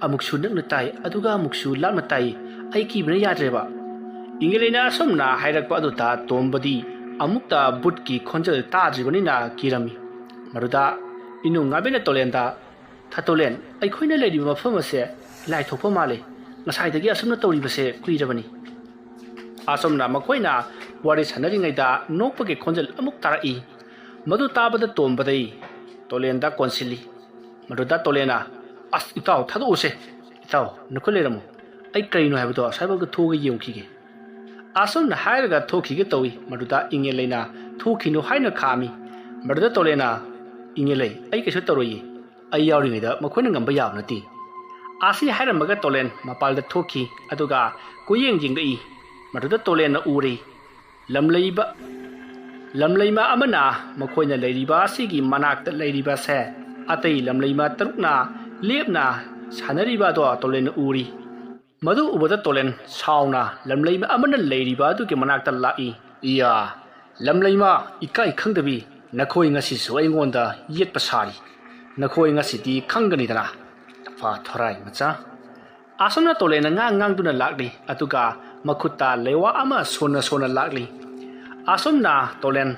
ꯑꯃꯨꯛꯁꯨ ꯅꯛꯅ ꯇꯥꯏ, ꯑꯗꯨꯒ ꯑꯃꯨꯛꯁꯨ ꯂꯥꯞꯅ ꯇꯥꯏ꯫ ꯑꯩ ꯀꯤꯕꯅ ꯌꯥꯗ꯭ꯔꯦꯕ꯫" ꯏꯉꯦꯂꯩꯅ ꯑꯁꯨꯝꯅ ꯍꯥꯏꯔꯛꯄ ꯑꯗꯨꯗ ꯇꯣꯝꯕꯗꯤ ꯑꯃꯨꯛꯇ ꯚꯨꯠꯀꯤ ꯈꯣꯟꯖꯦꯜ ꯇꯥꯗ꯭ꯔꯤꯕꯅꯤꯅ ꯀꯤꯔꯝꯃꯤ꯫ ꯃꯗꯨꯗ ꯏꯅꯨꯡꯉꯥꯟꯕꯤꯅ ꯇꯣꯂꯦꯟꯗ, "ꯊꯥꯇꯣꯂꯦꯟ, ꯑꯩꯈꯣꯏꯅ ꯂꯩꯔꯤꯕ ꯃꯐꯝ ꯑꯁꯦ ꯂꯥꯏꯊꯣꯛꯄ ꯃꯥꯜꯂꯦ꯫ ꯉꯁꯥꯏꯗꯒꯤ ꯑꯁꯨꯝꯅ ꯇꯧꯔꯤꯕꯁꯦ ꯀꯨꯏꯔꯕꯅꯤ꯫" ꯑꯁꯨꯝꯅ ꯃꯈꯣꯏꯅ ꯋꯥꯔꯤ ꯁꯥꯟꯅꯔꯤꯉꯩꯗ ꯅꯣꯛꯄꯒꯤ ꯈꯣꯟꯖꯦꯜ ꯑꯃꯨꯛ ꯇꯥꯔꯛꯏ꯫ ꯃꯗꯨ ꯇꯥꯕꯗ ꯇꯣꯝꯕꯗꯩ ꯇꯣꯂꯦꯟꯗ ꯀꯣꯟꯁꯤꯜꯂꯤ꯫ ꯃꯗꯨꯗ ꯇꯣꯂꯦꯟꯅ, "ꯑꯁ, ꯏꯇꯥꯎ, ꯊꯥꯗꯣꯛꯎꯁꯦ꯫ ꯏꯇꯥꯎ, ꯅꯈꯨꯠ ꯂꯩꯔꯝꯃꯨ꯫ ꯑꯩ ꯀꯔꯤꯅꯣ ꯍꯥꯏꯕꯗꯣ ꯑꯁ꯭ꯋꯥꯏꯐꯥꯎꯗ ꯊꯣꯛꯑꯒ ꯌꯦꯡꯉꯨꯈꯤꯒꯦ꯫" ꯑꯁꯨꯝꯅ ꯍꯥꯏꯔꯒ ꯊꯣꯛꯈꯤꯒꯦ ꯇꯧꯏ꯫ ꯃꯗꯨꯗ ꯏꯉꯦꯂꯩꯅ, "ꯊꯣꯛꯈꯤꯅꯨ" ꯍꯥꯏꯅ ꯈꯥꯝꯃꯤ꯫ ꯃꯗꯨꯗ ꯇꯣꯂꯦꯟꯅ, "ꯏꯉꯦꯂꯩ, ꯑꯩ ꯀꯩꯁꯨ ꯇꯧꯔꯣꯏꯌꯦ꯫ ꯑꯩ ꯌꯥꯎꯔꯤꯉꯩꯗ ꯃꯈꯣꯏꯅ ꯉꯝꯕ ꯌꯥꯕ ꯅꯠꯇꯦ꯫" ꯑꯁꯤ ꯍꯥꯏꯔꯝꯃꯒ ꯇꯣꯂꯦꯟ ꯃꯄꯥꯜꯗ ꯊꯣꯛꯈꯤ, ꯑꯗꯨꯒ ꯀꯣꯏꯌꯦꯡ ꯌꯦꯡꯂꯛꯏ꯫ ꯃꯗꯨꯗ ꯇꯣꯂꯦꯟꯅ ꯎꯔꯦ꯫ ꯂꯝꯂꯩꯕ, ꯂꯝꯂꯩꯃ ꯑꯃꯅ ꯃꯈꯣꯏꯅ ꯂꯩꯔꯤꯕ ꯑꯁꯤꯒꯤ ꯃꯅꯥꯛꯇ ꯂꯩꯔꯤꯕꯁꯦ ꯑꯇꯩ ꯂꯝꯂꯩꯃ ꯇꯔꯨꯛꯅ ꯂꯦꯞꯅ ꯁꯥꯟꯅꯔꯤꯕ ꯑꯗꯣ ꯇꯣꯂꯦꯟꯅ ꯎꯔꯤ꯫ ꯃꯗꯨ ꯎꯕꯗ ꯇꯣꯂꯦꯟ ꯁꯥꯎꯅ ꯂꯝꯂꯩꯃ ꯑꯃꯅ ꯂꯩꯔꯤꯕ ꯑꯗꯨꯒꯤ ꯃꯅꯥꯛꯇ ꯂꯥꯛꯏ꯫ "ꯏꯌꯥ, ꯂꯝꯂꯩꯃ, ꯏꯀꯥꯏ ꯈꯪꯗꯕꯤ, ꯅꯈꯣꯏ ꯉꯁꯤꯁꯨ ꯑꯩꯉꯣꯟꯗ ꯌꯦꯠꯄ ꯁꯥꯔꯤ꯫ ꯅꯈꯣꯏ ꯉꯁꯤꯗꯤ ꯈꯪꯒꯅꯤꯗꯅ, ꯐꯥ ꯊꯣꯔꯥꯏ ꯃꯆꯥ꯫ ꯑꯁꯨꯝꯅ ꯇꯣꯂꯦꯟꯅ ꯉꯥꯡ ꯉꯥꯡꯗꯨꯅ ꯂꯥꯛꯂꯤ, ꯑꯗꯨꯒ ꯃꯈꯨꯠꯇ ꯂꯩꯋꯥ ꯑꯃ ꯁꯣꯟꯅ ꯁꯣꯟꯅ ꯂꯥꯛꯂꯤ꯫ ꯑꯁꯨꯝꯅ ꯇꯣꯂꯦꯟ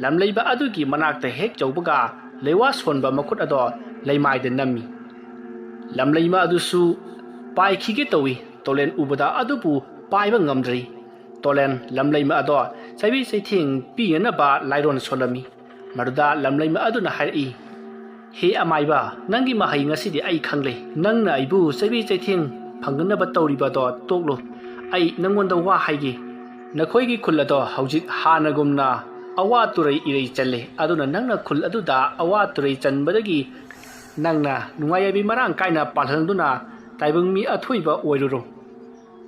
ꯂꯝꯂꯩꯃ ꯑꯗꯨꯒꯤ ꯃꯅꯥꯛꯇ ꯍꯦꯛ ꯌꯧꯕꯒ, ꯂꯩꯋꯥ ꯁꯣꯟꯕ ꯃꯈꯨꯠ ꯑꯗꯣ ꯂꯩꯃꯥꯏꯗ ꯅꯝꯃꯤ꯫ ꯂꯝꯂꯩꯃ ꯑꯗꯨꯁꯨ ꯄꯥꯏꯈꯤꯒꯦ ꯇꯧꯏ, ꯇꯣꯂꯦꯟ ꯎꯕꯗ ꯑꯗꯨꯕꯨ ꯄꯥꯏꯕ ꯉꯝꯗ꯭ꯔꯤ꯫ ꯇꯣꯂꯦꯟ ꯂꯝꯂꯩꯃ ꯑꯗꯣ ꯆꯩꯕꯤ ꯆꯩꯊꯦꯡ ꯄꯤꯅꯅꯕ ꯂꯥꯏꯔꯣꯟ ꯁꯣꯜꯂꯝꯃꯤ꯫ ꯃꯗꯨꯗ ꯂꯝꯂꯩꯃ ꯑꯗꯨꯅ ꯍꯥꯏꯔꯛꯏ, "ꯍꯦ ꯑꯃꯥꯏꯕ, ꯅꯪꯒꯤ ꯃꯍꯩ ꯉꯁꯤꯗꯤ ꯑꯩ ꯈꯪꯂꯦ꯫ ꯅꯪꯅ ꯑꯩꯕꯨ ꯆꯩꯕꯤ ꯆꯩꯊꯦꯡ ꯐꯪꯅꯅꯕ ꯇꯧꯔꯤꯕ ꯑꯗꯣ ꯇꯣꯛꯂꯣ꯫ ꯑꯩ ꯅꯪꯉꯣꯟꯗ ꯋꯥ ꯍꯥꯏꯒꯦ꯫ ꯅꯈꯣꯏꯒꯤ ꯈꯨꯜ ꯑꯗꯣ ꯍꯧꯖꯤꯛ ꯍꯥꯟꯅꯒꯨꯝꯅ ꯑꯋꯥ ꯇꯨꯔꯩ ꯏꯔꯩ ꯆꯜꯂꯦ꯫ ꯑꯗꯨꯅ ꯅꯪꯅ ꯈꯨꯜ ꯑꯗꯨꯗ ꯑꯋꯥ ꯇꯨꯔꯩ ꯆꯟꯕꯗꯒꯤ ꯅꯪꯅ ꯅꯨꯡꯉꯥꯏ ꯌꯥꯏꯕꯤ ꯃꯔꯥꯡ ꯀꯥꯏꯅ ꯄꯥꯜꯍꯟꯗꯨꯅ ꯇꯥꯏꯕꯪ ꯃꯤ ꯑꯊꯣꯏꯕ ꯑꯣꯏꯔꯨꯔꯣ꯫"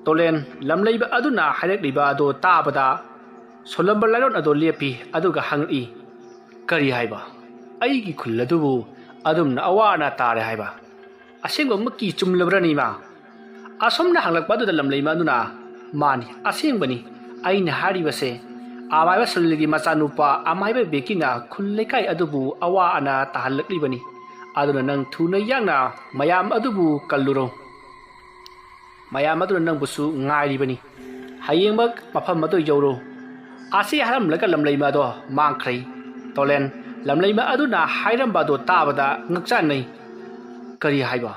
ꯇꯣꯂꯦꯟ ꯂꯝꯂꯩꯃ ꯑꯗꯨꯅ ꯍꯥꯏꯔꯛꯂꯤꯕ ꯑꯗꯨ ꯇꯥꯕꯗ ꯁꯣꯜꯂꯝꯕ ꯂꯥꯏꯔꯣꯟ ꯑꯗꯨ ꯂꯦꯞꯄꯤ, ꯑꯗꯨꯒ ꯍꯪꯉꯛꯏ, "ꯀꯔꯤ ꯍꯥꯏꯕ? ꯑꯩꯒꯤ ꯈꯨꯜ ꯑꯗꯨꯕꯨ ꯑꯗꯨꯝꯅ ꯑꯋꯥ ꯑꯅꯥ ꯇꯥꯔꯦ ꯍꯥꯏꯕ? ꯑꯁꯦꯡꯕꯃꯛꯀꯤ ꯆꯨꯝꯂꯕ꯭ꯔꯅꯤ ꯏꯃꯥ?" ꯑꯁꯨꯝꯅ ꯍꯪꯂꯛꯄ ꯑꯗꯨꯗ ꯂꯝꯂꯩꯃ ꯑꯗꯨꯅ, "ꯃꯥꯅꯤ, ꯑꯁꯦꯡꯕꯅꯤ꯫ ꯑꯩꯅ ꯍꯥꯏꯔꯤꯕꯁꯦ ꯑꯃꯥꯏꯕ ꯁꯨꯅꯤꯜꯒꯤ ꯃꯆꯥꯅꯨꯄꯥ ꯑꯃꯥꯏꯕ ꯕꯦꯀꯤꯅ ꯈꯨꯜ ꯂꯩꯀꯥꯏ ꯑꯗꯨꯕꯨ ꯑꯋꯥ ꯑꯅꯥ ꯇꯥꯍꯜꯂꯛꯂꯤꯕꯅꯤ꯫ ꯑꯗꯨꯅ ꯅꯪ ꯊꯨꯅ ꯌꯥꯡꯅ ꯃꯌꯥꯝ ꯑꯗꯨꯕꯨ ꯀꯜꯂꯨꯔꯣ꯫ ꯃꯌꯥꯝ ꯑꯗꯨꯅ ꯅꯪꯕꯨꯁꯨ ꯉꯥꯏꯔꯤꯕꯅꯤ꯫ ꯍꯌꯦꯡꯃꯛ ꯃꯐꯝ ꯑꯗꯨ ꯌꯧꯔꯨ꯫" ꯑꯁꯤ ꯍꯥꯏꯔꯝꯂꯒ ꯂꯝꯂꯩꯃ ꯑꯗꯣ ꯃꯥꯡꯈ꯭ꯔꯦ꯫ ꯇꯣꯂꯦꯟ ꯂꯝꯂꯩꯃ ꯑꯗꯨꯅ ꯍꯥꯏꯔꯝꯕ ꯑꯗꯨ ꯇꯥꯕꯗ ꯉꯛꯆꯥꯟꯅꯩ꯫ "ꯀꯔꯤ ꯍꯥꯏꯕ?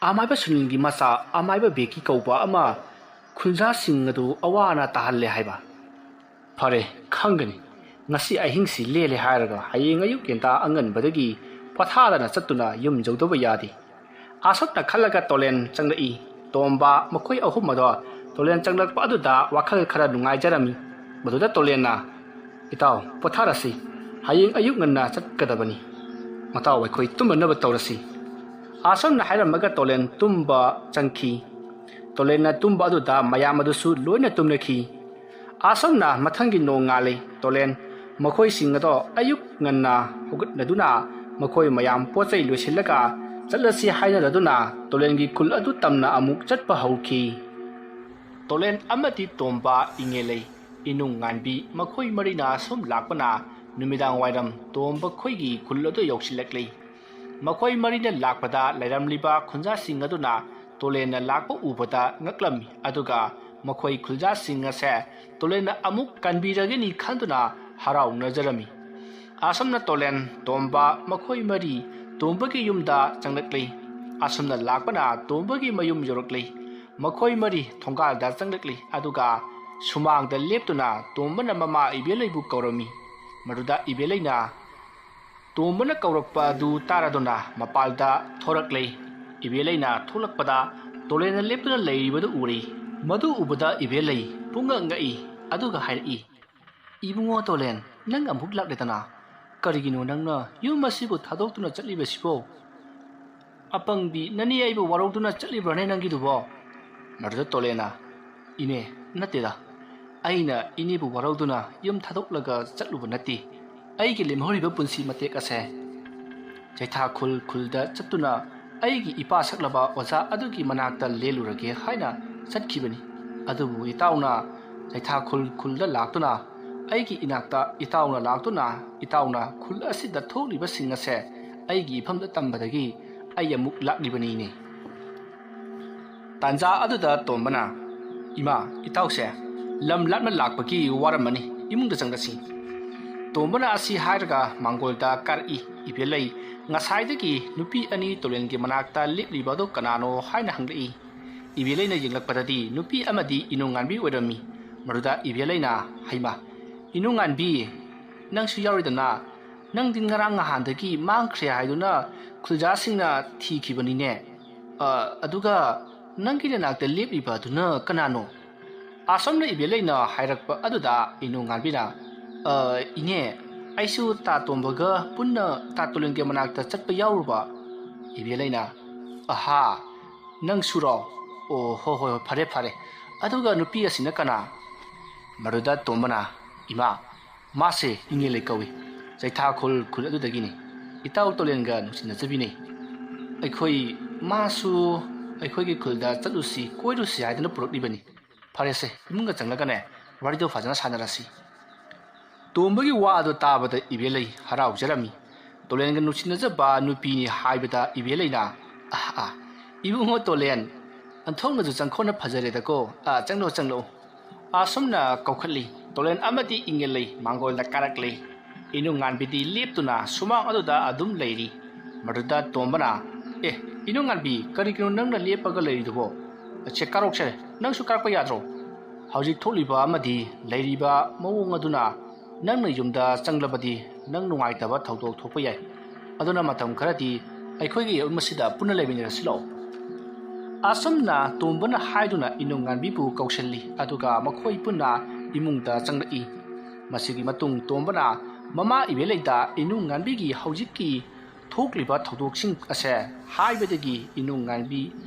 ꯑꯃꯥꯏꯕ ꯁꯨꯅꯤꯜꯒꯤ ꯃꯆꯥ ꯑꯃꯥꯏꯕ ꯕꯦꯀꯤ ꯀꯧꯕ ꯑꯃ ꯈꯨꯟꯖꯥꯁꯤꯡ ꯑꯗꯨ ꯑꯋꯥ ꯑꯅꯥ ꯇꯥꯍꯜꯂꯦ ꯍꯥꯏꯕ? ꯐꯔꯦ, ꯈꯪꯒꯅꯤ꯫ ꯉꯁꯤ ꯑꯍꯤꯡꯁꯤ ꯂꯦꯜꯂꯦ ꯍꯥꯏꯔꯒ ꯍꯌꯦꯡ ꯑꯌꯨꯛ ꯉꯟꯇꯥ ꯑꯉꯟꯕꯗꯒꯤ ꯄꯣꯊꯥꯗꯅ ꯆꯠꯇꯨꯅ ꯌꯨꯝ ꯌꯧꯗꯕ ꯌꯥꯗꯦ꯫" ꯑꯁꯨꯝꯅ ꯈꯜꯂꯒ ꯇꯣꯂꯦꯟ ꯆꯪꯂꯛꯏ꯫ ꯇꯣꯝꯕ ꯃꯈꯣꯏ ꯑꯍꯨꯝ ꯑꯗꯣ ꯇꯣꯂꯦꯟ ꯆꯪꯂꯛꯄ ꯑꯗꯨꯗ ꯋꯥꯈꯜ ꯈꯔ ꯅꯨꯡꯉꯥꯏꯖꯔꯝꯃꯤ꯫ ꯃꯗꯨꯗ ꯇꯣꯂꯦꯟꯅ, "ꯏꯇꯥꯎ, ꯄꯣꯊꯥꯔꯁꯤ꯫ ꯍꯌꯦꯡ ꯑꯌꯨꯛ ꯉꯟꯅ ꯆꯠꯀꯗꯕꯅꯤ꯫ ꯃꯇꯥꯎ ꯑꯩꯈꯣꯏ ꯇꯨꯝꯃꯅꯕ ꯇꯧꯔꯁꯤ꯫" ꯑꯁꯨꯝꯅ ꯍꯥꯏꯔꯝꯃꯒ ꯇꯣꯂꯦꯟ ꯇꯨꯝꯕ ꯆꯪꯈꯤ꯫ ꯇꯣꯂꯦꯟꯅ ꯇꯨꯝꯕ ꯑꯗꯨꯗ ꯃꯌꯥꯝ ꯑꯗꯨꯁꯨ ꯂꯣꯏꯅ ꯇꯨꯝꯅꯈꯤ꯫ ꯑꯁꯨꯝꯅ ꯃꯊꯪꯒꯤ ꯅꯣꯡ ꯉꯥꯜꯂꯤ꯫ ꯇꯣꯂꯦꯟ ꯃꯈꯣꯏꯁꯤꯡ ꯑꯗꯣ ꯑꯌꯨꯛ ꯉꯟꯅ ꯍꯧꯒꯠꯅꯗꯨꯅ ꯃꯈꯣꯏ ꯃꯌꯥꯝ ꯄꯣꯠ ꯆꯩ ꯂꯣꯏꯁꯤꯜꯂꯒ ꯆꯠꯂꯁꯤ ꯍꯥꯏꯅꯔꯗꯨꯅ ꯇꯣꯂꯦꯟꯒꯤ ꯈꯨꯜ ꯑꯗꯨ ꯇꯝꯅ ꯑꯃꯨꯛ ꯆꯠꯄ ꯍꯧꯈꯤ꯫ ꯇꯣꯂꯦꯟ ꯑꯃꯗꯤ ꯇꯣꯝꯕ, ꯏꯉꯦꯂꯩ, ꯏꯅꯨꯡ ꯉꯥꯟꯕꯤ ꯃꯈꯣꯏ ꯃꯔꯤꯅ ꯁꯨꯝ ꯂꯥꯛꯄꯅ ꯅꯨꯃꯤꯗꯥꯡ ꯋꯥꯏꯔꯝ ꯇꯣꯝꯕ ꯈꯣꯏꯒꯤ ꯈꯨꯜ ꯑꯗꯨ ꯌꯧꯁꯤꯜꯂꯛꯂꯤ꯫ ꯃꯈꯣꯏ ꯃꯔꯤꯅ ꯂꯥꯛꯄꯗ ꯂꯩꯔꯝꯂꯤꯕ ꯈꯨꯟꯖꯥꯁꯤꯡ ꯑꯗꯨꯅ ꯇꯣꯂꯦꯟꯅ ꯂꯥꯛꯄ ꯎꯕꯗ ꯉꯛꯂꯝꯃꯤ, ꯑꯗꯨꯒ ꯃꯈꯣꯏ ꯈꯨꯟꯖꯥꯁꯤꯡ ꯑꯁꯦ ꯇꯣꯂꯦꯟꯅ ꯑꯃꯨꯛ ꯀꯟꯕꯤꯔꯒꯅꯤ ꯈꯟꯗꯨꯅ ꯍꯔꯥꯎꯅꯖꯔꯝꯃꯤ꯫ ꯑꯁꯨꯝꯅ ꯇꯣꯂꯦꯟ, ꯇꯣꯝꯕ ꯃꯈꯣꯏ ꯃꯔꯤ ꯇꯣꯝꯕꯒꯤ ꯌꯨꯝꯗ ꯆꯪꯂꯛꯂꯤ꯫ ꯑꯁꯨꯝꯅ ꯂꯥꯛꯄꯅ ꯇꯣꯝꯕꯒꯤ ꯃꯌꯨꯝ ꯌꯧꯔꯛꯂꯤ꯫ ꯃꯈꯣꯏ ꯃꯔꯤ ꯊꯣꯡꯒꯥꯜꯗ ꯆꯪꯂꯛꯂꯤ, ꯑꯗꯨꯒ ꯁꯨꯃꯥꯡꯗ ꯂꯦꯞꯇꯨꯅ ꯇꯣꯝꯕꯅ ꯃꯃꯥ ꯏꯕꯦꯂꯩꯕꯨ ꯀꯧꯔꯝꯃꯤ꯫ ꯃꯗꯨꯗ ꯏꯕꯦꯂꯩꯅ ꯇꯣꯝꯕꯅ ꯀꯧꯔꯛꯄ ꯑꯗꯨ ꯇꯥꯔꯗꯨꯅ ꯃꯄꯥꯜꯗ ꯊꯣꯔꯛꯂꯦ꯫ ꯏꯕꯦꯂꯩꯅ ꯊꯣꯛꯂꯛꯄꯗ ꯇꯣꯂꯦꯟꯅ ꯂꯦꯞꯇꯨꯅ ꯂꯩꯔꯤꯕꯗꯨ ꯎꯔꯦ꯫ ꯃꯗꯨ ꯎꯕꯗ ꯏꯕꯦꯂꯩ ꯄꯨꯡꯉꯛ ꯉꯛꯏ, ꯑꯗꯨꯒ ꯍꯥꯏꯔꯛꯏ, "ꯏꯕꯨꯡꯉꯣ ꯇꯣꯂꯦꯟ, ꯅꯪ ꯑꯃꯨꯛ ꯂꯥꯛꯂꯦꯗꯅ꯫ ꯀꯔꯤꯒꯤꯅꯣ ꯅꯪꯅ ꯌꯨꯝ ꯑꯁꯤꯕꯨ ꯊꯥꯗꯣꯛꯇꯨꯅ ꯆꯠꯂꯤꯕꯁꯤꯕꯣ? ꯑꯄꯪꯕꯤ, ꯅꯅꯦ ꯑꯩꯕꯨ ꯋꯥꯔꯧꯗꯨꯅ ꯆꯠꯂꯤꯕ꯭ꯔꯥꯅꯦ ꯅꯪꯒꯤꯗꯨꯕꯣ?" ꯃꯗꯨꯗ ꯇꯣꯂꯦꯟꯅ, "ꯏꯅꯦ, ꯅꯠꯇꯦꯗ꯫ ꯑꯩꯅ ꯏꯅꯦꯕꯨ ꯋꯥꯔꯧꯗꯨꯅ ꯌꯨꯝ ꯊꯥꯗꯣꯛꯂꯒ ꯆꯠꯂꯨꯕ ꯅꯠꯇꯦ꯫ ꯑꯩꯒꯤ ꯂꯦꯝꯍꯧꯔꯤꯕ ꯄꯨꯟꯁꯤ ꯃꯇꯦꯛ ꯑꯁꯦ ꯆꯩꯊꯥꯈꯨꯜ ꯈꯨꯜꯗ ꯆꯠꯇꯨꯅ ꯑꯩꯒꯤ ꯏꯄꯥ ꯁꯛꯂꯕ ꯑꯣꯖꯥ ꯑꯗꯨꯒꯤ ꯃꯅꯥꯛꯇ ꯂꯦꯜꯂꯨꯔꯒꯦ ꯍꯥꯏꯅ ꯆꯠꯈꯤꯕꯅꯤ꯫ ꯑꯗꯨꯕꯨ ꯏꯇꯥꯎꯅ ꯆꯩꯊꯥꯈꯨꯜ ꯈꯨꯜꯗ ꯂꯥꯛꯇꯨꯅ ꯑꯩꯒꯤ ꯏꯅꯥꯛꯇ ꯏꯇꯥꯎꯅ ꯂꯥꯛꯇꯨꯅ ꯏꯇꯥꯎꯅ ꯈꯨꯜ ꯑꯁꯤꯗ ꯊꯣꯛꯂꯤꯕꯁꯤꯡ ꯑꯁꯦ ꯑꯩꯒꯤ ꯏꯐꯝꯗ ꯇꯝꯕꯗꯒꯤ ꯑꯩ ꯑꯃꯨꯛ ꯂꯥꯛꯂꯤꯕꯅꯤꯅꯦ꯫" ꯇꯥꯟꯖꯥ ꯑꯗꯨꯗ ꯇꯣꯝꯕꯅ, "ꯏꯃꯥ, ꯏꯇꯥꯎꯁꯦ ꯂꯝ ꯂꯥꯞꯅ ꯂꯥꯛꯄꯒꯤ ꯋꯥꯔꯝꯃꯅꯤ, ꯏꯃꯨꯡꯗ ꯆꯪꯂꯁꯤ꯫" ꯇꯣꯝꯕꯅ ꯑꯁꯤ ꯍꯥꯏꯔꯒ ꯃꯥꯡꯒꯣꯜꯗ ꯀꯥꯔꯛꯏ꯫ ꯏꯕꯦꯂꯩ, ꯉꯁꯥꯏꯗꯒꯤ ꯅꯨꯄꯤ ꯑꯅꯤ ꯇꯣꯂꯦꯟꯒꯤ ꯃꯅꯥꯛꯇ ꯂꯦꯞꯂꯤꯕ ꯑꯗꯨ ꯀꯅꯥꯅꯣ ꯍꯥꯏꯅ ꯍꯪꯂꯛꯏ꯫ ꯏꯕꯦꯂꯩꯅ ꯌꯦꯡꯂꯛꯄꯗꯗꯤ ꯅꯨꯄꯤ ꯑꯃꯗꯤ ꯏꯅꯨꯡꯉꯥꯟꯕꯤ ꯑꯣꯏꯔꯝꯃꯤ꯫ ꯃꯗꯨꯗ ꯏꯕꯦꯂꯩꯅ, "ꯍꯩꯃꯥ, ꯏꯅꯨꯡꯉꯥꯟꯕꯤ, ꯅꯪꯁꯨ ꯌꯥꯎꯔꯤꯗꯅ? ꯅꯪꯗꯤ ꯉꯔꯥꯡ ꯅꯍꯥꯟꯗꯒꯤ ꯃꯥꯡꯈ꯭ꯔꯦ ꯍꯥꯏꯗꯨꯅ ꯈꯨꯜꯖꯥꯁꯤꯡꯅ ꯊꯤꯈꯤꯕꯅꯤꯅꯦ꯫ ꯑ, ꯑꯗꯨꯒ ꯅꯪꯒꯤ ꯅꯅꯥꯛꯇ ꯂꯦꯞꯂꯤꯕ ꯑꯗꯨꯅ ꯀꯅꯥꯅꯣ?" ꯑꯁꯣꯝꯅ ꯏꯕꯦꯂꯩꯅ ꯍꯥꯏꯔꯛꯄ ꯑꯗꯨꯗ ꯏꯅꯨꯡꯉꯥꯟꯕꯤꯅ, "ꯑ, ꯏꯅꯦ, ꯑꯩꯁꯨ ꯇꯥ ꯇꯣꯝꯕꯒ ꯄꯨꯟꯅ ꯇꯥ ꯇꯣꯂꯦꯟꯒꯤ ꯃꯅꯥꯛꯇ ꯆꯠꯄ ꯌꯥꯎꯔꯨꯕ꯫" ꯏꯕꯦꯂꯩꯅ, "ꯑꯍꯥ, ꯅꯪꯁꯨꯔꯣ? ꯑꯣ, ꯍꯣ, ꯍꯣꯏ, ꯍꯣꯏ, ꯐꯔꯦ, ꯐꯔꯦ꯫ ꯑꯗꯨꯒ ꯅꯨꯄꯤ ꯑꯁꯤꯅ ꯀꯅꯥ?" ꯃꯗꯨꯗ ꯇꯣꯝꯕꯅ, "ꯏꯃꯥ, ꯃꯥꯁꯦ ꯏꯉꯦꯜꯂꯩ ꯀꯧꯏ꯫ ꯆꯩꯊꯥꯈꯨꯜ ꯈꯨꯜ ꯑꯗꯨꯗꯒꯤꯅꯤ꯫ ꯏꯇꯥꯎ ꯇꯣꯂꯦꯟꯒ ꯅꯨꯡꯁꯤꯅꯖꯕꯤꯅꯤ꯫ ꯑꯩꯈꯣꯏ, ꯃꯥꯁꯨ ꯑꯩꯈꯣꯏꯒꯤ ꯈꯨꯜꯗ ꯆꯠꯂꯨꯁꯤ, ꯀꯣꯏꯔꯨꯁꯤ ꯍꯥꯏꯗꯨꯅ ꯄꯨꯔꯛꯂꯤꯕꯅꯤ꯫ ꯐꯔꯦꯁꯦ, ꯏꯃꯨꯡꯗ ꯆꯪꯂꯒꯅꯦ, ꯋꯥꯔꯤꯗꯣ ꯐꯖꯅ ꯁꯥꯟꯅꯔꯁꯤ꯫" ꯇꯣꯝꯕꯒꯤ ꯋꯥ ꯑꯗꯨ ꯇꯥꯕꯗ ꯏꯕꯦꯂꯩ ꯍꯔꯥꯎꯖꯔꯝꯃꯤ꯫ ꯇꯣꯂꯦꯟꯒ ꯅꯨꯡꯁꯤꯅꯖꯕ ꯅꯨꯄꯤꯅꯤ ꯍꯥꯏꯕꯗ ꯏꯕꯦꯂꯩꯅ, "ꯑꯥ, ꯑꯥ, ꯏꯕꯨꯡꯉꯣ ꯇꯣꯂꯦꯟ, ꯑꯣꯟꯊꯣꯛꯅꯁꯨ ꯆꯪꯈꯣꯟꯅ ꯐꯖꯔꯦꯗꯀꯣ꯫ ꯑꯥ, ꯆꯪꯂꯛꯑꯣ, ꯆꯪꯂꯛꯑꯣ꯫" ꯑꯁꯨꯝꯅ ꯀꯧꯈꯠꯂꯤ꯫ ꯇꯣꯂꯦꯟ ꯑꯃꯗꯤ ꯏꯉꯦꯂꯩ ꯃꯥꯡꯒꯣꯜꯗ ꯀꯥꯔꯛꯂꯤ꯫ ꯏꯅꯨꯡꯉꯥꯟꯕꯤꯗꯤ ꯂꯦꯞꯇꯨꯅ ꯁꯨꯃꯥꯡ ꯑꯗꯨꯗ ꯑꯗꯨꯝ ꯂꯩꯔꯤ꯫ ꯃꯗꯨꯗ ꯇꯣꯝꯕꯅ, "ꯑꯦ, ꯏꯅꯨꯡꯉꯥꯟꯕꯤ, ꯀꯔꯤꯒꯤꯅꯣ ꯅꯪꯅ ꯂꯦꯞꯄꯒ ꯂꯩꯔꯤꯗꯨꯕꯣ? ꯁꯦ, ꯀꯥꯔꯛꯁꯦ, ꯅꯪꯁꯨ ꯀꯥꯔꯛꯄ ꯌꯥꯗ꯭ꯔꯣ? ꯍꯧꯖꯤꯛ ꯊꯣꯛꯂꯤꯕ ꯑꯃꯗꯤ ꯂꯩꯔꯤꯕ ꯃꯑꯣꯡ ꯑꯗꯨꯅ ꯅꯪꯅ ꯌꯨꯝꯗ ꯆꯪꯂꯕꯗꯤ ꯅꯪ ꯅꯨꯡꯉꯥꯏꯇꯕ ꯊꯧꯗꯣꯛ ꯊꯣꯛꯄ ꯌꯥꯏ꯫ ꯑꯗꯨꯅ ꯃꯇꯝ ꯈꯔꯗꯤ ꯑꯩꯈꯣꯏꯒꯤ ꯌꯨꯝ ꯑꯁꯤꯗ ꯄꯨꯟꯅ ꯂꯩꯃꯤꯟꯅꯔꯁꯤ ꯂꯥꯛꯑꯣ꯫" ꯑꯁꯨꯝꯅ ꯇꯣꯝꯕꯅ ꯍꯥꯏꯗꯨꯅ ꯏꯅꯨꯡꯉꯥꯟꯕꯤꯕꯨ ꯀꯧꯁꯤꯜꯂꯤ, ꯑꯗꯨꯒ ꯃꯈꯣꯏ ꯄꯨꯟꯅ ꯏꯃꯨꯡꯗ ꯆꯪꯂꯛꯏ꯫ ꯃꯁꯤꯒꯤ ꯃꯇꯨꯡ ꯇꯣꯝꯕꯅ ꯃꯃꯥ ꯏꯕꯦꯂꯩꯗ ꯏꯅꯨꯡꯉꯥꯟꯕꯤꯒꯤ ꯍꯧꯖꯤꯛꯀꯤ ꯊꯣꯛꯂꯤꯕ ꯊꯧꯗꯣꯛꯁꯤꯡ ꯑꯁꯦ ꯍꯥꯏꯕꯗꯒꯤ ꯏꯅꯨꯡꯉꯥꯟꯕꯤ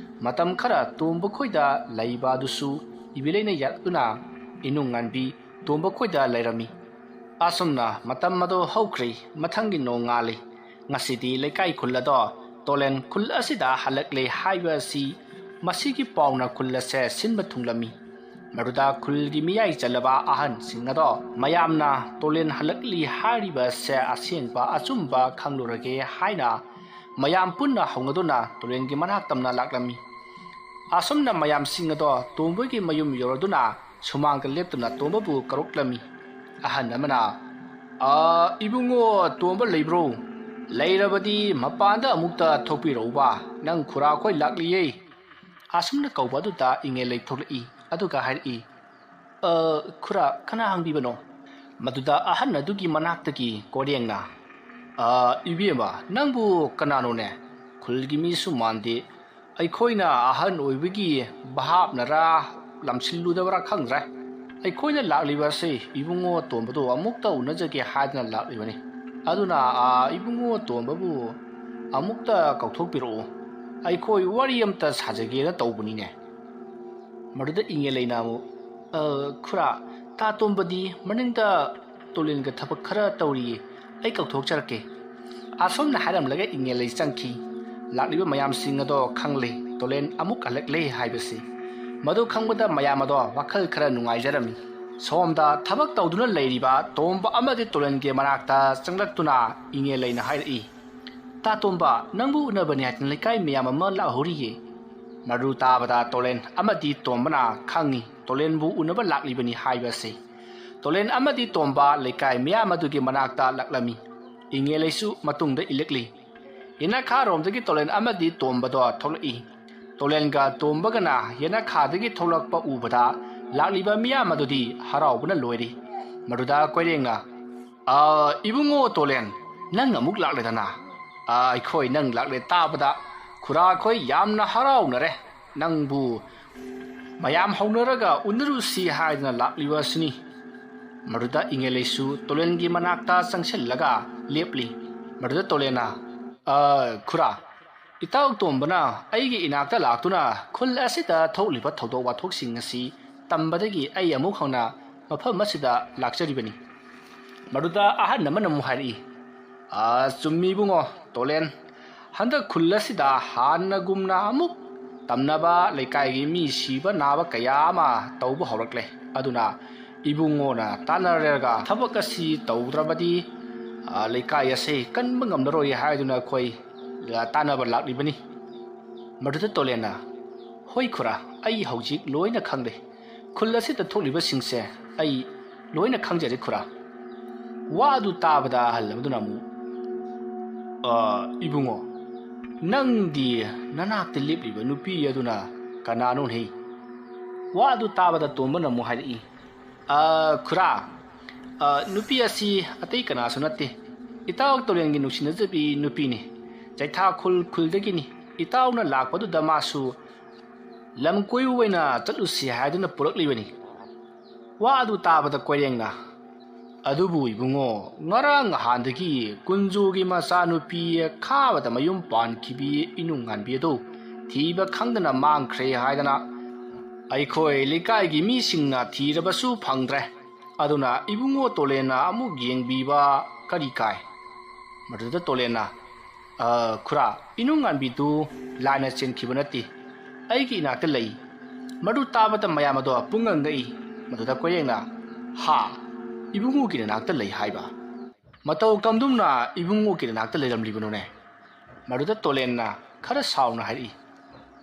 ꯃꯇꯝ ꯈꯔ ꯇꯣꯝꯕ ꯈꯣꯏꯗ ꯂꯩꯕ ꯑꯗꯨꯁꯨ ꯏꯕꯦꯂꯩꯅ ꯌꯥꯔꯛꯇꯨꯅ ꯏꯅꯨꯡꯉꯥꯟꯕꯤ ꯇꯣꯝꯕ ꯈꯣꯏꯗ ꯂꯩꯔꯝꯃꯤ꯫ ꯑꯁꯨꯝꯅ ꯃꯇꯝ ꯑꯗꯨ ꯍꯧꯈ꯭ꯔꯦ꯫ ꯃꯊꯪꯒꯤ ꯅꯣꯡꯉꯥꯜꯂꯤ꯫ ꯉꯁꯤꯗꯤ ꯂꯩꯀꯥꯏ ꯈꯨꯜ ꯑꯗꯣ ꯇꯣꯂꯦꯟ ꯈꯨꯜ ꯑꯁꯤꯗ ꯍꯜꯂꯛꯂꯦ ꯍꯥꯏꯕ ꯑꯁꯤ ꯃꯁꯤꯒꯤ ꯄꯥꯎꯅ ꯈꯨꯜ ꯑꯁꯦ ꯁꯤꯟꯕ ꯊꯨꯡꯂꯝꯃꯤ꯫ ꯃꯗꯨꯗ ꯈꯨꯜꯒꯤ ꯃꯤꯌꯥꯏ ꯆꯜꯂꯕ ꯑꯍꯟꯁꯤꯡ ꯑꯗꯣ ꯃꯌꯥꯝꯅ ꯇꯣꯂꯦꯟ ꯍꯜꯂꯛꯂꯤ ꯍꯥꯏꯔꯤꯕ ꯑꯁꯦ ꯑꯁꯦꯡꯕ ꯑꯆꯨꯝꯕ ꯈꯪꯂꯨꯔꯒꯦ ꯍꯥꯏꯅ ꯃꯌꯥꯝ ꯄꯨꯟꯅ ꯍꯧꯅꯗꯨꯅ ꯇꯣꯂꯦꯟꯒꯤ ꯃꯅꯥꯛ ꯇꯝꯅ ꯂꯥꯛꯂꯝꯃꯤ꯫ ꯑꯁꯨꯝꯅ ꯃꯌꯥꯝꯁꯤꯡ ꯑꯗꯣ ꯇꯣꯝꯕꯒꯤ ꯃꯌꯨꯝ ꯌꯧꯔꯗꯨꯅ ꯁꯨꯃꯥꯡꯗ ꯂꯦꯞꯇꯨꯅ ꯇꯣꯝꯕꯕꯨ ꯀꯧꯔꯛꯂꯝꯃꯤ꯫ ꯑꯍꯟ ꯑꯃꯅ, "ꯑ, ꯏꯕꯨꯡꯉꯣ ꯇꯣꯝꯕ ꯂꯩꯕ꯭ꯔꯣ? ꯂꯩꯔꯕꯗꯤ ꯃꯄꯥꯟꯗ ꯑꯃꯨꯛꯇ ꯊꯣꯛꯄꯤꯔꯛꯎꯕ, ꯅꯪ ꯈꯨꯔꯥ ꯈꯣꯏ ꯂꯥꯛꯂꯤꯌꯦ꯫" ꯑꯁꯨꯝꯅ ꯀꯧꯕ ꯑꯗꯨꯗ ꯏꯉꯦꯂꯩ ꯊꯣꯛꯂꯛꯏ, ꯑꯗꯨꯒ ꯍꯥꯏꯔꯛꯏ, "ꯑ, ꯈꯨꯔꯥ, ꯀꯅꯥ ꯍꯪꯕꯤꯕꯅꯣ?" ꯃꯗꯨꯗ ꯑꯍꯟ ꯑꯗꯨꯒꯤ ꯃꯅꯥꯛꯇꯒꯤ ꯀꯣꯔꯦꯡꯅ, "ꯑ, ꯏꯕꯦꯝꯃ, ꯅꯪꯕꯨ ꯀꯅꯥꯅꯣꯅꯦ? ꯈꯨꯜꯒꯤ ꯃꯤꯁꯨ ꯃꯥꯟꯗꯦ꯫ ꯑꯩꯈꯣꯏꯅ ꯑꯍꯟ ꯑꯣꯏꯕꯒꯤ ꯚꯥꯞꯅꯔꯥ ꯂꯝꯁꯤꯜꯂꯨꯗꯕ꯭ꯔꯥ ꯈꯪꯗ꯭ꯔꯦ꯫ ꯑꯩꯈꯣꯏꯅ ꯂꯥꯛꯂꯤꯕ ꯑꯁꯤ ꯏꯕꯨꯡꯉꯣ ꯇꯣꯝꯕꯗꯨ ꯑꯃꯨꯛꯇ ꯎꯅꯖꯒꯦ ꯍꯥꯏꯗꯅ ꯂꯥꯛꯂꯤꯕꯅꯤ꯫ ꯑꯗꯨꯅ, ꯑ, ꯏꯕꯨꯡꯉꯣ ꯇꯣꯝꯕꯕꯨ ꯑꯃꯨꯛꯇ ꯀꯧꯊꯣꯛꯄꯤꯔꯛꯎ꯫ ꯑꯩꯈꯣꯏ ꯋꯥꯔꯤ ꯑꯃꯇ ꯁꯥꯖꯒꯦꯅ ꯇꯧꯕꯅꯤꯅꯦ꯫" ꯃꯗꯨꯗ ꯏꯉꯦꯂꯩꯅ ꯑꯃꯨꯛ, "ꯑ, ꯈꯨꯔꯥ, ꯇꯥ ꯇꯣꯝꯕꯗꯤ ꯃꯅꯤꯡꯗ ꯇꯣꯂꯦꯟꯒ ꯊꯕꯛ ꯈꯔ ꯇꯧꯔꯤꯌꯦ, ꯑꯩ ꯀꯧꯊꯣꯛꯆꯔꯛꯀꯦ꯫" ꯑꯁꯨꯝꯅ ꯍꯥꯏꯔꯝꯂꯒ ꯏꯉꯦꯂꯩ ꯆꯪꯈꯤ꯫ ꯂꯥꯛꯂꯤꯕ ꯃꯌꯥꯝꯁꯤꯡ ꯑꯗꯣ ꯈꯪꯂꯦ, ꯇꯣꯂꯦꯟ ꯑꯃꯨꯛ ꯍꯜꯂꯛꯂꯦ ꯍꯥꯏꯕꯁꯤ꯫ ꯃꯗꯨ ꯈꯪꯕꯗ ꯃꯌꯥꯝ ꯑꯗꯣ ꯋꯥꯈꯜ ꯈꯔ ꯅꯨꯡꯉꯥꯏꯖꯔꯝꯃꯤ꯫ ꯁꯣꯝꯗ ꯊꯕꯛ ꯇꯧꯗꯨꯅ ꯂꯩꯔꯤꯕ ꯇꯣꯝꯕ ꯑꯃꯗꯤ ꯇꯣꯂꯦꯟꯒꯤ ꯃꯅꯥꯛꯇ ꯆꯪꯂꯛꯇꯨꯅ ꯏꯉꯦꯂꯩꯅ ꯍꯥꯏꯔꯛꯏ, "ꯇꯥ ꯇꯣꯝꯕ, ꯅꯪꯕꯨ ꯎꯅꯕꯅꯤ ꯍꯥꯏꯗꯅ ꯂꯩꯀꯥꯏ ꯃꯌꯥꯝ ꯑꯃ ꯂꯥꯛꯍꯧꯔꯤꯌꯦ꯫" ꯃꯗꯨ ꯇꯥꯕꯗ ꯇꯣꯂꯦꯟ ꯑꯃꯗꯤ ꯇꯣꯝꯕꯅ ꯈꯪꯏ ꯇꯣꯂꯦꯟꯕꯨ ꯎꯅꯕ ꯂꯥꯛꯂꯤꯕꯅꯤ ꯍꯥꯏꯕꯁꯤ꯫ ꯇꯣꯂꯦꯟ ꯑꯃꯗꯤ ꯇꯣꯝꯕ ꯂꯩꯀꯥꯏ ꯃꯌꯥꯝ ꯑꯗꯨꯒꯤ ꯃꯅꯥꯛꯇ ꯂꯥꯛꯂꯝꯃꯤ꯫ ꯏꯉꯦꯂꯩꯁꯨ ꯃꯇꯨꯡꯗ ꯏꯜꯂꯛꯂꯤ꯫ ꯌꯦꯅꯈꯥꯔꯣꯝꯗꯒꯤ ꯇꯣꯂꯦꯟ ꯑꯃꯗꯤ ꯇꯣꯝꯕꯗꯣ ꯊꯣꯛꯂꯛꯏ꯫ ꯇꯣꯂꯦꯟꯒ ꯇꯣꯝꯕꯒꯅ ꯌꯦꯅꯈꯥꯗꯒꯤ ꯊꯣꯛꯂꯛꯄ ꯎꯕꯗ ꯂꯥꯛꯂꯤꯕ ꯃꯤꯌꯥꯝ ꯑꯗꯨꯗꯤ ꯍꯔꯥꯎꯕꯅ ꯂꯣꯏꯔꯤ꯫ ꯃꯗꯨꯗ ꯀꯣꯏꯔꯦꯡꯅ, "ꯑ, ꯏꯕꯨꯡꯉꯣ ꯇꯣꯂꯦꯟ, ꯅꯪ ꯑꯃꯨꯛ ꯂꯥꯛꯂꯦꯗꯅ꯫ ꯑ, ꯑꯩꯈꯣꯏ ꯅꯪ ꯂꯥꯛꯂꯦ ꯇꯥꯕꯗ ꯈꯨꯔꯥ ꯑꯩꯈꯣꯏ ꯌꯥꯝꯅ ꯍꯔꯥꯎꯅꯔꯦ꯫ ꯅꯪꯕꯨ ꯃꯌꯥꯝ ꯍꯧꯅꯔꯒ ꯎꯅꯔꯨꯁꯤ ꯍꯥꯏꯗꯅ ꯂꯥꯛꯂꯤꯕ ꯑꯁꯤꯅꯤ꯫" ꯃꯗꯨꯗ ꯏꯉꯦꯂꯩꯁꯨ ꯇꯣꯂꯦꯟꯒꯤ ꯃꯅꯥꯛꯇ ꯆꯪꯁꯤꯜꯂꯒ ꯂꯦꯞꯂꯤ꯫ ꯃꯗꯨꯗ ꯇꯣꯂꯦꯟꯅ, "ꯑ, ꯈꯨꯔꯥ, ꯏꯇꯥꯎ ꯇꯣꯝꯕꯅ ꯑꯩꯒꯤ ꯏꯅꯥꯛꯇ ꯂꯥꯛꯇꯨꯅ ꯈꯨꯜ ꯑꯁꯤꯗ ꯊꯣꯛꯂꯤꯕ ꯊꯧꯗꯣꯛ ꯋꯥꯊꯣꯛꯁꯤꯡ ꯑꯁꯤ ꯇꯝꯕꯗꯒꯤ ꯑꯩ ꯑꯃꯨꯛ ꯍꯧꯅ ꯃꯐꯝ ꯑꯁꯤꯗ ꯂꯥꯛꯆꯔꯤꯕꯅꯤ꯫" ꯃꯗꯨꯗ ꯑꯍꯟ ꯑꯃꯅ ꯑꯃꯨꯛ ꯍꯥꯏꯔꯛꯏ, "ꯑ, ꯆꯨꯝꯃꯤ ꯏꯕꯨꯡꯉꯣ ꯇꯣꯂꯦꯟ, ꯍꯟꯗꯛ ꯈꯨꯜ ꯑꯁꯤꯗ ꯍꯥꯟꯅꯒꯨꯝꯅ ꯑꯃꯨꯛ ꯇꯝꯅꯕ ꯂꯩꯀꯥꯏꯒꯤ ꯃꯤ ꯁꯤꯕ ꯅꯥꯕ ꯀꯌꯥ ꯑꯃ ꯇꯧꯕ ꯍꯧꯔꯛꯂꯦ꯫ ꯑꯗꯨꯅ ꯏꯕꯨꯡꯉꯣꯅ ꯇꯥꯟꯅꯔꯒ ꯊꯕꯛ ꯑꯁꯤ ꯇꯧꯗ꯭ꯔꯕꯗꯤ, ꯑ, ꯂꯩꯀꯥꯏ ꯑꯁꯤ ꯀꯟꯕ ꯉꯝꯂꯔꯣꯏ ꯍꯥꯏꯗꯨꯅ ꯑꯩꯈꯣꯏ, ꯑ, ꯇꯥꯟꯅꯕ ꯂꯥꯛꯂꯤꯕꯅꯤ꯫" ꯃꯗꯨꯗ ꯇꯣꯂꯦꯟꯅ, "ꯍꯣꯏ ꯈꯨꯔꯥ, ꯑꯩ ꯍꯧꯖꯤꯛ ꯂꯣꯏꯅ ꯈꯪꯂꯦ꯫ ꯈꯨꯜ ꯑꯁꯤꯗ ꯊꯣꯛꯂꯤꯕꯁꯤꯡꯁꯦ ꯑꯩ ꯂꯣꯏꯅ ꯈꯪꯖꯔꯦ ꯈꯨꯔꯥ꯫" ꯋꯥ ꯑꯗꯨ ꯇꯥꯕꯗ ꯑꯍꯜ ꯑꯃꯗꯨꯅ ꯑꯃꯨꯛ, "ꯑ, ꯏꯕꯨꯡꯉꯣ, ꯅꯪꯗꯤ ꯅꯅꯥꯛꯇ ꯂꯦꯞꯂꯤꯕ ꯅꯨꯄꯤ ꯑꯗꯨꯅ ꯀꯅꯥꯅꯣꯅꯦ?" ꯋꯥ ꯑꯗꯨ ꯇꯥꯕꯗ ꯇꯣꯝꯕꯅ ꯑꯃꯨꯛ ꯍꯥꯏꯔꯛꯏ, "ꯑ, ꯈꯨꯔꯥ, ꯑ, ꯅꯨꯄꯤ ꯑꯁꯤ ꯑꯇꯩ ꯀꯅꯥꯁꯨ ꯅꯠꯇꯦ꯫ ꯏꯇꯥꯎ ꯇꯣꯂꯦꯟꯒꯤ ꯅꯨꯡꯁꯤꯅꯖꯕꯤ ꯅꯨꯄꯤꯅꯤ꯫ ꯆꯩꯊꯥ ꯈꯨꯜ ꯈꯨꯜꯗꯒꯤꯅꯤ꯫ ꯏꯇꯥꯎꯅ ꯂꯥꯛꯄꯗꯨꯗ ꯃꯥꯁꯨ ꯂꯝ ꯀꯣꯏꯕ ꯑꯣꯏꯅ ꯆꯠꯂꯨꯁꯤ ꯍꯥꯏꯗꯨꯅ ꯄꯨꯔꯛꯂꯤꯕꯅꯤ꯫" ꯋꯥ ꯑꯗꯨ ꯇꯥꯕꯗ ꯀꯣꯏꯔꯦꯡꯅ, "ꯑꯗꯨꯕꯨ ꯏꯕꯨꯡꯉꯣ, ꯉꯔꯥꯡ ꯅꯍꯥꯟꯗꯒꯤ ꯀꯨꯟꯖꯣꯒꯤ ꯃꯆꯥꯅꯨꯄꯤ ꯈꯥꯕꯗ ꯃꯌꯨꯝ ꯄꯥꯟꯈꯤꯕꯤ ꯏꯅꯨꯡꯉꯥꯟꯕꯤ ꯑꯗꯨ ꯊꯤꯕ ꯈꯪꯗꯅ ꯃꯥꯡꯈ꯭ꯔꯦ ꯍꯥꯏꯗꯅ ꯑꯩꯈꯣꯏ ꯂꯩꯀꯥꯏꯒꯤ ꯃꯤꯁꯤꯡꯅ ꯊꯤꯔꯕꯁꯨ ꯐꯪꯗ꯭ꯔꯦ꯫ ꯑꯗꯨꯅ ꯏꯕꯨꯡꯉꯣ ꯇꯣꯂꯦꯟꯅ ꯑꯃꯨꯛ ꯌꯦꯡꯕꯤꯕ ꯀꯔꯤ ꯀꯥꯏ?" ꯃꯗꯨꯗ ꯇꯣꯂꯦꯟꯅ, "ꯑ, ꯈꯨꯔꯥ, ꯏꯅꯨꯡꯉꯥꯟꯕꯤꯗꯨ ꯂꯥꯏꯅ ꯆꯦꯟꯈꯤꯕ ꯅꯠꯇꯦ, ꯑꯩꯒꯤ ꯏꯅꯥꯛꯇ ꯂꯩ꯫" ꯃꯗꯨ ꯇꯥꯕꯗ ꯃꯌꯥꯝ ꯑꯗꯣ ꯄꯨꯡꯉꯪ ꯉꯛꯏ꯫ ꯃꯗꯨꯗ ꯀꯣꯏꯔꯦꯡꯅ, "ꯍꯥ, ꯏꯕꯨꯡꯉꯣꯒꯤ ꯅꯅꯥꯛꯇ ꯂꯩ ꯍꯥꯏꯕ? ꯃꯇꯧ ꯀꯝꯗꯨꯝꯅ ꯏꯕꯨꯡꯉꯣꯒꯤ ꯅꯅꯥꯛꯇ ꯂꯩꯔꯝꯂꯤꯕꯅꯣꯅꯦ?" ꯃꯗꯨꯗ ꯇꯣꯂꯦꯟꯅ ꯈꯔ ꯁꯥꯎꯅ ꯍꯥꯏꯔꯛꯏ,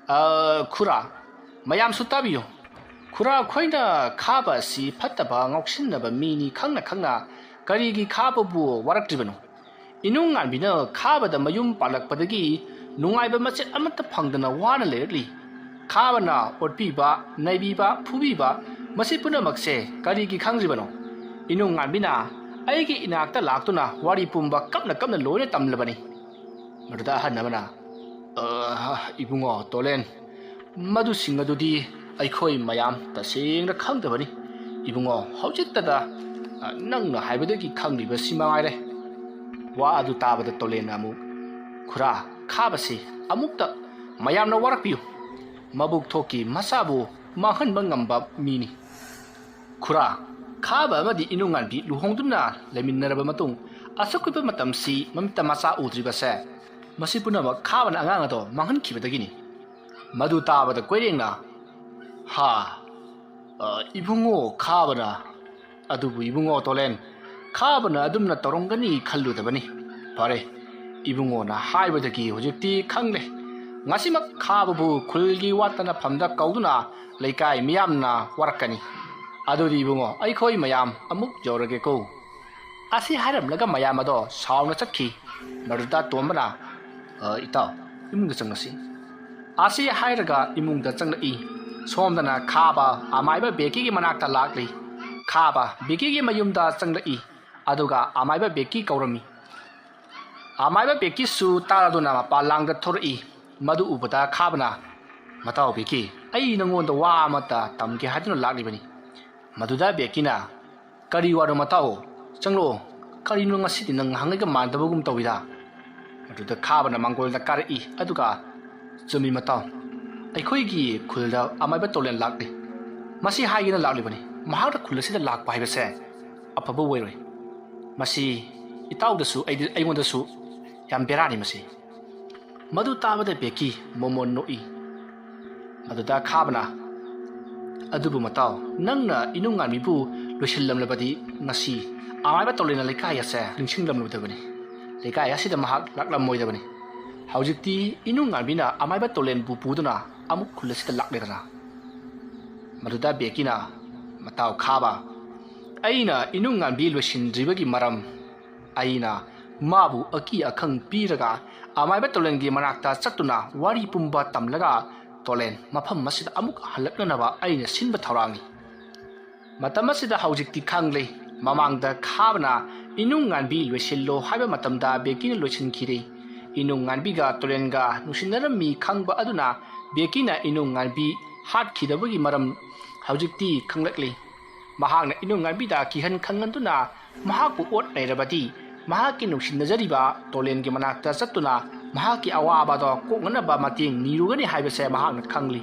"ꯑ, ꯈꯨꯔꯥ, ꯃꯌꯥꯝꯁꯨ ꯇꯥꯕꯤꯌꯨ꯫ ꯈꯨꯔꯥ, ꯑꯩꯈꯣꯏꯅ ꯈꯥꯕ ꯑꯁꯤ ꯐꯠꯇꯕ ꯉꯥꯎꯁꯤꯟꯅꯕ ꯃꯤꯅꯤ ꯈꯪꯅ ꯈꯪꯅ ꯀꯔꯤꯒꯤ ꯈꯥꯕꯕꯨ ꯋꯥꯔꯛꯇ꯭ꯔꯤꯕꯅꯣ? ꯏꯅꯨꯡ ꯉꯥꯟꯕꯤꯅ ꯈꯥꯕꯗ ꯃꯌꯨꯝ ꯄꯥꯜꯂꯛꯄꯗꯒꯤ ꯅꯨꯡꯉꯥꯏꯕ ꯃꯆꯦꯠ ꯑꯃꯠꯇ ꯐꯪꯗꯅ ꯋꯥꯅ ꯂꯩꯔꯛꯂꯤ꯫ ꯈꯥꯕꯅ ꯑꯣꯠꯄꯤꯕ, ꯅꯩꯕꯤꯕ, ꯐꯨꯕꯤꯕ, ꯃꯁꯤ ꯄꯨꯝꯅꯃꯛꯁꯦ ꯀꯔꯤꯒꯤ ꯈꯪꯗ꯭ꯔꯤꯕꯅꯣ? ꯏꯅꯨꯡ ꯉꯥꯟꯕꯤꯅ ꯑꯩꯒꯤ ꯏꯅꯥꯛꯇ ꯂꯥꯛꯇꯨꯅ ꯋꯥꯔꯤ ꯄꯨꯝꯕ ꯀꯞꯅ ꯀꯞꯅ ꯂꯣꯏꯅ ꯇꯝꯂꯕꯅꯤ꯫" ꯃꯗꯨꯗ ꯑꯍꯟ ꯑꯃꯅ, "ꯑ, ꯏꯕꯨꯡꯉꯣ ꯇꯣꯂꯦꯟ, ꯃꯗꯨꯁꯤꯡ ꯑꯗꯨꯗꯤ ꯑꯩꯈꯣꯏ ꯃꯌꯥꯝ ꯇꯁꯦꯡꯅ ꯈꯪꯗꯕꯅꯤ꯫ ꯏꯕꯨꯡꯉꯣ, ꯍꯧꯖꯤꯛꯇꯗ, ꯑ, ꯅꯪꯅ ꯍꯥꯏꯕꯗꯒꯤ ꯈꯪꯂꯤꯕꯁꯤ ꯃꯉꯥꯏꯔꯦ꯫" ꯋꯥ ꯑꯗꯨ ꯇꯥꯕꯗ ꯇꯣꯂꯦꯟꯅ ꯑꯃꯨꯛ, "ꯈꯨꯔꯥ, ꯈꯥꯕꯁꯤ ꯑꯃꯨꯛꯇ ꯃꯌꯥꯝꯅ ꯋꯥꯔꯛꯄꯤꯌꯨ꯫ ꯃꯕꯨꯛ ꯊꯣꯛꯀꯤ ꯃꯆꯥꯕꯨ ꯃꯥꯡꯍꯟꯕ ꯉꯝꯕ ꯃꯤꯅꯤ꯫ ꯈꯨꯔꯥ, ꯈꯥꯕ ꯑꯃꯗꯤ ꯏꯅꯨꯡꯉꯥꯟꯕꯤ ꯂꯨꯍꯣꯡꯗꯨꯅ ꯂꯩꯃꯤꯟꯅꯔꯕ ꯃꯇꯨꯡ ꯑꯁꯨꯛ ꯀꯨꯏꯕ ꯃꯇꯝꯁꯤ ꯃꯃꯤꯠꯇ ꯃꯆꯥ ꯎꯗ꯭ꯔꯤꯕꯁꯦ, ꯃꯁꯤ ꯄꯨꯝꯅꯃꯛ ꯈꯥꯕꯅ ꯑꯉꯥꯡ ꯑꯗꯣ ꯃꯥꯡꯍꯟꯈꯤꯕꯗꯒꯤꯅꯤ꯫" ꯃꯗꯨ ꯇꯥꯕꯗ ꯀꯣꯏꯔꯦꯡꯅ, "ꯍꯥ, ꯑ, ꯏꯕꯨꯡꯉꯣ ꯈꯥꯕꯅ? ꯑꯗꯨꯕꯨ ꯏꯕꯨꯡꯉꯣ ꯇꯣꯂꯦꯟ, ꯈꯥꯕꯅ ꯑꯗꯨꯝꯅ ꯇꯧꯔꯝꯒꯅꯤ ꯈꯜꯂꯨꯗꯕꯅꯤ꯫ ꯐꯔꯦ, ꯏꯕꯨꯡꯉꯣꯅ ꯍꯥꯏꯕꯗꯒꯤ ꯍꯧꯖꯤꯛꯇꯤ ꯈꯪꯂꯦ꯫ ꯉꯁꯤꯃꯛ ꯈꯥꯕꯕꯨ ꯈꯨꯜꯒꯤ ꯋꯥ ꯇꯥꯅꯐꯝꯗ ꯀꯧꯗꯨꯅ ꯂꯩꯀꯥꯏ ꯃꯤꯌꯥꯝꯅ ꯋꯥꯔꯛꯀꯅꯤ꯫ ꯑꯗꯨꯗꯤ ꯏꯕꯨꯡꯉꯣ, ꯑꯩꯈꯣꯏ ꯃꯌꯥꯝ ꯑꯃꯨꯛ ꯌꯧꯔꯒꯦꯀꯣ꯫" ꯑꯁꯤ ꯍꯥꯏꯔꯝꯂꯒ ꯃꯌꯥꯝ ꯑꯗꯣ ꯁꯥꯎꯅ ꯆꯠꯈꯤ꯫ ꯃꯗꯨꯗ ꯇꯣꯝꯕꯅ, "ꯑ, ꯏꯇꯥꯎ, ꯏꯃꯨꯡꯗ ꯆꯪꯂꯁꯤ꯫" ꯑꯁꯤ ꯍꯥꯏꯔꯒ ꯏꯃꯨꯡꯗ ꯆꯪꯂꯛꯏ꯫ ꯁꯣꯝꯗꯅ ꯈꯥꯕ ꯑꯃꯥꯏꯕ ꯕꯦꯀꯤꯒꯤ ꯃꯅꯥꯛꯇ ꯂꯥꯛꯂꯤ꯫ ꯈꯥꯕ ꯕꯦꯀꯤꯒꯤ ꯃꯌꯨꯝꯗ ꯆꯪꯂꯛꯏ꯫ ꯑꯗꯨꯒ ꯑꯃꯥꯏꯕ ꯕꯦꯀꯤ ꯀꯧꯔꯝꯃꯤ꯫ ꯑꯃꯥꯏꯕ ꯕꯦꯀꯤꯁꯨ ꯇꯥꯔꯗꯨꯅ ꯃꯄꯥꯟ ꯂꯥꯡꯗ ꯊꯣꯔꯛꯏ꯫ ꯃꯗꯨ ꯎꯕꯗ ꯈꯥꯕꯅ, "ꯃꯇꯥꯎ ꯕꯦꯀꯤ, ꯑꯩ ꯅꯉꯣꯟꯗ ꯋꯥ ꯑꯃꯇ ꯇꯝꯒꯦ ꯍꯥꯏꯗꯨꯅ ꯂꯥꯛꯂꯤꯕꯅꯤ꯫" ꯃꯗꯨꯗ ꯕꯦꯀꯤꯅ, "ꯀꯔꯤ ꯋꯥꯅꯣ ꯃꯇꯥꯎ? ꯆꯪꯂꯛꯑꯣ꯫ ꯀꯔꯤꯅꯣ ꯉꯁꯤꯗꯤ ꯅꯪ ꯉꯍꯥꯟꯉꯩꯒ ꯃꯥꯟꯅꯗꯕꯒꯨꯝ ꯇꯧꯏꯗ?" ꯃꯗꯨꯗ ꯈꯥꯕꯅ ꯃꯥꯡꯒꯣꯜꯗ ꯀꯥꯔꯛꯏ, ꯑꯗꯨꯒ, "ꯆꯨꯝꯃꯤ ꯃꯇꯥꯎ, ꯑꯩꯈꯣꯏꯒꯤ ꯈꯨꯜꯗ ꯑꯃꯥꯏꯕ ꯇꯣꯂꯦꯟ ꯂꯥꯛꯂꯤ꯫ ꯃꯁꯤ ꯍꯥꯏꯒꯦꯅ ꯂꯥꯛꯂꯤꯕꯅꯤ꯫ ꯃꯍꯥꯛꯅ ꯈꯨꯜ ꯑꯁꯤꯗ ꯂꯥꯛꯄ ꯍꯥꯏꯕꯁꯦ ꯑꯐꯕ ꯑꯣꯏꯔꯣꯏ꯫ ꯃꯁꯤ ꯏꯇꯥꯎꯗꯁꯨ ꯑꯩꯗꯤ, ꯑꯩꯉꯣꯟꯗꯁꯨ ꯌꯥꯝ ꯕꯦꯔꯥꯅꯤ ꯃꯁꯤ꯫" ꯃꯗꯨ ꯇꯥꯕꯗ ꯕꯦꯀꯤ ꯃꯣꯃꯣꯟ ꯅꯣꯛꯏ꯫ ꯃꯗꯨꯗ ꯈꯥꯕꯅ, ꯑꯗꯨꯕꯨ ꯃꯇꯥꯎ, ꯅꯪꯅ ꯏꯅꯨꯡꯉꯥꯟꯕꯤꯕꯨ ꯂꯣꯏꯁꯤꯜꯂꯝꯂꯕꯗꯤ ꯉꯁꯤ ꯑꯃꯥꯏꯕ ꯇꯣꯂꯦꯟꯅ ꯂꯩꯀꯥꯏ ꯑꯁꯦ ꯅꯤꯡꯁꯤꯡꯂꯝꯂꯣꯏꯗꯕꯅꯤ꯫ ꯂꯩꯀꯥꯏ ꯑꯁꯤꯗ ꯃꯍꯥꯛ ꯂꯥꯛꯂꯝꯃꯣꯏꯗꯕꯅꯤ꯫ ꯍꯧꯖꯤꯛꯇꯤ ꯏꯅꯨꯡꯉꯥꯟꯕꯤꯅ ꯑꯃꯥꯏꯕ ꯇꯣꯂꯦꯟꯕꯨ ꯄꯨꯗꯨꯅ ꯑꯃꯨꯛ ꯈꯨꯜ ꯑꯁꯤꯗ ꯂꯥꯛꯂꯦꯗꯅ꯫ ꯃꯗꯨꯗ ꯕꯦꯀꯤꯅ, "ꯃꯇꯥꯎ ꯈꯥꯕ, ꯑꯩꯅ ꯏꯅꯨꯡꯉꯥꯟꯕꯤ ꯂꯣꯏꯁꯤꯟꯗ꯭ꯔꯤꯕꯒꯤ ꯃꯔꯝ, ꯑꯩꯅ ꯃꯥꯕꯨ ꯑꯀꯤ ꯑꯈꯪ ꯄꯤꯔꯒ ꯑꯃꯥꯏꯕ ꯇꯣꯂꯦꯟꯒꯤ ꯃꯅꯥꯛꯇ ꯆꯠꯇꯨꯅ ꯋꯥꯔꯤ ꯄꯨꯝꯕ ꯇꯝꯂꯒ ꯇꯣꯂꯦꯟ ꯃꯐꯝ ꯑꯁꯤꯗ ꯑꯃꯨꯛ ꯍꯜꯂꯛꯅꯅꯕ ꯑꯩꯅ ꯁꯤꯟꯕ ꯊꯧꯔꯥꯡꯅꯤ꯫ ꯃꯇꯝ ꯑꯁꯤꯗ ꯍꯧꯖꯤꯛꯇꯤ ꯈꯪꯂꯦ꯫ ꯃꯃꯥꯡꯗ ꯈꯥꯕꯅ ꯏꯅꯨꯡꯉꯥꯟꯕꯤ ꯂꯣꯏꯁꯤꯜꯂꯣ ꯍꯥꯏꯕ ꯃꯇꯝꯗ ꯕꯦꯀꯤꯅ ꯂꯣꯏꯁꯤꯟꯈꯤꯔꯦ꯫ ꯏꯅꯨꯡꯉꯥꯟꯕꯤꯒ ꯇꯣꯂꯦꯟꯒ ꯅꯨꯡꯁꯤꯅꯔꯝꯃꯤ ꯈꯪꯕ ꯑꯗꯨꯅ ꯕꯦꯀꯤꯅ ꯏꯅꯨꯡꯉꯥꯟꯕꯤ ꯍꯥꯠꯈꯤꯗꯕꯒꯤ ꯃꯔꯝ ꯍꯧꯖꯤꯛꯇꯤ ꯈꯪꯂꯛꯂꯤ꯫ ꯃꯍꯥꯛꯅ ꯏꯅꯨꯡꯉꯥꯟꯕꯤꯗ ꯀꯤꯍꯟ ꯈꯪꯍꯟꯗꯨꯅ ꯃꯍꯥꯛꯄꯨ ꯑꯣꯠ ꯅꯩꯔꯕꯗꯤ ꯃꯍꯥꯛꯀꯤ ꯅꯨꯡꯁꯤꯅꯖꯔꯤꯕ ꯇꯣꯂꯦꯟꯒꯤ ꯃꯅꯥꯛꯇ ꯆꯠꯇꯨꯅ ꯃꯍꯥꯛꯀꯤ ꯑꯋꯥꯕꯗꯣ ꯀꯣꯛꯅꯅꯕ ꯃꯇꯦꯡ ꯅꯤꯔꯨꯒꯅꯤ ꯍꯥꯏꯕꯁꯦ ꯃꯍꯥꯛꯅ ꯈꯪꯂꯤ꯫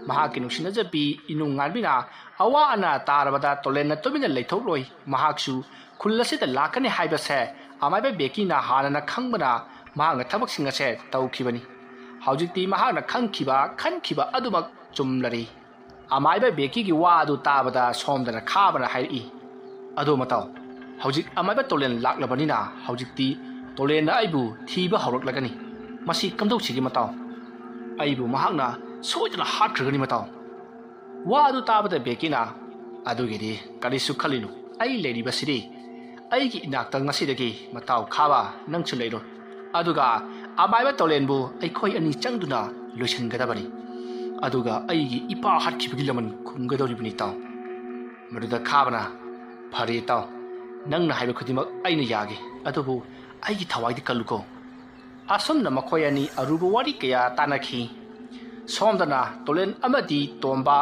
ꯃꯍꯥꯛꯀꯤ ꯅꯨꯡꯁꯤꯅꯖꯕꯤ ꯏꯅꯨꯡꯉꯥꯟꯕꯤꯅ ꯑꯋꯥ ꯑꯅꯥ ꯇꯥꯔꯕꯗ ꯇꯣꯂꯦꯟꯅ ꯇꯨꯃꯤꯟꯅ ꯂꯩꯊꯣꯛꯂꯣꯏ꯫ ꯃꯍꯥꯛꯁꯨ ꯈꯨꯜ ꯑꯁꯤꯗ ꯂꯥꯛꯀꯅꯤ ꯍꯥꯏꯕꯁꯦ ꯑꯃꯥꯏꯕ ꯕꯦꯀꯤꯅ ꯍꯥꯟꯅꯅ ꯈꯪꯕꯅ ꯃꯍꯥꯛꯅ ꯊꯕꯛꯁꯤꯡ ꯑꯁꯦ ꯇꯧꯈꯤꯕꯅꯤ꯫ ꯍꯧꯖꯤꯛꯇꯤ ꯃꯍꯥꯛꯅ ꯈꯪꯈꯤꯕ, ꯈꯟꯈꯤꯕ ꯑꯗꯨꯃꯛ ꯆꯨꯝꯂꯔꯦ꯫ ꯑꯃꯥꯏꯕ ꯕꯦꯀꯤꯒꯤ ꯋꯥ ꯑꯗꯨ ꯇꯥꯕꯗ ꯁꯣꯝꯗꯅ ꯈꯥꯕꯅ ꯍꯥꯏꯔꯛꯏ, "ꯑꯗꯣ ꯃꯇꯥꯎ, ꯍꯧꯖꯤꯛ ꯑꯃꯥꯏꯕ ꯇꯣꯂꯦꯟ ꯂꯥꯛꯂꯕꯅꯤꯅ ꯍꯧꯖꯤꯛꯇꯤ ꯇꯣꯂꯦꯟꯅ ꯑꯩꯕꯨ ꯊꯤꯕ ꯍꯧꯔꯛꯂꯒꯅꯤ꯫ ꯃꯁꯤ ꯀꯝꯗꯧꯁꯤꯒꯦ ꯃꯇꯥꯎ? ꯑꯩꯕꯨ ꯃꯍꯥꯛꯅ ꯁꯣꯏꯗꯅ ꯍꯥꯠꯈ꯭ꯔꯒꯅꯤ ꯃꯇꯥꯎ꯫" ꯋꯥ ꯑꯗꯨ ꯇꯥꯕꯗ ꯕꯦꯀꯤꯅ, "ꯑꯗꯨꯒꯤꯗꯤ ꯀꯔꯤꯁꯨ ꯈꯜꯂꯨꯅꯨ, ꯑꯩ ꯂꯩꯔꯤꯕꯁꯤꯗꯤ꯫ ꯑꯩꯒꯤ ꯏꯅꯥꯛꯇ ꯉꯁꯤꯗꯒꯤ ꯃꯇꯥꯎ ꯈꯥꯕ ꯅꯪꯁꯨ ꯂꯩꯔꯣ꯫ ꯑꯗꯨꯒ ꯑꯃꯥꯏꯕ ꯇꯣꯂꯦꯟꯕꯨ ꯑꯩꯈꯣꯏ ꯑꯅꯤ ꯆꯪꯗꯨꯅ ꯂꯣꯏꯁꯤꯟꯒꯗꯕꯅꯤ꯫ ꯑꯗꯨꯒ ꯑꯩꯒꯤ ꯏꯄꯥ ꯍꯥꯠꯈꯤꯕꯒꯤ ꯂꯃꯟ ꯈꯨꯝꯒꯗꯧꯔꯤꯕꯅꯤ ꯇꯥꯎ꯫" ꯃꯗꯨꯗ ꯈꯥꯕꯅ, "ꯐꯔꯦ ꯇꯥꯎ, ꯅꯪꯅ ꯍꯥꯏꯕ ꯈꯨꯗꯤꯡꯃꯛ ꯑꯩꯅ ꯌꯥꯒꯦ, ꯑꯗꯨꯕꯨ ꯑꯩꯒꯤ ꯊꯋꯥꯏꯗꯤ ꯀꯜꯂꯨꯀꯣ꯫" ꯑꯁꯨꯝꯅ ꯃꯈꯣꯏ ꯑꯅꯤ ꯑꯔꯨꯕ ꯋꯥꯔꯤ ꯀꯌꯥ ꯇꯥꯟꯅꯈꯤ꯫ ꯁꯣꯝꯗꯅ ꯇꯣꯂꯦꯟ ꯑꯃꯗꯤ ꯇꯣꯝꯕ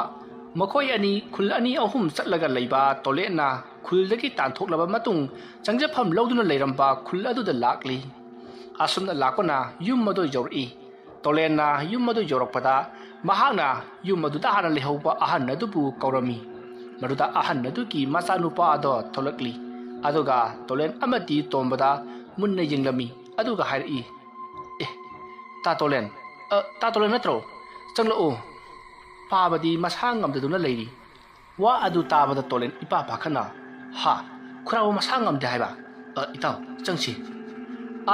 ꯃꯈꯣꯏ ꯑꯅꯤ ꯈꯨꯜ ꯑꯅꯤ ꯑꯍꯨꯝ ꯆꯠꯂꯒ ꯂꯩꯕ ꯇꯣꯂꯦꯟꯅ ꯈꯨꯜꯗꯒꯤ ꯇꯥꯟꯊꯣꯛꯂꯕ ꯃꯇꯨꯡ ꯆꯪꯖꯐꯝ ꯂꯧꯗꯨꯅ ꯂꯩꯔꯝꯕ ꯈꯨꯜ ꯑꯗꯨꯗ ꯂꯥꯛꯂꯤ꯫ ꯑꯁꯨꯝꯅ ꯂꯥꯛꯄꯅ ꯌꯨꯝ ꯑꯗꯨ ꯌꯧꯔꯛꯏ꯫ ꯇꯣꯂꯦꯟꯅ ꯌꯨꯝ ꯑꯗꯨ ꯌꯧꯔꯛꯄꯗ ꯃꯍꯥꯛꯅ ꯌꯨꯝ ꯑꯗꯨꯗ ꯍꯥꯟꯅ ꯂꯩꯍꯧꯕ ꯑꯍꯟ ꯑꯗꯨꯕꯨ ꯀꯧꯔꯝꯃꯤ꯫ ꯃꯗꯨꯗ ꯑꯍꯟ ꯑꯗꯨꯒꯤ ꯃꯆꯥꯅꯨꯄꯥ ꯑꯗꯣ ꯊꯣꯛꯂꯛꯂꯤ꯫ ꯑꯗꯨꯒ ꯇꯣꯂꯦꯟ ꯑꯃꯗꯤ ꯇꯣꯝꯕꯗ ꯃꯨꯟꯅ ꯌꯦꯡꯂꯝꯃꯤ꯫ ꯑꯗꯨꯒ ꯍꯥꯏꯔꯛꯏ, "ꯑꯦ, ꯇꯥ ꯇꯣꯂꯦꯟ, ꯑ, ꯇꯥ ꯇꯣꯂꯦꯟ ꯅꯠꯇ꯭ꯔꯣ? ꯆꯪꯂꯛꯎ꯫" ꯄꯥꯕꯗꯤ ꯃꯁꯥ ꯉꯝꯗꯗꯨꯅ ꯂꯩꯔꯤ꯫ ꯋꯥ ꯑꯗꯨ ꯇꯥꯕꯗ ꯇꯣꯂꯦꯟ ꯏꯄꯥ ꯄꯥꯈꯠꯅ, "ꯍꯥ? ꯈꯨꯔꯥꯕꯨ ꯃꯁꯥ ꯉꯝꯗꯦ ꯍꯥꯏꯕ? ꯑ, ꯏꯇꯥꯎ, ꯆꯪꯁꯤ꯫"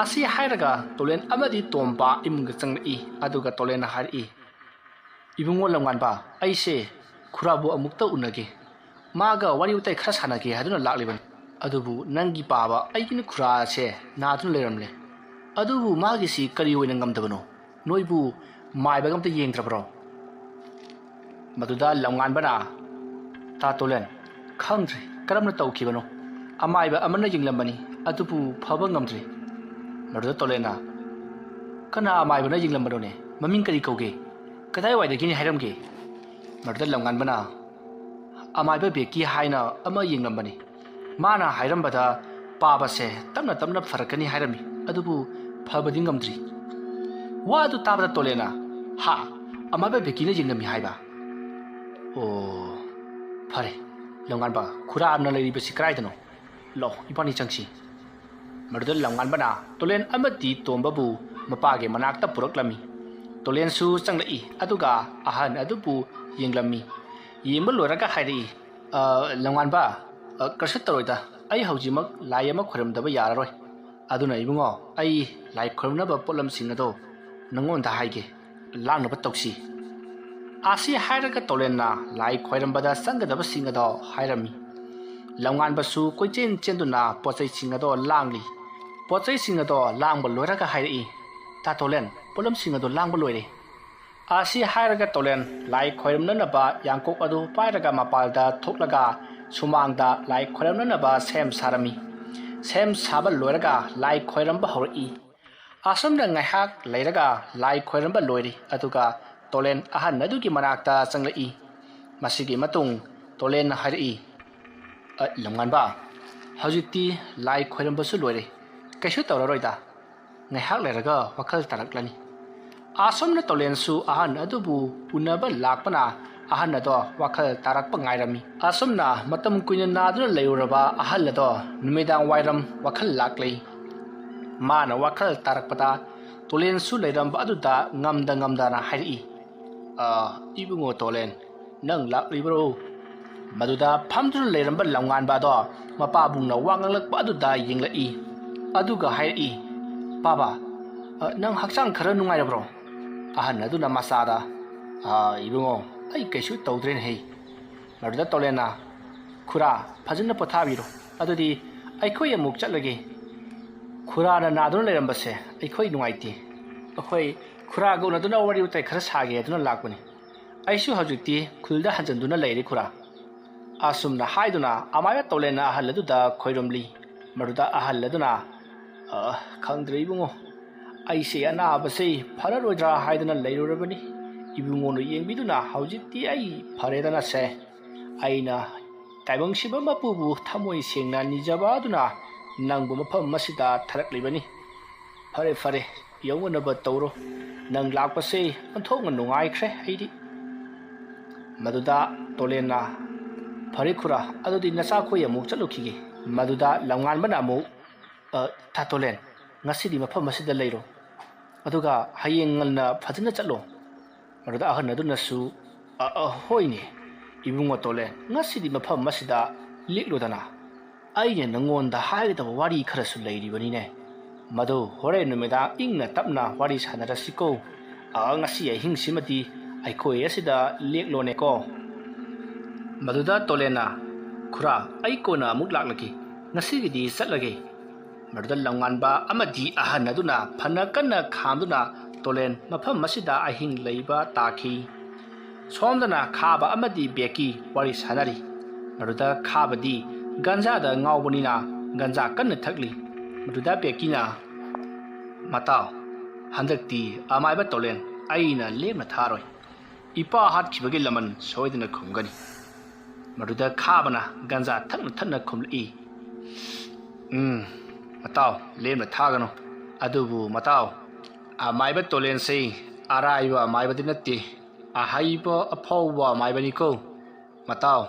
ꯑꯁꯤ ꯍꯥꯏꯔꯒ ꯇꯣꯂꯦꯟ ꯑꯃꯗꯤ ꯇꯣꯝꯕ ꯏꯃꯨꯡꯗ ꯆꯪꯂꯛꯏ꯫ ꯑꯗꯨꯒ ꯇꯣꯂꯦꯟꯅ ꯍꯥꯏꯔꯛꯏ, "ꯏꯕꯨꯡꯉꯣ ꯂꯝꯉꯥꯟꯕ, ꯑꯩꯁꯦ ꯈꯨꯔꯥꯕꯨ ꯑꯃꯨꯛꯇ ꯎꯅꯒꯦ, ꯃꯥꯒ ꯋꯥꯔꯤ ꯋꯥꯇꯥꯏ ꯈꯔ ꯁꯥꯟꯅꯒꯦ ꯍꯥꯏꯗꯨꯅ ꯂꯥꯛꯂꯤꯕꯅꯤ꯫ ꯑꯗꯨꯕꯨ ꯅꯪꯒꯤ ꯄꯥꯕ ꯑꯩꯒꯤ ꯈꯨꯔꯥꯁꯦ ꯅꯥꯗꯨꯅ ꯂꯩꯔꯝꯂꯦ꯫ ꯑꯗꯨꯕꯨ ꯃꯥꯒꯤꯁꯤ ꯀꯔꯤ ꯑꯣꯏꯅ ꯉꯝꯗꯕꯅꯣ? ꯅꯣꯏꯕꯨ ꯃꯥꯏꯕꯒ ꯑꯝꯇ ꯌꯦꯡꯗ꯭ꯔꯕ꯭ꯔꯣ?" ꯃꯗꯨꯗ ꯂꯝꯉꯥꯟꯕꯅ, "ꯇꯥ ꯇꯣꯂꯦꯟ, ꯈꯪꯗ꯭ꯔꯦ ꯀꯔꯝꯅ ꯇꯧꯈꯤꯕꯅꯣ꯫ ꯑꯃꯥꯏꯕ ꯑꯃꯅ ꯌꯦꯡꯂꯝꯕꯅꯤ, ꯑꯗꯨꯕꯨ ꯐꯕ ꯉꯝꯗ꯭ꯔꯦ꯫" ꯃꯗꯨꯗ ꯇꯣꯂꯦꯟꯅ, "ꯀꯅꯥ ꯑꯃꯥꯏꯕꯅ ꯌꯦꯡꯂꯝꯕꯅꯣꯅꯦ? ꯃꯃꯤꯡ ꯀꯔꯤ ꯀꯧꯒꯦ? ꯀꯗꯥꯏꯋꯥꯏꯗꯒꯤꯅꯤ ꯍꯥꯏꯔꯝꯒꯦ?" ꯃꯗꯨꯗ ꯂꯝꯉꯥꯟꯕꯅ, "ꯑꯃꯥꯏꯕ ꯕꯦꯀꯤ ꯍꯥꯏꯅ ꯑꯃ ꯌꯦꯡꯂꯝꯕꯅꯤ꯫ ꯃꯥꯅ ꯍꯥꯏꯔꯝꯕꯗ ꯄꯥꯕꯁꯦ ꯇꯞꯅ ꯇꯞꯅ ꯐꯔꯛꯀꯅꯤ ꯍꯥꯏꯔꯝꯃꯤ, ꯑꯗꯨꯕꯨ ꯐꯕꯗꯤ ꯉꯝꯗ꯭ꯔꯤ꯫" ꯋꯥ ꯑꯗꯨ ꯇꯥꯕꯗ ꯇꯣꯂꯦꯟꯅ, "ꯍꯥ? ꯑꯃꯥꯏꯕ ꯕꯦꯀꯤꯅ ꯌꯦꯡꯂꯝꯃꯤ ꯍꯥꯏꯕ? ꯑꯣ, ꯐꯔꯦ꯫ ꯂꯝꯉꯥꯟꯕ, ꯈꯨꯔꯥꯝꯅ ꯂꯩꯔꯤꯕꯁꯤ ꯀꯗꯥꯏꯗꯅꯣ? ꯂꯥꯛꯑꯣ, ꯏꯕꯥꯅꯤ ꯆꯪꯁꯤ꯫" ꯃꯗꯨꯗ ꯂꯝꯉꯥꯟꯕꯅ ꯇꯣꯂꯦꯟ ꯑꯃꯗꯤ ꯇꯣꯝꯕꯕꯨ ꯃꯄꯥꯒꯤ ꯃꯅꯥꯛꯇ ꯄꯨꯔꯛꯂꯝꯃꯤ꯫ ꯇꯣꯂꯦꯟꯁꯨ ꯆꯪꯂꯛꯏ, ꯑꯗꯨꯒ ꯑꯍꯟ ꯑꯗꯨꯕꯨ ꯌꯦꯡꯂꯝꯃꯤ꯫ ꯌꯦꯡꯕ ꯂꯣꯏꯔꯒ ꯍꯥꯏꯔꯛꯏ, "ꯑ, ꯂꯝꯉꯥꯟꯕ, ꯑ, ꯀꯩꯁꯨ ꯇꯧꯔꯣꯏꯗ꯫ ꯑꯩ ꯍꯧꯖꯤꯛꯃꯛ ꯂꯥꯏ ꯑꯃ ꯈꯣꯏꯔꯝꯗꯕ ꯌꯥꯔꯔꯣꯏ꯫ ꯑꯗꯨꯅ ꯏꯕꯨꯡꯉꯣ, ꯑꯩ ꯂꯥꯏ ꯈꯣꯏꯔꯝꯅꯕ ꯄꯣꯠꯂꯝꯁꯤꯡ ꯑꯗꯣ ꯅꯉꯣꯟꯗ ꯍꯥꯏꯒꯦ꯫ ꯂꯥꯡꯅꯕ ꯇꯧꯁꯤ꯫" ꯑꯁꯤ ꯍꯥꯏꯔꯒ ꯇꯣꯂꯦꯟꯅ ꯂꯥꯏ ꯈꯣꯏꯔꯝꯕꯗ ꯆꯪꯒꯗꯕꯁꯤꯡ ꯑꯗꯣ ꯍꯥꯏꯔꯝꯃꯤ꯫ ꯂꯝꯉꯥꯟꯕꯁꯨ ꯀꯣꯏꯆꯦꯟ ꯆꯦꯟꯗꯨꯅ ꯄꯣꯠꯆꯩꯁꯤꯡ ꯑꯗꯣ ꯂꯥꯡꯂꯤ꯫ ꯄꯣꯠꯆꯩꯁꯤꯡ ꯑꯗꯣ ꯂꯥꯡꯕ ꯂꯣꯏꯔꯒ ꯍꯥꯏꯔꯛꯏ, "ꯇꯥ ꯇꯣꯂꯦꯟ, ꯄꯣꯠꯂꯝꯁꯤꯡ ꯑꯗꯣ ꯂꯥꯡꯕ ꯂꯣꯏꯔꯦ꯫" ꯑꯁꯤ ꯍꯥꯏꯔꯒ ꯇꯣꯂꯦꯟ ꯂꯥꯏ ꯈꯣꯏꯔꯝꯅꯅꯕ ꯌꯥꯡꯀꯣꯛ ꯑꯗꯨ ꯄꯥꯏꯔꯒ ꯃꯄꯥꯜꯗ ꯊꯣꯛꯂꯒ ꯁꯨꯃꯥꯡꯗ ꯂꯥꯏ ꯈꯣꯏꯔꯝꯅꯅꯕ ꯁꯦꯝ ꯁꯥꯔꯝꯃꯤ꯫ ꯁꯦꯝ ꯁꯥꯕ ꯂꯣꯏꯔꯒ ꯂꯥꯏ ꯈꯣꯏꯔꯝꯕ ꯍꯧꯔꯛꯏ꯫ ꯑꯁꯨꯝꯅ ꯉꯥꯏꯍꯥꯛ ꯂꯩꯔꯒ ꯂꯥꯏ ꯈꯣꯏꯔꯝꯕ ꯂꯣꯏꯔꯦ, ꯑꯗꯨꯒ ꯇꯣꯂꯦꯟ ꯑꯍꯟ ꯑꯗꯨꯒꯤ ꯃꯅꯥꯛꯇ ꯆꯪꯂꯛꯏ꯫ ꯃꯁꯤꯒꯤ ꯃꯇꯨꯡ ꯇꯣꯂꯦꯟꯅ ꯍꯥꯏꯔꯛꯏ, "ꯑ, ꯂꯝꯉꯥꯟꯕ, ꯍꯧꯖꯤꯛꯇꯤ ꯂꯥꯏ ꯈꯣꯏꯔꯝꯕꯁꯨ ꯂꯣꯏꯔꯦ, ꯀꯩꯁꯨ ꯇꯧꯔꯔꯣꯏꯗ, ꯉꯥꯏꯍꯥꯛ ꯂꯩꯔꯒ ꯋꯥꯈꯜ ꯇꯥꯔꯛꯂꯅꯤ꯫" ꯑꯁꯨꯝꯅ ꯇꯣꯂꯦꯟꯁꯨ ꯑꯍꯟ ꯑꯗꯨꯕꯨ ꯎꯅꯕ ꯂꯥꯛꯄꯅ ꯑꯍꯟ ꯑꯗꯣ ꯋꯥꯈꯜ ꯇꯥꯔꯛꯄ ꯉꯥꯏꯔꯝꯃꯤ꯫ ꯑꯁꯨꯝꯅ ꯃꯇꯝ ꯀꯨꯏꯅ ꯅꯥꯗꯨꯅ ꯂꯩꯔꯨꯔꯕ ꯑꯍꯜ ꯑꯗꯣ ꯅꯨꯃꯤꯗꯥꯡ ꯋꯥꯏꯔꯝ ꯋꯥꯈꯜ ꯂꯥꯛꯂꯤ꯫ ꯃꯥꯅ ꯋꯥꯈꯜ ꯇꯥꯔꯛꯄꯗ ꯇꯣꯂꯦꯟꯁꯨ ꯂꯩꯔꯝꯕ ꯑꯗꯨꯗ ꯉꯝꯗ ꯉꯝꯗꯅ ꯍꯥꯏꯔꯛꯏ, "ꯑ, ꯏꯕꯨꯡꯉꯣ ꯇꯣꯂꯦꯟ, ꯅꯪ ꯂꯥꯛꯂꯤꯕ꯭ꯔꯣ?" ꯃꯗꯨꯗ ꯐꯝꯗꯨꯅ ꯂꯩꯔꯝꯕ ꯂꯝꯉꯥꯟꯕ ꯑꯗꯣ ꯃꯄꯥꯕꯨꯡꯅ ꯋꯥ ꯉꯥꯡꯂꯛꯄ ꯑꯗꯨꯗ ꯌꯦꯡꯂꯛꯏ꯫ ꯑꯗꯨꯒ ꯍꯥꯏꯔꯛꯏ, "ꯄꯥꯕ, ꯑ, ꯅꯪ ꯍꯛꯆꯥꯡ ꯈꯔ ꯅꯨꯡꯉꯥꯏꯔꯕ꯭ꯔꯣ?" ꯑꯍꯟ ꯑꯗꯨꯅ ꯃꯆꯥꯗ, "ꯑ, ꯏꯕꯨꯡꯉꯣ, ꯑꯩ ꯀꯩꯁꯨ ꯇꯧꯗ꯭ꯔꯦꯅꯦ ꯍꯩ꯫" ꯃꯗꯨꯗ ꯇꯣꯂꯦꯟꯅ, "ꯈꯨꯔꯥ, ꯐꯖꯅ ꯄꯣꯊꯥꯕꯤꯔꯣ꯫ ꯑꯗꯨꯗꯤ ꯑꯩꯈꯣꯏ ꯑꯃꯨꯛ ꯆꯠꯂꯒꯦ꯫ ꯈꯨꯔꯥꯅ ꯅꯥꯗꯨꯅ ꯂꯩꯔꯝꯕꯁꯦ ꯑꯩꯈꯣꯏ ꯅꯨꯡꯉꯥꯏꯇꯦ꯫ ꯑꯩꯈꯣꯏ ꯈꯨꯔꯥꯒ ꯎꯅꯗꯨꯅ ꯋꯥꯔꯤ ꯋꯥꯇꯥꯏ ꯈꯔ ꯁꯥꯒꯦ ꯍꯥꯏꯗꯨꯅ ꯂꯥꯛꯄꯅꯤ꯫ ꯑꯩꯁꯨ ꯍꯧꯖꯤꯛꯇꯤ ꯈꯨꯜꯗ ꯍꯟꯖꯤꯟꯗꯨꯅ ꯂꯩꯔꯦ ꯈꯨꯔꯥ꯫" ꯑꯁꯨꯝꯅ ꯍꯥꯏꯗꯨꯅ ꯑꯃꯥꯏꯕ ꯇꯣꯂꯦꯟꯅ ꯑꯍꯜ ꯑꯗꯨꯗ ꯈꯣꯏꯔꯝꯂꯤ꯫ ꯃꯗꯨꯗ ꯑꯍꯜ ꯑꯗꯨꯅ, "ꯑ, ꯈꯪꯗ꯭ꯔꯦ ꯏꯕꯨꯡꯉꯣ, ꯑꯩꯁꯦ ꯑꯅꯥꯕꯁꯦ ꯐꯔꯔꯣꯏꯗ꯭ꯔꯥ ꯍꯥꯏꯗꯨꯅ ꯂꯩꯔꯨꯔꯕꯅꯤ꯫ ꯏꯕꯨꯡꯉꯣꯅ ꯌꯦꯡꯕꯤꯗꯨꯅ ꯍꯧꯖꯤꯛꯇꯤ ꯑꯩ ꯐꯔꯦꯗꯅꯁꯦ꯫ ꯑꯩꯅ ꯇꯥꯏꯕꯪ ꯁꯤꯕ ꯃꯄꯨꯕꯨ ꯊꯃꯣꯏ ꯁꯦꯡꯅ ꯅꯤꯖꯕ ꯑꯗꯨꯅ ꯅꯪꯕꯨ ꯃꯐꯝ ꯑꯁꯤꯗ ꯊꯥꯔꯛꯂꯤꯕꯅꯤ꯫ ꯐꯔꯦ, ꯐꯔꯦ, ꯌꯧꯅꯅꯕ ꯇꯧꯔꯣ꯫ ꯅꯪ ꯂꯥꯛꯄꯁꯦ ꯑꯣꯟꯊꯣꯛꯅ ꯅꯨꯡꯉꯥꯏꯈ꯭ꯔꯦ ꯑꯩꯗꯤ꯫" ꯃꯗꯨꯗ ꯇꯣꯂꯦꯟꯅ, "ꯐꯔꯦ ꯈꯨꯔꯥ, ꯑꯗꯨꯗꯤ ꯅꯆꯥꯈꯣꯏ ꯑꯃꯨꯛ ꯆꯠꯂꯨꯈꯤꯒꯦ꯫" ꯃꯗꯨꯗ ꯂꯝꯉꯥꯟꯕꯅ ꯑꯃꯨꯛ, "ꯑ, ꯇꯥ ꯇꯣꯂꯦꯟ, ꯉꯁꯤꯗꯤ ꯃꯐꯝ ꯑꯁꯤꯗ ꯂꯩꯔꯣ꯫ ꯑꯗꯨꯒ ꯍꯌꯦꯡ ꯉꯟꯅ ꯐꯖꯅ ꯆꯠꯂꯣ꯫" ꯃꯗꯨꯗ ꯑꯍꯟ ꯑꯗꯨꯅꯁꯨ, "ꯑ, ꯑ, ꯍꯣꯏꯅꯦ, ꯏꯕꯨꯡꯉꯣ ꯇꯣꯂꯦꯟ, ꯉꯁꯤꯗꯤ ꯃꯐꯝ ꯑꯁꯤꯗ ꯂꯦꯛꯂꯨꯗꯅ꯫ ꯑꯩꯅ ꯅꯉꯣꯟꯗ ꯍꯥꯏꯒꯗꯕ ꯋꯥꯔꯤ ꯈꯔꯁꯨ ꯂꯩꯔꯤꯕꯅꯤꯅꯦ꯫ ꯃꯗꯨ ꯍꯣꯔꯦꯟ ꯅꯨꯃꯤꯗꯥꯡ ꯏꯪꯅ ꯇꯞꯅ ꯋꯥꯔꯤ ꯁꯥꯟꯅꯔꯁꯤꯀꯣ꯫ ꯑ, ꯉꯁꯤ ꯑꯍꯤꯡꯁꯤꯃꯗꯤ ꯑꯩꯈꯣꯏ ꯑꯁꯤꯗ ꯂꯦꯛꯂꯣꯅꯦꯀꯣ꯫" ꯃꯗꯨꯗ ꯇꯣꯂꯦꯟꯅ, "ꯈꯨꯔꯥ, ꯑꯩ ꯀꯣꯟꯅ ꯑꯃꯨꯛ ꯂꯥꯛꯂꯒꯦ꯫ ꯉꯁꯤꯒꯤꯗꯤ ꯆꯠꯂꯒꯦ꯫" ꯃꯗꯨꯗ ꯂꯝꯉꯥꯟꯕ ꯑꯃꯗꯤ ꯑꯍꯟ ꯑꯗꯨꯅ ꯐꯅ ꯀꯟꯅ ꯈꯥꯝꯗꯨꯅ ꯇꯣꯂꯦꯟ ꯃꯐꯝ ꯑꯁꯤꯗ ꯑꯍꯤꯡ ꯂꯩꯕ ꯇꯥꯈꯤ꯫ ꯁꯣꯝꯗꯅ ꯈꯥꯕ ꯑꯃꯗꯤ ꯕꯦꯀꯤ ꯋꯥꯔꯤ ꯁꯥꯟꯅꯔꯤ꯫ ꯃꯗꯨꯗ ꯈꯥꯕꯗꯤ ꯒꯟꯖꯥꯗ ꯉꯥꯎꯕꯅꯤꯅ ꯒꯟꯖꯥ ꯀꯟꯅ ꯊꯛꯂꯤ꯫ ꯃꯗꯨꯗ ꯕꯦꯀꯤꯅ, "ꯃꯇꯥꯎ, ꯍꯟꯗꯛꯇꯤ ꯑꯃꯥꯏꯕ ꯇꯣꯂꯦꯟ ꯑꯩꯅ ꯂꯦꯝꯅ ꯊꯥꯔꯣꯏ꯫ ꯏꯄꯥ ꯍꯥꯠꯈꯤꯕꯒꯤ ꯂꯃꯟ ꯁꯣꯏꯗꯅ ꯈꯨꯝꯒꯅꯤ꯫" ꯃꯗꯨꯗ ꯈꯥꯕꯅ ꯒꯟꯖꯥ ꯊꯛꯅ ꯊꯛꯅ ꯈꯨꯝꯂꯛꯏ, "ꯎꯝ, ꯃꯇꯥꯎ, ꯂꯦꯝꯅ ꯊꯥꯒꯅꯨ꯫ ꯑꯗꯨꯕꯨ ꯃꯇꯥꯎ, ꯑꯃꯥꯏꯕ ꯇꯣꯂꯦꯟꯁꯦ ꯑꯔꯥꯏꯕ ꯑꯃꯥꯏꯕꯗꯤ ꯅꯠꯇꯦ꯫ ꯑꯍꯩꯕ ꯑꯐꯥꯎꯕ ꯑꯃꯥꯏꯕꯅꯤꯀꯣ꯫ ꯃꯇꯥꯎ,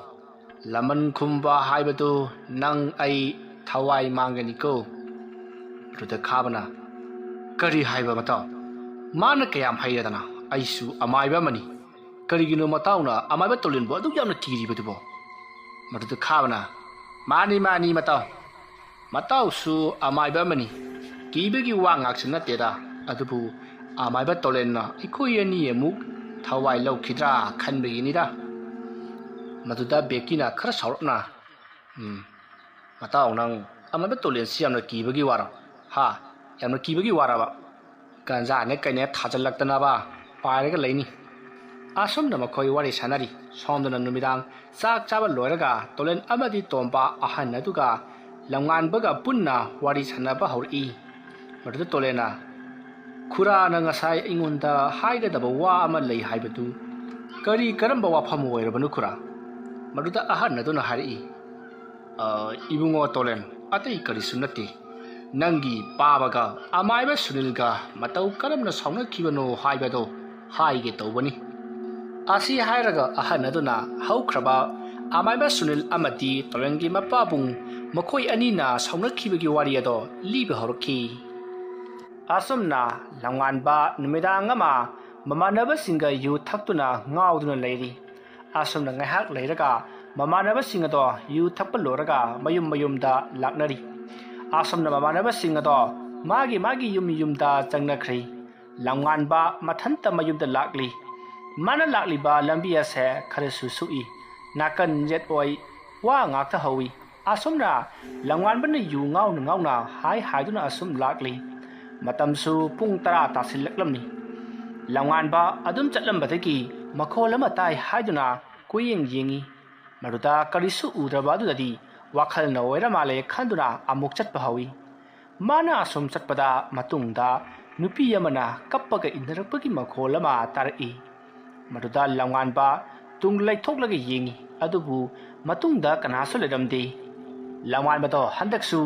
ꯂꯃꯟ ꯈꯨꯝꯕ ꯍꯥꯏꯕꯗꯨ ꯅꯪ ꯑꯩ ꯊꯋꯥꯏ ꯃꯥꯡꯒꯅꯤꯀꯣ꯫" ꯃꯗꯨꯗ ꯈꯥꯕꯅ, "ꯀꯔꯤ ꯍꯥꯏꯕ ꯃꯇꯥꯎ? ꯃꯥꯅ ꯀꯌꯥꯝ ꯍꯩꯔꯗꯅ? ꯑꯩꯁꯨ ꯑꯃꯥꯏꯕ ꯑꯃꯅꯤ꯫ "ꯀꯔꯤꯒꯤꯅꯣ ꯃꯇꯥꯎꯅ ꯑꯃꯥꯏꯕ ꯇꯣꯂꯦꯟꯕꯨ ꯑꯗꯨꯛ ꯌꯥꯝꯅ ꯀꯤꯔꯤꯕꯗꯨꯕꯣ?" ꯃꯗꯨꯗ ꯈꯥꯕꯅ, "ꯃꯥꯅꯤ, ꯃꯥꯅꯤ, ꯃꯇꯥꯎ꯫ ꯃꯇꯥꯎꯁꯨ ꯑꯃꯥꯏꯕ ꯑꯃꯅꯤ꯫ ꯀꯤꯕꯒꯤ ꯋꯥ ꯉꯥꯛꯁꯨ ꯅꯠꯇꯦꯗ꯫ ꯑꯗꯨꯕꯨ ꯑꯃꯥꯏꯕ ꯇꯣꯂꯦꯟꯅ ꯑꯩꯈꯣꯏ ꯑꯅꯤ ꯑꯃꯨꯛ ꯊꯋꯥꯏ ꯂꯧꯈꯤꯗ꯭ꯔꯥ ꯈꯟꯕꯒꯤꯅꯤꯗ꯫" ꯃꯗꯨꯗ ꯕꯦꯀꯤꯅ ꯈꯔ ꯁꯥꯎꯔꯞꯅ, "ꯎꯝ, ꯃꯇꯥꯎ, ꯅꯪ ꯑꯃꯥꯏꯕ ꯇꯣꯂꯦꯟꯁꯤ ꯌꯥꯝꯅ ꯀꯤꯕꯒꯤ ꯋꯥꯔꯣ? ꯍꯥ? ꯌꯥꯝꯅ ꯀꯤꯕꯒꯤ ꯋꯥꯔꯕ? ꯒꯟꯖꯥꯅꯦ ꯀꯩꯅꯦ ꯊꯥꯖꯤꯜꯂꯛꯇꯅꯕ ꯄꯥꯏꯔꯒ ꯂꯩꯅꯤ꯫" ꯑꯁꯨꯝꯅ ꯃꯈꯣꯏ ꯋꯥꯔꯤ ꯁꯥꯟꯅꯔꯤ꯫ ꯁꯣꯝꯗꯅ ꯅꯨꯃꯤꯗꯥꯡ ꯆꯥꯛ ꯆꯥꯕ ꯂꯣꯏꯔꯒ ꯇꯣꯂꯦꯟ ꯑꯃꯗꯤ ꯇꯣꯝꯕ ꯑꯍꯟ ꯑꯗꯨꯒ ꯂꯝꯉꯥꯟꯕꯒ ꯄꯨꯟꯅ ꯋꯥꯔꯤ ꯁꯥꯟꯅꯕ ꯍꯧꯔꯛꯏ꯫ ꯃꯗꯨꯗ ꯇꯣꯂꯦꯟꯅ, "ꯈꯨꯔꯥꯅ ꯉꯁꯥꯏ ꯑꯩꯉꯣꯟꯗ ꯍꯥꯏꯒꯗꯕ ꯋꯥ ꯑꯃ ꯂꯩ ꯍꯥꯏꯕꯗꯨ ꯀꯔꯤ ꯀꯔꯝꯕ ꯋꯥꯐꯝ ꯑꯣꯏꯔꯕꯅꯣ ꯈꯨꯔꯥ?" ꯃꯗꯨꯗ ꯑꯍꯟ ꯑꯗꯨꯅ ꯍꯥꯏꯔꯛꯏ, "ꯑ, ꯏꯕꯨꯡꯉꯣ ꯇꯣꯂꯦꯟ, ꯑꯇꯩ ꯀꯔꯤꯁꯨ ꯅꯠꯇꯦ꯫ ꯅꯪꯒꯤ ꯄꯥꯕꯒ ꯑꯃꯥꯏꯕ ꯁꯨꯅꯤꯜꯒ ꯃꯇꯧ ꯀꯔꯝꯅ ꯁꯥꯎꯅꯈꯤꯕꯅꯣ ꯍꯥꯏꯕꯗꯣ ꯍꯥꯏꯒꯦ ꯇꯧꯕꯅꯤ꯫" ꯑꯁꯤ ꯍꯥꯏꯔꯒ ꯑꯍꯟ ꯑꯗꯨꯅ ꯍꯧꯈ꯭ꯔꯕ ꯑꯃꯥꯏꯕ ꯁꯨꯅꯤꯜ ꯑꯃꯗꯤ ꯇꯣꯂꯦꯟꯒꯤ ꯃꯄꯥꯕꯨꯡ ꯃꯈꯣꯏ ꯑꯅꯤꯅ ꯁꯥꯎꯅꯈꯤꯕꯒꯤ ꯋꯥꯔꯤ ꯑꯗꯣ ꯂꯤꯕ ꯍꯧꯔꯛꯈꯤ꯫ ꯑꯁꯨꯝꯅ ꯂꯝꯉꯥꯟꯕ ꯅꯨꯃꯤꯗꯥꯡ ꯑꯃ ꯃꯃꯥꯟꯅꯕꯁꯤꯡꯒ ꯌꯨ ꯊꯛꯇꯨꯅ ꯉꯥꯎꯗꯨꯅ ꯂꯩꯔꯤ꯫ ꯑꯁꯨꯝꯅ ꯉꯥꯏꯍꯥꯛ ꯂꯩꯔꯒ ꯃꯃꯥꯟꯅꯕꯁꯤꯡ ꯑꯗꯣ ꯌꯨ ꯊꯛꯄ ꯂꯣꯏꯔꯒ ꯃꯌꯨꯝ ꯃꯌꯨꯝꯗ ꯂꯥꯛꯅꯔꯤ꯫ ꯑꯁꯨꯝꯅ ꯃꯃꯥꯟꯅꯕꯁꯤꯡ ꯑꯗꯣ ꯃꯥꯒꯤ ꯃꯥꯒꯤ ꯌꯨꯝ ꯌꯨꯝꯗ ꯆꯪꯅꯈ꯭ꯔꯦ꯫ ꯂꯝꯉꯥꯟꯕ ꯃꯊꯟꯇ ꯃꯌꯨꯝꯗ ꯂꯥꯛꯂꯤ꯫ ꯃꯥꯅ ꯂꯥꯛꯂꯤꯕ ꯂꯝꯕꯤ ꯑꯁꯦ ꯈꯔꯁꯨ ꯁꯨꯛꯏ꯫ ꯅꯥꯀꯟ ꯌꯦꯠ ꯑꯣꯏ ꯋꯥ ꯉꯥꯛꯇ ꯍꯧꯏ꯫ ꯑꯁꯨꯝꯅ ꯂꯝꯉꯥꯟꯕꯅ ꯌꯨ ꯉꯥꯎꯅ ꯉꯥꯎꯅ ꯍꯥꯏ ꯍꯥꯏꯗꯨꯅ ꯑꯁꯨꯝ ꯂꯥꯛꯂꯤ꯫ ꯃꯇꯝꯁꯨ ꯄꯨꯡ ꯇꯔꯥ ꯇꯥꯁꯤꯜꯂꯛꯂꯝꯃꯤ꯫ ꯂꯝꯉꯥꯟꯕ ꯑꯗꯨꯝ ꯆꯠꯂꯝꯕꯗꯒꯤ ꯃꯈꯣꯜ ꯑꯃ ꯇꯥꯏ ꯍꯥꯏꯗꯨꯅ ꯀꯣꯏꯌꯦꯡ ꯌꯦꯡꯏ꯫ ꯃꯗꯨꯗ ꯀꯔꯤꯁꯨ ꯎꯗ꯭ꯔꯕ ꯑꯗꯨꯗꯗꯤ ꯋꯥꯈꯜꯅ ꯑꯣꯏꯔ ꯃꯥꯜꯂꯦ ꯈꯟꯗꯨꯅ ꯑꯃꯨꯛ ꯆꯠꯄ ꯍꯧꯏ꯫ ꯃꯥꯅ ꯑꯁꯨꯝ ꯆꯠꯄꯗ ꯃꯇꯨꯡꯗ ꯅꯨꯄꯤ ꯑꯃꯅ ꯀꯞꯄꯒ ꯏꯟꯅꯔꯛꯄꯒꯤ ꯃꯈꯣꯜ ꯑꯃ ꯇꯥꯔꯛꯏ꯫ ꯃꯗꯨꯗ ꯂꯝꯉꯥꯟꯕ ꯇꯨꯡ ꯂꯩꯊꯣꯛꯂꯒ ꯌꯦꯡꯏ, ꯑꯗꯨꯕꯨ ꯃꯇꯨꯡꯗ ꯀꯅꯥꯁꯨ ꯂꯩꯔꯝꯗꯦ꯫ ꯂꯝꯉꯥꯟꯕꯗꯣ ꯍꯟꯗꯛꯁꯨ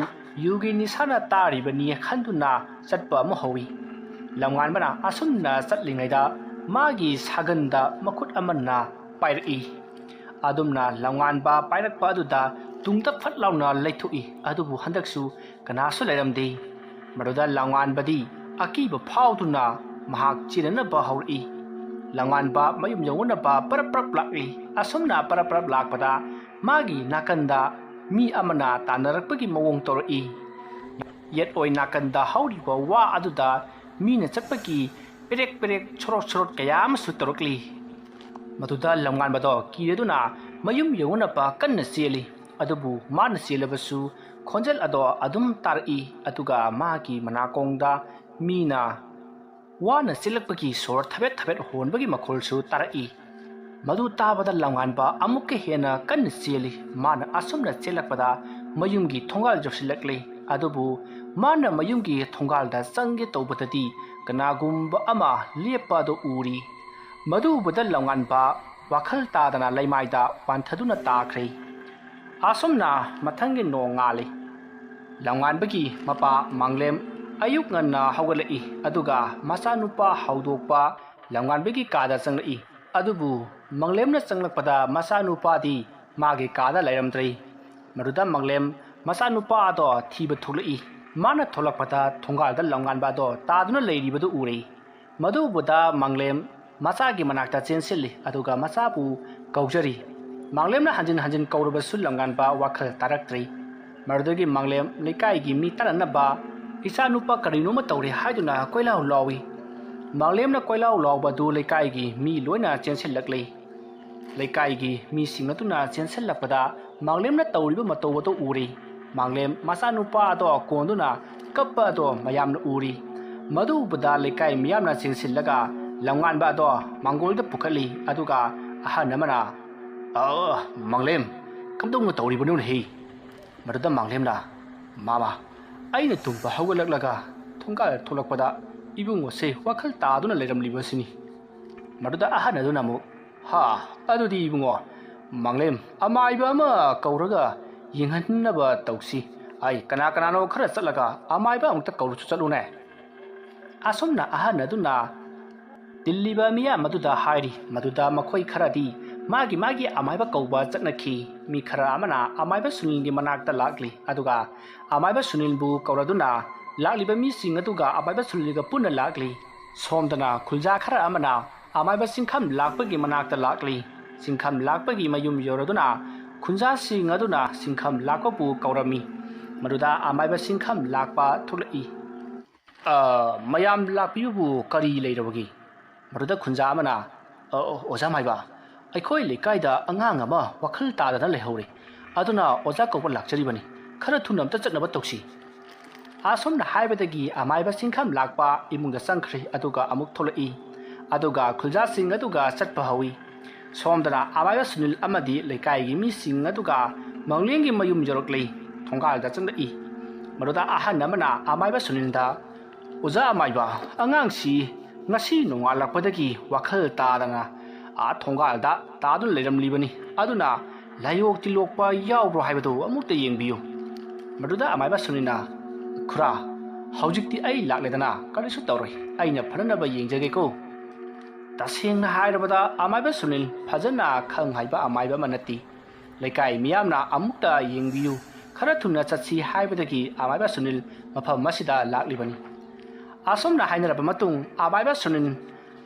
ꯌꯨꯒꯤ ꯅꯤꯁꯥꯅ ꯇꯥꯔꯤꯕꯅꯤ ꯈꯟꯗꯨꯅ ꯆꯠꯄ ꯑꯃ ꯍꯧꯏ꯫ ꯂꯝꯉꯥꯟꯕꯅ ꯑꯁꯨꯝꯅ ꯆꯠꯂꯤꯉꯩꯗ ꯃꯥꯒꯤ ꯁꯥꯒꯟꯗ ꯃꯈꯨꯠ ꯑꯃꯅ ꯄꯥꯏꯔꯛꯏ꯫ ꯑꯗꯨꯝꯅ ꯂꯝꯉꯥꯟꯕ ꯄꯥꯏꯔꯛꯄ ꯑꯗꯨꯗ ꯇꯨꯡꯗ ꯐꯠ ꯂꯥꯎꯅ ꯂꯩꯊꯣꯛꯏ, ꯑꯗꯨꯕꯨ ꯍꯟꯗꯛꯁꯨ ꯀꯅꯥꯁꯨ ꯂꯩꯔꯝꯗꯦ꯫ ꯃꯗꯨꯗ ꯂꯝꯉꯥꯟꯕꯗꯤ ꯑꯀꯤꯕ ꯐꯥꯎꯗꯨꯅ ꯃꯍꯥꯛ ꯆꯦꯟꯅꯅꯕ ꯍꯧꯔꯛꯏ꯫ ꯂꯝꯉꯥꯟꯕ ꯃꯌꯨꯝ ꯌꯧꯅꯅꯕ ꯄꯔꯞ ꯄꯔꯞ ꯂꯥꯛꯂꯤ꯫ ꯑꯁꯨꯝꯅ ꯄꯔꯞ ꯄꯔꯞ ꯂꯥꯛꯄꯗ ꯃꯥꯒꯤ ꯅꯥꯀꯟꯗ ꯃꯤ ꯑꯃꯅ ꯇꯥꯟꯅꯔꯛꯄꯒꯤ ꯃꯑꯣꯡ ꯇꯧꯔꯛꯏ꯫ ꯌꯦꯠ ꯑꯣꯏ ꯅꯥꯀꯟꯗ ꯍꯧꯔꯤꯕ ꯋꯥ ꯑꯗꯨꯗ ꯃꯤꯅ ꯆꯠꯄꯒꯤ ꯄꯦꯔꯦꯛ ꯄꯦꯔꯦꯛ ꯁꯣꯔꯣꯠ ꯁꯣꯔꯣꯠ ꯀꯌꯥ ꯑꯃꯁꯨ ꯇꯧꯔꯛꯂꯤ꯫ ꯃꯗꯨꯗ ꯂꯝꯉꯥꯟꯕꯗꯣ ꯀꯤꯔꯗꯨꯅ ꯃꯌꯨꯝ ꯌꯧꯅꯅꯕ ꯀꯟꯅ ꯆꯦꯜꯂꯤ꯫ ꯑꯗꯨꯕꯨ ꯃꯥꯅ ꯆꯦꯜꯂꯕꯁꯨ ꯈꯣꯟꯖꯦꯜ ꯑꯗꯣ ꯑꯗꯨꯝ ꯇꯥꯔꯛꯏ꯫ ꯑꯗꯨꯒ ꯃꯥꯒꯤ ꯃꯅꯥꯀꯣꯡꯗ ꯃꯤꯅ ꯋꯥꯅ ꯆꯦꯜꯂꯛꯄꯒꯤ ꯁꯣꯔ ꯊꯕꯦꯠ ꯊꯕꯦꯠ ꯍꯣꯟꯕꯒꯤ ꯃꯈꯣꯜꯁꯨ ꯇꯥꯔꯛꯏ꯫ ꯃꯗꯨ ꯇꯥꯕꯗ ꯂꯝꯉꯥꯟꯕ ꯑꯃꯨꯛꯀ ꯍꯦꯟꯅ ꯀꯟꯅ ꯆꯦꯜꯂꯤ꯫ ꯃꯥꯅ ꯑꯁꯨꯝꯅ ꯆꯦꯜꯂꯛꯄꯗ ꯃꯌꯨꯝꯒꯤ ꯊꯣꯡꯒꯥꯜ ꯌꯧꯁꯤꯜꯂꯛꯂꯤ꯫ ꯑꯗꯨꯕꯨ ꯃꯥꯅ ꯃꯌꯨꯝꯒꯤ ꯊꯣꯡꯒꯥꯜꯗ ꯆꯪꯒꯦ ꯇꯧꯕꯗꯗꯤ ꯀꯅꯥꯒꯨꯝꯕ ꯑꯃ ꯂꯦꯞꯄ ꯑꯗꯨ ꯎꯔꯤ꯫ ꯃꯗꯨ ꯎꯕꯗ ꯂꯝꯉꯥꯟꯕ ꯋꯥꯈꯜ ꯇꯥꯗꯅ ꯂꯩꯃꯥꯏꯗ ꯋꯥꯟꯊꯗꯨꯅ ꯇꯥꯈ꯭ꯔꯦ꯫ ꯑꯁꯨꯝꯅ ꯃꯊꯪꯒꯤ ꯅꯣꯡ ꯉꯥꯜꯂꯤ꯫ ꯂꯝꯉꯥꯟꯕꯒꯤ ꯃꯄꯥ ꯃꯥꯡꯂꯦꯝ ꯑꯌꯨꯛ ꯉꯟꯅ ꯍꯧꯒꯠꯂꯛꯏ꯫ ꯑꯗꯨꯒ ꯃꯆꯥꯅꯨꯄꯥ ꯍꯧꯗꯣꯛꯄ ꯂꯝꯉꯥꯟꯕꯒꯤ ꯀꯥꯗ ꯆꯪꯂꯛꯏ꯫ ꯑꯗꯨꯕꯨ ꯃꯥꯡꯂꯦꯝꯅ ꯆꯪꯂꯛꯄꯗ ꯃꯆꯥꯅꯨꯄꯥꯗꯤ ꯃꯥꯒꯤ ꯀꯥꯗ ꯂꯩꯔꯝꯗ꯭ꯔꯦ꯫ ꯃꯗꯨꯗ ꯃꯥꯡꯂꯦꯝ ꯃꯆꯥꯅꯨꯄꯥ ꯑꯗꯣ ꯊꯤꯕ ꯊꯣꯛꯂꯛꯏ꯫ ꯃꯥꯅ ꯊꯣꯛꯂꯛꯄꯗ ꯊꯣꯡꯒꯥꯜꯗ ꯂꯝꯉꯥꯟꯕ ꯑꯗꯣ ꯇꯥꯗꯨꯅ ꯂꯩꯔꯤꯕꯗꯨ ꯎꯔꯦ꯫ ꯃꯗꯨ ꯎꯕꯗ ꯃꯥꯡꯂꯦꯝ ꯃꯆꯥꯒꯤ ꯃꯅꯥꯛꯇ ꯆꯦꯟꯁꯤꯜꯂꯤ꯫ ꯑꯗꯨꯒ ꯃꯆꯥꯕꯨ ꯀꯧꯖꯔꯤ꯫ ꯃꯥꯡꯂꯦꯝꯅ ꯍꯟꯖꯤꯟ ꯍꯟꯖꯤꯟ ꯀꯧꯔꯕꯁꯨ ꯂꯝꯉꯥꯟꯕ ꯋꯥꯈꯜ ꯇꯥꯔꯛꯇ꯭ꯔꯦ꯫ ꯃꯗꯨꯗꯒꯤ ꯃꯥꯡꯂꯦꯝ ꯂꯩꯀꯥꯏꯒꯤ ꯃꯤ ꯇꯥꯟꯅꯅꯕ ꯏꯆꯥꯅꯨꯄꯥ ꯀꯔꯤꯅꯣꯃ ꯇꯧꯔꯦ ꯍꯥꯏꯗꯨꯅ ꯀꯣꯏꯂꯥꯎ ꯂꯥꯎꯏ꯫ ꯃꯥꯡꯂꯦꯝꯅ ꯀꯣꯏꯂꯥꯎ ꯂꯥꯎꯕꯗꯨ ꯂꯩꯀꯥꯏꯒꯤ ꯃꯤ ꯂꯣꯏꯅ ꯆꯦꯟꯁꯤꯜꯂꯛꯂꯦ꯫ ꯂꯩꯀꯥꯏꯒꯤ ꯃꯤꯁꯤꯡ ꯑꯗꯨꯅ ꯆꯦꯟꯁꯤꯜꯂꯛꯄꯗ ꯃꯥꯡꯂꯦꯝꯅ ꯇꯧꯔꯤꯕ ꯃꯇꯧ ꯑꯗꯨ ꯎꯔꯦ꯫ ꯃꯥꯡꯂꯦꯝ ꯃꯆꯥꯅꯨꯄꯥ ꯑꯗꯣ ꯀꯣꯟꯗꯨꯅ ꯀꯞꯄ ꯑꯗꯣ ꯃꯌꯥꯝꯅ ꯎꯔꯤ꯫ ꯃꯗꯨ ꯎꯕꯗ ꯂꯩꯀꯥꯏ ꯃꯤꯌꯥꯝꯅ ꯆꯦꯟꯁꯤꯜꯂꯒ ꯂꯝꯉꯥꯟꯕ ꯑꯗꯣ ꯃꯥꯡꯒꯣꯜꯗ ꯄꯨꯈꯠꯂꯤ꯫ ꯑꯗꯨꯒ ꯑꯍꯟ ꯑꯃꯅ, "ꯑ, ꯃꯥꯡꯂꯦꯝ, ꯀꯝꯗꯧꯅ ꯇꯧꯔꯤꯕꯅꯣꯅꯦꯍꯦ?" ꯃꯗꯨꯗ ꯃꯥꯡꯂꯦꯝꯅ, "ꯃꯥꯃ, ꯑꯩꯅ ꯇꯨꯝꯕ ꯍꯧꯒꯠꯂꯛꯂꯒ ꯊꯣꯡꯒꯥꯜ ꯊꯣꯛꯂꯛꯄꯗ ꯏꯕꯨꯡꯉꯣꯁꯦ ꯋꯥꯈꯜ ꯇꯥꯗꯨꯅ ꯂꯩꯔꯝꯂꯤꯕꯁꯤꯅꯤ꯫" ꯃꯗꯨꯗ ꯑꯍꯟ ꯑꯗꯨꯅ ꯑꯃꯨꯛ, "ꯍꯥ, ꯑꯗꯨꯗꯤ ꯏꯕꯨꯡꯉꯣ, ꯃꯥꯡꯂꯦꯝ, ꯑꯃꯥꯏꯕ ꯑꯃ ꯀꯧꯔꯒ ꯌꯦꯡꯍꯟꯅꯕ ꯇꯧꯁꯤ꯫ ꯑꯩ ꯀꯅꯥ ꯀꯅꯥꯅꯣ ꯈꯔ ꯆꯠꯂꯒ ꯑꯃꯥꯏꯕ ꯑꯃꯨꯛꯇ ꯀꯧꯔꯨꯆꯣ ꯆꯠꯂꯨꯅꯦ꯫" ꯑꯁꯨꯝꯅ ꯑꯍꯟ ꯑꯗꯨꯅ ꯇꯤꯜꯂꯤꯕ ꯃꯤꯌꯥꯝ ꯑꯗꯨꯗ ꯍꯥꯏꯔꯤ꯫ ꯃꯗꯨꯗ ꯃꯈꯣꯏ ꯈꯔꯗꯤ ꯃꯥꯒꯤ ꯃꯥꯒꯤ ꯑꯃꯥꯏꯕ ꯀꯧꯕ ꯆꯠꯅꯈꯤ꯫ ꯃꯤ ꯈꯔ ꯑꯃꯅ ꯑꯃꯥꯏꯕ ꯁꯨꯅꯤꯜꯒꯤ ꯃꯅꯥꯛꯇ ꯂꯥꯛꯂꯤ꯫ ꯑꯗꯨꯒ ꯑꯃꯥꯏꯕ ꯁꯨꯅꯤꯜꯕꯨ ꯀꯧꯔꯗꯨꯅ ꯂꯥꯛꯂꯤꯕ ꯃꯤꯁꯤꯡ ꯑꯗꯨꯒ ꯑꯃꯥꯏꯕ ꯁꯨꯅꯤꯜꯒ ꯄꯨꯟꯅ ꯂꯥꯛꯂꯤ꯫ ꯁꯣꯝꯗꯅ ꯈꯨꯜꯖꯥ ꯈꯔ ꯑꯃꯅ ꯑꯃꯥꯏꯕ ꯆꯤꯡꯈꯝ ꯂꯥꯛꯄꯒꯤ ꯃꯅꯥꯛꯇ ꯂꯥꯛꯂꯤ꯫ ꯆꯤꯡꯈꯝ ꯂꯥꯛꯄꯒꯤ ꯃꯌꯨꯝ ꯌꯧꯔꯗꯨꯅ ꯈꯨꯟꯖꯥꯁꯤꯡ ꯑꯗꯨꯅ ꯆꯤꯡꯈꯝ ꯂꯥꯛꯄꯕꯨ ꯀꯧꯔꯝꯃꯤ꯫ ꯃꯗꯨꯗ ꯑꯃꯥꯏꯕ ꯆꯤꯡꯈꯝ ꯂꯥꯛꯄ ꯊꯣꯛꯂꯛꯏ꯫ "ꯑ, ꯃꯌꯥꯝ ꯂꯥꯛꯄꯤꯕꯕꯨ ꯀꯔꯤ ꯂꯩꯔꯕꯒꯦ?" ꯃꯗꯨꯗ ꯈꯨꯟꯖꯥ ꯑꯃꯅ, "ꯑ, ꯑꯣꯖꯥ ꯃꯥꯏꯕ, ꯑꯩꯈꯣꯏ ꯂꯩꯀꯥꯏꯗ ꯑꯉꯥꯡ ꯑꯃ ꯋꯥꯈꯜ ꯇꯥꯗꯅ ꯂꯩꯍꯧꯔꯦ꯫ ꯑꯗꯨꯅ ꯑꯣꯖꯥ ꯀꯧꯕ ꯂꯥꯛꯆꯔꯤꯕꯅꯤ꯫ ꯈꯔ ꯊꯨꯅ ꯑꯝꯇ ꯆꯠꯅꯕ ꯇꯧꯁꯤ꯫" ꯑꯁꯨꯝꯅ ꯍꯥꯏꯕꯗꯒꯤ ꯑꯃꯥꯏꯕ ꯆꯤꯡꯈꯝ ꯂꯥꯛꯄ ꯏꯃꯨꯡꯗ ꯆꯪꯈ꯭ꯔꯦ, ꯑꯗꯨꯒ ꯑꯃꯨꯛ ꯊꯣꯛꯂꯛꯏ꯫ ꯑꯗꯨꯒ ꯈꯨꯟꯖꯥꯁꯤꯡ ꯑꯗꯨꯒ ꯆꯠꯄ ꯍꯧꯏ꯫ ꯁꯣꯝꯗꯅ ꯑꯃꯥꯏꯕ ꯁꯨꯅꯤꯜ ꯑꯃꯗꯤ ꯂꯩꯀꯥꯏꯒꯤ ꯃꯤꯁꯤꯡ ꯑꯗꯨꯒ ꯃꯪꯂꯦꯝꯒꯤ ꯃꯌꯨꯝ ꯌꯧꯔꯛꯂꯤ꯫ ꯊꯣꯡꯒꯥꯜꯗ ꯆꯪꯂꯛꯏ꯫ ꯃꯗꯨꯗ ꯑꯍꯟ ꯑꯃꯅ ꯑꯃꯥꯏꯕ ꯁꯨꯅꯤꯜꯗ, "ꯑꯣꯖꯥ ꯑꯃꯥꯏꯕ, ꯑꯉꯥꯡꯁꯤ ꯉꯁꯤ ꯅꯣꯡꯉꯥꯜꯂꯛꯄꯗꯒꯤ ꯋꯥꯈꯜ ꯇꯥꯗꯅ ꯑꯥ ꯊꯣꯡꯒꯥꯜꯗ ꯇꯥꯗꯨꯅ ꯂꯩꯔꯝꯂꯤꯕꯅꯤ꯫ ꯑꯗꯨꯅ ꯂꯥꯏꯑꯣꯛ ꯇꯤꯜꯂꯣꯛꯄ ꯌꯥꯎꯕ꯭ꯔꯣ ꯍꯥꯏꯕꯗꯨ ꯑꯃꯨꯛꯇ ꯌꯦꯡꯕꯤꯌꯨ꯫" ꯃꯗꯨꯗ ꯑꯃꯥꯏꯕ ꯁꯨꯅꯤꯜꯅ, "ꯈꯨꯔꯥ, ꯍꯧꯖꯤꯛꯇꯤ ꯑꯩ ꯂꯥꯛꯂꯦꯗꯅ ꯀꯔꯤꯁꯨ ꯇꯧꯔꯣꯏ꯫ ꯑꯩꯅ ꯐꯅꯅꯕ ꯌꯦꯡꯖꯒꯦꯀꯣ꯫" ꯇꯁꯦꯡꯅ ꯍꯥꯏꯔꯕꯗ ꯑꯃꯥꯏꯕ ꯁꯨꯅꯤꯜ ꯐꯖꯅ ꯈꯪ ꯍꯩꯕ ꯑꯃꯥꯏꯕ ꯑꯃ ꯅꯠꯇꯦ꯫ ꯂꯩꯀꯥꯏ ꯃꯤꯌꯥꯝꯅ ꯑꯃꯨꯛꯇ ꯌꯦꯡꯕꯤꯌꯨ, ꯈꯔ ꯊꯨꯅ ꯆꯠꯁꯤ ꯍꯥꯏꯕꯗꯒꯤ ꯑꯃꯥꯏꯕ ꯁꯨꯅꯤꯜ ꯃꯐꯝ ꯑꯁꯤꯗ ꯂꯥꯛꯂꯤꯕꯅꯤ꯫ ꯑꯁꯨꯝꯅ ꯍꯥꯏꯅꯔꯕ ꯃꯇꯨꯡ ꯑꯃꯥꯏꯕ ꯁꯨꯅꯤꯜ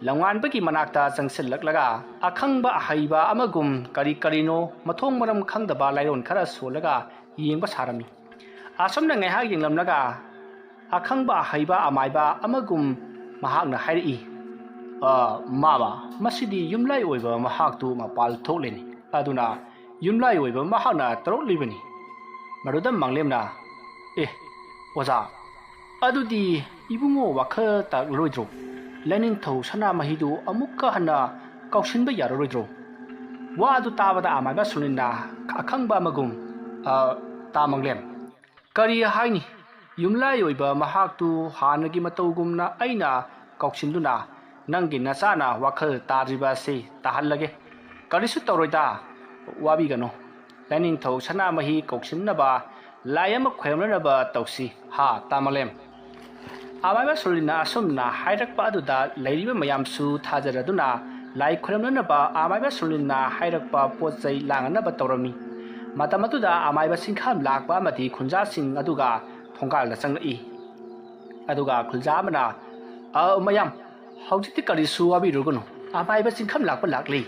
ꯂꯝꯉꯥꯟꯕꯒꯤ ꯃꯅꯥꯛꯇ ꯆꯪꯁꯤꯜꯂꯛꯂꯒ ꯑꯈꯪꯕ ꯑꯍꯩꯕ ꯑꯃꯒꯨꯝ ꯀꯔꯤ ꯀꯔꯤꯅꯣ ꯃꯊꯣꯡ ꯃꯔꯝ ꯈꯪꯗꯕ ꯂꯥꯏꯔꯣꯟ ꯈꯔ ꯁꯣꯜꯂꯒ ꯌꯦꯡꯕ ꯁꯥꯔꯝꯃꯤ꯫ ꯑꯁꯨꯝꯅ ꯉꯥꯏꯍꯥꯛ ꯌꯦꯡꯂꯝꯂꯒ ꯑꯈꯪꯕ ꯑꯍꯩꯕ ꯑꯃꯥꯏꯕ ꯑꯃꯒꯨꯝ ꯃꯍꯥꯛꯅ ꯍꯥꯏꯔꯛꯏ, "ꯑ, ꯃꯥꯃ, ꯃꯁꯤꯗꯤ ꯌꯨꯝꯂꯥꯏ ꯑꯣꯏꯕ ꯃꯍꯥꯛꯇꯨ ꯃꯄꯥꯜ ꯊꯣꯛꯂꯤꯅꯤ꯫ ꯑꯗꯨꯅ ꯌꯨꯝꯂꯥꯏ ꯑꯣꯏꯕ ꯃꯍꯥꯛꯅ ꯇꯧꯔꯛꯂꯤꯕꯅꯤ꯫" ꯃꯗꯨꯗ ꯃꯪꯂꯦꯝꯅ, "ꯑꯦ, ꯑꯣꯖꯥ, ꯑꯗꯨꯗꯤ ꯏꯕꯨꯡꯉꯣ ꯋꯥꯈꯜ ꯇꯥꯛꯂꯔꯣꯏꯗ꯭ꯔꯣ? ꯂꯥꯏꯅꯤꯡꯊꯧ ꯁꯅꯥꯃꯍꯤꯗꯨ ꯑꯃꯨꯛꯀ ꯍꯟꯅ ꯀꯧꯁꯤꯟꯕ ꯌꯥꯔꯔꯣꯏꯗ꯭ꯔꯣ?" ꯋꯥꯗꯨ ꯇꯥꯕꯗ ꯑꯃꯥꯏꯕ ꯁꯨꯅꯤꯜꯅ ꯑꯈꯪꯕ ꯑꯃꯒꯨꯝ, "ꯑ, ꯇꯥ ꯃꯪꯂꯦꯝ, ꯀꯔꯤ ꯍꯥꯏꯅꯤ? ꯌꯨꯝꯂꯥꯏ ꯑꯣꯏꯕ ꯃꯍꯥꯛꯇꯨ ꯍꯥꯟꯅꯒꯤ ꯃꯇꯧꯒꯨꯝꯅ ꯑꯩꯅ ꯀꯧꯁꯤꯟꯗꯨꯅ ꯅꯪꯒꯤ ꯅꯆꯥꯅ ꯋꯥꯈꯜ ꯇꯥꯗ꯭ꯔꯤꯕ ꯑꯁꯤ ꯇꯥꯍꯜꯂꯒꯦ꯫ ꯀꯔꯤꯁꯨ ꯇꯧꯔꯣꯏꯗ, ꯋꯥꯕꯤꯒꯅꯨ꯫ ꯂꯥꯏꯅꯤꯡꯊꯧ ꯁꯅꯥꯃꯍꯤ ꯀꯧꯁꯤꯟꯅꯕ ꯂꯥꯏ ꯑꯃ ꯈꯣꯏꯔꯝꯅꯅꯕ ꯇꯧꯁꯤ, ꯍꯥ, ꯇꯥ ꯃꯪꯂꯦꯝ?" ꯑꯃꯥꯏꯕ ꯁꯨꯅꯤꯜꯅ ꯑꯁꯨꯝꯅ ꯍꯥꯏꯔꯛꯄ ꯑꯗꯨꯗ ꯂꯩꯔꯤꯕ ꯃꯌꯥꯝꯁꯨ ꯊꯥꯖꯔꯗꯨꯅ ꯂꯥꯏ ꯈꯣꯏꯔꯝꯅꯅꯕ ꯑꯃꯥꯏꯕ ꯁꯨꯅꯤꯜꯅ ꯍꯥꯏꯔꯛꯄ ꯄꯣꯠ ꯆꯩ ꯂꯥꯡꯅꯅꯕ ꯇꯧꯔꯝꯃꯤ꯫ ꯃꯇꯝ ꯑꯗꯨꯗ ꯑꯃꯥꯏꯕ ꯆꯤꯡꯈꯝ ꯂꯥꯛꯄ ꯑꯃꯗꯤ ꯈꯨꯟꯖꯥꯁꯤꯡ ꯑꯗꯨꯒ ꯊꯣꯡꯒꯥꯜꯗ ꯆꯪꯂꯛꯏ꯫ ꯑꯗꯨꯒ ꯈꯨꯟꯖꯥ ꯑꯃꯅ, "ꯑ, ꯃꯌꯥꯝ, ꯍꯧꯖꯤꯛꯇꯤ ꯀꯔꯤꯁꯨ ꯋꯥꯕꯤꯔꯨꯒꯅꯨ꯫ ꯑꯃꯥꯏꯕ ꯆꯤꯡꯈꯝ ꯂꯥꯛꯄ ꯂꯥꯛꯂꯤ꯫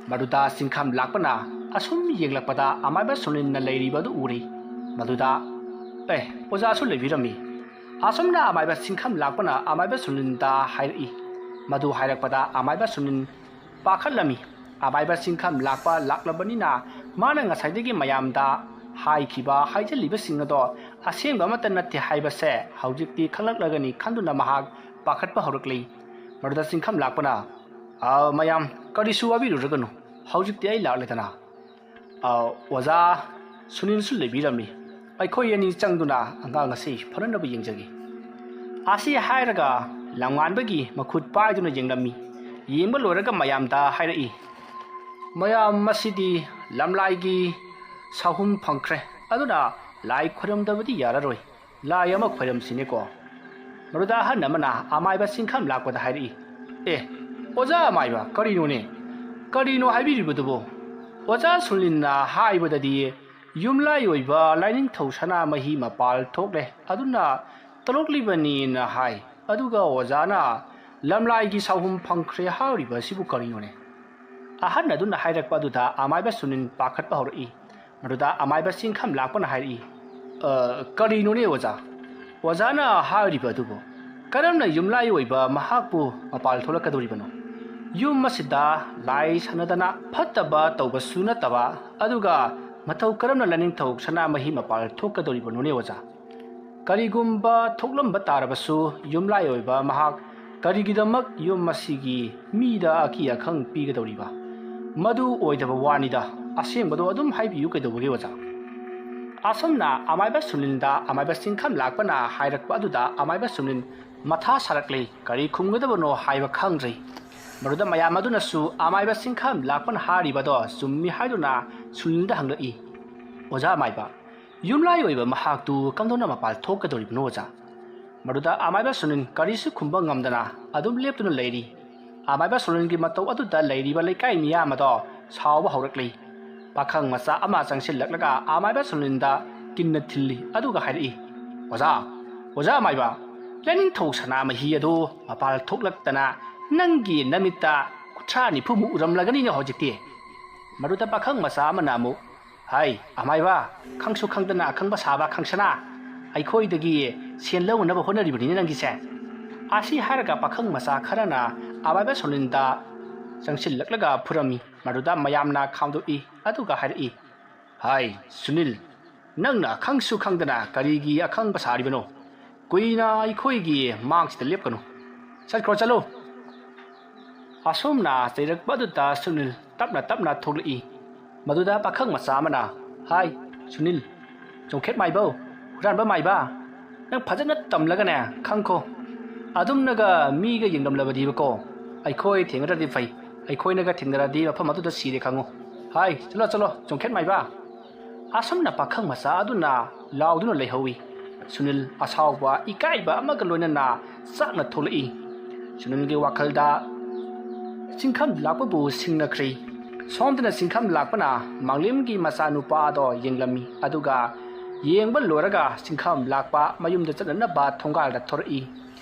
ꯃꯗꯨꯗ ꯆꯤꯡꯈꯝ ꯂꯥꯛꯄꯅ ꯑꯁꯨꯝ ꯌꯦꯡꯂꯛꯄꯗ ꯑꯃꯥꯏꯕ ꯁꯨꯅꯤꯜꯅ ꯂꯩꯔꯤꯕ ꯑꯗꯨ ꯎꯔꯦ꯫ ꯃꯗꯨꯗ, "ꯑꯦ, ꯑꯣꯖꯥꯁꯨ ꯂꯩꯕꯤꯔꯝꯃꯤ꯫ ꯑꯁꯨꯝꯅ ꯑꯃꯥꯏꯕ ꯆꯤꯡꯈꯝ ꯂꯥꯛꯄꯅ ꯑꯃꯥꯏꯕ ꯁꯨꯅꯤꯜꯗ ꯍꯥꯏꯔꯛꯏ꯫ ꯃꯗꯨ ꯍꯥꯏꯔꯛꯄꯗ ꯑꯃꯥꯏꯕ ꯁꯨꯅꯤꯜ ꯄꯥꯈꯠꯂꯝꯃꯤ꯫ ꯑꯃꯥꯏꯕ ꯆꯤꯡꯈꯝ ꯂꯥꯛꯄ ꯂꯥꯛꯂꯕꯅꯤꯅ ꯃꯥꯅ ꯉꯁꯥꯏꯗꯒꯤ ꯃꯌꯥꯝꯗ ꯍꯥꯏꯈꯤꯕ, ꯍꯥꯏꯖꯤꯜꯂꯤꯕꯁꯤꯡ ꯑꯗꯣ ꯑꯁꯦꯡꯕ ꯑꯃꯠꯇ ꯅꯠꯇꯦ ꯍꯥꯏꯕꯁꯦ ꯍꯧꯖꯤꯛꯇꯤ ꯈꯪꯂꯛꯂꯒꯅꯤ ꯈꯟꯗꯨꯅ ꯃꯍꯥꯛ ꯄꯥꯈꯠꯄ ꯍꯧꯔꯛꯂꯤ꯫ ꯃꯗꯨꯗ ꯆꯤꯡꯈꯝ ꯂꯥꯛꯄꯅ, "ꯑ, ꯃꯌꯥꯝ, ꯀꯔꯤꯁꯨ ꯋꯥꯕꯤꯔꯨꯔꯒꯅꯨ, ꯍꯧꯖꯤꯛꯇꯤ ꯑꯩ ꯂꯥꯛꯂꯦꯗꯅ꯫ ꯑ, ꯑꯣꯖꯥ ꯁꯨꯅꯤꯜꯁꯨ ꯂꯩꯕꯤꯔꯝꯃꯤ꯫ ꯑꯩꯈꯣꯏ ꯑꯅꯤ ꯆꯪꯗꯨꯅ ꯑꯉꯥꯡ ꯑꯁꯤ ꯐꯅꯅꯕ ꯌꯦꯡꯖꯒꯦ"꯫ ꯑꯁꯤ ꯍꯥꯏꯔꯒ ꯂꯝꯉꯥꯟꯕꯒꯤ ꯃꯈꯨꯠ ꯄꯥꯏꯗꯨꯅ ꯌꯦꯡꯂꯝꯃꯤ꯫ ꯌꯦꯡꯕ ꯂꯣꯏꯔꯒ ꯃꯌꯥꯝꯗ ꯍꯥꯏꯔꯛꯏ, "ꯃꯌꯥꯝ, ꯃꯁꯤꯗꯤ ꯂꯝꯂꯥꯏꯒꯤ ꯁꯥꯍꯨꯝ ꯐꯪꯈ꯭ꯔꯦ, ꯑꯗꯨꯅ ꯂꯥꯏ ꯈꯣꯏꯔꯝꯗꯕꯗꯤ ꯌꯥꯔꯔꯣꯏ꯫ ꯂꯥꯏ ꯑꯃ ꯈꯣꯏꯔꯝꯁꯤꯅꯦꯀꯣ"꯫ ꯃꯗꯨꯗ ꯑꯍꯟ ꯑꯃꯅ ꯑꯃꯥꯏꯕ ꯆꯤꯡꯈꯝ ꯂꯥꯛꯄꯗ ꯍꯥꯏꯔꯛꯏ, "ꯑꯦ, ꯑꯣꯖꯥ ꯑꯃꯥꯏꯕ, ꯀꯔꯤꯅꯣꯅꯦ? ꯀꯔꯤꯅꯣ ꯍꯥꯏꯕꯤꯔꯤꯕꯗꯨꯕꯨ? ꯑꯣꯖꯥ ꯁꯨꯅꯤꯜꯅ ꯍꯥꯏꯕꯗꯗꯤ ꯌꯨꯝꯂꯥꯏ ꯑꯣꯏꯕ ꯂꯥꯏꯅꯤꯡꯊꯧ ꯁꯅꯥꯃꯍꯤ ꯃꯄꯥꯜ ꯊꯣꯛꯂꯦ, ꯑꯗꯨꯅ ꯇꯧꯔꯛꯂꯤꯕꯅꯤꯅ ꯍꯥꯏ꯫ ꯑꯗꯨꯒ ꯑꯣꯖꯥꯅ ꯂꯝꯂꯥꯏꯒꯤ ꯁꯥꯍꯨꯝ ꯐꯪꯈ꯭ꯔꯦ ꯍꯥꯏꯔꯤꯕ ꯑꯁꯤꯕꯨ ꯀꯔꯤꯅꯣꯅꯦ?" ꯑꯍꯟ ꯑꯗꯨꯅ ꯍꯥꯏꯔꯛꯄ ꯑꯗꯨꯗ ꯑꯃꯥꯏꯕ ꯁꯨꯅꯤꯜ ꯄꯥꯈꯠꯄ ꯍꯧꯔꯛꯏ꯫ ꯃꯗꯨꯗ ꯑꯃꯥꯏꯕ ꯆꯤꯡꯈꯝ ꯂꯥꯛꯄꯅ ꯍꯥꯏꯔꯛꯏ, "ꯑ, ꯀꯔꯤꯅꯣꯅꯦ ꯑꯣꯖꯥ? ꯑꯣꯖꯥꯅ ꯍꯥꯏꯔꯤꯕ ꯑꯗꯨꯕꯨ? ꯀꯔꯝꯅ ꯌꯨꯝꯂꯥꯏ ꯑꯣꯏꯕ ꯃꯍꯥꯛꯄꯨ ꯃꯄꯥꯜ ꯊꯣꯛꯂꯛꯀꯗꯧꯔꯤꯕꯅꯣ? ꯌꯨꯝ ꯑꯁꯤꯗ ꯂꯥꯏ ꯁꯥꯟꯅꯗꯅ ꯐꯠꯇꯕ ꯇꯧꯕꯁꯨ ꯅꯠꯇꯕ, ꯑꯗꯨꯒ ꯃꯇꯧ ꯀꯔꯝꯅ ꯂꯥꯏꯅꯤꯡꯊꯧ ꯁꯅꯥꯃꯍꯤ ꯃꯄꯥꯜ ꯊꯣꯛꯀꯗꯧꯔꯤꯕꯅꯣꯅꯦ ꯑꯣꯖꯥ? ꯀꯔꯤꯒꯨꯝꯕ ꯊꯣꯛꯂꯝꯕ ꯇꯥꯔꯕꯁꯨ ꯌꯨꯝꯂꯥꯏ ꯑꯣꯏꯕ ꯃꯍꯥꯛ ꯀꯔꯤꯒꯤꯗꯃꯛ ꯌꯨꯝ ꯑꯁꯤꯒꯤ ꯃꯤꯗ ꯑꯀꯤ ꯑꯈꯪ ꯄꯤꯒꯗꯧꯔꯤꯕ? ꯃꯗꯨ ꯑꯣꯏꯗꯕ ꯋꯥꯅꯤꯗ, ꯑꯁꯦꯡꯕꯗꯣ ꯑꯗꯨꯝ ꯍꯥꯏꯕꯤꯌꯨ ꯀꯩꯗꯧꯕꯒꯦ ꯑꯣꯖꯥ?" ꯑꯁꯨꯝꯅ ꯑꯃꯥꯏꯕ ꯁꯨꯅꯤꯜꯗ ꯑꯃꯥꯏꯕ ꯆꯤꯡꯈꯝ ꯂꯥꯛꯄꯅ ꯍꯥꯏꯔꯛꯄ ꯑꯗꯨꯗ ꯑꯃꯥꯏꯕ ꯁꯨꯅꯤꯜ ꯃꯊꯥ ꯁꯥꯔꯛꯂꯦ꯫ ꯀꯔꯤ ꯈꯨꯝꯒꯗꯕꯅꯣ ꯍꯥꯏꯕ ꯈꯪꯗ꯭ꯔꯦ꯫ ꯃꯗꯨꯗ ꯃꯌꯥꯝ ꯑꯗꯨꯅꯁꯨ ꯑꯃꯥꯏꯕ ꯆꯤꯡꯈꯝ ꯂꯥꯛꯄꯅ ꯍꯥꯏꯔꯤꯕꯗꯣ ꯆꯨꯝꯃꯤ ꯍꯥꯏꯗꯨꯅ ꯁꯨꯅꯤꯜꯗ ꯍꯪꯂꯛꯏ, "ꯑꯣꯖꯥ ꯑꯃꯥꯏꯕ, ꯌꯨꯝꯂꯥꯏ ꯑꯣꯏꯕ ꯃꯍꯥꯛꯇꯨ ꯀꯝꯗꯧꯅ ꯃꯄꯥꯜ ꯊꯣꯛꯀꯗꯧꯔꯤꯕꯅꯣ ꯑꯣꯖꯥ?" ꯃꯗꯨꯗ ꯑꯃꯥꯏꯕ ꯁꯨꯅꯤꯜ ꯀꯔꯤꯁꯨ ꯈꯨꯝꯕ ꯉꯝꯗꯅ ꯑꯗꯨꯝ ꯂꯦꯞꯇꯨꯅ ꯂꯩꯔꯤ꯫ ꯑꯃꯥꯏꯕ ꯁꯨꯅꯤꯜꯒꯤ ꯃꯇꯧ ꯑꯗꯨꯗ ꯂꯩꯔꯤꯕ ꯂꯩꯀꯥꯏ ꯃꯤꯌꯥꯝ ꯑꯗꯣ ꯁꯥꯎꯕ ꯍꯧꯔꯛꯂꯤ꯫ ꯄꯥꯈꯪ ꯃꯆꯥ ꯑꯃ ꯆꯪꯁꯤꯜꯂꯛꯂꯒ ꯑꯃꯥꯏꯕ ꯁꯨꯅꯤꯜꯗ ꯀꯤꯟꯅ ꯊꯤꯜꯂꯤ, ꯑꯗꯨꯒ ꯍꯥꯏꯔꯛꯏ, "ꯑꯣꯖꯥ, ꯑꯣꯖꯥ ꯑꯃꯥꯏꯕ, ꯂꯥꯏꯅꯤꯡꯊꯧ ꯁꯅꯥꯃꯍꯤ ꯑꯗꯨ ꯃꯄꯥꯜ ꯊꯣꯛꯂꯛꯇꯅ "ꯅꯪꯒꯤ ꯅꯃꯤꯠꯇ ꯀꯨꯟꯊ꯭ꯔꯥ ꯅꯤꯐꯨꯃꯨꯛ ꯎꯔꯝꯂꯒꯅꯤꯅꯦ ꯍꯧꯖꯤꯛꯇꯤ"꯫ ꯃꯗꯨꯗ ꯄꯥꯈꯪ ꯃꯆꯥ ꯑꯃꯅ ꯑꯃꯨꯛ, "ꯍꯥꯏ, ꯑꯃꯥꯏꯕ, ꯈꯪꯁꯨ ꯈꯪꯗꯅ ꯑꯈꯪꯕ ꯁꯥꯕ ꯈꯪꯁꯅꯥ, ꯑꯩꯈꯣꯏꯗꯒꯤ ꯁꯦꯟ ꯂꯧꯅꯅꯕ ꯍꯣꯠꯅꯔꯤꯕꯅꯤꯅꯦ ꯅꯪꯒꯤꯁꯦ"꯫ ꯑꯁꯤ ꯍꯥꯏꯔꯒ ꯄꯥꯈꯪ ꯃꯆꯥ ꯈꯔꯅ ꯑꯃꯥꯏꯕ ꯁꯨꯅꯤꯜꯗ ꯆꯪꯁꯤꯜꯂꯛꯂꯒ ꯐꯨꯔꯝꯃꯤ꯫ ꯃꯗꯨꯗ ꯃꯌꯥꯝꯅ ꯈꯥꯝꯗꯣꯛꯏ, ꯑꯗꯨꯒ ꯍꯥꯏꯔꯛꯏ, "ꯍꯥꯏ, ꯁꯨꯅꯤꯜ, ꯅꯪꯅ ꯈꯪꯁꯨ ꯈꯪꯗꯅ ꯀꯔꯤꯒꯤ ꯑꯈꯪꯕ ꯁꯥꯔꯤꯕꯅꯣ? ꯀꯨꯏꯅ ꯑꯩꯈꯣꯏꯒꯤ ꯃꯥꯡꯁꯤꯗ ꯂꯦꯞꯀꯅꯨ꯫ ꯆꯠꯈ꯭ꯔꯣ, ꯆꯠꯂꯣ"꯫ ꯑꯁꯨꯝꯅ ꯆꯩꯔꯛꯄ ꯑꯗꯨꯗ ꯁꯨꯅꯤꯜ ꯇꯞꯅ ꯇꯞꯅ ꯊꯣꯛꯂꯛꯏ꯫ ꯃꯗꯨꯗ ꯄꯥꯈꯪ ꯃꯆꯥ ꯑꯃꯅ, "ꯍꯥꯏ, ꯁꯨꯅꯤꯜ, ꯆꯣꯡꯈꯦꯠ ꯃꯥꯏꯕꯧ, ꯍꯨꯔꯥꯟꯕ ꯃꯥꯏꯕ, ꯅꯪ ꯐꯖꯅ ꯇꯝꯂꯒꯅꯦ ꯈꯪꯈꯣ꯫ ꯑꯗꯨꯝꯅꯒ ꯃꯤꯒ ꯌꯦꯡꯂꯝꯂꯕꯗꯤꯕꯀꯣ, ꯑꯩꯈꯣꯏ ꯊꯦꯡꯅꯗ꯭ꯔꯗꯤ ꯐꯩ, ꯑꯩꯈꯣꯏꯅꯒ ꯊꯦꯡꯅꯔꯗꯤ ꯃꯐꯝ ꯑꯗꯨꯗ ꯁꯤꯔꯦ ꯈꯪꯉꯨ꯫ ꯍꯥꯏ, ꯆꯠꯂꯣ, ꯆꯠꯂꯣ, ꯆꯣꯡꯈꯦꯠ ꯃꯥꯏꯕ"꯫ ꯑꯁꯨꯝꯅ ꯄꯥꯈꯪ ꯃꯆꯥ ꯑꯗꯨꯅ ꯂꯥꯎꯗꯨꯅ ꯂꯩꯍꯧꯏ꯫ ꯁꯨꯅꯤꯜ ꯑꯁꯥꯎꯕ, ꯏꯀꯥꯏꯕ ꯑꯃꯒ ꯂꯣꯏꯅꯅ ꯆꯥꯛꯅ ꯊꯣꯛꯂꯛꯏ꯫ ꯁꯨꯅꯤꯜꯒꯤ ꯋꯥꯈꯜꯗ ꯆꯤꯡꯈꯝ ꯂꯥꯛꯄꯕꯨ ꯁꯤꯡꯅꯈ꯭ꯔꯦ꯫ ꯁꯣꯝꯗꯅ ꯆꯤꯡꯈꯝ ꯂꯥꯛꯄꯅ ꯃꯥꯡꯂꯦꯝꯒꯤ ꯃꯆꯥꯅꯨꯄꯥ ꯑꯗꯣ ꯌꯦꯡꯂꯝꯃꯤ, ꯑꯗꯨꯒ ꯌꯦꯡꯕ ꯂꯣꯏꯔꯒ ꯆꯤꯡꯈꯝ ꯂꯥꯛꯄ ꯃꯌꯨꯝꯗ ꯆꯠꯅꯅꯕ ꯊꯣꯡꯒꯥꯜꯗ ꯊꯣꯔꯛꯏ꯫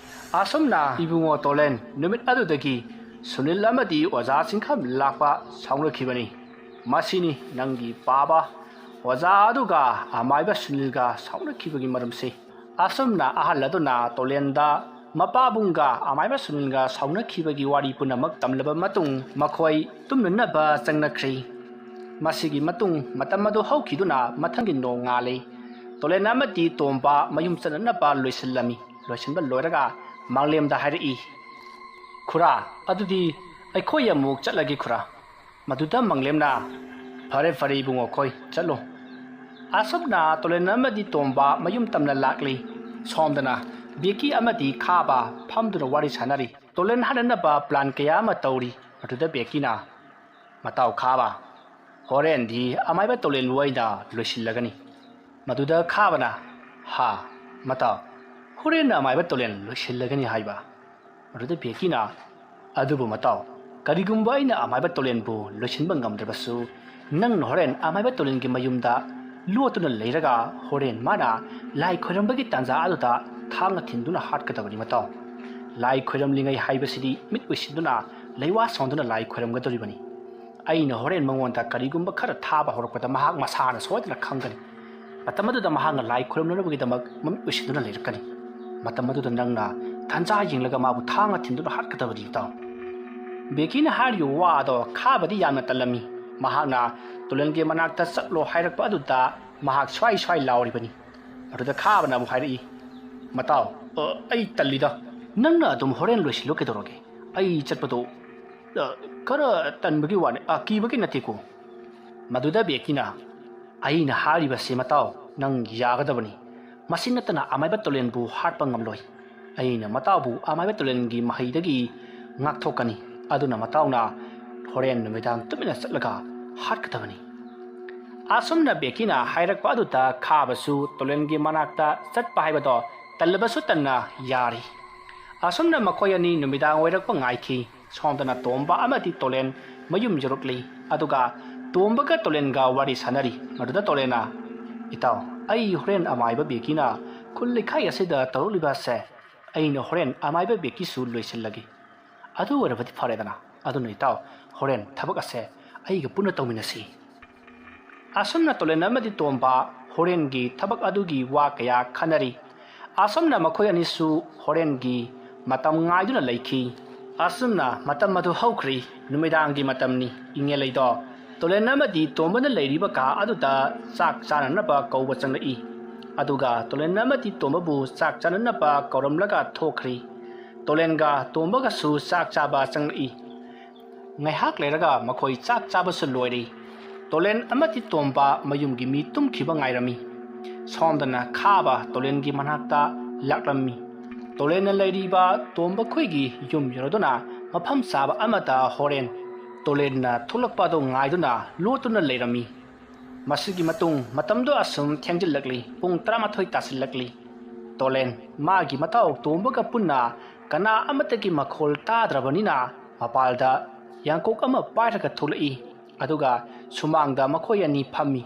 ꯑꯁꯨꯝꯅ ꯏꯕꯨꯡꯉꯣ ꯇꯣꯂꯦꯟ ꯅꯨꯃꯤꯠ ꯑꯗꯨꯗꯒꯤ ꯁꯨꯅꯤꯜ ꯑꯃꯗꯤ ꯑꯣꯖꯥ ꯆꯤꯡꯈꯝ ꯂꯥꯛꯄ ꯁꯥꯎꯅꯈꯤꯕꯅꯤ꯫ ꯃꯁꯤꯅꯤ ꯅꯪꯒꯤ ꯄꯥꯕ ꯑꯣꯖꯥ ꯑꯗꯨꯒ ꯑꯃꯥꯏꯕ ꯁꯨꯅꯤꯜꯒ ꯁꯥꯎꯅꯈꯤꯕꯒꯤ ꯃꯔꯝꯁꯤ꯫ ꯑꯁꯨꯝꯅ ꯑꯍꯜ ꯑꯗꯨꯅ ꯇꯣꯂꯦꯟꯗ ꯃꯄꯥꯕꯨꯡꯒ ꯑꯃꯥꯏꯕ ꯁꯨꯅꯤꯜꯒ ꯁꯥꯎꯅꯈꯤꯕꯒꯤ ꯋꯥꯔꯤ ꯄꯨꯝꯅꯃꯛ ꯇꯝꯂꯕ ꯃꯇꯨꯡ ꯃꯈꯣꯏ ꯇꯨꯝꯅꯅꯕ ꯆꯪꯅꯈ꯭ꯔꯤ꯫ ꯃꯁꯤꯒꯤ ꯃꯇꯨꯡ ꯃꯇꯝ ꯑꯗꯨ ꯍꯧꯈꯤꯗꯨꯅ ꯃꯊꯪꯒꯤ ꯅꯣꯡꯉꯥꯜꯂꯤ꯫ ꯇꯣꯂꯦꯟ ꯑꯃꯗꯤ ꯇꯣꯝꯕ ꯃꯌꯨꯝ ꯆꯠꯅꯅꯕ ꯂꯣꯏꯁꯤꯜꯂꯝꯃꯤ꯫ ꯂꯣꯏꯁꯤꯟꯕ ꯂꯣꯏꯔꯒ ꯃꯥꯡꯂꯦꯝꯗ ꯍꯥꯏꯔꯛꯏ, "ꯈꯨꯔꯥ, ꯑꯗꯨꯗꯤ ꯑꯩꯈꯣꯏ ꯑꯃꯨꯛ ꯆꯠꯂꯒꯦ ꯈꯨꯔꯥ"꯫ ꯃꯗꯨꯗ ꯃꯥꯡꯂꯦꯝꯅ, "ꯐꯔꯦ, ꯐꯔꯦ ꯏꯕꯨꯡꯉꯣ, ꯈꯣꯏ ꯆꯠꯂꯣ"꯫ ꯑꯁꯨꯝꯅ ꯇꯣꯂꯦꯟ ꯑꯃꯗꯤ ꯇꯣꯝꯕ ꯃꯌꯨꯝ ꯇꯝꯅ ꯂꯥꯛꯂꯤ꯫ ꯁꯣꯝꯗꯅ ꯕꯦꯀꯤ ꯑꯃꯗꯤ ꯈꯥꯕ ꯐꯝꯗꯨꯅ ꯋꯥꯔꯤ ꯁꯥꯟꯅꯔꯤ꯫ ꯇꯣꯂꯦꯟ ꯍꯥꯠꯅꯅꯕ ꯄ꯭ꯂꯥꯟ ꯀꯌꯥ ꯑꯃ ꯇꯧꯔꯤ꯫ ꯃꯗꯨꯗ ꯕꯦꯀꯤꯅ, "ꯃꯇꯥꯎ ꯈꯥꯕ, ꯍꯣꯔꯦꯟꯗꯤ ꯑꯃꯥꯏꯕ ꯇꯣꯂꯦꯟꯕꯨ ꯑꯩꯅ ꯂꯣꯏꯁꯤꯜꯂꯒꯅꯤ"꯫ ꯃꯗꯨꯗ ꯈꯥꯕꯅ, "ꯍꯥ, ꯃꯇꯥꯎ, ꯍꯣꯔꯦꯟꯅ ꯑꯃꯥꯏꯕ ꯇꯣꯂꯦꯟ ꯂꯣꯏꯁꯤꯜꯂꯒꯅꯤ ꯍꯥꯏꯕ?" ꯃꯗꯨꯗ ꯕꯦꯀꯤꯅ, "ꯑꯗꯨꯕꯨ ꯃꯇꯥꯎ, ꯀꯔꯤꯒꯨꯝꯕ ꯑꯩꯅ ꯑꯃꯥꯏꯕ ꯇꯣꯂꯦꯟꯕꯨ ꯂꯣꯏꯁꯤꯟꯕ ꯉꯝꯗ꯭ꯔꯕꯁꯨ, ꯅꯪꯅ ꯍꯣꯔꯦꯟ ꯑꯃꯥꯏꯕ ꯇꯣꯂꯦꯟꯒꯤ ꯃꯌꯨꯝꯗ ꯂꯣꯠꯇꯨꯅ ꯂꯩꯔꯒ ꯍꯣꯔꯦꯟ ꯃꯥꯅ ꯂꯥꯏ ꯈꯣꯏꯔꯝꯕꯒꯤ ꯇꯥꯟꯖꯥ ꯑꯗꯨꯗ ꯊꯥꯡꯅ ꯊꯤꯟꯗꯨꯅ ꯍꯥꯠꯀꯗꯕꯅꯤ ꯃꯇꯥꯎ꯫ ꯂꯥꯏ ꯈꯣꯏꯔꯝꯂꯤꯉꯩ ꯍꯥꯏꯕꯁꯤꯗꯤ ꯃꯤꯠ ꯎꯏꯁꯤꯟꯗꯨꯅ, ꯂꯩꯋꯥ ꯁꯣꯟꯗꯨꯅ ꯂꯥꯏ ꯈꯣꯏꯔꯝꯒꯗꯧꯔꯤꯕꯅꯤ꯫ ꯑꯩꯅ ꯍꯣꯔꯦꯟ ꯃꯉꯣꯟꯗ ꯀꯔꯤꯒꯨꯝꯕ ꯈꯔ ꯊꯥꯕ ꯍꯧꯔꯛꯄꯗ ꯃꯍꯥꯛ ꯃꯁꯥꯅ ꯁꯣꯏꯗꯅ ꯈꯪꯒꯅꯤ꯫ ꯃꯇꯝ ꯑꯗꯨꯗ ꯃꯍꯥꯛꯅ ꯂꯥꯏ ꯈꯣꯏꯔꯝꯅꯅꯕꯒꯤꯗꯃꯛ ꯃꯃꯤꯠ ꯎꯏꯁꯤꯟꯗꯨꯅ ꯂꯩꯔꯛꯀꯅꯤ꯫ ꯃꯇꯝ ꯑꯗꯨꯗ ꯅꯪꯅ ꯇꯥꯟꯖꯥ ꯌꯦꯡꯂꯒ ꯃꯥꯕꯨ ꯊꯥꯡꯅ ꯊꯤꯟꯗꯨꯅ ꯍꯥꯠꯀꯗꯕꯅꯤ, ꯏꯇꯥꯎ꯫ ꯕꯦꯀꯤꯅ ꯍꯥꯏꯔꯤꯕ ꯋꯥ ꯑꯗꯣ ꯈꯥꯕꯗꯤ ꯌꯥꯝꯅ ꯇꯜꯂꯝꯃꯤ꯫ ꯃꯍꯥꯛꯅ ꯇꯨꯂꯦꯟꯒꯤ ꯃꯅꯥꯛꯇ ꯆꯠꯂꯣ ꯍꯥꯏꯔꯛꯄ ꯑꯗꯨꯗ ꯃꯍꯥꯛ ꯁ꯭ꯋꯥꯏ ꯁ꯭ꯋꯥꯏ ꯂꯥꯎꯔꯤꯕꯅꯤ꯫ ꯑꯗꯨꯗ ꯈꯥꯕꯅ ꯑꯃꯨꯛ ꯍꯥꯏꯔꯛꯏ, "ꯃꯇꯥꯎ, ꯑ, ꯑꯩ ꯇꯜꯂꯤꯗ꯫ ꯅꯪꯅ ꯑꯗꯨꯝ ꯍꯣꯔꯦꯟ ꯂꯣꯏꯁꯤꯜꯂꯨ ꯀꯩꯗꯧꯔꯒꯦ? ꯑꯩ ꯆꯠꯄꯗꯣ, ꯑ, ꯈꯔ ꯇꯟꯕꯒꯤ ꯋꯥꯅꯤ, ꯑ, ꯀꯤꯕꯒꯤ ꯅꯠꯇꯦꯀꯣ꯫" ꯃꯗꯨꯗ ꯕꯦꯀꯤꯅ, "ꯑꯩꯅ ꯍꯥꯏꯔꯤꯕꯁꯦ ꯃꯇꯥꯎ, ꯅꯪ ꯌꯥꯒꯗꯕꯅꯤ꯫ ꯃꯁꯤ ꯅꯠꯇꯅ ꯑꯃꯥꯏꯕ ꯇꯨꯂꯦꯟꯕꯨ ꯍꯥꯠꯄ ꯉꯝꯂꯣꯏ꯫ ꯑꯩꯅ ꯃꯇꯥꯎꯕꯨ ꯑꯃꯥꯏꯕ ꯇꯨꯂꯦꯟꯒꯤ ꯃꯍꯩꯗꯒꯤ ꯉꯥꯛꯊꯣꯛꯀꯅꯤ꯫ ꯑꯗꯨꯅ ꯃꯇꯥꯎꯅ ꯍꯣꯔꯦꯟ ꯅꯨꯃꯤꯗꯥꯡ ꯇꯨꯃꯤꯟꯅ ꯆꯠꯂꯒ ꯍꯥꯠꯀꯗꯕꯅꯤ꯫" ꯑꯁꯨꯝꯅ ꯕꯦꯀꯤꯅ ꯍꯥꯏꯔꯛꯄ ꯑꯗꯨꯗ ꯈꯥꯕꯁꯨ ꯇꯨꯂꯦꯟꯒꯤ ꯃꯅꯥꯛꯇ ꯆꯠꯄ ꯍꯥꯏꯕꯗꯣ ꯇꯜꯂꯕꯁꯨ ꯇꯟꯅ ꯌꯥꯔꯤ꯫ ꯑꯁꯨꯝꯅ ꯃꯈꯣꯏ ꯑꯅꯤ ꯅꯨꯃꯤꯗꯥꯡ ꯑꯣꯏꯔꯛꯄ ꯉꯥꯏꯈꯤ꯫ ꯁꯣꯝꯗꯅ ꯇꯣꯝꯕ ꯑꯃꯗꯤ ꯇꯣꯂꯦꯟ ꯃꯌꯨꯝ ꯌꯧꯔꯛꯂꯤ꯫ ꯑꯗꯨꯒ ꯇꯣꯝꯕꯒ ꯇꯣꯂꯦꯟꯒ ꯋꯥꯔꯤ ꯁꯥꯟꯅꯔꯤ꯫ ꯃꯗꯨꯗ ꯇꯣꯂꯦꯟꯅ, "ꯏꯇꯥꯎ, ꯑꯩ ꯍꯣꯔꯦꯟ ꯑꯃꯥꯏꯕ ꯕꯦꯀꯤꯅ ꯈꯨꯜ ꯂꯩꯈꯥꯏ ꯑꯁꯤꯗ ꯇꯧꯔꯛꯂꯤꯕ ꯑꯁꯦ ꯑꯩꯅ ꯍꯣꯔꯦꯟ ꯑꯃꯥꯏꯕ ꯕꯦꯀꯤꯁꯨ ꯂꯣꯏꯁꯤꯜꯂꯒꯦ꯫ ꯑꯗꯨ ꯑꯣꯏꯔꯕꯗꯤ ꯐꯔꯦꯗꯅ꯫ ꯑꯗꯨꯅ ꯏꯇꯥꯎ, ꯍꯣꯔꯦꯟ ꯊꯕꯛ ꯑꯁꯦ ꯑꯩꯒ ꯄꯨꯟꯅ ꯇꯧꯃꯤꯟꯅꯁꯤ꯫" ꯑꯁꯨꯝꯅ ꯇꯣꯂꯦꯟ ꯑꯃꯗꯤ ꯇꯣꯝꯕ ꯍꯣꯔꯦꯟꯒꯤ ꯊꯕꯛ ꯑꯗꯨꯒꯤ ꯋꯥ ꯀꯌꯥ ꯈꯟꯅꯔꯤ꯫ ꯑꯁꯨꯝꯅ ꯃꯈꯣꯏ ꯑꯅꯤꯁꯨ ꯍꯣꯔꯦꯟꯒꯤ ꯃꯇꯝ ꯉꯥꯏꯗꯨꯅ ꯂꯩꯈꯤ꯫ ꯑꯁꯨꯝꯅ ꯃꯇꯝ ꯑꯗꯨ ꯍꯧꯈ꯭ꯔꯤ꯫ ꯅꯨꯃꯤꯗꯥꯡꯒꯤ ꯃꯇꯝꯅꯤ꯫ ꯏꯉꯦꯂꯩꯗꯣ ꯇꯣꯂꯦꯟ ꯑꯃꯗꯤ ꯇꯣꯝꯕꯅ ꯂꯩꯔꯤꯕ ꯀꯥ ꯑꯗꯨꯗ ꯆꯥꯛ ꯆꯥꯅꯅꯕ ꯀꯧꯕ ꯆꯪꯂꯛꯏ꯫ ꯑꯗꯨꯒ ꯇꯣꯂꯦꯟ ꯑꯃꯗꯤ ꯇꯣꯝꯕꯕꯨ ꯆꯥꯛ ꯆꯥꯅꯅꯕ ꯀꯧꯔꯝꯂꯒ ꯊꯣꯛꯈ꯭ꯔꯤ꯫ ꯇꯣꯂꯦꯟꯒ ꯇꯣꯝꯕꯒꯁꯨ ꯆꯥꯛ ꯆꯥꯕ ꯆꯪꯂꯛꯏ꯫ ꯉꯥꯏꯍꯥꯛ ꯂꯩꯔꯒ ꯃꯈꯣꯏ ꯆꯥꯛ ꯆꯥꯕꯁꯨ ꯂꯣꯏꯔꯦ꯫ ꯇꯣꯂꯦꯟ ꯑꯃꯗꯤ ꯇꯣꯝꯕ ꯃꯌꯨꯝꯒꯤ ꯃꯤ ꯇꯨꯝꯈꯤꯕ ꯉꯥꯏꯔꯝꯃꯤ꯫ ꯁꯣꯝꯗꯅ ꯈꯥꯕ ꯇꯣꯂꯦꯟꯒꯤ ꯃꯅꯥꯛꯇ ꯂꯥꯛꯂꯝꯃꯤ꯫ ꯇꯣꯂꯦꯟꯅ ꯂꯩꯔꯤꯕ ꯇꯣꯝꯕ ꯈꯣꯏꯒꯤ ꯌꯨꯝ ꯌꯧꯔꯗꯨꯅ ꯃꯐꯝ ꯆꯥꯕ ꯑꯃꯗ ꯍꯣꯔꯦꯟ ꯇꯣꯂꯦꯟꯅ ꯊꯣꯛꯂꯛꯄ ꯑꯗꯨ ꯉꯥꯏꯗꯨꯅ ꯂꯣꯠꯇꯨꯅ ꯂꯩꯔꯝꯃꯤ꯫ ꯃꯁꯤꯒꯤ ꯃꯇꯨꯡ ꯃꯇꯝꯗꯨ ꯑꯁꯨꯝ ꯊꯦꯡꯖꯤꯜꯂꯛꯂꯤ꯫ ꯄꯨꯡ ꯇꯔꯥꯃꯥꯊꯣꯏ ꯇꯥꯁꯤꯜꯂꯛꯂꯤ꯫ ꯇꯣꯂꯦꯟ ꯃꯥꯒꯤ ꯃꯇꯥꯎ ꯇꯣꯝꯕꯒ ꯄꯨꯟꯅ ꯀꯅꯥ ꯑꯃꯠꯇꯒꯤ ꯃꯈꯣꯜ ꯇꯥꯗ꯭ꯔꯕꯅꯤꯅ ꯃꯄꯥꯜꯗ ꯌꯥꯡꯀꯣꯛ ꯑꯃ ꯄꯥꯏꯔꯒ ꯊꯣꯛꯂꯛꯏ꯫ ꯑꯗꯨꯒ ꯁꯨꯃꯥꯡꯗ ꯃꯈꯣꯏ ꯑꯅꯤ ꯐꯝꯃꯤ꯫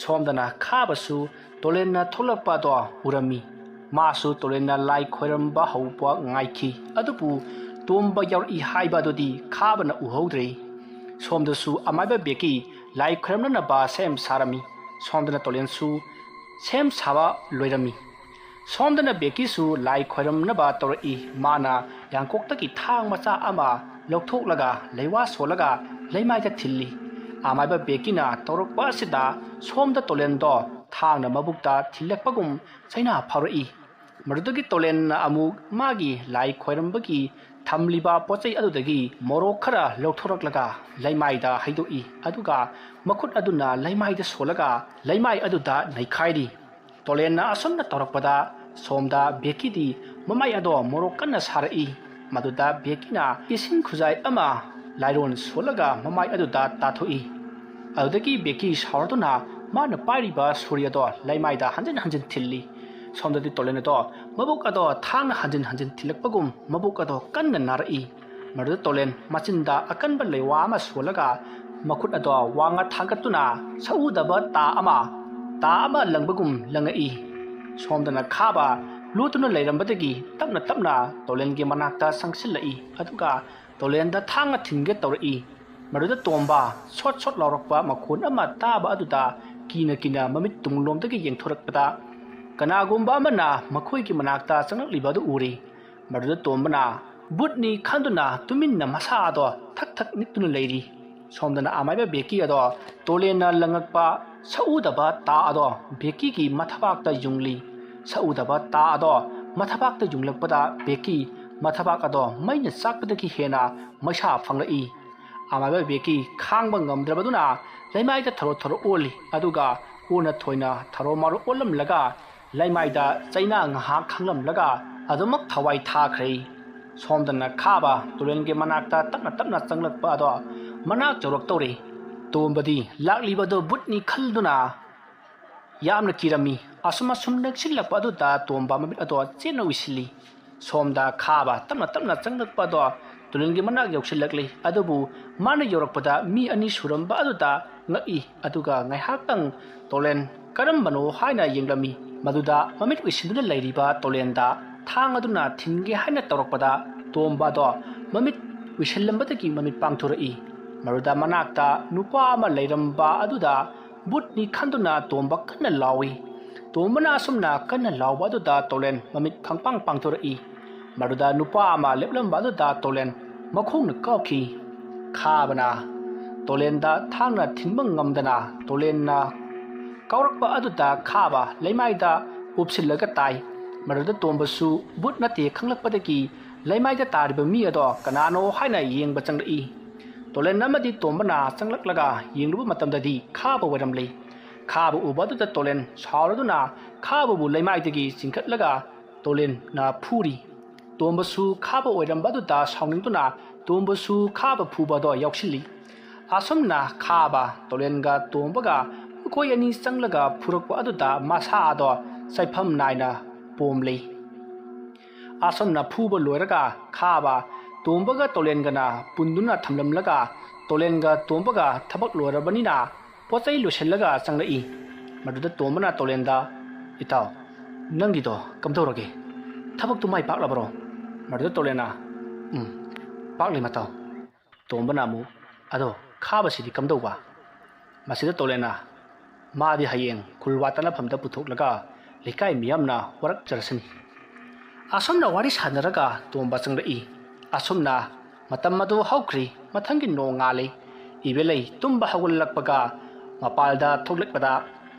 ꯁꯣꯝꯗꯅ ꯈꯥꯕꯁꯨ ꯇꯣꯂꯦꯟꯅ ꯊꯣꯛꯂꯛꯄ ꯑꯗꯣ ꯎꯔꯝꯃꯤ꯫ ꯃꯥꯁꯨ ꯇꯣꯂꯦꯟꯅ ꯂꯥꯏ ꯈꯣꯏꯔꯝꯕ ꯍꯧꯕ ꯉꯥꯏꯈꯤ꯫ ꯑꯗꯨꯕꯨ ꯇꯣꯝꯕ ꯌꯥꯎꯔꯛꯏ ꯍꯥꯏꯕ ꯑꯗꯨꯗꯤ ꯈꯥꯕꯅ ꯎꯍꯧꯗ꯭ꯔꯦ꯫ ꯁꯣꯝꯗꯁꯨ ꯑꯃꯥꯏꯕ ꯕꯦꯀꯤ ꯂꯥꯏ ꯈꯣꯏꯔꯝꯅꯅꯕ ꯁꯦꯝ ꯁꯥꯔꯝꯃꯤ꯫ ꯁꯣꯝꯗꯅ ꯇꯣꯂꯦꯟꯁꯨ ꯁꯦꯝ ꯁꯥꯕ ꯂꯣꯏꯔꯝꯃꯤ꯫ ꯁꯣꯝꯗꯅ ꯕꯦꯀꯤꯁꯨ ꯂꯥꯏ ꯈꯣꯏꯔꯝꯅꯕ ꯇꯧꯔꯛꯏ꯫ ꯃꯥꯅ ꯌꯥꯡꯀꯣꯛꯇꯒꯤ ꯊꯥꯡ ꯃꯆꯥ ꯑꯃ ꯂꯧꯊꯣꯛꯂꯒ ꯂꯩꯋꯥ ꯁꯣꯜꯂꯒ ꯂꯩꯃꯥꯏꯗ ꯊꯤꯜꯂꯤ꯫ ꯑꯃꯥꯏꯕ ꯕꯦꯀꯤꯅ ꯇꯧꯔꯛꯄ ꯑꯁꯤꯗ ꯁꯣꯝꯗ ꯇꯣꯂꯦꯟꯗꯣ ꯊꯥꯡꯅ ꯃꯕꯨꯛꯇ ꯊꯤꯜꯂꯛꯄꯒꯨꯝ ꯆꯩꯅꯥ ꯐꯥꯎꯔꯛꯏ꯫ ꯃꯗꯨꯗꯒꯤ ꯇꯣꯂꯦꯟꯅ ꯑꯃꯨꯛ ꯃꯥꯒꯤ ꯂꯥꯏ ꯈꯣꯏꯔꯝꯕꯒꯤ ꯊꯝꯂꯤꯕ ꯄꯣꯠ ꯆꯩ ꯑꯗꯨꯗꯒꯤ ꯃꯣꯔꯣꯛ ꯈꯔ ꯂꯧꯊꯣꯔꯛꯂꯒ ꯂꯩꯃꯥꯏꯗ ꯍꯩꯗꯣꯛꯏ꯫ ꯑꯗꯨꯒ ꯃꯈꯨꯠ ꯑꯗꯨꯅ ꯂꯩꯃꯥꯏꯗ ꯁꯣꯜꯂꯒ ꯂꯩꯃꯥꯏ ꯑꯗꯨꯗ ꯅꯩꯈꯥꯏꯔꯤ꯫ ꯇꯣꯂꯦꯟꯅ ꯑꯁꯨꯝꯅ ꯇꯧꯔꯛꯄꯗ ꯁꯣꯝꯗ ꯕꯦꯀꯤꯗꯤ ꯃꯃꯥꯏ ꯑꯗꯣ ꯃꯣꯔꯣꯛ ꯀꯟꯅ ꯁꯥꯔꯛꯏ꯫ ꯃꯗꯨꯗ ꯕꯦꯀꯤꯅ ꯏꯁꯤꯡ ꯈꯨꯖꯥꯏ ꯑꯃ ꯂꯥꯏꯔꯣꯟ ꯁꯣꯜꯂꯒ ꯃꯃꯥꯏ ꯑꯗꯨꯗ ꯇꯥꯊꯣꯛꯏ꯫ ꯑꯗꯨꯗꯒꯤ ꯕꯦꯀꯤ ꯁꯥꯎꯔꯗꯨꯅ ꯃꯥꯅ ꯄꯥꯏꯔꯤꯕ ꯁꯨꯔꯤ ꯑꯗꯣ ꯂꯩꯃꯥꯏꯗ ꯍꯟꯖꯤꯟ ꯍꯟꯖꯤꯟ ꯊꯤꯜꯂꯤ꯫ ꯁꯣꯝꯗꯗꯤ ꯇꯣꯂꯦꯟ ꯑꯗꯣ ꯃꯕꯨꯛ ꯑꯗꯣ ꯊꯥꯡꯅ ꯍꯟꯖꯤꯟ ꯍꯟꯖꯤꯟ ꯊꯤꯜꯂꯛꯄꯒꯨꯝ ꯃꯕꯨꯛ ꯑꯗꯣ ꯀꯟꯅ ꯅꯥꯔꯛꯏ꯫ ꯃꯗꯨꯗ ꯇꯣꯂꯦꯟ ꯃꯆꯤꯟꯗ ꯑꯀꯟꯕ ꯂꯩꯋꯥ ꯑꯃ ꯁꯣꯜꯂꯒ ꯃꯈꯨꯠ ꯑꯗꯣ ꯋꯥꯡꯅ ꯊꯥꯡꯒꯠꯇꯨꯅ ꯁꯛꯎꯗꯕ ꯇꯥ ꯑꯃ, ꯇꯥ ꯑꯃ ꯂꯪꯕꯒꯨꯝ ꯂꯪꯉꯛꯏ꯫ ꯁꯣꯝꯗꯅ ꯈꯥꯕ ꯂꯣꯠꯇꯨꯅ ꯂꯩꯔꯝꯕꯗꯒꯤ ꯇꯞꯅ ꯇꯞꯅ ꯇꯣꯂꯦꯟꯒꯤ ꯃꯅꯥꯛꯇ ꯆꯪꯁꯤꯜꯂꯛꯏ꯫ ꯑꯗꯨꯒ ꯇꯣꯂꯦꯟꯗ ꯊꯥꯡꯅ ꯊꯤꯟꯒꯦ ꯇꯧꯔꯛꯏ꯫ ꯃꯗꯨꯗ ꯇꯣꯝꯕ ꯁꯣꯠ ꯁꯣꯠ ꯂꯥꯎꯔꯛꯄ ꯃꯈꯣꯟ ꯑꯃ ꯇꯥꯕ ꯑꯗꯨꯗ ꯀꯤꯅ ꯀꯤꯅ ꯃꯃꯤꯠ ꯇꯨꯡꯂꯣꯝꯗꯒꯤ ꯌꯦꯡꯊꯣꯔꯛꯄꯗ ꯀꯅꯥꯒꯨꯝꯕ ꯑꯃꯅ ꯃꯈꯣꯏꯒꯤ ꯃꯅꯥꯛꯇ ꯆꯪꯂꯛꯂꯤꯕ ꯑꯗꯨ ꯎꯔꯦ꯫ ꯃꯗꯨꯗ ꯇꯣꯝꯕꯅ ꯕꯨꯠꯅꯤ ꯈꯟꯗꯨꯅ ꯇꯨꯃꯤꯟꯅ ꯃꯁꯥ ꯑꯗꯣ ꯊꯛ ꯊꯛ ꯅꯤꯛꯇꯨꯅ ꯂꯩꯔꯤ꯫ ꯁꯣꯝꯗꯅ ꯑꯃꯥꯏꯕ ꯕꯦꯀꯤ ꯑꯗꯣ ꯇꯣꯂꯦꯟꯅ ꯂꯪꯉꯛꯄ ꯁꯛꯎꯗꯕ ꯇꯥ ꯑꯗꯣ ꯕꯦꯀꯤꯒꯤ ꯃꯊꯕꯥꯛꯇ ꯌꯨꯡꯂꯤ꯫ ꯁꯛꯎꯗꯕ ꯇꯥ ꯑꯗꯣ ꯃꯊꯕꯥꯛꯇ ꯌꯨꯡꯂꯛꯄꯗ ꯕꯦꯀꯤ ꯃꯊꯕꯥꯛ ꯑꯗꯣ ꯃꯩꯅ ꯆꯥꯛꯄꯗꯒꯤ ꯍꯦꯟꯅ ꯃꯩꯁꯥ ꯐꯪꯂꯛꯏ꯫ ꯑꯃꯥꯏꯕ ꯕꯦꯀꯤ ꯈꯥꯡꯕ ꯉꯝꯗ꯭ꯔꯕꯗꯨꯅ ꯂꯩꯃꯥꯏꯗ ꯊꯔꯣ ꯊꯔꯣ ꯑꯣꯜꯂꯤ꯫ ꯑꯗꯨꯒ ꯑꯣꯟꯅ ꯊꯣꯏꯅ ꯊꯔꯣ ꯃꯥꯔꯣ ꯑꯣꯜꯂꯝꯂꯒ ꯂꯩꯃꯥꯏꯗ ꯆꯩꯅꯥ ꯉꯥꯏꯍꯥꯛ ꯈꯥꯡꯂꯝꯂꯒ ꯑꯗꯨꯃꯛ ꯊꯋꯥꯏ ꯊꯥꯈ꯭ꯔꯦ꯫ ꯁꯣꯝꯗꯅ ꯈꯥꯕ ꯇꯨꯔꯦꯜꯒꯤ ꯃꯅꯥꯛꯇ ꯇꯞꯅ ꯇꯞꯅ ꯆꯪꯂꯛꯄ ꯑꯗꯣ ꯃꯅꯥꯛ ꯌꯧꯔꯛꯇꯧꯔꯦ꯫ ꯇꯣꯝꯕꯗꯤ ꯂꯥꯛꯂꯤꯕꯗꯨ ꯕꯨꯠꯅꯤ ꯈꯜꯗꯨꯅ ꯌꯥꯝꯅ ꯀꯤꯔꯝꯃꯤ꯫ ꯑꯁꯨꯝ ꯑꯁꯨꯝ ꯅꯛꯁꯤꯜꯂꯛꯄ ꯑꯗꯨꯗ ꯇꯣꯝꯕ ꯃꯃꯤꯠ ꯑꯗꯣ ꯆꯦꯠꯅ ꯎꯏꯁꯤꯜꯂꯤ꯫ ꯁꯣꯝꯗ ꯈꯥꯕ ꯇꯞꯅ ꯇꯞꯅ ꯆꯪꯂꯛꯄ ꯑꯗꯣ ꯇꯨꯔꯦꯜꯒꯤ ꯃꯅꯥꯛ ꯌꯧꯁꯤꯜꯂꯛꯂꯤ꯫ ꯑꯗꯨꯕꯨ ꯃꯥꯅ ꯌꯧꯔꯛꯄꯗ ꯃꯤ ꯑꯅꯤ ꯁꯨꯔꯝꯕ ꯑꯗꯨꯗ ꯉꯛꯏ꯫ ꯑꯗꯨꯒ ꯉꯥꯏꯍꯥꯛꯇꯪ ꯇꯣꯂꯦꯟ ꯀꯔꯝꯕꯅꯣ ꯍꯥꯏꯅ ꯌꯦꯡꯂꯝꯃꯤ꯫ ꯃꯗꯨꯗ ꯃꯃꯤꯠ ꯎꯏꯁꯤꯟꯗꯨꯅ ꯂꯩꯔꯤꯕ ꯇꯣꯂꯦꯟꯗ ꯊꯥꯡ ꯑꯗꯨꯅ ꯊꯤꯟꯒꯦ ꯍꯥꯏꯅ ꯇꯧꯔꯛꯄꯗ, ꯇꯣꯝꯕ ꯑꯗꯣ ꯃꯃꯤꯠ ꯎꯏꯁꯤꯜꯂꯝꯕꯗꯒꯤ ꯃꯃꯤꯠ ꯄꯥꯡꯊꯣꯔꯛꯏ꯫ ꯃꯗꯨꯗ ꯃꯅꯥꯛꯇ ꯅꯨꯄꯥ ꯑꯃ ꯂꯩꯔꯝꯕ ꯑꯗꯨꯗ ꯕꯨꯠꯅꯤ ꯈꯟꯗꯨꯅ ꯇꯣꯝꯕ ꯀꯟꯅ ꯂꯥꯎꯏ꯫ ꯇꯣꯝꯕꯅ ꯑꯁꯨꯝꯅ ꯀꯟꯅ ꯂꯥꯎꯕ ꯑꯗꯨꯗ ꯇꯣꯂꯦꯟ ꯃꯃꯤꯠ ꯈꯪꯄꯥꯡ ꯄꯥꯡꯊꯣꯔꯛꯏ꯫ ꯃꯗꯨꯗ ꯅꯨꯄꯥ ꯑꯃ ꯂꯦꯞꯂꯝꯕ ꯑꯗꯨꯗ ꯇꯣꯂꯦꯟ ꯃꯈꯣꯡꯅ ꯀꯥꯎꯈꯤ꯫ ꯈꯥꯕꯅ ꯇꯣꯂꯦꯟꯗ ꯊꯥꯡꯅ ꯊꯤꯟꯕ ꯉꯝꯗꯅ, ꯇꯣꯂꯦꯟꯅ ꯀꯥꯎꯔꯛꯄ ꯑꯗꯨꯗ ꯈꯥꯕ ꯂꯩꯃꯥꯏꯗ ꯎꯞꯁꯤꯜꯂꯒ ꯇꯥꯏ꯫ ꯃꯗꯨꯗ ꯇꯣꯝꯕꯁꯨ ꯕꯨꯠ ꯅꯠꯇꯦ ꯈꯪꯂꯛꯄꯗꯒꯤ ꯂꯩꯃꯥꯏꯗ ꯇꯥꯔꯤꯕ ꯃꯤ ꯑꯗꯣ ꯀꯅꯥꯅꯣ ꯍꯥꯏꯅ ꯌꯦꯡꯕ ꯆꯪꯂꯛꯏ꯫ ꯇꯣꯂꯦꯟ ꯑꯃꯗꯤ ꯇꯣꯝꯕꯅ ꯆꯪꯂꯛꯂꯒ ꯌꯦꯡꯂꯨꯕ ꯃꯇꯝꯗꯗꯤ ꯈꯥꯕ ꯑꯣꯏꯔꯝꯂꯦ꯫ ꯈꯥꯕ ꯎꯕ ꯑꯗꯨꯗ ꯇꯣꯂꯦꯟ ꯁꯥꯎꯔꯗꯨꯅ ꯈꯥꯕꯕꯨ ꯂꯩꯃꯥꯏꯗꯒꯤ ꯆꯤꯡꯈꯠꯂꯒ ꯇꯣꯂꯦꯟꯅ ꯐꯨꯔꯤ꯫ ꯇꯣꯝꯕꯁꯨ ꯈꯥꯕ ꯑꯣꯏꯔꯝꯕ ꯑꯗꯨꯗ ꯁꯥꯎꯅꯤꯡꯗꯨꯅ ꯇꯣꯝꯕꯁꯨ ꯈꯥꯕ ꯐꯨꯕ ꯑꯗꯣ ꯌꯥꯎꯁꯤꯜꯂꯤ꯫ ꯑꯁꯨꯝꯅ ꯈꯥꯕ, ꯇꯣꯂꯦꯟꯒ ꯇꯣꯝꯕꯒ ꯃꯈꯣꯏ ꯑꯅꯤ ꯆꯪꯂꯒ ꯐꯨꯔꯛꯄ ꯑꯗꯨꯗ ꯃꯁꯥ ꯑꯗꯣ ꯆꯥꯏꯐꯝ ꯅꯥꯏꯅ ꯄꯣꯝꯂꯤ꯫ ꯑꯁꯨꯝꯅ ꯐꯨꯕ ꯂꯣꯏꯔꯒ ꯈꯥꯕ, ꯇꯣꯝꯕꯒ ꯇꯣꯂꯦꯟꯒꯅ ꯄꯨꯟꯗꯨꯅ ꯊꯝꯂꯝꯂꯒ ꯇꯣꯂꯦꯟꯒ ꯇꯣꯝꯕꯒ ꯊꯕꯛ ꯂꯣꯏꯔꯕꯅꯤꯅ ꯄꯣꯠ ꯆꯩ ꯂꯣꯏꯁꯤꯜꯂꯒ ꯆꯪꯂꯛꯏ꯫ ꯃꯗꯨꯗ ꯇꯣꯝꯕꯅ ꯇꯣꯂꯦꯟꯗ, "ꯏꯇꯥꯎ, ꯅꯪꯒꯤꯗꯣ ꯀꯝꯗꯧꯔꯒꯦ? ꯊꯕꯛꯇꯨ ꯃꯥꯏ ꯄꯥꯛꯂꯕ꯭ꯔꯣ?" ꯃꯗꯨꯗ ꯇꯣꯂꯦꯟꯅ, "ꯎꯝ, ꯄꯥꯛꯂꯤ ꯃꯇꯥꯎ"꯫ ꯇꯣꯝꯕꯅ ꯑꯃꯨꯛ, "ꯑꯗꯣ ꯈꯥꯕꯁꯤꯗꯤ ꯀꯝꯗꯧꯕ?" ꯃꯁꯤꯗ ꯇꯣꯂꯦꯟꯅ, "ꯃꯥꯗꯤ ꯍꯌꯦꯡ ꯈꯨꯜ ꯋꯥ ꯇꯥꯅꯐꯝꯗ ꯄꯨꯊꯣꯛꯂꯒ ꯂꯩꯀꯥꯏ ꯃꯤꯌꯥꯝꯅ ꯋꯥꯔꯛꯆꯔꯁꯅꯤ"꯫ ꯑꯁꯨꯝꯅ ꯋꯥꯔꯤ ꯁꯥꯟꯅꯔꯒ ꯇꯣꯝꯕ ꯆꯪꯂꯛꯏ꯫ ꯑꯁꯨꯝꯅ ꯃꯇꯝ ꯑꯗꯨ ꯍꯧꯈ꯭ꯔꯤ꯫ ꯃꯊꯪꯒꯤ ꯅꯣꯡꯉꯥꯜꯂꯤ꯫ ꯏꯕꯦꯂꯩ ꯇꯨꯝꯕ ꯍꯧꯒꯠꯂꯛꯄꯒ ꯃꯄꯥꯜꯗ ꯊꯣꯛꯂꯛꯄꯗ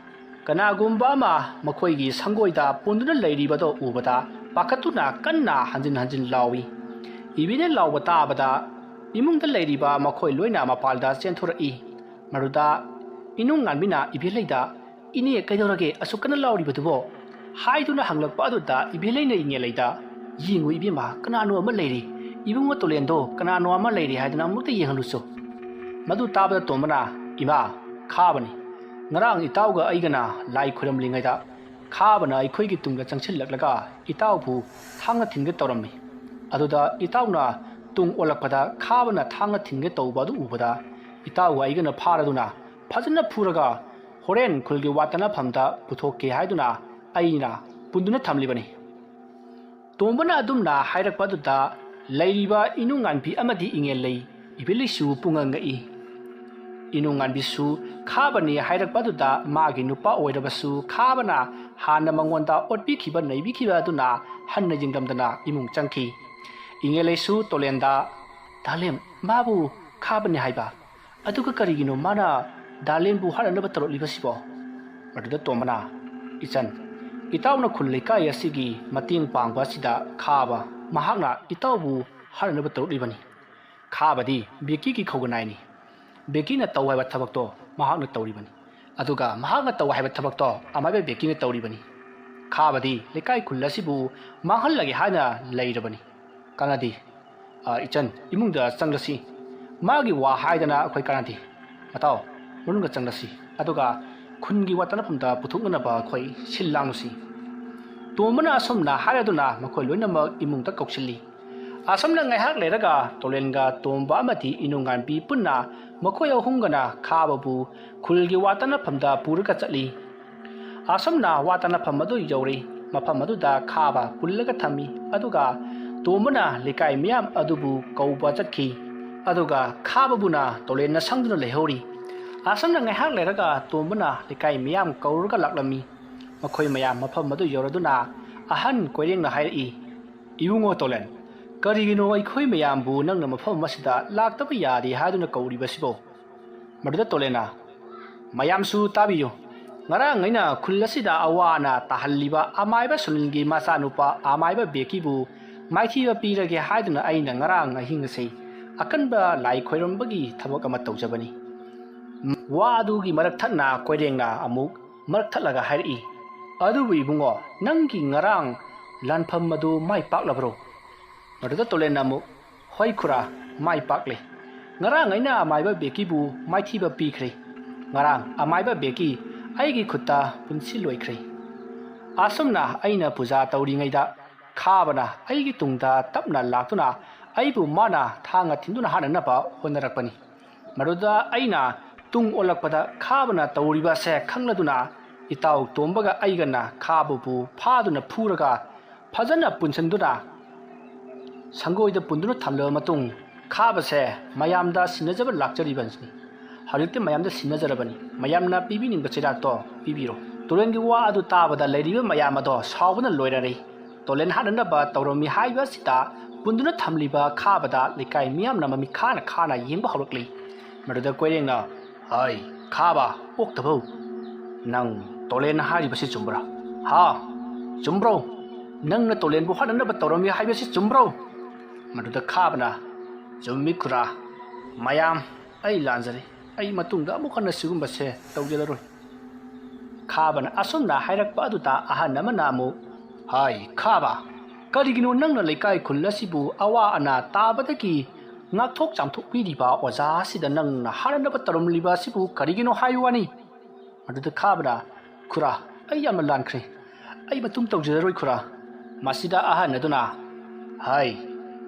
ꯀꯅꯥꯒꯨꯝꯕ ꯑꯃ ꯃꯈꯣꯏꯒꯤ ꯁꯪꯒꯣꯏꯗ ꯄꯨꯟꯗꯨꯅ ꯂꯩꯔꯤꯕꯗꯣ ꯎꯕꯗ ꯄꯥꯈꯠꯇꯨꯅ ꯀꯟꯅ ꯍꯟꯖꯤꯟ ꯍꯟꯖꯤꯟ ꯂꯥꯎꯏ꯫ ꯏꯕꯦꯅ ꯂꯥꯎꯕ ꯇꯥꯕꯗ ꯏꯃꯨꯡꯗ ꯂꯩꯔꯤꯕ ꯃꯈꯣꯏ ꯂꯣꯏꯅ ꯃꯄꯥꯜꯗ ꯆꯦꯟꯊꯣꯔꯛꯏ꯫ ꯃꯗꯨꯗ ꯏꯅꯨꯡ ꯉꯥꯟꯕꯤꯅ ꯏꯕꯦꯂꯩꯗ, "ꯏꯅꯦ, ꯀꯩꯗꯧꯔꯒꯦ ꯑꯁꯨꯛ ꯀꯟꯅ ꯂꯥꯎꯔꯤꯕꯗꯨꯕꯣ?" ꯍꯥꯏꯗꯨꯅ ꯍꯪꯂꯛꯄ ꯑꯗꯨꯗ ꯏꯕꯦꯂꯩꯅ ꯏꯉꯦꯂꯩꯗ, "ꯌꯦꯡꯉꯨ ꯏꯕꯦꯝꯃ, ꯀꯅꯥꯅꯣ ꯑꯃ ꯂꯩꯔꯤ꯫ ꯏꯕꯨꯡꯉꯣ ꯇꯣꯂꯦꯟꯗꯣ ꯀꯅꯥꯅꯣ ꯑꯃ ꯂꯩꯔꯤ ꯍꯥꯏꯗꯅ ꯑꯃꯨꯛꯇ ꯌꯦꯡꯍꯜꯂꯨꯆꯣ"꯫ ꯃꯗꯨ ꯇꯥꯕꯗ ꯇꯣꯝꯕꯅ, "ꯏꯃꯥ, ꯈꯥꯕꯅꯤ꯫ ꯉꯔꯥꯡ ꯏꯇꯥꯎꯒ ꯑꯩꯒꯅ ꯂꯥꯏ ꯈꯨꯔꯝꯂꯤꯉꯩꯗ ꯈꯥꯕꯅ ꯑꯩꯈꯣꯏꯒꯤ ꯇꯨꯡꯗ ꯆꯪꯁꯤꯜꯂꯛꯂꯒ ꯏꯇꯥꯎꯕꯨ ꯊꯥꯡꯅ ꯊꯤꯟꯒꯦ ꯇꯧꯔꯝꯃꯤ꯫ ꯑꯗꯨꯗ ꯏꯇꯥꯎꯅ ꯇꯨꯡ ꯑꯣꯜꯂꯛꯄꯗ ꯈꯥꯕꯅ ꯊꯥꯡꯅ ꯊꯤꯟꯒꯦ ꯇꯧꯕ ꯑꯗꯨ ꯎꯕꯗ ꯏꯇꯥꯎꯒ ꯑꯩꯒꯅ ꯐꯥꯔꯗꯨꯅ ꯐꯖꯅ ꯐꯨꯔꯒ ꯍꯣꯔꯦꯟ ꯈꯨꯜꯒꯤ ꯋꯥꯇꯅꯐꯝꯗ ꯄꯨꯊꯣꯛꯀꯦ ꯍꯥꯏꯗꯨꯅ ꯑꯩꯅ ꯄꯨꯟꯗꯨꯅ ꯊꯝꯂꯤꯕꯅꯤ꯫ ꯇꯣꯝꯕꯅ ꯑꯗꯨꯝꯅ ꯍꯥꯏꯔꯛꯄ ꯑꯗꯨꯗ ꯂꯩꯔꯤꯕ ꯏꯅꯨꯡꯉꯥꯟꯕꯤ ꯑꯃꯗꯤ ꯏꯉꯦꯜꯂꯩ ꯏꯕꯦꯂꯩꯁꯨ ꯄꯨꯡꯉꯛ ꯉꯛꯏ꯫ ꯏꯅꯨꯡꯉꯥꯟꯕꯤꯁꯨ ꯈꯥꯕꯅꯤ ꯍꯥꯏꯔꯛꯄ ꯑꯗꯨꯗ ꯃꯥꯒꯤ ꯅꯨꯄꯥ ꯑꯣꯏꯔꯕꯁꯨ ꯈꯥꯕꯅ ꯍꯥꯟꯅ ꯃꯉꯣꯟꯗ ꯑꯣꯠꯄꯤꯈꯤꯕ ꯅꯩꯕꯤꯈꯤꯕ ꯑꯗꯨꯅ ꯍꯟꯅ ꯌꯦꯡꯂꯝꯗꯅ ꯏꯃꯨꯡ ꯆꯪꯈꯤ꯫ ꯏꯉꯦꯜꯂꯩꯁꯨ ꯇꯣꯂꯦꯟꯗ, "ꯗꯥꯂꯦꯝ, ꯃꯥꯕꯨ ꯈꯥꯕꯅꯤ ꯍꯥꯏꯕ? ꯑꯗꯨꯒ ꯀꯔꯤꯒꯤꯅꯣ ꯃꯥꯅ ꯗꯥꯂꯦꯝꯕꯨ ꯍꯥꯠꯅꯅꯕ ꯇꯧꯔꯛꯂꯤꯕꯁꯤꯕꯣ?" ꯃꯗꯨꯗ ꯇꯣꯝꯕꯅ, "ꯏꯆꯟ, ꯏꯇꯥꯎꯅ ꯈꯨꯜ ꯂꯩꯀꯥꯏ ꯑꯁꯤꯒꯤ ꯃꯇꯦꯡ ꯄꯥꯡꯕ ꯑꯁꯤꯗ ꯈꯥꯕ ꯃꯍꯥꯛꯅ ꯏꯇꯥꯎꯕꯨ ꯍꯥꯠꯅꯅꯕ ꯇꯧꯔꯛꯂꯤꯕꯅꯤ꯫ ꯈꯥꯕꯗꯤ ꯕꯦꯀꯤꯒꯤ ꯈꯧꯒꯅꯥꯏꯅꯤ꯫ ꯕꯦꯀꯤꯅ ꯇꯧ ꯍꯥꯏꯕ ꯊꯕꯛꯇꯣ ꯃꯍꯥꯛꯅ ꯇꯧꯔꯤꯕꯅꯤ꯫ ꯑꯗꯨꯒ ꯃꯍꯥꯛꯅ ꯇꯧ ꯍꯥꯏꯕ ꯊꯕꯛꯇꯣ ꯑꯃꯥꯏꯕ ꯕꯦꯀꯤꯅ ꯇꯧꯔꯤꯕꯅꯤ꯫ ꯈꯥꯕꯗꯤ ꯂꯩꯀꯥꯏ ꯈꯨꯜ ꯑꯁꯤꯕꯨ ꯃꯥꯡꯍꯜꯂꯒꯦ ꯍꯥꯏꯅ ꯂꯩꯔꯕꯅꯤ꯫ ꯀꯥꯟꯅꯗꯦ꯫ ꯑ, ꯏꯆꯟ, ꯏꯃꯨꯡꯗ ꯆꯪꯂꯁꯤ꯫ ꯃꯥꯒꯤ ꯋꯥ ꯍꯥꯏꯗꯅ ꯑꯩꯈꯣꯏ ꯀꯥꯟꯅꯗꯦ꯫ ꯃꯇꯥꯎ, ꯃꯅꯨꯡꯗ ꯆꯪꯂꯁꯤ꯫ ꯑꯗꯨꯒ ꯈꯨꯟꯒꯤ ꯋꯥꯇꯥꯅꯐꯝꯗ ꯄꯨꯊꯣꯛꯅꯅꯕ ꯑꯩꯈꯣꯏ ꯁꯤꯜ ꯂꯥꯡꯂꯨꯁꯤ꯫" ꯇꯣꯝꯕꯅ ꯑꯁꯨꯝꯅ ꯍꯥꯏꯔꯗꯨꯅ ꯃꯈꯣꯏ ꯂꯣꯏꯅꯃꯛ ꯏꯃꯨꯡꯗ ꯀꯧꯁꯤꯜꯂꯤ꯫ ꯑꯁꯨꯝꯅ ꯉꯥꯏꯍꯥꯛ ꯂꯩꯔꯒ ꯇꯣꯂꯦꯟꯒ ꯇꯣꯝꯕ ꯑꯃꯗꯤ ꯏꯅꯨꯡꯉꯥꯟꯕꯤ ꯄꯨꯟꯅ ꯃꯈꯣꯏ ꯑꯍꯨꯝꯒꯅ ꯈꯥꯕꯕꯨ ꯈꯨꯜꯒꯤ ꯋꯥꯇꯥꯅꯐꯝꯗ ꯄꯨꯔꯒ ꯆꯠꯂꯤ꯫ ꯑꯁꯨꯝꯅ ꯋꯥꯇꯥꯅꯐꯝ ꯑꯗꯨ ꯌꯧꯔꯦ꯫ ꯃꯐꯝ ꯑꯗꯨꯗ ꯈꯥꯕ ꯄꯨꯜꯂꯒ ꯊꯝꯃꯤ꯫ ꯑꯗꯨꯒ ꯇꯣꯝꯕꯅ ꯂꯩꯀꯥꯏ ꯃꯤꯌꯥꯝ ꯑꯗꯨꯕꯨ ꯀꯧꯕ ꯆꯠꯈꯤ꯫ ꯑꯗꯨꯒ ꯈꯥꯕꯕꯨꯅ ꯇꯣꯂꯦꯟꯅ ꯁꯪꯗꯨꯅ ꯂꯩꯍꯧꯔꯤ꯫ ꯑꯁꯨꯝꯅ ꯉꯥꯏꯍꯥꯛ ꯂꯩꯔꯒ ꯇꯣꯝꯕꯅ ꯂꯩꯀꯥꯏ ꯃꯤꯌꯥꯝ ꯀꯧꯔꯒ ꯂꯥꯛꯂꯝꯃꯤ꯫ ꯃꯈꯣꯏ ꯃꯌꯥꯝ ꯃꯐꯝ ꯑꯗꯨ ꯌꯧꯔꯗꯨꯅ ꯑꯍꯟ ꯀꯣꯏꯔꯦꯡꯅ ꯍꯥꯏꯔꯛꯏ, "ꯏꯕꯨꯡꯉꯣ ꯇꯣꯂꯦꯟ, ꯀꯔꯤꯒꯤꯅꯣ ꯑꯩꯈꯣꯏ ꯃꯌꯥꯝꯕꯨ ꯅꯪꯅ ꯃꯐꯝ ꯑꯁꯤꯗ ꯂꯥꯛꯇꯕ ꯌꯥꯗꯦ ꯍꯥꯏꯗꯨꯅ ꯀꯧꯔꯤꯕꯁꯤꯕꯣ?" ꯃꯗꯨꯗ ꯇꯣꯂꯦꯟꯅ, "ꯃꯌꯥꯝꯁꯨ ꯇꯥꯕꯤꯌꯨ꯫ ꯉꯔꯥꯡ ꯑꯩꯅ ꯈꯨꯜ ꯑꯁꯤꯗ ꯑꯋꯥ ꯑꯅꯥ ꯇꯥꯍꯜꯂꯤꯕ ꯑꯃꯥꯏꯕ ꯁꯨꯅꯤꯜꯒꯤ ꯃꯆꯥꯅꯨꯄꯥ ꯑꯃꯥꯏꯕ ꯕꯦꯀꯤꯕꯨ ꯃꯥꯏꯊꯤꯕ ꯄꯤꯔꯒꯦ ꯍꯥꯏꯗꯨꯅ ꯑꯩꯅ ꯉꯔꯥꯡ ꯑꯍꯤꯡ ꯑꯁꯤ ꯑꯀꯟꯕ ꯂꯥꯏ ꯈꯣꯏꯔꯝꯕꯒꯤ ꯊꯕꯛ ꯑꯃ ꯇꯧꯖꯕꯅꯤ꯫" ꯋꯥ ꯑꯗꯨꯒꯤ ꯃꯔꯛ ꯊꯠꯅ ꯀꯣꯏꯔꯦꯡꯅ ꯑꯃꯨꯛ ꯃꯔꯛ ꯊꯠꯂꯒ ꯍꯥꯏꯔꯛꯏ, "ꯑꯗꯨꯕꯨ ꯏꯕꯨꯡꯉꯣ, ꯅꯪꯒꯤ ꯉꯔꯥꯡ ꯂꯥꯟꯐꯝ ꯑꯗꯨ ꯃꯥꯏ ꯄꯥꯛꯂꯕ꯭ꯔꯣ?" ꯃꯗꯨꯗ ꯇꯣꯂꯦꯟꯅ ꯑꯃꯨꯛ, "ꯍꯣꯏ ꯈꯨꯔꯥ, ꯃꯥꯏ ꯄꯥꯛꯂꯦ꯫ ꯉꯔꯥꯡ ꯑꯩꯅ ꯑꯃꯥꯏꯕ ꯕꯦꯀꯤꯕꯨ ꯃꯥꯏꯊꯤꯕ ꯄꯤꯈ꯭ꯔꯦ꯫ ꯉꯔꯥꯡ ꯑꯃꯥꯏꯕ ꯕꯦꯀꯤ ꯑꯩꯒꯤ ꯈꯨꯠꯇ ꯄꯨꯟꯁꯤ ꯂꯣꯏꯈ꯭ꯔꯦ꯫ ꯑꯁꯨꯝꯅ ꯑꯩꯅ ꯄꯨꯖꯥ ꯇꯧꯔꯤꯉꯩꯗ ꯈꯥꯕꯅ ꯑꯩꯒꯤ ꯇꯨꯡꯗ ꯇꯞꯅ ꯂꯥꯛꯇꯨꯅ ꯑꯩꯕꯨ ꯃꯥꯅ ꯊꯥꯡꯅ ꯊꯤꯟꯗꯨꯅ ꯍꯥꯠꯅꯅꯕ ꯍꯣꯠꯅꯔꯛꯄꯅꯤ꯫ ꯃꯗꯨꯗ ꯑꯩꯅ ꯇꯨꯡ ꯑꯣꯜꯂꯛꯄꯗ ꯈꯥꯕꯅ ꯇꯧꯔꯤꯕ ꯑꯁꯦ ꯈꯪꯂꯗꯨꯅ ꯏꯇꯥꯎ ꯇꯣꯝꯕꯒ ꯑꯩꯒꯅ ꯈꯥꯕꯕꯨ ꯐꯥꯗꯨꯅ ꯐꯨꯔꯒ ꯐꯖꯅ ꯄꯨꯟꯁꯤꯟꯗꯨꯅ ꯁꯪꯒꯣꯏꯗ ꯄꯨꯟꯗꯨꯅ ꯊꯝꯂꯕ ꯃꯇꯨꯡ ꯈꯥꯕꯁꯦ ꯃꯌꯥꯝꯗ ꯁꯤꯟꯅꯖꯕ ꯂꯥꯛꯆꯔꯤꯕꯅꯤ꯫ ꯍꯧꯖꯤꯛꯇꯤ ꯃꯌꯥꯝꯗ ꯁꯤꯟꯅꯖꯔꯕꯅꯤ꯫ ꯃꯌꯥꯝꯅ ꯄꯤꯕꯤꯅꯤꯡꯕ ꯆꯩꯔꯥꯛꯇꯣ ꯄꯤꯕꯤꯔꯣ꯫ ꯇꯨꯔꯦꯜꯒꯤ ꯋꯥ ꯑꯗꯨ ꯇꯥꯕꯗ ꯂꯩꯔꯤꯕ ꯃꯌꯥꯝ ꯑꯗꯣ ꯁꯥꯎꯕꯅ ꯂꯣꯏꯔꯔꯦ꯫ ꯇꯣꯂꯦꯟ ꯍꯥꯠꯅꯅꯕ ꯇꯧꯔꯝꯃꯤ ꯍꯥꯏꯕ ꯑꯁꯤꯗ ꯄꯨꯟꯗꯨꯅ ꯊꯝꯂꯤꯕ ꯈꯥꯕꯗ ꯂꯩꯀꯥꯏ ꯃꯤꯌꯥꯝꯅ ꯃꯃꯤꯠ ꯈꯥꯅ ꯈꯥꯅ ꯌꯦꯡꯕ ꯍꯧꯔꯛꯂꯤ꯫ ꯃꯗꯨꯗ ꯀꯣꯏꯔꯦꯡꯅ, "ꯍꯩ, ꯈꯥꯕ, ꯑꯣꯛꯇꯕꯧ, ꯅꯪ ꯇꯣꯂꯦꯟ ꯍꯥꯏꯔꯤꯕꯁꯤ ꯆꯨꯝꯕ꯭ꯔꯥ? ꯍꯥ? ꯆꯨꯝꯕ꯭ꯔꯣ? ꯅꯪꯅ ꯇꯣꯂꯦꯟꯕꯨ ꯍꯥꯠꯅꯅꯕ ꯇꯧꯔꯝꯃꯤ ꯍꯥꯏꯕꯁꯤ ꯆꯨꯝꯕ꯭ꯔꯣ?" ꯃꯗꯨꯗ ꯈꯥꯕꯅ, "ꯆꯨꯝꯃꯤ ꯈꯨꯔꯥ꯫ ꯃꯌꯥꯝ, ꯑꯩ ꯂꯥꯟꯖꯔꯦ꯫ ꯑꯩ ꯃꯇꯨꯡꯗ ꯑꯃꯨꯛ ꯍꯟꯅ ꯁꯤꯒꯨꯝꯕꯁꯦ ꯇꯧꯖꯔꯔꯣꯏ꯫" ꯈꯥꯕꯅ ꯑꯁꯨꯝꯅ ꯍꯥꯏꯔꯛꯄ ꯑꯗꯨꯗ ꯑꯍꯟ ꯑꯃꯅ ꯑꯃꯨꯛ, "ꯍꯥꯏ, ꯈꯥꯕ, ꯀꯔꯤꯒꯤꯅꯣ ꯅꯪꯅ ꯂꯩꯀꯥꯏ ꯈꯨꯜ ꯑꯁꯤꯕꯨ ꯑꯋꯥ ꯑꯅꯥ ꯇꯥꯕꯗꯒꯤ ꯉꯥꯛꯊꯣꯛ ꯆꯥꯝꯊꯣꯛꯄꯤꯔꯤꯕ ꯑꯣꯖꯥ ꯑꯁꯤꯗ ꯅꯪꯅ ꯍꯥꯠꯅꯅꯕ ꯇꯧꯔꯝꯂꯤꯕ ꯑꯁꯤꯕꯨ ꯀꯔꯤꯒꯤꯅꯣ ꯍꯥꯏꯌꯨ ꯋꯥꯅꯤ?" ꯃꯗꯨꯗ ꯈꯥꯕꯅ, "ꯈꯨꯔꯥ, ꯑꯩ ꯌꯥꯝꯅ ꯂꯥꯟꯈ꯭ꯔꯦ꯫ ꯑꯩ ꯃꯇꯨꯡ ꯇꯧꯖꯔꯔꯣꯏ ꯈꯨꯔꯥ꯫" ꯃꯁꯤꯗ ꯑꯍꯟ ꯑꯗꯨꯅ, "ꯍꯥꯏ,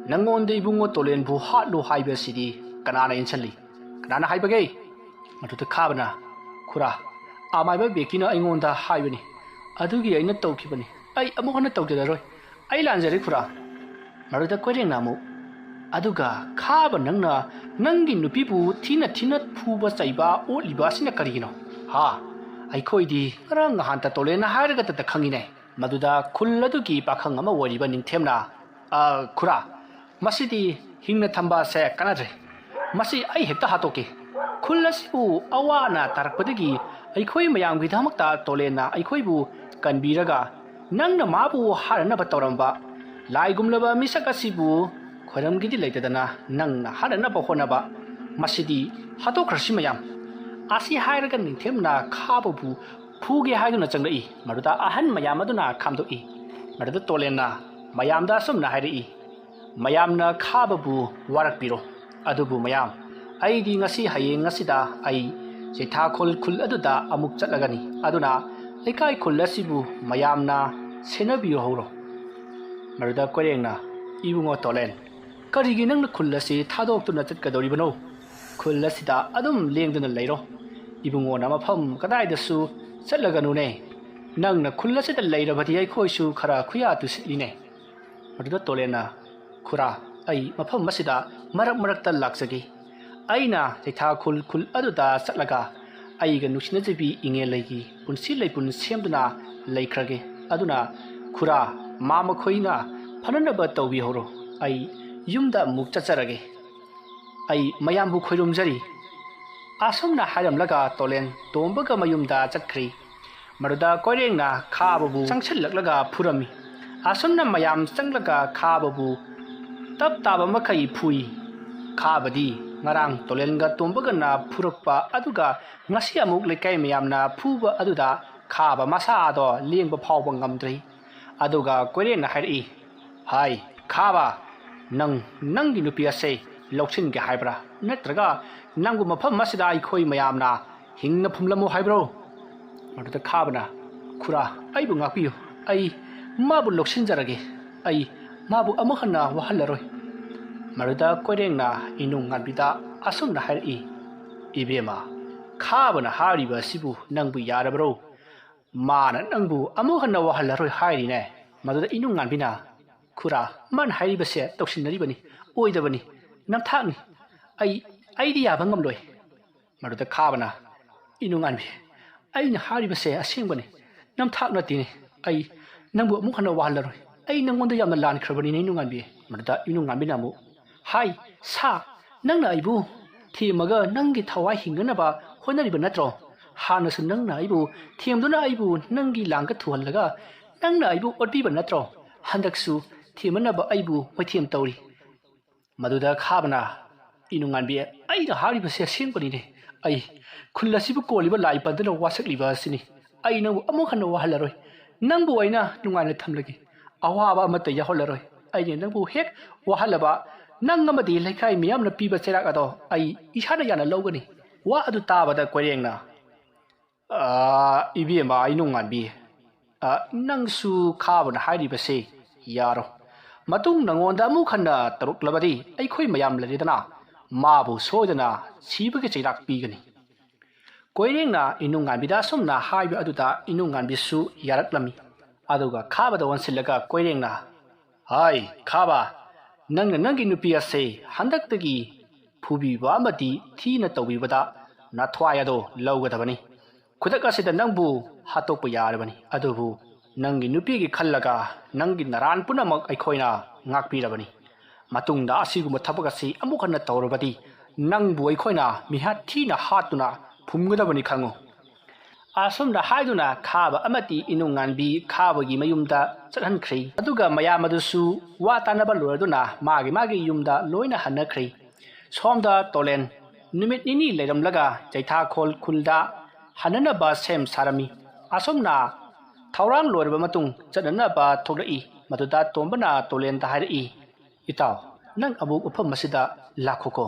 ꯅꯪꯉꯣꯟꯗ ꯏꯕꯨꯡꯉꯣ ꯇꯣꯂꯦꯟꯕꯨ ꯍꯥꯠꯂꯨ ꯍꯥꯏꯕꯁꯤꯗꯤ ꯀꯅꯥꯅ ꯏꯟꯁꯤꯜꯂꯤ? ꯀꯅꯥꯅ ꯍꯥꯏꯕꯒꯦ?" ꯃꯗꯨꯗ ꯈꯥꯕꯅ, "ꯈꯨꯔꯥ, ꯑꯃꯥꯏꯕ ꯕꯦꯀꯤꯅ ꯑꯩꯉꯣꯟꯗ ꯍꯥꯏꯕꯅꯤ꯫ ꯑꯗꯨꯒꯤ ꯑꯩꯅ ꯇꯧꯈꯤꯕꯅꯤ꯫ ꯑꯩ ꯑꯃꯨꯛ ꯍꯟꯅ ꯇꯧꯖꯔꯔꯣꯏ꯫ ꯑꯩ ꯂꯥꯟꯖꯔꯦ ꯈꯨꯔꯥ꯫" ꯃꯗꯨꯗ ꯀꯣꯏꯔꯦꯡꯅ ꯑꯃꯨꯛ, "ꯑꯗꯨꯒ ꯈꯥꯕ ꯅꯪꯅ ꯅꯪꯒꯤ ꯅꯨꯄꯤꯕꯨ ꯊꯤꯅ ꯊꯤꯅ ꯐꯨꯕ ꯆꯩꯕ ꯑꯣꯠꯂꯤꯕ ꯑꯁꯤꯅ ꯀꯔꯤꯒꯤꯅꯣ? ꯍꯥ? ꯑꯩꯈꯣꯏꯗꯤ ꯉꯔꯥꯡ ꯅꯍꯥꯟꯇ ꯇꯣꯂꯦꯟꯅ ꯍꯥꯏꯔꯒꯇ ꯈꯪꯉꯤꯅꯦ꯫" ꯃꯗꯨꯗ ꯈꯨꯜ ꯑꯗꯨꯒꯤ ꯄꯥꯈꯪ ꯑꯃ ꯑꯣꯏꯔꯤꯕ ꯅꯤꯡꯊꯦꯝꯅ, "ꯑ, ꯈꯨꯔꯥ, ꯃꯁꯤꯗꯤ ꯍꯤꯡꯅ ꯊꯝꯕ ꯑꯁꯦ ꯀꯥꯟꯅꯗ꯭ꯔꯦ꯫ ꯃꯁꯤ ꯑꯩ ꯍꯦꯛꯇ ꯍꯥꯠꯇꯣꯛꯀꯦ꯫ ꯈꯨꯜ ꯑꯁꯤꯕꯨ ꯑꯋꯥ ꯑꯅꯥ ꯇꯥꯔꯛꯄꯗꯒꯤ ꯑꯩꯈꯣꯏ ꯃꯌꯥꯝꯒꯤꯗꯃꯛꯇ ꯇꯣꯂꯦꯟꯅ ꯑꯩꯈꯣꯏꯕꯨ ꯀꯟꯕꯤꯔꯒ ꯅꯪꯅ ꯃꯥꯕꯨ ꯍꯥꯠꯅꯅꯕ ꯇꯧꯔꯝꯕ ꯂꯥꯏꯒꯨꯝꯂꯕ ꯃꯤꯁꯛ ꯑꯁꯤꯕꯨ ꯈꯣꯏꯔꯝꯒꯤꯗꯤ ꯂꯩꯇꯗꯅ ꯅꯪꯅ ꯍꯥꯠꯅꯅꯕ ꯍꯣꯠꯅꯕ, ꯃꯁꯤꯗꯤ ꯍꯥꯠꯇꯣꯛꯈ꯭ꯔꯁꯤ ꯃꯌꯥꯝ꯫" ꯑꯁꯤ ꯍꯥꯏꯔꯒ ꯅꯤꯡꯊꯦꯝꯅ ꯈꯥꯕꯕꯨ ꯐꯨꯒꯦ ꯍꯥꯏꯗꯨꯅ ꯆꯪꯂꯛꯏ꯫ ꯃꯗꯨꯗ ꯑꯍꯟ ꯃꯌꯥꯝ ꯑꯗꯨꯅ ꯈꯥꯝꯗꯣꯛꯏ꯫ ꯃꯗꯨꯗ ꯇꯣꯂꯦꯟꯅ ꯃꯌꯥꯝꯗ ꯑꯁꯨꯝꯅ ꯍꯥꯏꯔꯛꯏ, "ꯃꯌꯥꯝꯅ ꯈꯥꯕꯕꯨ ꯋꯥꯔꯛꯄꯤꯔꯣ꯫ ꯑꯗꯨꯕꯨ ꯃꯌꯥꯝ, ꯑꯩꯗꯤ ꯉꯁꯤ ꯍꯌꯦꯡ ꯑꯁꯤꯗ ꯑꯩ ꯆꯩꯊꯥꯈꯣꯜ ꯈꯨꯜ ꯑꯗꯨꯗ ꯑꯃꯨꯛ ꯆꯠꯂꯒꯅꯤ꯫ ꯑꯗꯨꯅ ꯂꯩꯀꯥꯏ ꯈꯨꯜ ꯑꯁꯤꯕꯨ ꯃꯌꯥꯝꯅ ꯁꯦꯟꯅꯕꯤꯌꯨ ꯍꯧꯔꯣ꯫" ꯃꯗꯨꯗ ꯀꯣꯏꯔꯦꯡꯅ, "ꯏꯕꯨꯡꯉꯣ ꯇꯣꯂꯦꯟ, ꯀꯔꯤꯒꯤ ꯅꯪꯅ ꯈꯨꯜ ꯑꯁꯤ ꯊꯥꯗꯣꯛꯇꯨꯅ ꯆꯠꯀꯗꯧꯔꯤꯕꯅꯣ? ꯈꯨꯜ ꯑꯁꯤꯗ ꯑꯗꯨꯝ ꯂꯦꯡꯗꯨꯅ ꯂꯩꯔꯣ꯫ ꯏꯕꯨꯡꯉꯣꯅ ꯃꯐꯝ ꯀꯗꯥꯏꯗꯁꯨ ꯆꯠꯂꯒꯅꯨꯅꯦ꯫ ꯅꯪꯅ ꯈꯨꯜ ꯑꯁꯤꯗ ꯂꯩꯔꯕꯗꯤ ꯑꯩꯈꯣꯏꯁꯨ ꯈꯔ ꯈꯨꯌꯥ ꯇꯨꯁꯤꯠꯂꯤꯅꯦ꯫ ꯃꯗꯨꯗ ꯇꯣꯂꯦꯟꯅ, "ꯈꯨꯔꯥ, ꯑꯩ ꯃꯐꯝ ꯑꯁꯤꯗ ꯃꯔꯛ ꯃꯔꯛꯇ ꯂꯥꯛꯆꯒꯦ꯫ ꯑꯩꯅ ꯆꯩꯊꯥ ꯈꯨꯜ ꯈꯨꯜ ꯑꯗꯨꯗ ꯆꯠꯂꯒ ꯑꯩꯒ ꯅꯨꯡꯁꯤꯅꯖꯕꯤ ꯏꯉꯦꯜꯂꯩꯒꯤ ꯄꯨꯟꯁꯤ ꯂꯩꯄꯨꯟ ꯁꯦꯝꯗꯨꯅ ꯂꯩꯈ꯭ꯔꯒꯦ꯫ ꯑꯗꯨꯅ ꯈꯨꯔꯥ, ꯃꯥ ꯃꯈꯣꯏꯅ ꯐꯅꯅꯕ ꯇꯧꯕꯤꯍꯧꯔꯣ꯫ ꯑꯩ ꯌꯨꯝꯗ ꯑꯃꯨꯛ ꯆꯠꯆꯔꯒꯦ꯫ ꯑꯩ ꯃꯌꯥꯝꯕꯨ ꯈꯣꯏꯔꯨꯝꯖꯔꯤ"꯫ ꯑꯁꯨꯝꯅ ꯍꯥꯏꯔꯝꯂꯒ ꯇꯣꯂꯦꯟ ꯇꯣꯝꯕꯒ ꯃꯌꯨꯝꯗ ꯆꯠꯈ꯭ꯔꯤ꯫ ꯃꯗꯨꯗ ꯀꯣꯏꯔꯦꯡꯅ ꯈꯥꯕꯕꯨ ꯆꯪꯁꯤꯜꯂꯛꯂꯒ ꯐꯨꯔꯝꯃꯤ꯫ ꯑꯁꯨꯝꯅ ꯃꯌꯥꯝ ꯆꯪꯂꯒ ꯈꯥꯕꯕꯨ ꯇꯞ ꯇꯥꯕ ꯃꯈꯩ ꯐꯨꯏ꯫ ꯈꯥꯕꯗꯤ ꯉꯔꯥꯡ ꯇꯣꯂꯦꯟꯒ ꯇꯣꯝꯕꯒꯅ ꯐꯨꯔꯛꯄ ꯑꯗꯨꯒ ꯉꯁꯤ ꯑꯃꯨꯛ ꯂꯩꯀꯥꯏ ꯃꯌꯥꯝꯅ ꯐꯨꯕ ꯑꯗꯨꯗ ꯈꯥꯕ ꯃꯁꯥꯗꯣ ꯂꯦꯡꯕ ꯐꯥꯎꯕ ꯉꯝꯗ꯭ꯔꯤ꯫ ꯑꯗꯨꯒ ꯀꯣꯏꯔꯦꯡꯅ ꯍꯥꯏꯔꯛꯏ, "ꯍꯥꯏ, ꯈꯥꯕ, ꯅꯪ ꯅꯪꯒꯤ ꯅꯨꯄꯤ ꯑꯁꯦ ꯂꯧꯁꯤꯟꯒꯦ ꯍꯥꯏꯕ꯭ꯔꯥ? ꯅꯠꯇ꯭ꯔꯒ ꯅꯪꯕꯨ ꯃꯐꯝ ꯑꯁꯤꯗ ꯑꯩꯈꯣꯏ ꯃꯌꯥꯝꯅ ꯍꯤꯡꯅ ꯐꯨꯝꯂꯝꯃꯨ ꯍꯥꯏꯕ꯭ꯔꯣ?" ꯃꯗꯨꯗ ꯈꯥꯕꯅ, "ꯈꯨꯔꯥ, ꯑꯩꯕꯨ ꯉꯥꯛꯄꯤꯌꯨ꯫ ꯑꯩ ꯃꯥꯕꯨ ꯂꯧꯁꯤꯟꯖꯔꯒꯦ꯫ ꯑꯩ ꯃꯥꯕꯨ ꯑꯃꯨꯛ ꯍꯟꯅ ꯋꯥꯍꯜꯂꯔꯣꯏ"꯫ ꯃꯗꯨꯗ ꯀꯣꯏꯔꯦꯡꯅ ꯏꯅꯨꯡ ꯉꯥꯟꯕꯤꯗ ꯑꯁꯨꯝꯅ ꯍꯥꯏꯔꯛꯏ, "ꯏꯕꯦꯝꯃ, ꯈꯥꯕꯅ ꯍꯥꯏꯔꯤꯕ ꯑꯁꯤꯕꯨ ꯅꯪꯕꯨ ꯌꯥꯔꯕ꯭ꯔꯣ? ꯃꯥꯅ ꯅꯪꯕꯨ ꯑꯃꯨꯛ ꯍꯟꯅ ꯋꯥꯍꯜꯂꯔꯣꯏ ꯍꯥꯏꯔꯤꯅꯦ"꯫ ꯃꯗꯨꯗ ꯏꯅꯨꯡ ꯉꯥꯟꯕꯤꯅ, "ꯈꯨꯔꯥ, ꯃꯥꯅ ꯍꯥꯏꯔꯤꯕꯁꯦ ꯇꯧꯁꯤꯟꯅꯔꯤꯕꯅꯤ, ꯑꯣꯏꯗꯕꯅꯤ, ꯅꯝꯊꯥꯛꯅꯤ꯫ ꯑꯩ, ꯑꯩꯗꯤ ꯌꯥꯕ ꯉꯝꯂꯣꯏ"꯫ ꯃꯗꯨꯗ ꯈꯥꯕꯅ, "ꯏꯅꯨꯡ ꯉꯥꯟꯕꯤ, ꯑꯩꯅ ꯍꯥꯏꯔꯤꯕꯁꯦ ꯑꯁꯦꯡꯕꯅꯤ, ꯅꯝꯊꯥꯛ ꯅꯠꯇꯦꯅꯦ꯫ ꯑꯩ ꯅꯪꯕꯨ ꯑꯃꯨꯛ ꯍꯟꯅ ꯋꯥꯍꯜꯂꯔꯣꯏ꯫ ꯑꯩ ꯅꯪꯉꯣꯟꯗ ꯌꯥꯝꯅ ꯂꯥꯟꯈ꯭ꯔꯕꯅꯤꯅꯦ ꯏꯅꯨꯡ ꯉꯥꯟꯕꯤ"꯫ ꯃꯗꯨꯗ ꯏꯅꯨꯡ ꯉꯥꯟꯕꯤꯅ ꯑꯃꯨꯛ, "ꯍꯥꯏ, ꯁꯥ, ꯅꯪꯅ ꯑꯩꯕꯨ ꯊꯦꯝꯃꯒ ꯅꯪꯒꯤ ꯊꯋꯥꯏ ꯍꯤꯡꯅꯅꯕ ꯍꯣꯠꯅꯔꯤꯕ ꯅꯠꯇ꯭ꯔꯣ? ꯍꯥꯟꯅꯁꯨ ꯅꯪꯅ ꯑꯩꯕꯨ ꯊꯦꯝꯗꯨꯅ ꯑꯩꯕꯨ ꯅꯪꯒꯤ ꯂꯥꯡꯒ ꯊꯨꯍꯜꯂꯒ ꯅꯪꯅ ꯑꯩꯕꯨ ꯑꯣꯠꯄꯤꯕ ꯅꯠꯇ꯭ꯔꯣ? ꯍꯟꯗꯛꯁꯨ ꯊꯦꯝꯅꯅꯕ ꯑꯩꯕꯨ ꯃꯣꯏꯊꯦꯝ ꯇꯧꯔꯤ"꯫ ꯃꯗꯨꯗ ꯈꯥꯕꯅ, "ꯏꯅꯨꯡꯉꯥꯟꯕꯤ, ꯑꯩꯅ ꯍꯥꯏꯔꯤꯕꯁꯦ ꯑꯁꯦꯡꯕꯅꯤꯅꯦ꯫ ꯑꯩ ꯈꯨꯜ ꯑꯁꯤꯕꯨ ꯀꯣꯜꯂꯤꯕ ꯂꯥꯏ ꯄꯟꯗꯨꯅ ꯋꯥꯁꯛꯂꯤꯕ ꯑꯁꯤꯅꯤ꯫ ꯑꯩ ꯅꯪꯕꯨ ꯑꯃꯨꯛ ꯍꯟꯅ ꯋꯥꯍꯜꯂꯔꯣꯏ꯫ ꯅꯪꯕꯨ ꯑꯩꯅ ꯅꯨꯡꯉꯥꯏꯅ ꯊꯝꯂꯒꯦ꯫ ꯑꯋꯥꯕ ꯑꯃꯠꯇ ꯌꯥꯎꯍꯜꯂꯔꯣꯏ꯫ ꯑꯩꯅ ꯅꯪꯕꯨ ꯍꯦꯛ ꯋꯥꯍꯜꯂꯕ, ꯅꯪ ꯑꯃꯗꯤ ꯂꯩꯀꯥꯏ ꯃꯤꯌꯥꯝꯅ ꯄꯤꯕ ꯆꯩꯔꯥꯛ ꯑꯗꯣ ꯑꯩ ꯏꯁꯥꯅ ꯌꯥꯅ ꯂꯧꯒꯅꯤ"꯫ ꯋꯥ ꯑꯗꯨ ꯇꯥꯕꯗ ꯀꯣꯏꯔꯦꯡꯅ, "ꯑꯥ, ꯏꯕꯦꯝꯃ ꯏꯅꯨꯡꯉꯥꯟꯕꯤ, ꯑꯥ, ꯅꯪꯁꯨ ꯈꯥꯕꯅ ꯍꯥꯏꯔꯤꯕꯁꯦ ꯌꯥꯔꯣ꯫ ꯃꯇꯨꯡ ꯅꯉꯣꯟꯗ ꯑꯃꯨꯛ ꯍꯟꯅ ꯇꯧꯔꯛꯂꯕꯗꯤ ꯑꯩꯈꯣꯏ ꯃꯌꯥꯝ ꯂꯩꯔꯦꯗꯅ, ꯃꯥꯕꯨ ꯁꯣꯏꯗꯅ ꯁꯤꯕꯒꯤ ꯆꯩꯔꯥꯛ ꯄꯤꯒꯅꯤ꯫ ꯀꯣꯏꯔꯦꯡꯅ ꯏꯅꯨꯡꯉꯥꯟꯕꯤꯗ ꯑꯁꯨꯝꯅ ꯍꯥꯏꯕ ꯑꯗꯨꯗ ꯏꯅꯨꯡꯉꯥꯟꯕꯤꯁꯨ ꯌꯥꯔꯛꯂꯝꯃꯤ꯫ ꯑꯗꯨꯒ ꯈꯥꯕꯗ ꯑꯣꯟꯁꯤꯜꯂꯒ ꯀꯣꯏꯔꯦꯡꯅ, "ꯍꯥꯏ, ꯈꯥꯕ, ꯅꯪꯅ ꯅꯪꯒꯤ ꯅꯨꯄꯤ ꯑꯁꯦ ꯍꯟꯗꯛꯇꯒꯤ ꯐꯨꯕꯤꯕ ꯑꯃꯗꯤ ꯊꯤꯅ ꯇꯧꯕꯤꯕꯗ ꯅꯊ꯭ꯋꯥꯏ ꯑꯗꯣ ꯂꯧꯒꯗꯕꯅꯤ꯫ ꯈꯨꯗꯛ ꯑꯁꯤꯗ ꯅꯪꯕꯨ ꯍꯥꯠꯇꯣꯛꯄ ꯌꯥꯔꯕꯅꯤ꯫ ꯑꯗꯨꯕꯨ ꯅꯪꯒꯤ ꯅꯨꯄꯤꯒꯤ ꯈꯜꯂꯒ ꯅꯪꯒꯤ ꯅꯔꯥꯟ ꯄꯨꯝꯅꯃꯛ ꯑꯩꯈꯣꯏꯅ ꯉꯥꯛꯄꯤꯔꯕꯅꯤ꯫ ꯃꯇꯨꯡꯗ ꯑꯁꯤꯒꯨꯝꯕ ꯊꯕꯛ ꯑꯁꯤ ꯑꯃꯨꯛ ꯍꯟꯅ ꯇꯧꯔꯕꯗꯤ ꯅꯪꯕꯨ ꯑꯩꯈꯣꯏꯅ ꯃꯤꯍꯥꯠ ꯊꯤꯅ ꯍꯥꯠꯇꯨꯅ ꯐꯨꯝꯒꯗꯕꯅꯤ ꯈꯪꯉꯨ"꯫ ꯑꯁꯨꯝꯅ ꯍꯥꯏꯗꯨꯅ ꯈꯥꯕ ꯑꯃꯗꯤ ꯏꯅꯨꯡꯉꯥꯟꯕꯤ ꯈꯥꯕꯒꯤ ꯃꯌꯨꯝꯗ ꯆꯠꯍꯟꯈ꯭ꯔꯦ꯫ ꯑꯗꯨꯒ ꯃꯌꯥꯝ ꯑꯗꯨꯁꯨ ꯋꯥ ꯇꯥꯅꯕ ꯂꯣꯏꯔꯗꯨꯅ ꯃꯥꯒꯤ ꯃꯥꯒꯤ ꯌꯨꯝꯗ ꯂꯣꯏꯅ ꯍꯟꯅꯈ꯭ꯔꯦ꯫ ꯁꯣꯝꯗ ꯇꯣꯂꯦꯟ ꯅꯨꯃꯤꯠ ꯅꯤꯅꯤ ꯂꯩꯔꯝꯂꯒ ꯆꯩꯊꯥꯈꯣꯜ ꯈꯨꯜꯗ ꯍꯟꯅꯅꯕ ꯁꯦꯝ ꯁꯥꯔꯝꯃꯤ꯫ ꯑꯁꯨꯝꯅ ꯊꯧꯔꯥꯡ ꯂꯣꯏꯔꯕ ꯃꯇꯨꯡ ꯆꯠꯅꯅꯕ ꯊꯣꯛꯂꯛꯏ꯫ ꯃꯗꯨꯗ ꯇꯣꯝꯕꯅ ꯇꯣꯂꯦꯟꯗ ꯍꯥꯏꯔꯛꯏ, "ꯏꯇꯥꯎ, ꯅꯪ ꯑꯃꯨꯛ ꯃꯐꯝ ꯑꯁꯤꯗ ꯂꯥꯛꯈꯣꯀꯣ"꯫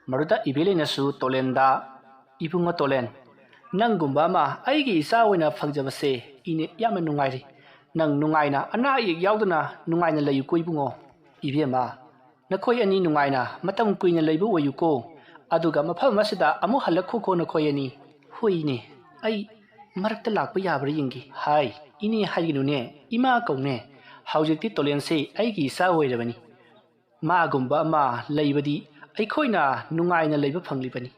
ꯃꯗꯨꯗ ꯏꯕꯦꯂꯩꯅꯁꯨ ꯇꯣꯂꯦꯟꯗ, "ꯏꯕꯨꯡꯉꯣ ꯇꯣꯂꯦꯟ, ꯅꯪꯒꯨꯝꯕ ꯑꯃ ꯑꯩꯒꯤ ꯏꯆꯥ ꯑꯣꯏꯅ ꯐꯪꯖꯕꯁꯦ ꯏꯅꯦ ꯌꯥꯝꯅ ꯅꯨꯡꯉꯥꯏꯔꯤ꯫ ꯅꯪ ꯅꯨꯡꯉꯥꯏꯅ ꯑꯅꯥ ꯑꯌꯦꯛ ꯌꯥꯎꯗꯅ ꯅꯨꯡꯉꯥꯏꯅ ꯂꯩꯌꯨꯀꯣ ꯏꯕꯨꯡꯉꯣ꯫ ꯏꯕꯦꯝꯃ, ꯅꯈꯣꯏ ꯑꯅꯤ ꯅꯨꯡꯉꯥꯏꯅ ꯃꯇꯝ ꯀꯨꯏꯅ ꯂꯩꯕ ꯑꯣꯏꯌꯨꯀꯣ꯫ ꯑꯗꯨꯒ ꯃꯐꯝ ꯑꯁꯤꯗ ꯑꯃꯨꯛ ꯍꯜꯂꯛꯈꯣꯀꯣ ꯅꯈꯣꯏ ꯑꯅꯤ"꯫ "ꯍꯣꯏ ꯏꯅꯦ, ꯑꯩ ꯃꯔꯛꯇ ꯂꯥꯛꯄ ꯌꯥꯕ꯭ꯔꯥ ꯌꯦꯡꯒꯦ"꯫ "ꯍꯥꯏ, ꯏꯅꯦ ꯍꯥꯏꯒꯅꯨꯅꯦ, ꯏꯃꯥ ꯀꯧꯅꯦ꯫ ꯍꯧꯖꯤꯛꯇꯤ ꯇꯣꯂꯦꯟꯁꯦ ꯑꯩꯒꯤ ꯏꯆꯥ ꯑꯣꯏꯔꯕꯅꯤ꯫ ꯃꯥꯒꯨꯝꯕ ꯑꯃ ꯂꯩꯕꯗꯤ ꯑꯩꯈꯣꯏꯅ ꯅꯨꯡꯉꯥꯏꯅ ꯂꯩꯕ ꯐꯪꯂꯤꯕꯅꯤ꯫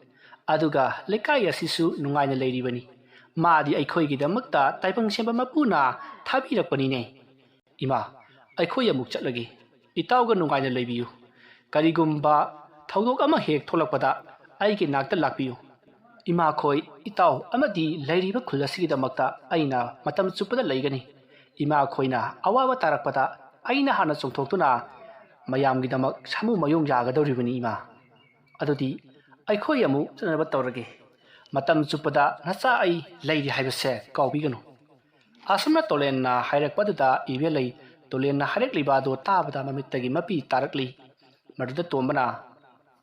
ꯑꯗꯨꯒ ꯂꯩꯀꯥꯏ ꯑꯁꯤꯁꯨ ꯅꯨꯡꯉꯥꯏꯅ ꯂꯩꯔꯤꯕꯅꯤ꯫ ꯃꯥꯗꯤ ꯑꯩꯈꯣꯏꯒꯤꯗꯃꯛꯇ ꯇꯥꯏꯕꯪ ꯁꯦꯝꯕ ꯃꯄꯨꯅ ꯊꯥꯕꯤꯔꯛꯄꯅꯤꯅꯦ꯫ ꯏꯃꯥ, ꯑꯩꯈꯣꯏ ꯑꯃꯨꯛ ꯆꯠꯂꯒꯦ꯫ ꯏꯇꯥꯎꯒ ꯅꯨꯡꯉꯥꯏꯅ ꯂꯩꯕꯤꯌꯨ꯫ ꯀꯔꯤꯒꯨꯝꯕ ꯊꯧꯗꯣꯛ ꯑꯃ ꯍꯦꯛ ꯊꯣꯛꯂꯛꯄꯗ ꯑꯩꯒꯤ ꯅꯥꯛꯇ ꯂꯥꯛꯄꯤꯌꯨ꯫ ꯏꯃꯥꯈꯣꯏ, ꯏꯇꯥꯎ ꯑꯃꯗꯤ ꯂꯩꯔꯤꯕ ꯈꯨꯜ ꯑꯁꯤꯒꯤꯗꯃꯛꯇ ꯑꯩꯅ ꯃꯇꯝ ꯆꯨꯞꯄꯗ ꯂꯩꯒꯅꯤ꯫ ꯏꯃꯥꯈꯣꯏꯅ ꯑꯋꯥꯕ ꯇꯥꯔꯛꯄꯗ ꯑꯩꯅ ꯍꯥꯟꯅ ꯆꯣꯡꯊꯣꯛꯇꯨꯅ ꯃꯌꯥꯝꯒꯤꯗꯃꯛ ꯁꯥꯃꯨ ꯃꯌꯣꯡ ꯌꯥꯒꯗꯧꯔꯤꯕꯅꯤ ꯏꯃꯥ꯫ ꯑꯗꯨꯗꯤ ꯑꯩꯈꯣꯏ ꯑꯃꯨꯛ ꯆꯠꯅꯕ ꯇꯧꯔꯒꯦ꯫ ꯃꯇꯝ ꯆꯨꯞꯄꯗ ꯅꯆꯥ ꯑꯩ ꯂꯩꯔꯤ ꯍꯥꯏꯕꯁꯦ ꯀꯥꯎꯕꯤꯒꯅꯨ"꯫ ꯑꯁꯨꯝꯅ ꯇꯣꯂꯦꯟꯅ ꯍꯥꯏꯔꯛꯄꯗꯨꯗ ꯏꯕꯦꯂꯩ ꯇꯣꯂꯦꯟꯅ ꯍꯥꯏꯔꯛꯂꯤꯕ ꯑꯗꯨ ꯇꯥꯕꯗ ꯃꯃꯤꯠꯇꯒꯤ ꯃꯄꯤ ꯇꯥꯔꯛꯂꯤ꯫ ꯃꯗꯨꯗ ꯇꯣꯝꯕꯅ,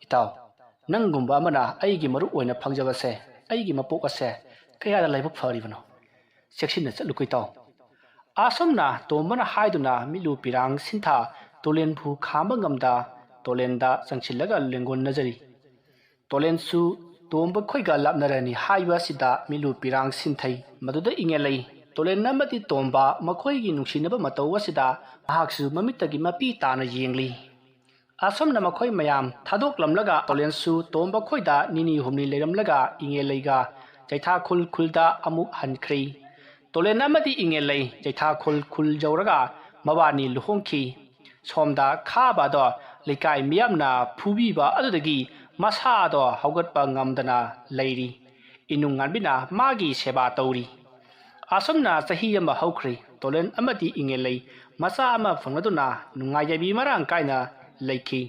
"ꯏꯇꯥꯎ, ꯅꯪꯒꯨꯝꯕ ꯑꯃꯅ ꯑꯩꯒꯤ ꯃꯔꯨꯞ ꯑꯣꯏꯅ ꯐꯪꯖꯕꯁꯦ, ꯑꯩꯒꯤ ꯃꯄꯣꯛ ꯑꯁꯦ ꯀꯌꯥꯗ ꯂꯥꯏꯕꯛ ꯐꯔꯤꯕꯅꯣ꯫ ꯆꯦꯛꯁꯤꯟꯅ ꯆꯠꯂꯨꯀꯣ ꯏꯇꯥꯎ"꯫ ꯑꯁꯨꯝꯅ ꯇꯣꯝꯕꯅ ꯍꯥꯏꯗꯨꯅ ꯃꯤꯠꯂꯨ ꯄꯤꯔꯥꯡ ꯁꯤꯟꯊꯥ ꯇꯣꯂꯦꯟꯕꯨ ꯈꯥꯝꯕ ꯉꯝꯗ ꯇꯣꯂꯦꯟꯗ ꯆꯪꯁꯤꯜꯂꯒ ꯂꯦꯡꯒꯣꯟꯅꯖꯔꯤ꯫ ꯇꯣꯂꯦꯟꯁꯨ ꯇꯣꯝꯕ ꯈꯣꯏꯒ ꯂꯥꯞꯅꯔꯅꯤ ꯍꯥꯏꯕ ꯑꯁꯤꯗ ꯃꯤꯠꯂꯨ ꯄꯤꯔꯥꯡ ꯁꯤꯟꯊꯩ꯫ ꯃꯗꯨꯗ ꯏꯪꯉꯦꯜꯂꯩ, ꯇꯣꯂꯦꯟ ꯑꯃꯗꯤ ꯇꯣꯝꯕ ꯃꯈꯣꯏꯒꯤ ꯅꯨꯡꯁꯤꯅꯕ ꯃꯇꯧ ꯑꯁꯤꯗ ꯃꯍꯥꯛꯁꯨ ꯃꯃꯤꯠꯇꯒꯤ ꯃꯄꯤ ꯇꯥꯅ ꯌꯦꯡꯂꯤ꯫ ꯑꯁꯨꯝꯅ ꯃꯈꯣꯏ ꯃꯌꯥꯝ ꯊꯥꯗꯣꯛꯂꯝꯂꯒ ꯇꯣꯂꯦꯟꯁꯨ ꯇꯣꯝꯕ ꯈꯣꯏꯗ ꯅꯤꯅꯤ ꯍꯨꯝꯅꯤ ꯂꯩꯔꯝꯂꯒ ꯏꯪꯉꯦꯜꯂꯩꯒ ꯆꯩꯊꯥꯈꯨꯜ ꯈꯨꯜꯗ ꯑꯃꯨꯛ ꯍꯟꯈ꯭ꯔꯤ꯫ ꯇꯣꯂꯦꯟ ꯑꯃꯗꯤ ꯏꯪꯉꯦꯜꯂꯩ ꯆꯩꯊꯥꯈꯨꯜ ꯈꯨꯜ ꯌꯧꯔꯒ ꯃꯕꯥꯅꯤ ꯂꯨꯍꯣꯡꯈꯤ꯫ ꯁꯣꯝꯗ ꯈꯥꯕ ꯑꯗꯣ ꯂꯩꯀꯥꯏ ꯃꯤꯌꯥꯝꯅ ꯐꯨꯕꯤꯕ ꯑꯗꯨꯗꯒꯤ ꯃꯁꯥꯗꯣ ꯍꯧꯒꯠꯄ ꯉꯝꯗꯅ ꯂꯩꯔꯤ꯫ ꯏꯅꯨꯡꯉꯥꯟꯕꯤꯅ ꯃꯥꯒꯤ ꯁꯦꯕꯥ ꯇꯧꯔꯤ꯫ ꯑꯁꯨꯝꯅ ꯆꯍꯤ ꯑꯃ ꯍꯧꯈ꯭ꯔꯦ꯫ ꯇꯣꯂꯦꯟ ꯑꯃꯗꯤ ꯏꯪꯉꯦꯜꯂꯩ ꯃꯆꯥ ꯑꯃ ꯐꯪꯂꯗꯨꯅ ꯅꯨꯡꯉꯥꯏ ꯌꯥꯏꯕꯤ ꯃꯔꯥꯡ ꯀꯥꯏꯅ ꯂꯩꯈꯤ꯫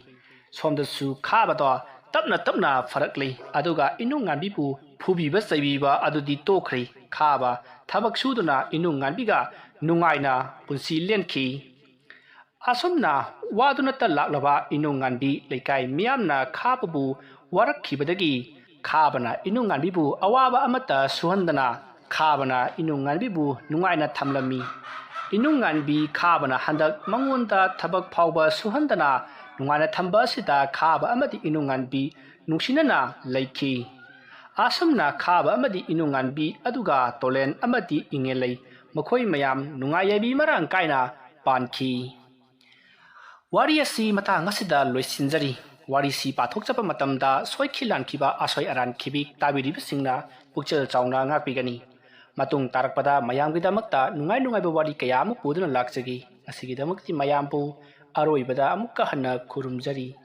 ꯁꯣꯝꯗꯁꯨ ꯈꯥꯕꯗꯣ ꯇꯞꯅ ꯇꯞꯅ ꯐꯔꯛꯂꯤ꯫ ꯑꯗꯨꯒ ꯏꯅꯨꯡꯉꯥꯟꯕꯤꯕꯨ ꯐꯨꯕꯤꯕ ꯆꯩꯕꯤꯕ ꯑꯗꯨꯗꯤ ꯇꯣꯛꯈ꯭ꯔꯦ꯫ ꯈꯥꯕ ꯊꯕꯛ ꯁꯨꯗꯨꯅ ꯏꯅꯨꯡꯉꯥꯟꯕꯤꯒ ꯅꯨꯡꯉꯥꯏꯅ ꯄꯨꯟꯁꯤ ꯂꯦꯟꯈꯤ꯫ ꯑꯁꯨꯝꯅ ꯋꯥꯗꯨꯅꯇ ꯂꯥꯛꯂꯕ ꯏꯅꯨꯡꯉꯥꯟꯕꯤ ꯂꯩꯀꯥꯏ ꯃꯤꯌꯥꯝꯅ ꯈꯥꯕꯕꯨ ꯋꯥꯔꯛꯈꯤꯕꯗꯒꯤ ꯈꯥꯕꯅ ꯏꯅꯨꯡꯉꯥꯟꯕꯤꯕꯨ ꯑꯋꯥꯕ ꯑꯃꯠꯇ ꯁꯨꯍꯟꯗꯅ ꯈꯥꯕꯅ ꯏꯅꯨꯡꯉꯥꯟꯕꯤꯕꯨ ꯅꯨꯡꯉꯥꯏꯅ ꯊꯝꯂꯝꯃꯤ꯫ ꯏꯅꯨꯡꯉꯥꯟꯕꯤ ꯈꯥꯕꯅ ꯍꯟꯗꯛ ꯃꯉꯣꯟꯗ ꯊꯕꯛ ꯐꯥꯎꯕ ꯁꯨꯍꯟꯗꯅ ꯅꯨꯡꯉꯥꯏꯅ ꯊꯝꯕ ꯑꯁꯤꯗ ꯈꯥꯕ ꯑꯃꯗꯤ ꯏꯅꯨꯡꯉꯥꯟꯕꯤ ꯅꯨꯡꯁꯤꯅꯅ ꯂꯩꯈꯤ꯫ ꯑꯁꯨꯝꯅ ꯈꯥꯕ ꯑꯃꯗꯤ ꯏꯅꯨꯡꯉꯥꯟꯕꯤ ꯑꯗꯨꯒ ꯇꯣꯂꯦꯟ ꯑꯃꯗꯤ ꯏꯪꯉꯦꯜꯂꯩ ꯃꯈꯣꯏ ꯃꯌꯥꯝ ꯅꯨꯡꯉꯥꯏ ꯌꯥꯏꯕꯤ ꯃꯔꯥꯡ ꯀꯥꯏꯅ ꯄꯥꯟꯈꯤ꯫ ꯋꯥꯔꯤ ꯑꯁꯤ ꯃꯇꯥꯡ ꯑꯁꯤꯗ ꯂꯣꯏꯁꯤꯟꯖꯔꯤ꯫ ꯋꯥꯔꯤꯁꯤ ꯄꯥꯊꯣꯛꯆꯕ ꯃꯇꯝꯗ ꯁꯣꯏꯈꯤ ꯂꯥꯟꯈꯤꯕ ꯑꯁꯣꯏ ꯑꯔꯥꯟ ꯈꯤꯕꯤ ꯇꯥꯕꯤꯔꯤꯕꯁꯤꯡꯅ ꯄꯨꯛꯆꯦꯜ ꯆꯥꯎꯅ ꯉꯥꯛꯄꯤꯒꯅꯤ꯫ ꯃꯇꯨꯡ ꯇꯥꯔꯛꯄꯗ ꯃꯌꯥꯝꯒꯤꯗꯃꯛꯇ ꯅꯨꯡꯉꯥꯏ ꯅꯨꯡꯉꯥꯏꯕ ꯋꯥꯔꯤ ꯀꯌꯥ ꯑꯃ ꯄꯨꯗꯨꯅ ꯂꯥꯛꯆꯒꯦ꯫ ꯉꯁꯤꯒꯤꯗꯃꯛꯇꯤ ꯃꯌꯥꯝꯕꯨ ꯑꯔꯣꯏꯕꯗ ꯑꯃꯨꯛꯀ ꯍꯟꯅ ꯈꯨꯔꯨꯝꯖꯔꯤ꯫